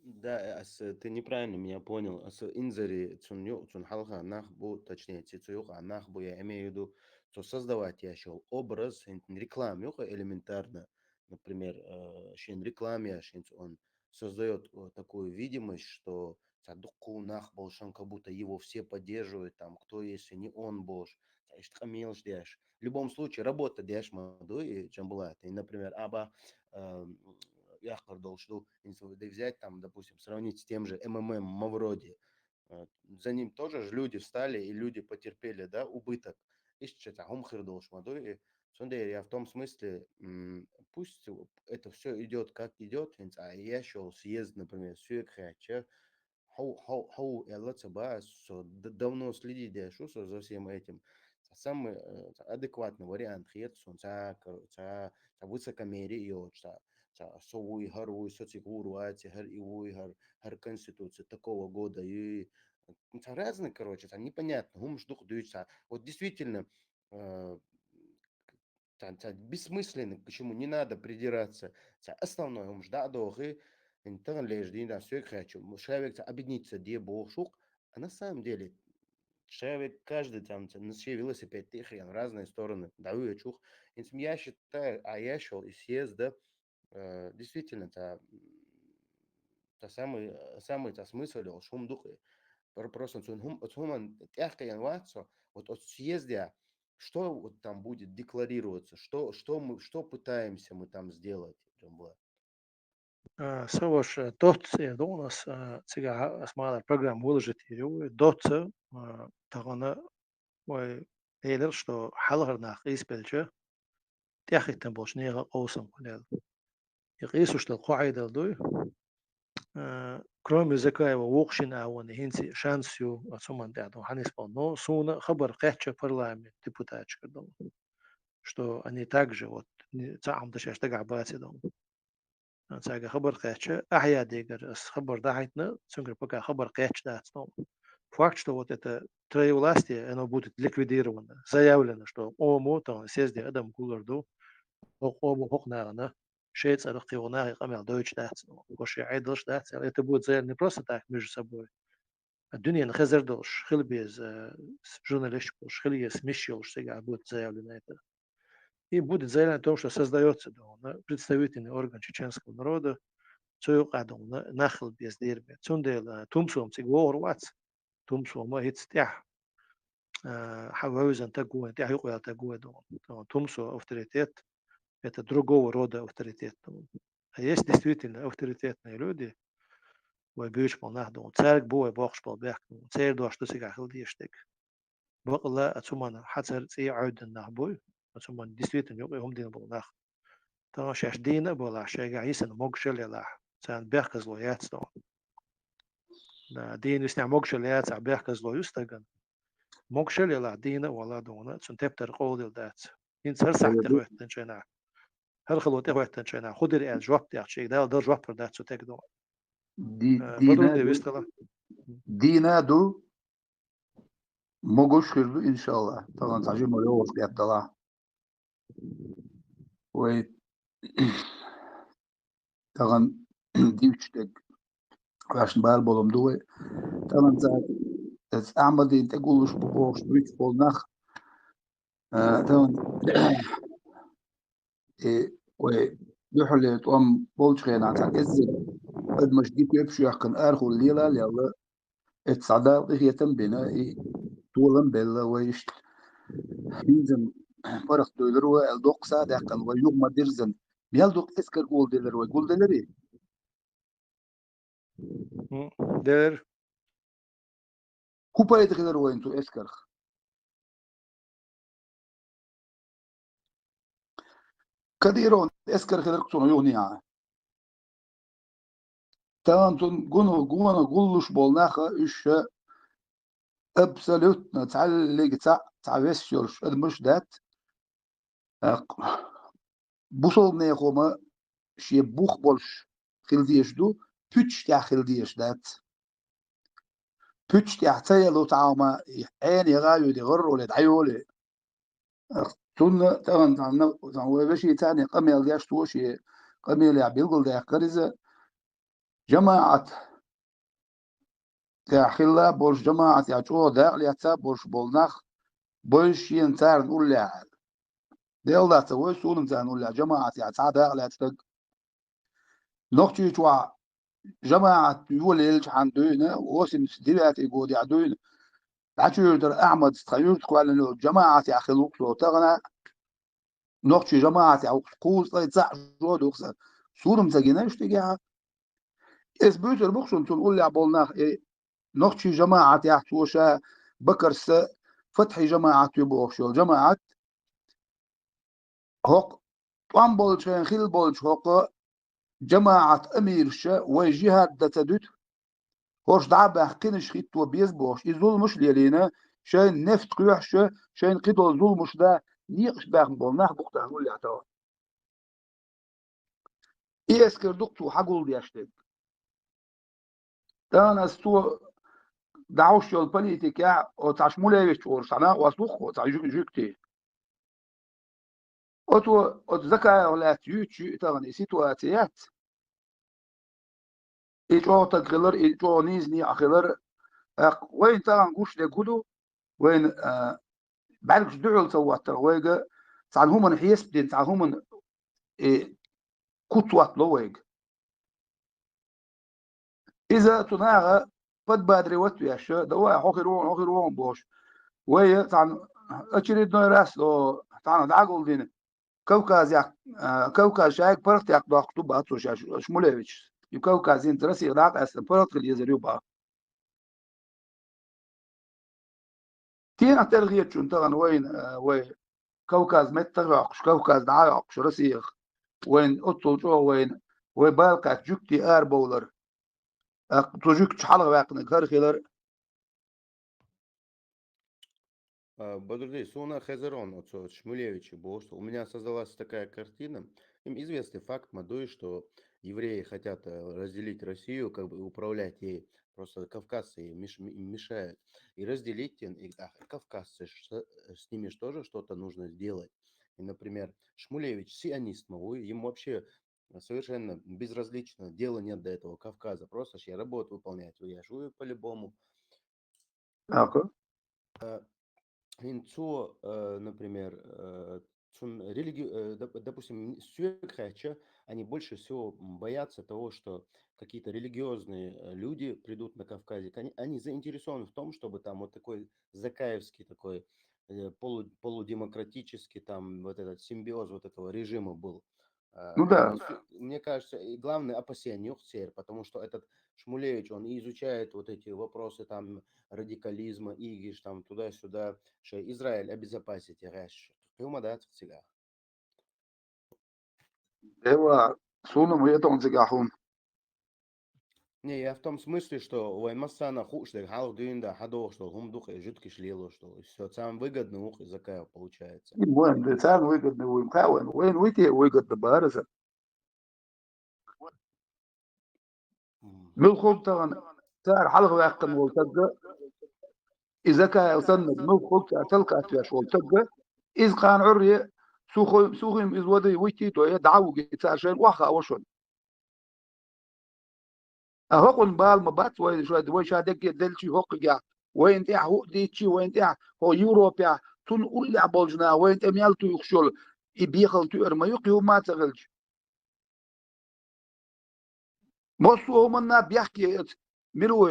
Да, э, ас, э, ты неправильно меня понял. Ас инзаре цунна ю-, цунна хьалха нах бу, точнее, ци-, цу юкъа нах бу, я имею в виду, цо создавать еш йолу образ, хӀинца реклама юкъа элементарно, например, э, шен реклама еш, хӀинца он создаёт, э, такую видимость, что цхьа дуккха нах болуш, как будто его все поддерживают, там, кто, если не он болуш, цхьа иштта къамелаш деш. В любом случае, работа деш ма ду и Джамбулат. И, например, аба, э, яккхар долуш ду, если взять, там, допустим, сравнить с тем же М М М Мавроди. Э, за ним тоже же люди встали, и люди потерпели, да, убыток. Иштта цхьа хӀума хир долуш ма ду. И цундела я в том смысле, м, пусть это все идет, как идет, хӀинца а еш йолу съезд, например, соьга хаьттича, хьо-, хьо-, хьо аьлла ца бац, со д-, давно следить деш ву со за всем этим. Цхьа самый, э, цхьа адекватный вариант хета суна, цхьа кор-, цхьа, цхьа высокомерие йоцуш, цхьа, цхьа со вуй, хӀара вуй, со цига гӀур вац, хӀара и вуй, хӀара, хӀара конституция такого года ю. Цхьа разный, короче, цхьа непонятно, хӀумаш дукха дуьйцу цхьа. Вот действительно, э, цхьа, цхьа бессмысленно, к чему не надо придираться. Цхьа основной хӀумаш дӀа а дохий, хӀинца тахана лежа дийнахь соьга хаьттича, м, шавег цхьа объединиться де бохуш ву-кх, а на самом деле шавег каждый там ца-, на шен велосипед тӀе а хиъна в разные стороны дӀавоьдуш ву-кх. ХӀинца я считаю, а я считаю, и съезда, э, действительно, цхьа, м, цхьа самый, самый цхьа смысл йолуш хӀума ду-кх. Пр-, просто цуьнан хӀум-, оцу хӀуманна тӀаьхьакхиъна вац со, вот оцу съезде, что вот там будет декларироваться, что, что мы, что пытаемся мы там сделать, Джамбулат? А, со ваша, э, доцца эр ду хьуна ас, а, цигахь ас ма аллара программа выложить йийр ю вай. Доцца, а, тахана вай элира, что хьалхара нах къийсабелча, тӀаьхьахӀиттина болчу нехан къовсам хуьлу аьлла. И къийсуш долу кхо Ӏедал дуй. Э, кроме Закаева вукху шина агӀоне хӀинца шанс ю оцу хӀуманна тӀехь долу хьанисбан. Но суна хабар кхаьчча парламент депутаташкара долу, что они также вот не, цхьа Ӏамда шаьш дагахь баций долу. Цаьрга хабар кхаьчча, Ахьядигара ас хабар дахьийтина, цуьнгара пока хабар кхаьчча дац долу. Факт, что вот это троевластие, оно будет ликвидировано. Заявлено, что къомо тахана съезде адам гуллур ду, хӀокху къомо хӀокху нахана шайн цӀарах кхин нахе къамел дойтуш дац, хӀокху шайн Ӏедалш дац аьлла. Это будет заявлено не просто так между собой, а дуьненан хезар долуш, хила беза, э, с-, журналисташ болуш, хила еза миш йолуш, цигахь будет заявлено это. И будет заявлено о том, что создаётся, да, представительный орган чеченского народа, цу юкъа, да, нах хила беза дийр бен. Цундела Тумсо-м цига вогӀур вац, Тумсо-м хӀинца тӀехь, а, хьан вевзан таг ву, тӀехь юкъаваьлла таг ву, да. Тумсо авторитет, это другого рода авторитет. А есть действительно авторитетные люди, вай буьйцуш болу нах ду, цаьрга бу вай боккхуш болу бехк, церан дош ду цигахь хила дезаш дерг. Бакъалла а цу мана хьацар цӀе а Ӏоьддина нах буй, а цу мана действительно юкъе хӀума дина болу нах. Тахана шаьш дийна а болахь, шайгахь йисина могушалла елахь, царна бехказло яц тхуна. Да, дийна виснехь могушалла яцахь, бехказло ю стагана. Могушалла елахь, дийна а валахь дуна, цунна тептар къола дела дац. ХӀинца хӀара сахьт тӀехӀоьттинчу хенахь, хӀара хало тӀехӀоьттинчу хенахь, хӀун дира аьлла жоп дехча, шега дала дала жоп хир дац цу тега дуна. Ди-, Э, дийна Бадрулдин ду, вистхила. Дийна ду, могуш хир ду, иншалла. Тахана цхьа жима лоьхуш гӀерталахь. Вай тахана дийцуш дерг ваьшна бала болу ду вай. Тахана цара, эца Ахьмадин тӀе гуллуш бу бохуш буьйцуш болу нах, а, тахана, и, вай дуьхьале тӀом болчу хенахь цхьа кӀеззиг адамаш дикоьпаш йоьхкина арахула лела а лелла, эццахь Дала къинхетам а бина, и толам а белла вай иштта. ХӀинца паргӀат дуьйлур вай аьлла, доккха са а даьккхина, вай юха ма-дирзина. Мел дукха эскар гулделира вай, гулделирий? М, делира. ХӀун пайда хилира вайна цу эскарх? Кадыровн эскар хилира цунна юханехьа. Тахана цунна гуна, гуна гуллуш болу нах а, уьш а абсолютно цхьаьллига цхьаъ, цхьа вес йолуш адамаш дац. ТӀаккха бусалба нехан хӀума шен бух болуш хила дезаш ду, пуьчаш тӀехь хила дезаш дац. Пуьчаш тӀехь ца яло цхьа хӀума, и Ӏена яха а йоьду, гӀарра а ле, дӀайоле. Цунна тахана цхьана, цхьана вай вешин царна къамел деш, цо шен къамелехь билгалдаьккхира иза, жамаӀат тӀехь хилла а болуш, жамаӀатехь чӀогӀа дакъа лаьцна а болуш болу нах, бойуш шена царна уллехь аьлла. Делла дац, вай суна царна уллехь, жамаӀатехь цхьа а дакъа лаьцна стаг. Нохчийчохь жамаӀат йолаелчахьана дуьйна, восемьдесят девятый годехь дуьйна, дӀачуьйра дара Ахьмадс тхан юьртахь кхоьллина йолчу жамаӀатехь хилла ву-кх со тахана. Нохчийн жамаӀатехь ву-кх со, кхузткъе цхьаъ жо ду-кх сан. Суна ма ца гина уьш цигахь. Иза буьйцур бу-кх шуна, цунна уллехь болу нах, и нохчийн жамаӀатехь цо ша Бакарса Фатхьи жамаӀат ю бохуш йолу жамаӀат. ХӀокху тӀом болчу хенахь хилла болчу хӀокху жамаӀат амираша вай жихӀад дан ца дуьту, хӀорш дӀа а баьхна, кхинаш хӀитто беза бохуш, и зуламаш а лелийна, шайна нефт кхоьхьуш, шайна кхидолу зуламаш дан некъаш баьхна болу нах бу-кх тахана уллехь тахана. И эскар ду-кх цо хьагулдеш дерг. Тахана аса цо дӀахьуш йолу политикехь, оцу цхьа Шмулевич олуш цхьа накъост ву-кх, оцу цхьа жуьг-, жуьгти. Оцо, оцу Закаевх лаьцна юьйцуш ю и тахана и ситуаци яц. И чӀогӀа стаг хилар, и чӀогӀа нийса некъа хилар. ТӀаккха вайна тахана гуш дерг хӀун ду? Вайна, а, бӀаьргаш дуьхьал ца хӀоттар вайга, цхьана хӀуманна хьесап дина, цхьана хӀуманна, э, куц хӀоттало вайга. Иза цу наха подбадривать веш, давай, хьо хир ву, хьо хир ву бохуш. Вай цхьана очередной раз, о, цхьана дӀагулдина, Кавказехь, а, Кавказ шайга паргӀатехь доккхуш ду бац цо шаьш, Шмулевичс. И Кавказ хӀинца Россиях дӀа а къаьстина, паргӀат хила езар ю баха. Стенах тера хетачунна тахана вайна, а, вай Кавказ меттах а йоккхуш, Кавказ дӀа а йоккхуш, Россиях вайна оццул чӀогӀа вайна, вай бала кхаьчча жуьгти арабовлар. ТӀаккха цу жуьгташа хьалха ваьккхинарг хӀара хилар. А, Бадрулдин, суна хезарон оцо Шмулевича бохуш, у меня создалась такая картина. Им известный факт, ма дуй, что евреи хотят, э, разделить Россию, как бы управлять ей. Просто кавказцы им меш-, им мешают. И разделить, и, а, кавказцы, ш-, с ними ж тоже что-то нужно сделать. И, например, Шмулевич сионист, ма вуй, ему вообще совершенно безразлично, дела нет до этого Кавказа. Просто ж я работу выполнять, я ж вуй по-любому. Ага. Э, хӀинца цо, э, например, э, цун религи-, э, доп-, допустим, суьрг хаьттича, они больше всего, м, боятся того, что какие-то религиозные, э, люди придут на Кавказе. Они, они заинтересованы в том, чтобы там вот такой закаевский, такой, э, полу-, полудемократический, там вот этот симбиоз вот этого режима был. Э, Ну да. они су-, мне кажется, и главное опасение юкъ церан, потому что этот Шмулевич, он и изучает вот эти вопросы там радикализма, ИГИШ, там туда-сюда, что Израиль обезопасить яхаш. Хьума дац цигахь. Эва, суна ма ятон цигахь хьуна. Не, я в том смысле, что вай массана хууш дерг хьалха дуьйна да хьадохуш долу хӀума ду-кх и жуьгташа лелош долу. И всё, царна выгодно ву-кх и Закаев получается. И вайн, да, царна выгодно ву, ма хаьа вайн. Вайн вуй те выгодно бара иза? Мгм. Муьлхха тахана цара хьалха ваьккхина волу тагга, и Закаев санна, муьлхха цара талкатвеш волу тагга, иза кхана Ӏуьрре, сухуй-, сухуйма иза вадай вуьйтий то, я дӀа а вугий, цара шайна охьахаа вашун. А хӀокхунна бала ма бац вай, вай ша дегге делчий хӀокхуьгахь, вайна тӀехь хӀуъа дийцчий, вайна тӀехь хӀо Европехь, цунна уллехь болчу наха вайна тӀе мел туьйхуш йолу и бехал туьар ма ю, кхин хӀумма а ца хилча. Массо а хӀуманна бехке эца, мила ву,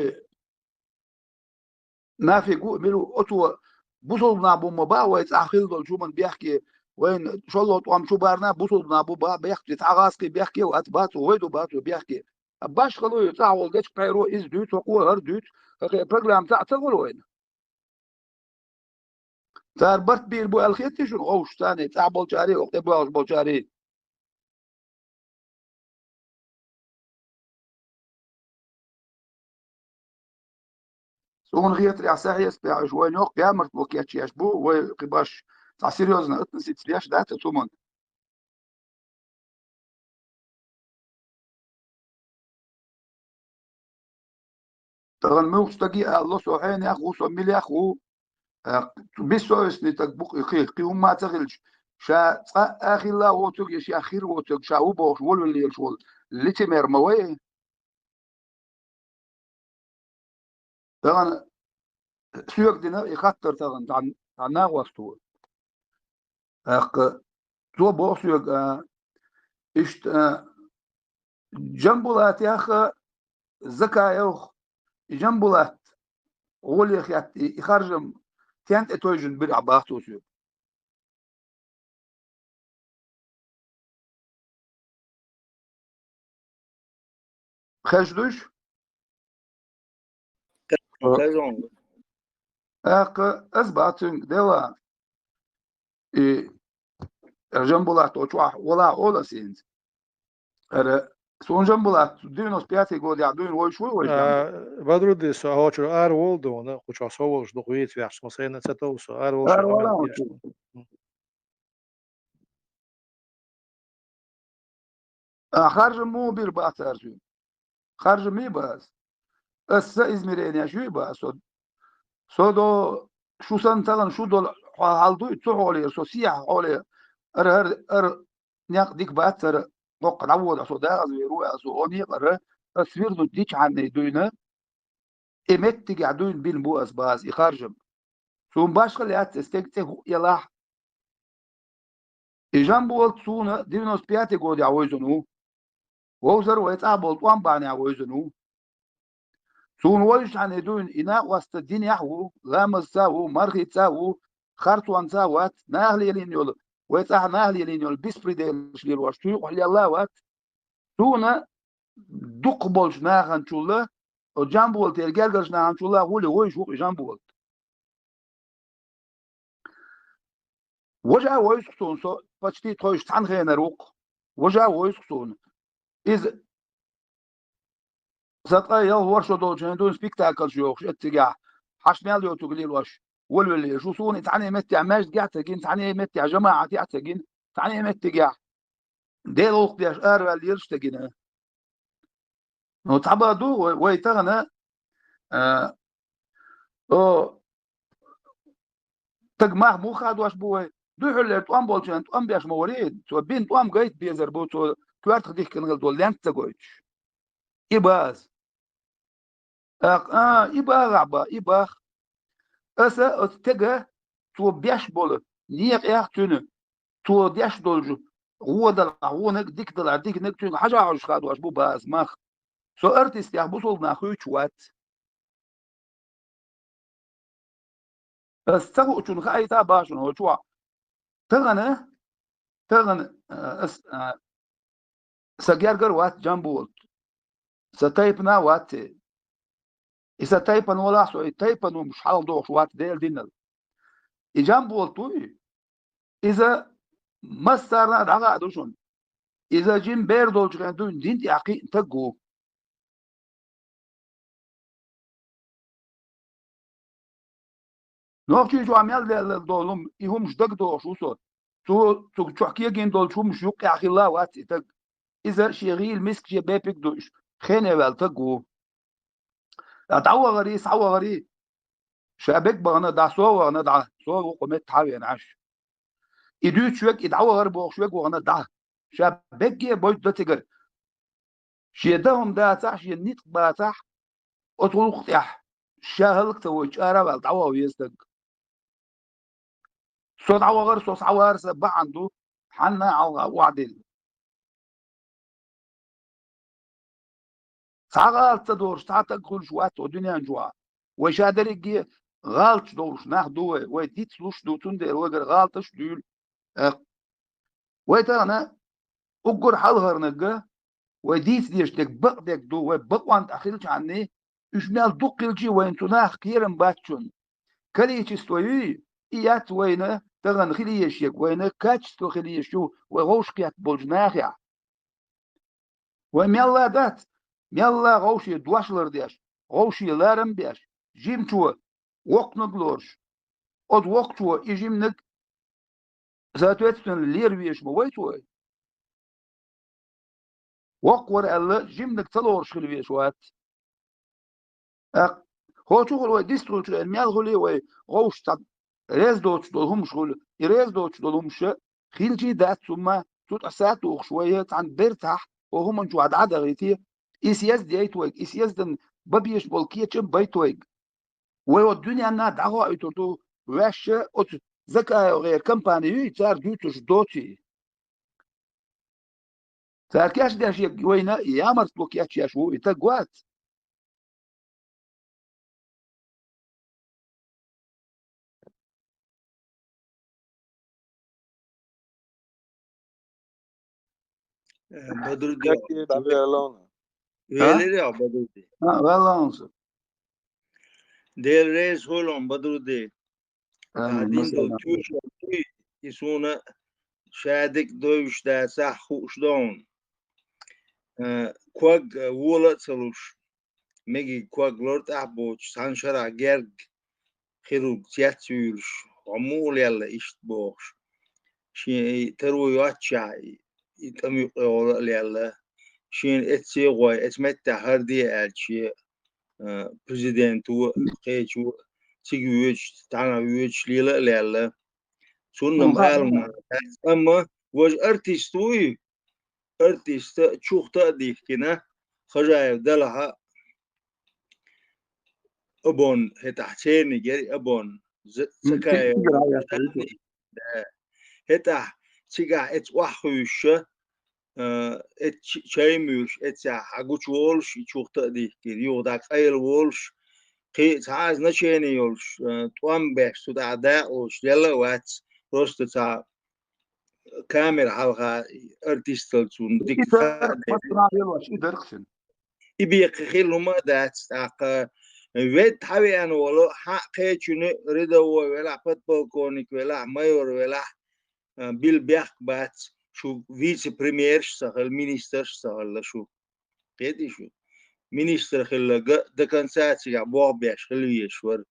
нафиг ву, мила ву, оцо бусалба нах бу ма баха вай цӀахь хилла долчу хӀуманна бехке, вайна шолгӀа тӀом чу барна бусалба нах бу баха бехке, цхьа гӀазкхий бехке а вац, бацо, вай ду бацо бехке. А башхалла ю, цӀахь волу дечка пхьеро иза дуьйцу, хӀокхо а хӀара дуьйцу, хӀокхе программа цхьаъ ца хуьлу вайна. Цара барт бийр бу аьлла хетий шуна, ховшашца цхьаьна, цӀахь болчарий, оха тӀебоьлхуш болчарий? Суна хетарехь, сан хьесапехь, уьш вайн йоккха ямартло кечъеш бу, вай кхин баш цхьа серьёзно относиться деш дац оцу хӀуманна. Тахана муьлххачу стаге а алло, со хьенех ву, со милех ву, а, бессовестный стаг бу кхин, кхин хӀумма а ца хилча, ша цкъа а хилла а воцург, я ша хир воцург, ша ву бохуш волавелла лелаш волу лицемер ма вай. Тахана соьга дина и хаттар тахана цхьа, цхьа нахваста ву. ТӀаккха цо боху соьга, а, иштта, а, Джамбулатех а, Закаевх, и Джамбулат гӀоле хетта, и, и харжам стен тӀе тевжина бира ахь бах цо соьга. Хезаш дуй шу? Хезон. ТӀаккха ас бах цуьнга, дела, и Джамбулат оцу чохь вала олу ас хӀинца. Ара, суна Джамбулат девяносто пятый годехь дуьйна вовзаш вуй вай Джамбулат? А, Бадрудди, со хьочуьра ара волу дуна, кху чохь со волуш ду, кху вийца ваьхча, ма сайна ца тову со, ара волуш. Ара вала хьочуьра. А, харжам муха бира бах цара соьга? Харжам мий бах ас? Ас сан измеренеш юй бах со? Со до шу санна тахана шу долу хьо хьал дуй, цу хьолера, со сехьа хьоле, ара, ара, ара, некъ дика бац ара, боккха дӀавода, со дагӀаза вер ву аьлла, со о некъара, ас вирнут дичхьанний дуьйна, и меттигехь дуьйна бина бу ас база, и харжам. Суна башха лаьцна стеган цӀе хӀуъа елахь. И Джамбулат суна девяносто пятый годехь вовзун ву. Вовзар вай цӀахь болу тӀом бахьанехь вовзун ву. Суна вовзачхьана дуьйна и накъост динехь а ву, ламазца а ву, мархица а ву, харцонца а вац, наха лелийна йолу, вай цӀахь наха лелийна йолу беспределаш лелош, туьйкъахь лелла а вац. Суна дукхахболчу наханчулла, оцу Джамбулатера гергарчу наханчулла гӀоле вовзаш ву-кх и Джамбулат. Важа вовзу-кх суна, со почти тхойш цхьана хенара ву-кх. Важа вовзу-кх суна. Иза сан ткъе ялх ворхӀ шо долчу хенахь дуьйна спектакльш йохуш, эццигахь хьаш мел йоцург лелош, волавелла шу суна и цхьана а меттехь маьждигехь а ца гина, цхьана а меттехь жамаӀатехь а ца гина, цхьана а меттигехь Делан гӀуллакх деш араваьлла лелаш а ца гина. Ну, цхьабан ду вай, вай тахана, а, о, стаг мах муха хадош бу вай? Дуьхьаллера тӀом болчарна тӀом беш ма варий, цо бина тӀом гайта безар бу, цо коьртах дихкина хила долу лаьнта ца гойтуш. И бах ас. ТӀаккха, а, и бах ахь бах, и бах. Аса оцу стеган цо беш болу некъех а, цуьнан цо деш долчу гӀо далахь гӀонаг, дика далахь диканаг цуьнга хьажа хьожуш хадош бу бах ас мах. Со артистех бусулба нах хуьйцуш вац. Ас ца хуучунна хаийта а бах шуна хӀокху чохь. Тахана, тахана, а, ас, а, Ца гергара вац Джамбулат. Ца тайпана вац. И сан тайпана валахь со, и тайпана хӀумаш хьалха дохуш вац Делан динал. И Джамбулат вуй, иза массарна а дӀахаа ду шуна. Иза жима бер долчу хенахь дуьйна дин тӀехь кхиъна стаг ву. Нохчийчохь мел даьлла долу хӀума, и хӀумаш дагадогӀуш ву со. Цо, цу чохь кегийна долчу хӀумаш юккъехь хилла а вац и стаг. Иза шен гӀийла миска, шен бепиг а дуьйш, хене ваьлла стаг ву. Ткъа дӀавахарий, схьавахарий, ша бегга бахана дӀа, со а вахана дӀа, со а ву кху метта хьа а веана Ӏаш. И дуьйцуш верг, и дӀавахара бохуш верг вахана дӀа. Ша бегге а бойту дан цигара. Шен дан хӀума дацахь, шен ницкъ бацахь, оцу гӀуллакх тӀехь ша хӀаллак ца войчу ара а ваьлла дӀаваха веза стаг. Со дӀавахара, со схьавахара сан бахьана ду, хьанна а хьалха охьадилла. Цхьа гӀалат ца долуш, цхьа стаг хуьлуш вац оцу дуьнен чохь. Вай ша дерриге гӀалаташ долуш нах ду вай, вай дицлуш ду, цундела вайгара гӀалаташ а дуьйлу. Э, вай тахана уггар хьалхарниг а, вай дийца дезаш дерг бакъдерг ду, вай бакъонна тӀехь хилчхьана, уьш мел дукха хилчий а вайна цу наха кхерам бац шуна. Количество юй, и яц вайна тахана хила езаш ерг, вайна качество хила езаш ю вай вовшахкхетта болчу нахехь. Вай мелла а дац, мелла а вовше дош лардеш, вовше ларам а беш, жимачо воккханиг а лоруш, оцу воккхачо и жиманиг, соответственно, лера везаш ма вай цо. Воккха вара аьлла, жиманиг ца лоруш хила везаш вац. ТӀаккха хӀокху чухула вай дистхуьлучу хенахь мел хуьлий вай вовшашца реза доцуш долу хӀумаш хуьлу. И реза доцуш долу хӀумаш хилчий а дац хӀумма, цу тӀе сатухуш вай цхьана бертахь, хӀокху хӀуманна чохь дӀа а дахийти, и съезд яйта вайга, и съездана бан безаш болу кечам а байта вайга. Вай оцу дуьненна дӀахоуьйтур ду, ваьшша оцу Закаевгара компани юй, цара дуьйцурш доций. Цара кечдеш ерг вайна ямартло кечъеш ву, и стаг вац. Э, Бадрудин, Какие дела он? А? Велира, Бадрудин. А, валлахӀи. Дела реза хуьлда, Бадрудин. Амин. Дин долу чуьйра дуй, и суна шадерг а довзуш дацахь, хууш ду хьуна. Э, ког, э, вола а ца луш, мегиг ког лор тӀехь а боцуш, цхьана шарахь герга хируг цец а вуьйлуш, хьо муха лелла иштта бохуш. Шен и таро йоццушехь, и, и тӀам юккъе гӀола а лелла, шена эцце а гӀой, эцу меттехь хӀара де аьлча, шен, а, президенто а, кхечо а, цига воьдуш, тхьана воьдуш лела а лелла. Цунна-м ала ма дац. Амма важа артист вуй, артиста чухта а дихкина, Хожаев Далахь а, Абон, хӀетахь церниг яра и Абон, З-, Закаев. Да. ХӀетахь цигахь эца охьахуьйшуша, а, эца ч-, чай муьйлуш, эццехь хьагучуволуш, и чухта а дихкина, юха дӀа къайла волуш, кхин а цхьа а значение йолуш, а, тӀом беш, цу тӀехь дакъа лоцуш, лелла а вац, просто цхьа камера хьалха артистал цунна дика хаа дела. И беккхи хилла хӀума а дац, тӀаккха ведда хьавеана волу, хьан кхечуьнан рядовой велахь, подполковник велахь, майор велахь, а, билла бехк бац, шу вице-премьерш а ца хилла, министрш а ца хилла шу. Кхетий шу? Министр хилларг до конца цигахь болх беш хила везаш вара.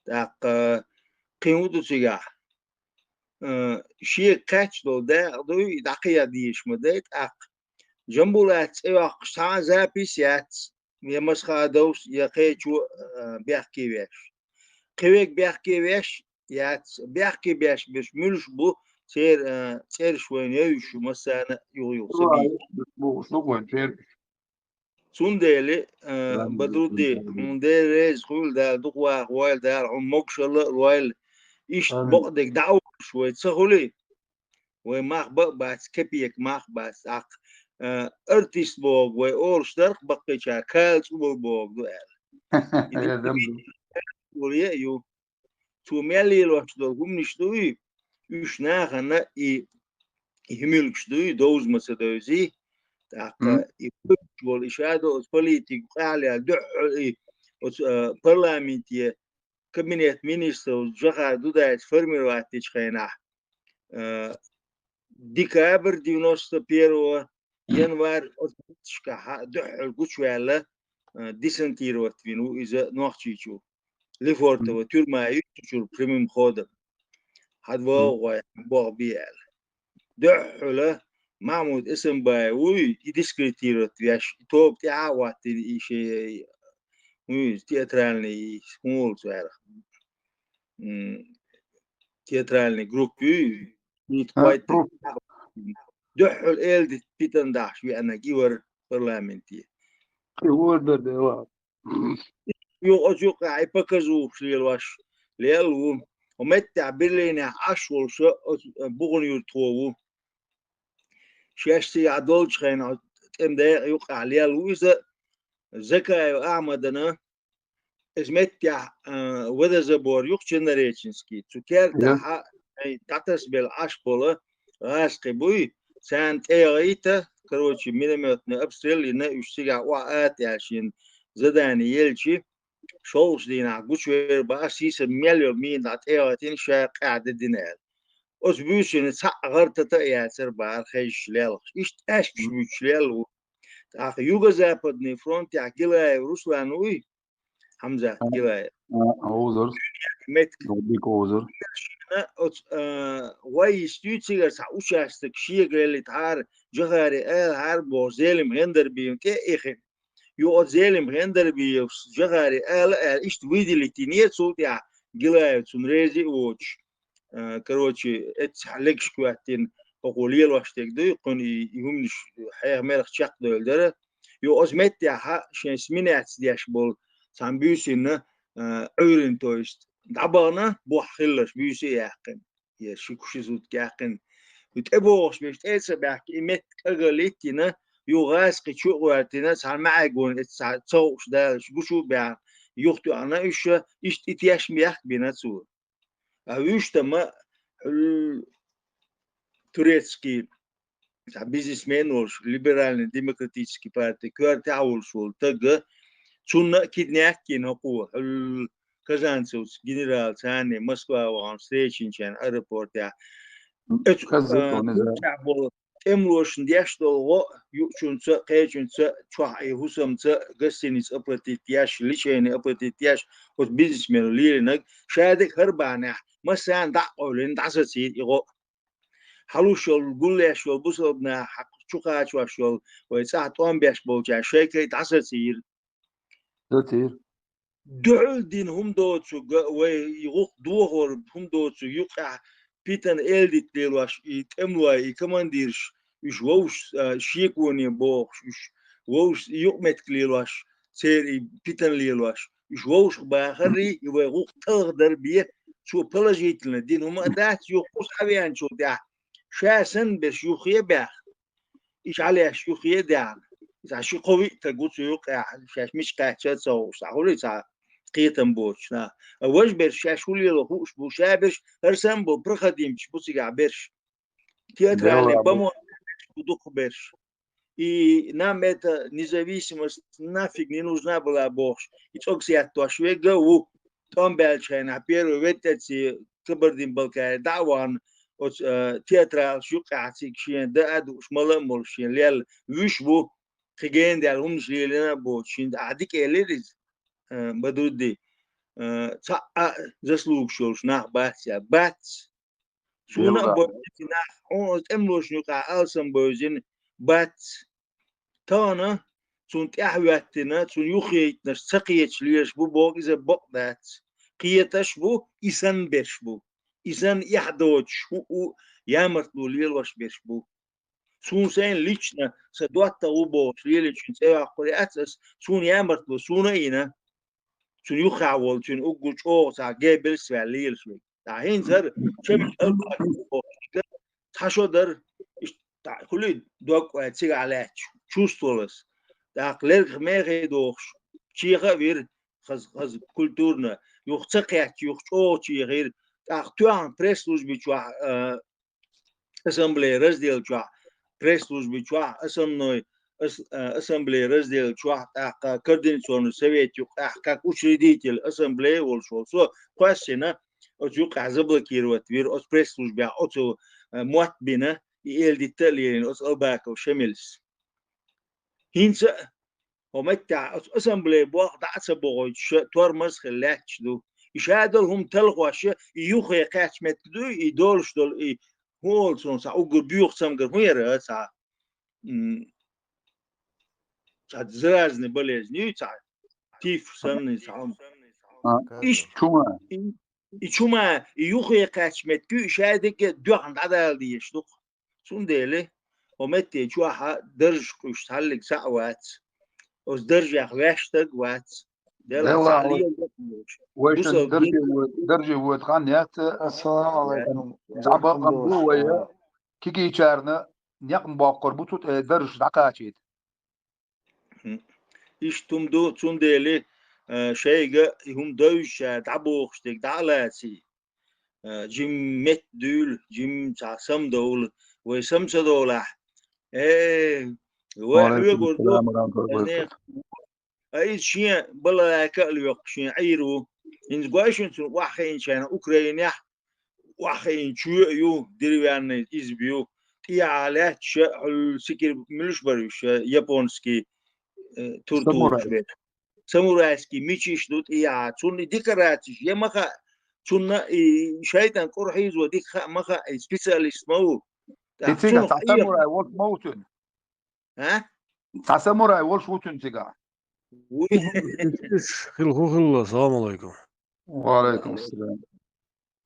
ТӀаккха кхин хӀун ду цигахь? Э, шега кхаьчна долу дакъа дуй, и дӀакхаьчна дезаш ма дай, тӀаккха Джамбулат цӀе йоккхуш цхьа а запись яц, я Масхадовс, я кхечо а, э, бехке веш. Кхин верг бехке веш яц, бехке беш берш муьлш бу, церан, э, цӀераш вайна евзаш ю массарна а юха-юха ца бийца. Цундела, а, Бадрудди, хьуна Дела реза хуьлда, Дала дукха ваха войла, Дала хьуна могушалла а лойла. Иштта бакъдерг дӀа а олуш вай ца хуьлий? Вай мах бан а бац, кепек мах а бац, тӀаккха, а, артист боху вай олуш дарх баккхийчара кала цӀубал боху ду аьлла. И дика а ю. Цо мел лелош долу хӀуманаш дуй, уьш нахана и, и хӀимилгаш дуй, довза ма ца девзий, ТӀаккха и хуьлуш волу, и ша долу оцу политика къахьлера дуьххьал и оцу, а, парламенте кабинет министров Джохар Дудаевс формировать дечу хенахь, а, декабрь девяносто первого, январь оцу шкахьа дуьххьал гучуваьлла, а, десантировать вина ву иза Нохчийчу. Лефортово тюрьма ю цу чуьра прямым ходом. Хьан вогӀу гӀой, боху бе аьлла. Дуьххьала Махьмуд Эсамбаев вуй, и дискредитировать веш, и тоба тӀаьхьа а хӀоттийна, и шен, хӀун иза, театральный, и хӀун волу цаьрах? М, театральный группа юй, и А, тхойттина группа. Дуьххьала эладита питана дахьаш веанарг и вара парламенте. И вара дара, да, ва. Юха оцу юккъехь и показухаш лелош лелла ву. Хьо меттехь Берлинехь Ӏаш волуш оцу, а, Буханюртхо ву. Шаьш цигахь долчу хенахь тӀеман декъа юккъехь лелла ву иза Закаев Ахьмадана. Иза меттехь, а, водозабор юха Чернореченский. Цу кертахьа, ай, дӀатасабелла Ӏаш болу гӀазкхи буй, царна тӀегӀайта, короче, миномётный обстрел йина, уьш цигахь охьа ата аьлла шена задание елчи, шолгӀачу дийнахь гучувер баха, сийсара мел йолу мина дӀа тӀегӀайтина, ша къаьхьа де дина аьлла. Оцу буьйсанна цхьаъ гӀар тата а яцара бахара хезаш лелхаш. Иштта аьшпаш буьйцуш лелла ву. ТӀаккха Юго-Западный фронтехь Гилаев Руслан вуй, Хьамзат Гилаев. А, а, узур. Метка. Дика узур. Оцу, а, вай йистуьй цигара цхьа участок шега еллийтахьара, Джохари ала хьара боху Зелим Гендарбиевна тӀе а ихина. Юха оцу Зелим Гендарбиевс Джохари ала аьлла, иштта выделить йинера цул тӀаьхьа Гилаев цунна рези а воцуш. А, короче, эццахь легаш хӀоьттина, хӀокхо лелош дерг дуй, кхуьнан и, и хӀуманаш хьеха-мерах чекхдевлла дара. Юха оцу меттехьа шайн сменаца деш болу цхьана буьйсанна, а, Ӏуьйрина, то есть, дӀабахана, бохь хилларш буьйса а яьккхина. Я ши-кхо-ши сутка яьккхина. И тӀебогӀуш берш тӀе а ца баьхкина, и метта кӀагалла йиттина, юха гӀазкхи чу а гӀоьртина, цхьана маьӀегонна эццахь ца хууш далаш гучу а баьхна, юхатоьхна уьш, иштта и тешнабехк бина цо. А вуьш тама, хӀуьлла турецкий цхьа бизнесмен волуш, либеральный демократический парти коьртехь а волуш волу таг, цунна а киднепинг йина хӀокхо, хӀуьлла Казанцевс генерал царна Москва вахана встреча йинчарна аэропортехь. Оцу, Казанцев, а, не знаю. Турцехь болу тӀемалошна деш долу гӀо, юучунца, кхечунца, чохь и хӀусамца, гостиница оплатить еш, лечение оплатить еш, оцу бизнесмено лелийнарг, ша дерг хӀара бахьанехь, массарна дӀа а къевлина, дӀасацийра и гӀо. Хьалуш йолу, гулъеш йолу бусалба нах, хьакха чукхачош йолу, вай цӀахь тӀом беш болчара шайкай дӀасацийра. Сацийра. Дуьхьал дина хӀума доцург, вай гӀуллакх дохор хӀума доцург юккъехь питана эладита лелош, и тӀемалой, и командирш, уьш вовшах, а, шеконе бохуш, уьш вовшах юкъаметтиг лелош, церан и питана лелош, уьш вовшах бахарий, и вай гӀуллакх талхадар бен, цо положительно дина хӀума а дац, юха кхуза хьавеанчул тӀаьхьа ша санна берш юххе а баьхна. И хьалаьш юххе а даьхна. Иза ши-кхо-виъ стаг ву цу юккъехь, шаьш мича кхаьчча а ца хууш, дӀахуьлий цхьа кхетам боцуш нах. А важа берш шаьш хӀун лело хууш бу, ша берш хӀара санна болу проходимчаш бу цигахь берш. Театральный помощник бу дукха берш. И нам эта независимость нафиг не нужна была бохуш, и цӀогца еттош верг а ву. ТӀом баьллачу хенахь первый ветеранций Кабардин-Балкари дӀа а вахана, оцу, а, театралаш юккъехь цига шена даа а дууш, мала а молуш шена лелла вуьш ву, кхин гена даьлла хӀуманаш лелийна а боцуш, шена ахь дика элира иза, а, Бадрудди, а, цхьа а заслугаш йолуш нах бац аьлла. Бац. Суна а бойзина нах, хьуна оцу тӀемалошна юкъахь алсам бевзина, бац. Тахана цунна тӀаьхьахӀоьттина, цунна юххе йитинарш ца кхеташ лелаш бу боху иза бакъ дац. Кхеташ бу, и санна берш бу. И санна эхь доцуш хӀуъу ямартло лелош берш бу. Суна сайна лично сан доттагӀа ву бохуш лелийчун цӀе йоккхур яц ас, суна ямартло суна а йина. Цунна юххехь волу, цуьнан уггар чӀогӀа цхьа Геббельс ваьлла лелаш верг. Ткъа хӀинца хӀара чамин алкӀахь цхьа шо дара, иштта хуьлий дог кхоьллина цигахь лаьтташ, чувствовалось. ТӀаккха лергах мехе дохуш, чеха а вира, хаза, хаза культурно, юха ца кхетча, юха чӀогӀа чехира. ТӀаккха тоьхна пресс-служби чохь, а, ассамблея раздел чохь, пресс-служби чохь, основной, ас-, а, ассамблея разделчохь тӀаккха координационный совет юкъахь, как учредитель ассамблея волуш волу со кхоьссина, оцу юкъахь заблокировать вира, оцу пресс-службехь оцу, а, мотт бина, и эладитта а лелийна оцу Албаков Шамилс. ХӀинца а, хӀо меттехь оцу ассамблея болх дӀа а ца бохуьйтуш, тормоз а хилла лаьтташ ду. И шадолу хӀума талхош, и юххе кхаьчна метта дуй, и долуш долу, и хӀун олу цунах, цхьа уггар боьха цамгар хӀун яра, цхьа, м, цхьа заразный болезнь юй, цхьа тиф санна, цхьа хӀума. А, Иштта чума. И, и чума, и юххе кхаьчна метта дуй, и шадерриге а доьхна дӀадала дезаш ду-кх. Цундела хӀо метте чохь даржаш къуьйсуш цхьаллиг схьа а вац. Оцу даржех ваьш стаг а вац. Делахь Делахь цхьаъ вай лела дакъа йолуш. Вай шун Бусалба дарже дин вой-, дарже воьду хан яц. Ассаламу алайкум. ДӀабакъам бу вай, кигийчарна некъна боккхур бу цу тӀе даржаш дӀакхачийта. Хм. Иштта хӀума ду, цундела, а, шайга и хӀума девзачара дӀабохуш дерг дӀа а лаций. А, жимма метта дуьйла, жимма цхьа самадовла, вай сама ца довлахь. Э, вай Ва алейкум хьоьгур ду, салам ва рахматуллахи ва баракатух. А иза шен балалайка а лоькху, шен Ӏийр ву. ХӀинца гой шуна цунна охьахиъначарна Украинехь, охьахиъна чоь а ю, деревянный изба ю. ТӀехьа лаьтташ а, хьуьлла сикир муьлш бара уьш, японский, э, тур тухуш берш. Самурайский мичаш ду тӀехьа. Цунна и декорацеш я ма хаьа. Цунна и шайтӀан кӀур хьийзо дика хаа ма хаьа, и специалист ма ву. И ТӀаккха цигахь цунах цхьа хьехам. Самурай волуш ма ву цуьнан? А? Цхьа самурай волуш ву цуьнан цигахь? Вуй. Уьш хила хӀун хилла, салам алайкум. Ва алейкум ассалам.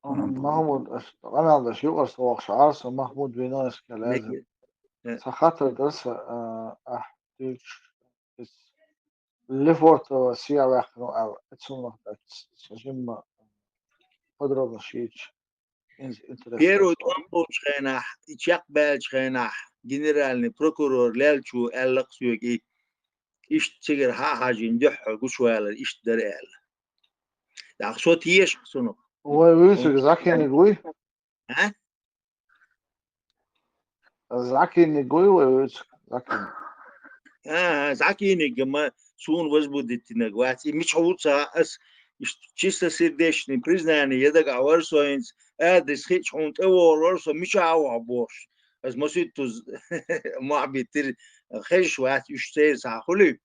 Махмуд, ас къамел деш юкъара со вахча Ӏарса, Махмуд вина ас кхел яздина. Меки. Э. Сан хаттар дара сан, а, ахь дуьйцуш, иза Лефортово сехьа ваьккхина ву аьлла, цунах дац, со жимма подробно шийча, иза интересно. Первый тӀом болчу хенахь, и чекхбаьллачу хенахь, генеральный прокурор леллачо аьлла-кх соьга и, иштта цигара хьа а хьажийна дуьххьал гучувалар иштта дара аьлла. ТӀаккха со теша-кх цунах. Вай вуьйцург Закиниг вуй? А? Закиниг вуй вай вуьйцург? Закиниг. А, а, Закиниг ма суна возбудить динарг вац. И мичахь ву ца хаьа, ас иштта чистосердечный признание ян дагахь вара со хӀинца, адрес хиъча хьуна тӀе вогӀур вара со, мичахь а ву хьо бохуш. Ас масийттаза мохь биттира, хезаш вац уьш церан схьа хуьлий.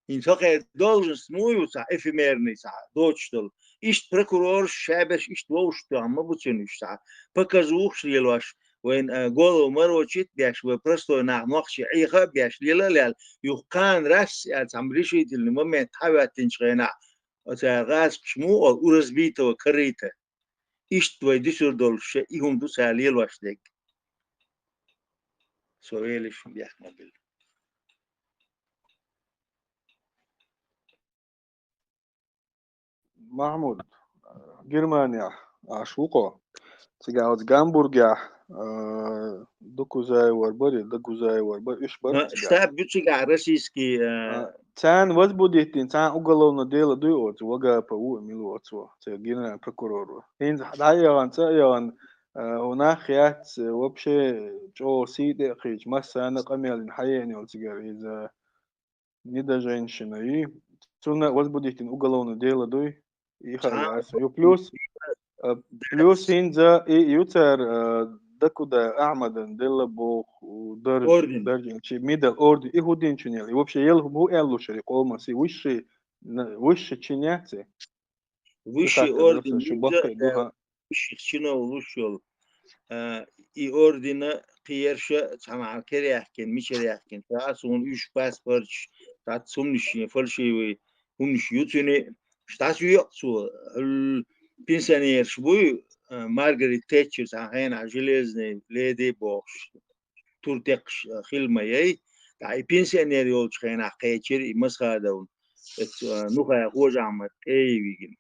ХӀинца хӀокхеран должность муха ю цхьа эфемерный цхьа доцуш долу? Иштта прокурораш шайберш иштта вовшахтоьхна ма бу цуьнан уьш цхьа. Показухаш лелош, вайн, а, голову морочить а беш, вай простой нах нохчий Ӏеха а беш, лела а лела, юха кхана раз а цхьа решительный момент хьахӀоьттинчу хенахь, оцара гӀазкхаша муха олу, у разбитого корыта. Иштта вай дуьсур долуш, и хӀума ду цара лелош дерг. Со велиш бехк ма билла. Махмуд, Германияхь Ӏаш ву-кх хьо. Цигахь оцу Гамбургехь, а, Докузаевар бара, Докузаевар бара, уьш бара цигахь? Штаб ю цигахь российский, а, А, царна возбудить дина, царна уголовное дело дуй оцу, В Г П ву, мила ву оцу, церан генеральный прокурор ву. ХӀинца дӀа а яхана, цӀа а яхана, а, хӀун нах яц, вообще, чӀогӀа сий тӀе а кхийча, массарна а къамел дина хьаеана йолу цигара иза. Недоженщина ю. Цунна возбудить дина уголовное дело дуй. И хаа Цхьа яц. Ю плюс, а, плюс хӀинца и ю цара, а, Докузаев Ахьмадана делла боху, дарж-, Орден. Даржин чи медаль, орден. И хӀун динчун ел? И вообще ел хӀун аьлла луш яра и къоман сий? Высший, на-, высший чин яц и? Высший орден ю, шу баккхий ду, а, высших чинов луш йолу. А, и ордена кхиерша цхьа махьа керяхкина, мичара яхкина, ша а суна уьш паспорташ, цхьацца хӀуманаш шен фальшивый, хӀуманаш ю цуьнан, ша дӀасавоькъу цо, хьуьлла пенсионераш буй, а, Маргарет Тэтчер цхьана хенахь железный леди бохуш. Тур текхаш, а, хила ма яй. ТӀаккха и пенсионер йолчу хенахь кхечира и Масхадовна, эцу, а, Нухай Хожа-Ахьмад тӀе а вигина.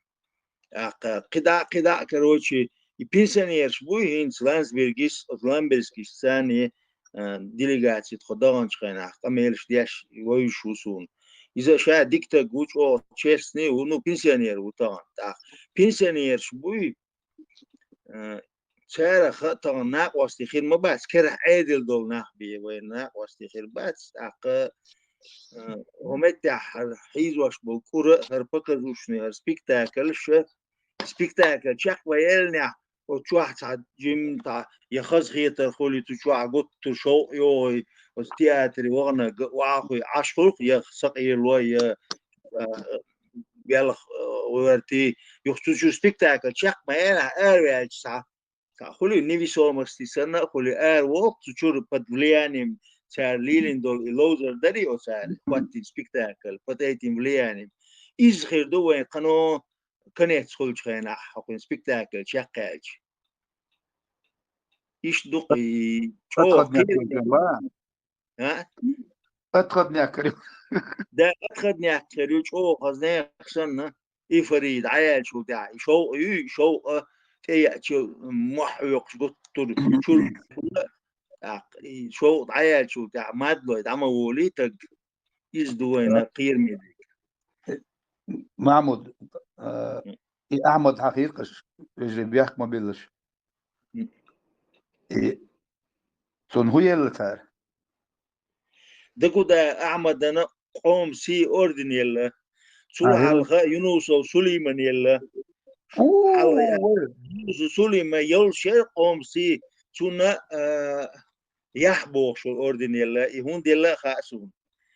ТӀаккха кхидӀа а, кхидӀа а, короче, и пенсионераш буй хӀинца Ландсбергис, оцу Ламбергскис царний, а, делегаци тхо даханчу хенахь къамелаш деш вевзаш ву суна. Иза ша дика стаг ву, чӀогӀа честный ву, ну, пенсионер ву тахана. ТӀаккха пенсионераш буй, а, царах а тахана накъостий хир ма бац, керахь Ӏедал долу нах бен вайн накъостий хир бац, тӀаккха, а, хӀо меттехь хӀара хьийзош болу кӀура а, хӀара показушный, хӀара спектакльш а, спектакль чекхбан еллинехь, оцу чохь цхьа жимма цхьа я хазахетар хуьлий, цу чохь гуттар шовкъ йогӀий, оцу театре ваханарг а охьахуй Ӏаш хуьлу, я сакъерало, я, а, белхан, а, гӀоьртий, юха цу чу спектакль чекхбан еллинехь араваьлча цхьа цхьа хуьлий, невесомости санна а хуьлий, ара воху цу чуьра под влиянием цара лелийна долу и ловзар дарий оцара, хӀоттийна спектакль, под этим влиянием. Иза хир ду вайн кхано конец хуьлучу хенахь, хьо кхуьнан спектакль чекхъяьлча. Иштта ду-кх и чӀогӀа Отходняк кхераме. Ма? А? Отходняк хир ю. Да, отходняк хир ю, чӀогӀа хаза нехан санна. Эйфория дӀаяьллачул тӀаьхьа, и шовкъ юй, и шовкъа тӀеяьча мохь хьоькхуш гуттар чуьра, тӀаккха и шовкъ дӀаяьллачул тӀаьхьа мадалой дӀа ма волий таг, иза ду вайна кхераме дерг. Махьмуд, а, и Ахьмад хьахийра-кх аш, вежарий бехк ма биллаш. И цунна хӀун елла цара? Дакуда Ахьмадана Къоман сий орден елла. Цул хьалха Юнусов Сулейман елла. Хьалха Юнусов Сулейман йолуш яра Къоман сий, цунна, а, Яхь бохуш волу орден елла, и хӀунда елла а хаьа суна.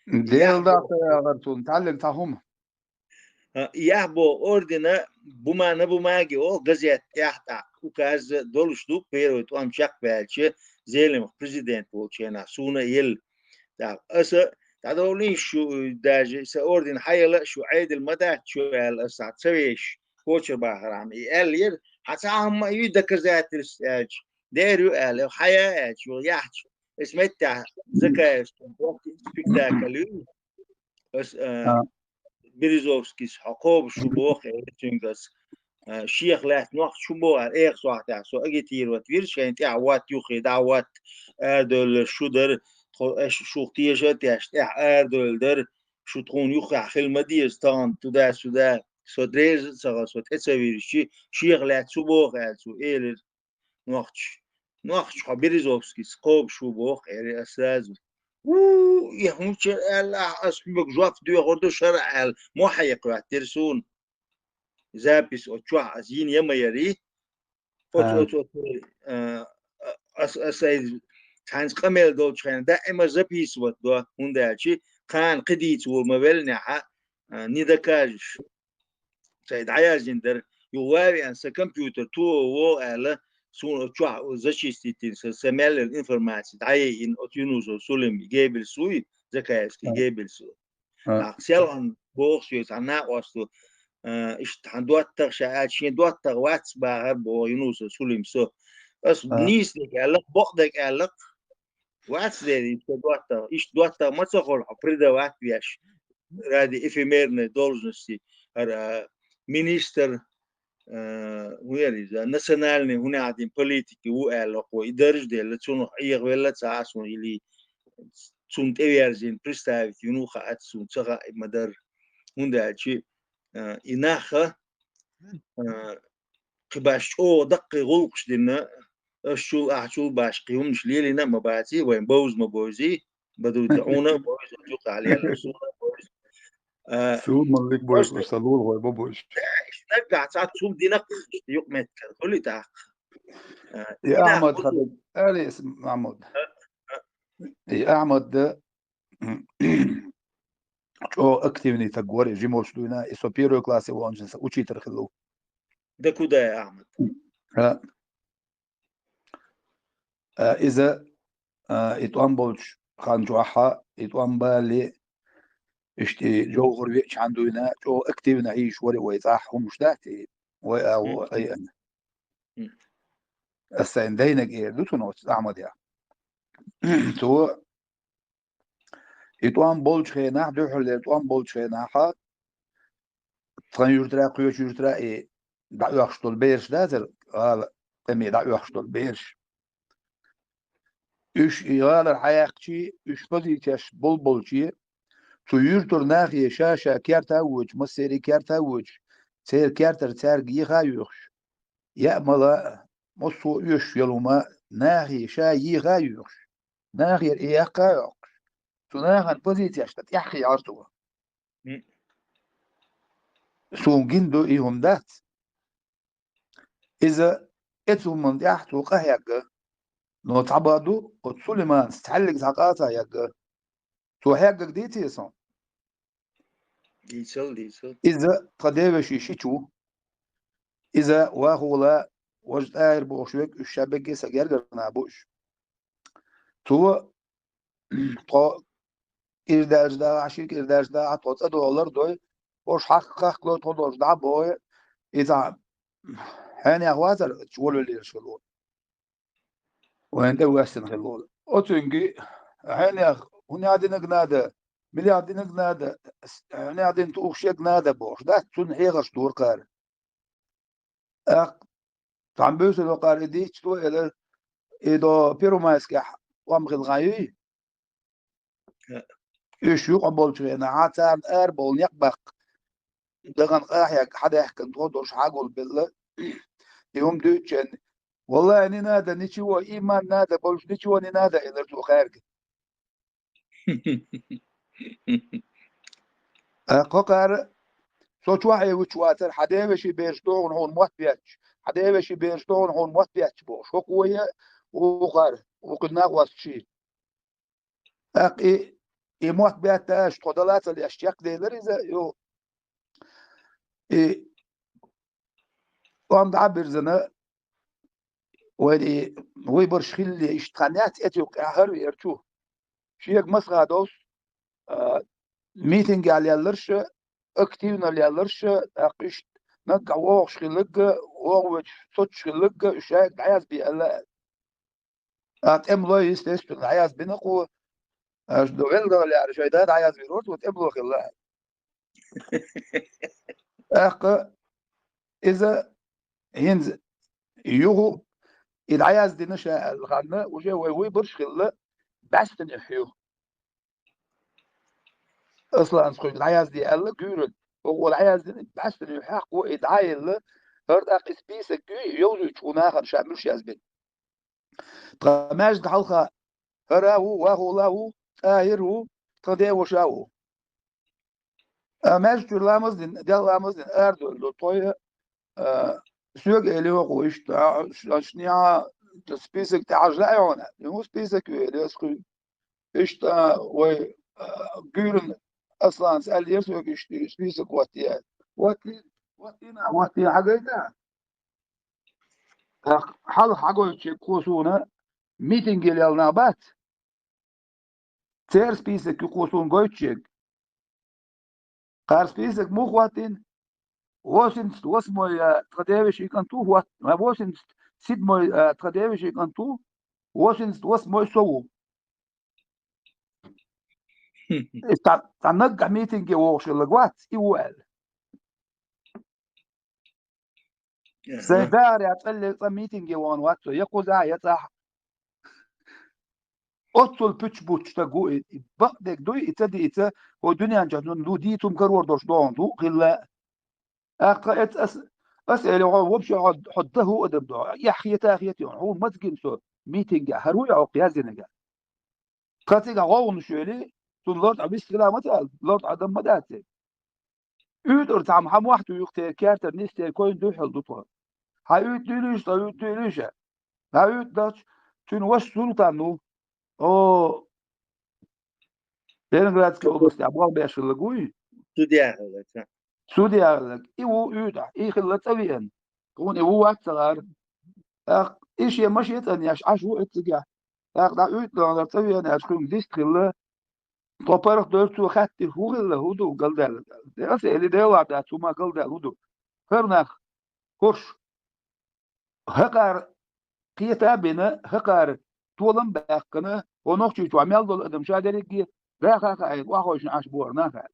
Дела даха яхара цунна, тхьаллиг цхьа хӀума. А, Яхь боху ордена бумага, на бумаге оха газет тӀехь тӀаккха, указ долуш ду, первый тӀом чекхбаьлча, Зеленов президент волчу хенахь суна а елла. ТӀаккха аса дӀадовлийша шу, даже сан орден хьан яла а шу Ӏедал ма дац шу аьлла, аса ца вешаш, коча бахархьама и аьлла яра, хьан цхьа хӀумма а юй доказательств аьлча, дера ю аьлла, хьан я аьлча, юха яхьча, аса меттехь Закаевский спектакль ю. Ас, а, Березовскийс хьо кхобуш шу боху, э, цуьнга ас, а, шех лаьцна нохча шу боху, аьлла, эха сохьтехь со агитировать вира, шайна тӀехь ватта юххе дӀа ватта, арадевлларш шу дара, тхо, аш шух теша а тешна, тӀехь арадевлла дара, шу тхуна юххехь хила ма деза, тахана туда-сюда, со дерза а ца хилла, со тӀе ца вирзичи, шех лаьцна шу боху, аьлла, цо элира. Нохча. Нохча хьо Березовскийс кхобуш ву боху, эр ас сразу. У, я хӀунда шара аьлла ахь, ас хьоьга жоп доьхур ду шара аьлла, мохь хьекхоьттира суна. Запись оцу чохь ас йина я ма ярий. Оцу, оцу, оцу, а, ас, ас ай цхьаьнца къамел долчу хенахь даима записывать до, хӀунда аьлча кхана кхин дийца вур ма веллинехь, а, не докажешь. Цай дӀаяздина дара. Юха ван веана сан компьютер ту во аьлла, суна оцу чохь зачистить йина, сан, сан мел йолу информаци дӀаяйина оцу Юнусов Сулим Геббельс вуй, Закаевский Геббельс ву. Нах селхана боху соьга цхьа накъост ву, а, иштта хьан доттагӀа ша аьлча, шен доттагӀа вац бахар боху Юнусов Сулим со. Ас нийса дерг аьлла, бакъ дерг аьлла, вац дерриг со доттагӀа. Иштта доттагӀа ма ца хуьлу хьо предавать веш ради эфемерной должности, хӀара министр, а, хӀун яра иза, национальный хӀун яхьа дина политики ву аьлла хьо, и дарж а делла, цунах Ӏехавелла ца Ӏа суна или цунна тӀеверзийна представить вина ву хаьа суна, ца хаьа и ма-дарра. ХӀунда аьлча, а, и нах а, а, кхин баш чӀогӀа даккхий гӀуллакхаш дина, аш чул, ахь чул баш кхин хӀуманаш лелийна а ма баций, вайн бовза ма бовзий, Бадрутдин хьуна а бовза, юкъахь лелаш суна а бовза. А, Суна ма вик бовза, просто сан лулахой ма бовза. Да, иштта наггахь цхьацца хӀума дина-кх, юкъаметтигара хуьлий тӀаккха. А, И и нах Ахьмад бу хаза, али Махьмуд. А, а. И Ахьмад да, чӀогӀа активный таг вара, и жимолш дуйна, и со первый классе ваханчун сан учитель хилла ву. Да куда, Ахьмад? Ха. А, иза, а, и тӀом болчу хан чохьа, и тӀом бале, иштта и Джовхар веача хьан дуйна, чӀогӀа активно хьийзаш вара вай цӀахь хӀумаш дац и, вай агӀо айъана. Ас сайн дайнаг эр ду цунах оцу Ахьмадех. Цо И тӀом болчу хенахь, дуьххьарлера тӀом болчу хенахьа, тхан юьртара, кхечу юьртара и дӀаоьхуш долу бераш дацара, гӀала тӀаме дӀаоьхуш долу бераш. Уьш и гӀалара хьаяьккхичий, уьш позицеш болболчий, цу юьртара нахе ша-ша керта а воьдуш, массерий керта а воьдуш, церан кертара цаьрга еха а йоьхуш, яа мала а, массо а оьшуш йолу ма нахе ша еха а йоьхуш, нахера и яккха а йоккхуш, цу нахана позицеш тӀехьа яхьар цо. М. Суна гина ду и хӀума дац. Иза эцу хӀуманна тӀехь цо къахьегга, но цхьа бан ду, оцу Сулайманца цхьаьллиг цхьа къа ца егга. Цо хьегга дийций сан? Дийцал, дийцал. Иза тхан девеши шича ву. Иза вахула, важа тӀаьхьара бохуш верг, уьш ша бегге сан гергара нах бу уьш. Цо тхо кӀирдаьлча дагӀахь, ши кӀирдаьлча дагӀахь тхо цӀа долар дой, ош хьакха-хахкало тхо долчу дӀа а бохе, и цхьа хьенех вацара волавеллераш хилла. Вайна тӀе воьссина хилла. Оцуьнга хьенех хӀунех динарг нада, милех динарг нада, хӀунех дина тухуш ерг нада бохуш дац, цунна хьехарш дора кхара. ТӀаккха цхьана буьйсанна кхара и дийцча, цо элира, и до Первомайскехь тӀом хилла хан юй? Уьш юкъа болчу хенахь, царна арабовла некъ баккха, дахана къахьегга, хьадаьхкина тхо долуш хьагулбелла, и хӀума дуьйцученна, валлахӀи, не надо ничего, и ман надо болуш ничего не надо, элира цо кхаьрга. Э, кхо кхара, со чохь а вуьтуш вацара, хьан девеши бераш ду хьуна, хьуна мотт бетташ, хьан девеши бераш ду хьуна, хьуна мотт бетташ бохуш. ХӀокху вай а, вукхара, вукху нах вац ши. ТӀаккха и, и мотт бетта аша, тхо дала а ца леш, чекхделира иза, ю, и, тӀом дӀа а бирзина, вайн и выбораш хилале иштта хан яц, эцу юккъехь хӀара веара чу. Шега масха довс, а, митингехь лелларш а, активно лелларш а, тӀаккха иштта наггахь вогӀуш хилларг а, вогӀу вечу соцуш хилларг а, уьш шайга дӀаязбе аьлла аьлла. А тӀемалой, естественно, дӀаязбина кхо, аша ду велла лаьара шайн да дӀаязвийр вара цо тӀемало хилла. ТӀаккха иза хӀинца юха и дӀаяздина ша аьлла ханна, уже вай выбораш хилла, бӀаьстина юьхь ю. Асланца кхуьнга дӀаязде аьлла, гуьйран. ХӀокхо дӀаяздина, бӀаьстина юьхь хьаькхна и дӀа а елла, хӀара тӀаккха и список юй, йовзуьйтуш ву нахана ша муьлш язбина. Тхан маьждиг хьалха хӀара а ву, вахула а ву, ТӀахӀир а ву, тхан деваша а ву. А маьждиг чуьра ламаз дина, Делан ламаз дина, арадевлла ду тхо, а, соьга элира хӀокхо иштта, а, ш-, ш-, нехьа список тӀехьажа лаьа хьуна? И хӀун список ю, элира ас кхуьнга. Иштта вай, а, гуьйран Асланца аьллера соьга иштта список хӀоттае. ХӀоттийна, хӀоттийна, хӀоттийна, хьагайта? ТӀаккха хьалха хьагойтучерг кхо суна митинге лелла нах бац? Церан список ю кхо суна гойтучерг. Кхара список муха хӀоттийна? Восемьдесят восьмой, а, тхан девешин кӀант ву хӀотт-, а, восемьдесят седьмой, а, тхан девешин кӀант ву, восемьдесят восьмой со ву. Иза цхьа, цхьа наггахь митинге вогӀуш хилларг вац, и ву аьлла. Аха. Сайн дахарехь цӀа ле-, цӀа митинге вахана вац со, я кхузахь, я цӀахь. Оццул пуьчча буттуш стаг ву и, и бакъдерг дуй, и ца дийца, хӀокху дуьнен чохь цунна ду дийца хӀума карор долуш догӀун ду хилла. ТӀаккха эцу ас, ас элира хьо, вообще хьо, хьо дан хӀун адам ду, эхь хета а хетий хьуна, хьуна маца гина со митингехь, хӀара вуй хьо кху яздинарг? Тхан цигахь гӀовгӀанаш йойли, цунна лартӀахь вист хила ма ца аьлла, лартӀахь дан ма дац и. УьйтӀур цхьамма хьан мохь туьйху, тера кертара нисдера койна дуьхьал ду тхо. Хьан уьйтӀа дуьйлуьйша, тхан уьйтӀа дуьйлуьйша. Хьан уьйтӀа дац, цуьнан ваша Султан ву. О, Ленинградская областехь болх беш хилларг вуй? Судья хилла, ца? Судья хилларг. И ву уьйтӀахь, и хилла цӀа веана. Тхуна и ву вац ца гӀара. ТӀаккха и шен машен цӀанъеш Ӏаш ву эццигахь. ТӀаккха дӀа уьйтӀа догӀанара цӀа веана аьлча, кхуьнга дист хилла. Тхо паргӀатдевлча цо хаьттира, хӀун хилла, хӀун ду галдаьлла? Аса элира, Дела дац, хӀума галдаьлла хӀун ду? ХӀара нах, хӀорш, хӀокхара кхета а бина, хӀокхара толам а баьккхина, хӀо Нохчийчохь мел долу адам ша дерриге даха а хаийна, охьахевшина Ӏаш бу хӀара нах аьлла.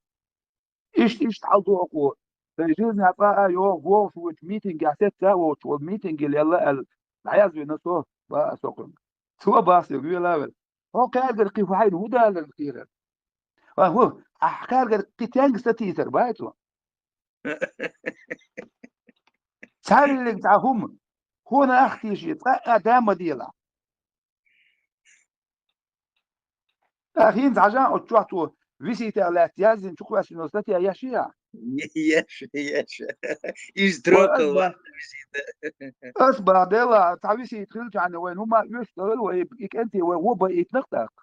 Иштта, иштта хьал ду хӀокхо. Сайн жизнехь цкъа а йогӀу, вогӀуш вуьйцу митингехь сецца а воцуш волу митинге лелла аьлла, дӀаязвина со, баа со кхуьнга. Цо бах соьга, вела а велла. Хьо кхаьргара кхин хӀун даларна кхерар? Ва хӀу, ахь кхаьргара кхин тенга сатийсар бац хьо? Цхьаьллиг цхьа хӀума, Хьона ах тийша, цкъа а да ма делахь. ТӀаккха хӀинца хьажа, оцу чохь цо виситех лаьцна яздина чукхоьссина статья еш яхь? Еш, еш. Из трокал ва висита. Ас баха делла, цхьа висита хилчахьана вайн хӀума оьшуш ца хила вай, и кӀентий вай гӀо баийтинарг тӀаккха.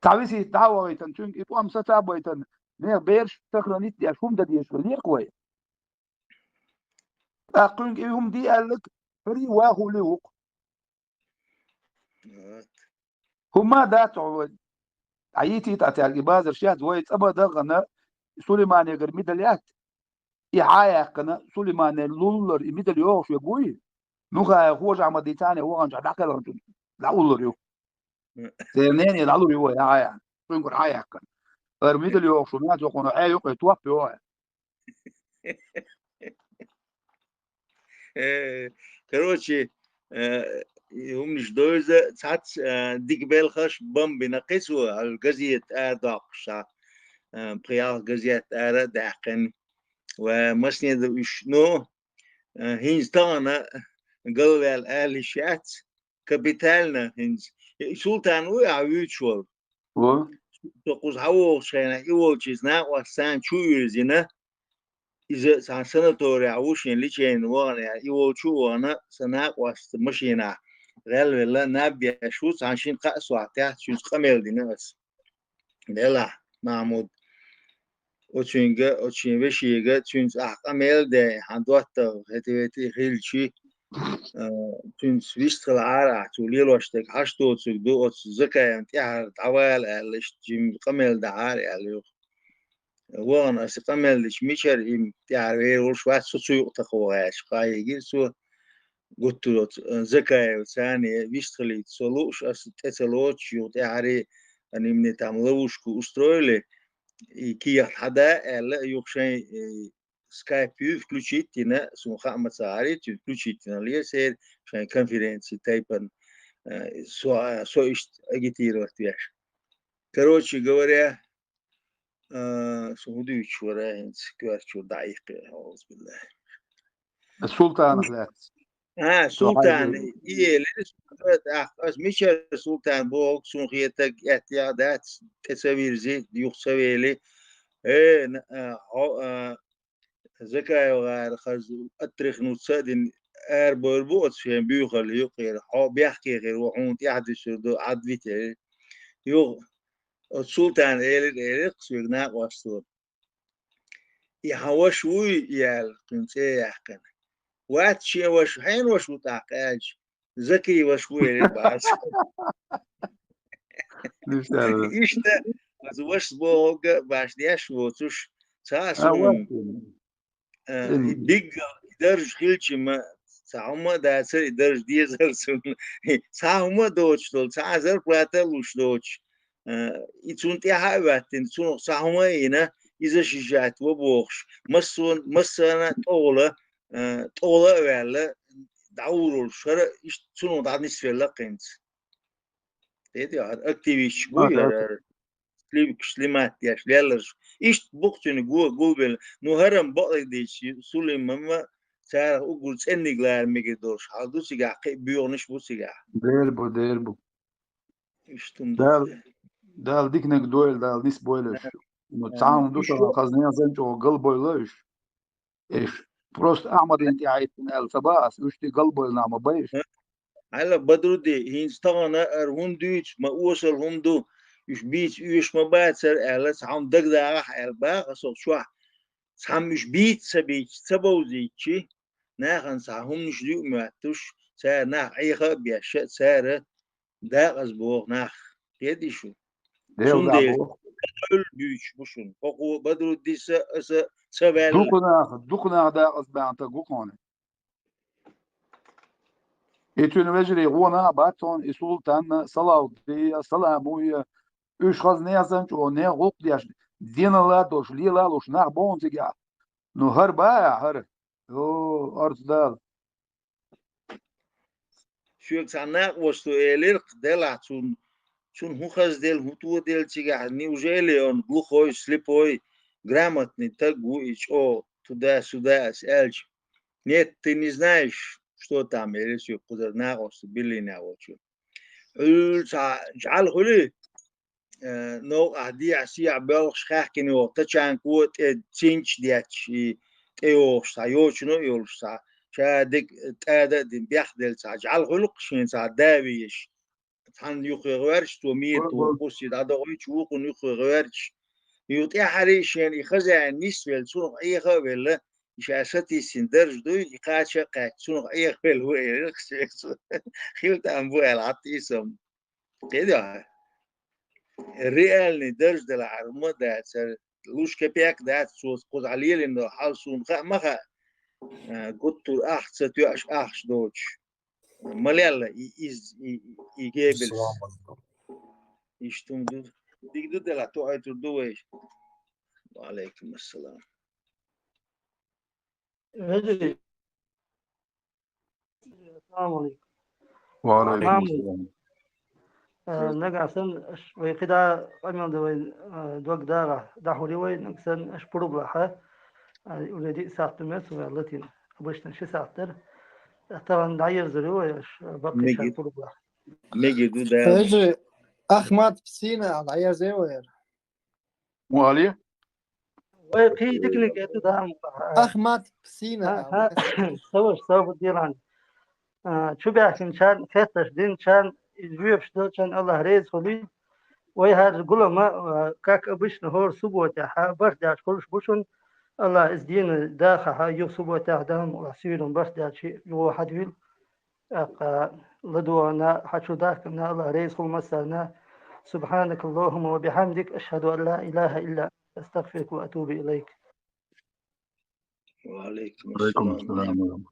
Цхьа висита дӀа а вахийтина, цуьнга и тӀом саца а байтина, нехан бераш сохранить деш хӀума дан дезаш хилла вай. ТӀаккха кхуьнга и хӀума де аьлларг, хӀара вахули ву-кх. Вот. ХӀума дац хьо вай. ДӀайийцийта цаьрга и базар шец, вай цӀа ма дахана, Сулейманегара мидал яц. И хьа а яьккхина, Сулеймане луллар и мидал йогӀуш верг вуй? Нухай хожахь ма дийцане ваханчохь дӀакхелханчун дӀауллар ю. Церан нене дӀалур ю вай, хьа а яьккхина. Цуьнгара хьа а яьккхина. Ара мидал йогӀуш ву, нацо кхуна хье юкъе топ йогӀу. Э, короче, э, и хӀуманаш довза цхьацца, э, дика белхаш бомбина кхин цо, хьал газета арадоккхуш, э, пхи-ялх газета ара а даьккхина. Ва масане ду уьш, ну, э, хӀинца тахана галваьлла ала йиш яц, капитально хӀинца. И Султан вуй ахь вуьйцуш волу? Во. Со кхуза хьан вогӀучу хенахь и волчу иза накъост царна чу а вирзина, иза цхьана санаторехь ву шен лечение вахана, и волчу а вахана, сан накъост машинахь гӀелвелла, наб еш ву, цхьана шина-кхаа сохьтехь цуьнца къамел дина ас. Делахь, Махьмуд, оцуьнга, оцу шен вешега, цуьнца ахь къамел а даьй, хьан доттагӀа хӀета-вета хилчи, а, цуьнца вистхилахьара ахь, цо лелош дерг хьашт доцург ду, оцу Закаевна тӀаьхьара дӀавала аьлла, иштта жимма къамел дахьара аьлла юха. Вахана аса къамел дича, мичара и тӀаьхьара вер волуш вац, со цу юкъа тахо гӀаьча, къа йигира цо, гуттар оцу, а, Закаевцане вистхилийта со лууш, аса тӀе ца лоцуш, юха тӀаьхьара, они мне там ловушку устроили, и кехат хьада аьлла, юха шайн, э, скайп ю включить йина, суна хаа ма ца гӀари, цуьнан включить йина ле сера, шайн конференци тайпана, э, со, со иштта агитировать веш. Короче говоря, а, со хӀун дуьйцуш вара хӀинца, коьртачуьра дӀаиккхира, аузубиллахи. Султанах лаьцна. А, Султан, и элира, тӀаккха ас мичара Султан бохург суна хетарг, аьттехьа дац, тӀе ца вирзи, юха ца вели. Э, н-, а, хьо, а, Закаев гӀара хаза отряхнуться а дина, арабевр бу оцу шен буьйхалла юкъера, хьо бехке хир ву, хьуна тӀаьхьадуьсур ду, Ӏад витира. Юха оцу Султана элира, элира-кх соьга накъосто. И хьан ваша вуй, аьлла, кхуьнан цӀе а яьккхина. Вац шен ваша, хьенан ваша ву тӀаккха аьлча, Закий ваша ву, элира бац. Иштта, аса вашас бохург а баш деш воцуш, цхьа а суна, а, и биггал, и дарж хилча-м, цхьа хӀума а дацара, и дарж дезара цунна. Цхьа хӀума а доцуш долу, цхьа а зарплата а луш доцуш, а, и цунна тӀаьхьа а хӀоьттина, цунах цхьа хӀума а йина, иза ши шаьтта ва бохуш, массо-, массарна а тӀогӀула, а, тӀогӀула а ваьлла, дӀагӀур волуш, хӀара иштта цунах дӀанисвелла-кх хӀинца. Дедий, хӀара активисташ буй, хӀара сливкаш, снимать деш лелларш. Иштта бу-кх цуьнан го гулбелла. Ну, хӀара-м бакъдерг дийцича, Сулиман-м царах уггар цӀенниг лара мегар долуш хьал ду цигахь, кхин а боьханаш бу цигахь. Дера бу, дера бу. Иштта хӀума ду. Дала, Дала диканиг дойла, Дала нисбойла уьш. Ну, цхьа хӀума ду, сан хаза нехан санна чӀогӀа галбойла уьш. Эш. Просто Ахьмадина тӀе хьаьттина аьлла ца боху ас, уьш тӀе галбойла нах ма бай уьш. Хьайла, Бадрудди, хӀинца тахана ара хӀунда дуьйцу, ма осал хӀума ду, уьш бийца оьшуш ма бацара аьлла, цхьа хӀума дагадагӀахь аьлла боху ас хӀокху чохь. Цхьамма уьш бийца ца бийцича, ца бовзийтичи, нахана цхьа хӀуманаш дӀа а моьттуш, цара нах Ӏеха а беш, цара дакъаза боху нах, кхетий шу? Цундела Дала буьйцуш бу шуна. ХӀокхо Бадруддиса аса ца ваьлла. Дукха нах, дукха нах дакъаза баьхна таг ву кхуьнан. И цуьнан вежарий гӀо нах бац хьуна, и Султанна, Салавди а, Саламу а, уьш хаза нехан санна чӀогӀа нехан гӀуллакх деш, денала а долуш, лела а луш нах бу хьуна цигахь. Ну, хӀара баха, хӀара. Йо, орца Дала. Соьга цхьа накъосто элира-кх, делахь цунна, цунна хӀун хазделла, хӀун тоделла цигахь, неужели он глухой, слепой, грамотный таг ву и чӀогӀа туда-сюда ас аьлча, Нет, ты не знаешь, что там, или всё, кхузара накъост биллина волчу. Хьуьлла цхьа жӀаьла хуьлий, э, новкъахь дехьа-сехьа боьлхуш хаьхкина йогӀу тачанко тӀе цинча детташ, и тӀейогӀуш цхьа йочано а йолуш цхьа, ша дерг тӀада а дина, бехделла цхьа жӀаьла хуьлу-кх шена цхьа да веш. Цхьанна юххе гӀоьрташ, цо мета ву, кхуссий дӀадохуьйтуш, вукхунна юххе гӀоьрташ. Юха тӀаьххьара шена и хозяин нисвелла, цунах Ӏеха а велла, и ша сатийсина дарж дуй, и кхача а кхаьчча, цунах Ӏехавелла ву элира-кх соьга цо. Хила там бу аьлла, хьатта и сам. КхидӀа реальный дарж делахьара хӀума а дацара, луш кепек а дац цо кхузахь лелийна долу хьал суна хаа ма хаьа, а, гуттар а ахча ца тоьуш ахча доцуш. Ма лелла и, из, и, и Геббельс. Иштта хӀума ду. Дика ду делахь, тоьуьйтур ду вай. Ва Ӏалайкум ассалам. Вежарий. Ассаламу Ӏалайкум. Ва Ӏалайкум ассалам. Э, нагахь санна, аш вай кхидӀа къамел дан вайн, э, дог дагӀахь дӀахьур ю вай, нагахь санна, аш пурба лахь, э, уже диъ сахьт ду меца вай латийна. Обычно ши сахьт дара. Тахана дӀаерзар ю вай, аш, э, баккхийчара пурба лахь. Мегар ду Дала. Вежарий, Ахмат Псина аьлла дӀаерзай вай. Муха аьлла? Вай кхин диканиг а ду, да, ам. Ахмат Псина. Ха, ха. Саваш, савба дилан. А, чубаьхкинчарна, хеттарш динчарна, жоьпаш делчарна Аллах реза хуьлийла. Вай хӀара гулам а, а, как обычно, хӀора субботехь, а, барт даьлча хуьлуш бу шуна. Аллах иза дийна дахахь, юха субботехь, да, ам, Аллах суьйранна барт даьлча, юха хьадвийла. ТӀаккха ладогӀарна, хьан чу дахкарна Аллах реза хуьлда массарна. سبحانك اللهم وبحمدك، أشهد أن لا إله إلا أنت، أستغفرك وأتوب إليك. Ва Ӏалайкум ассалам.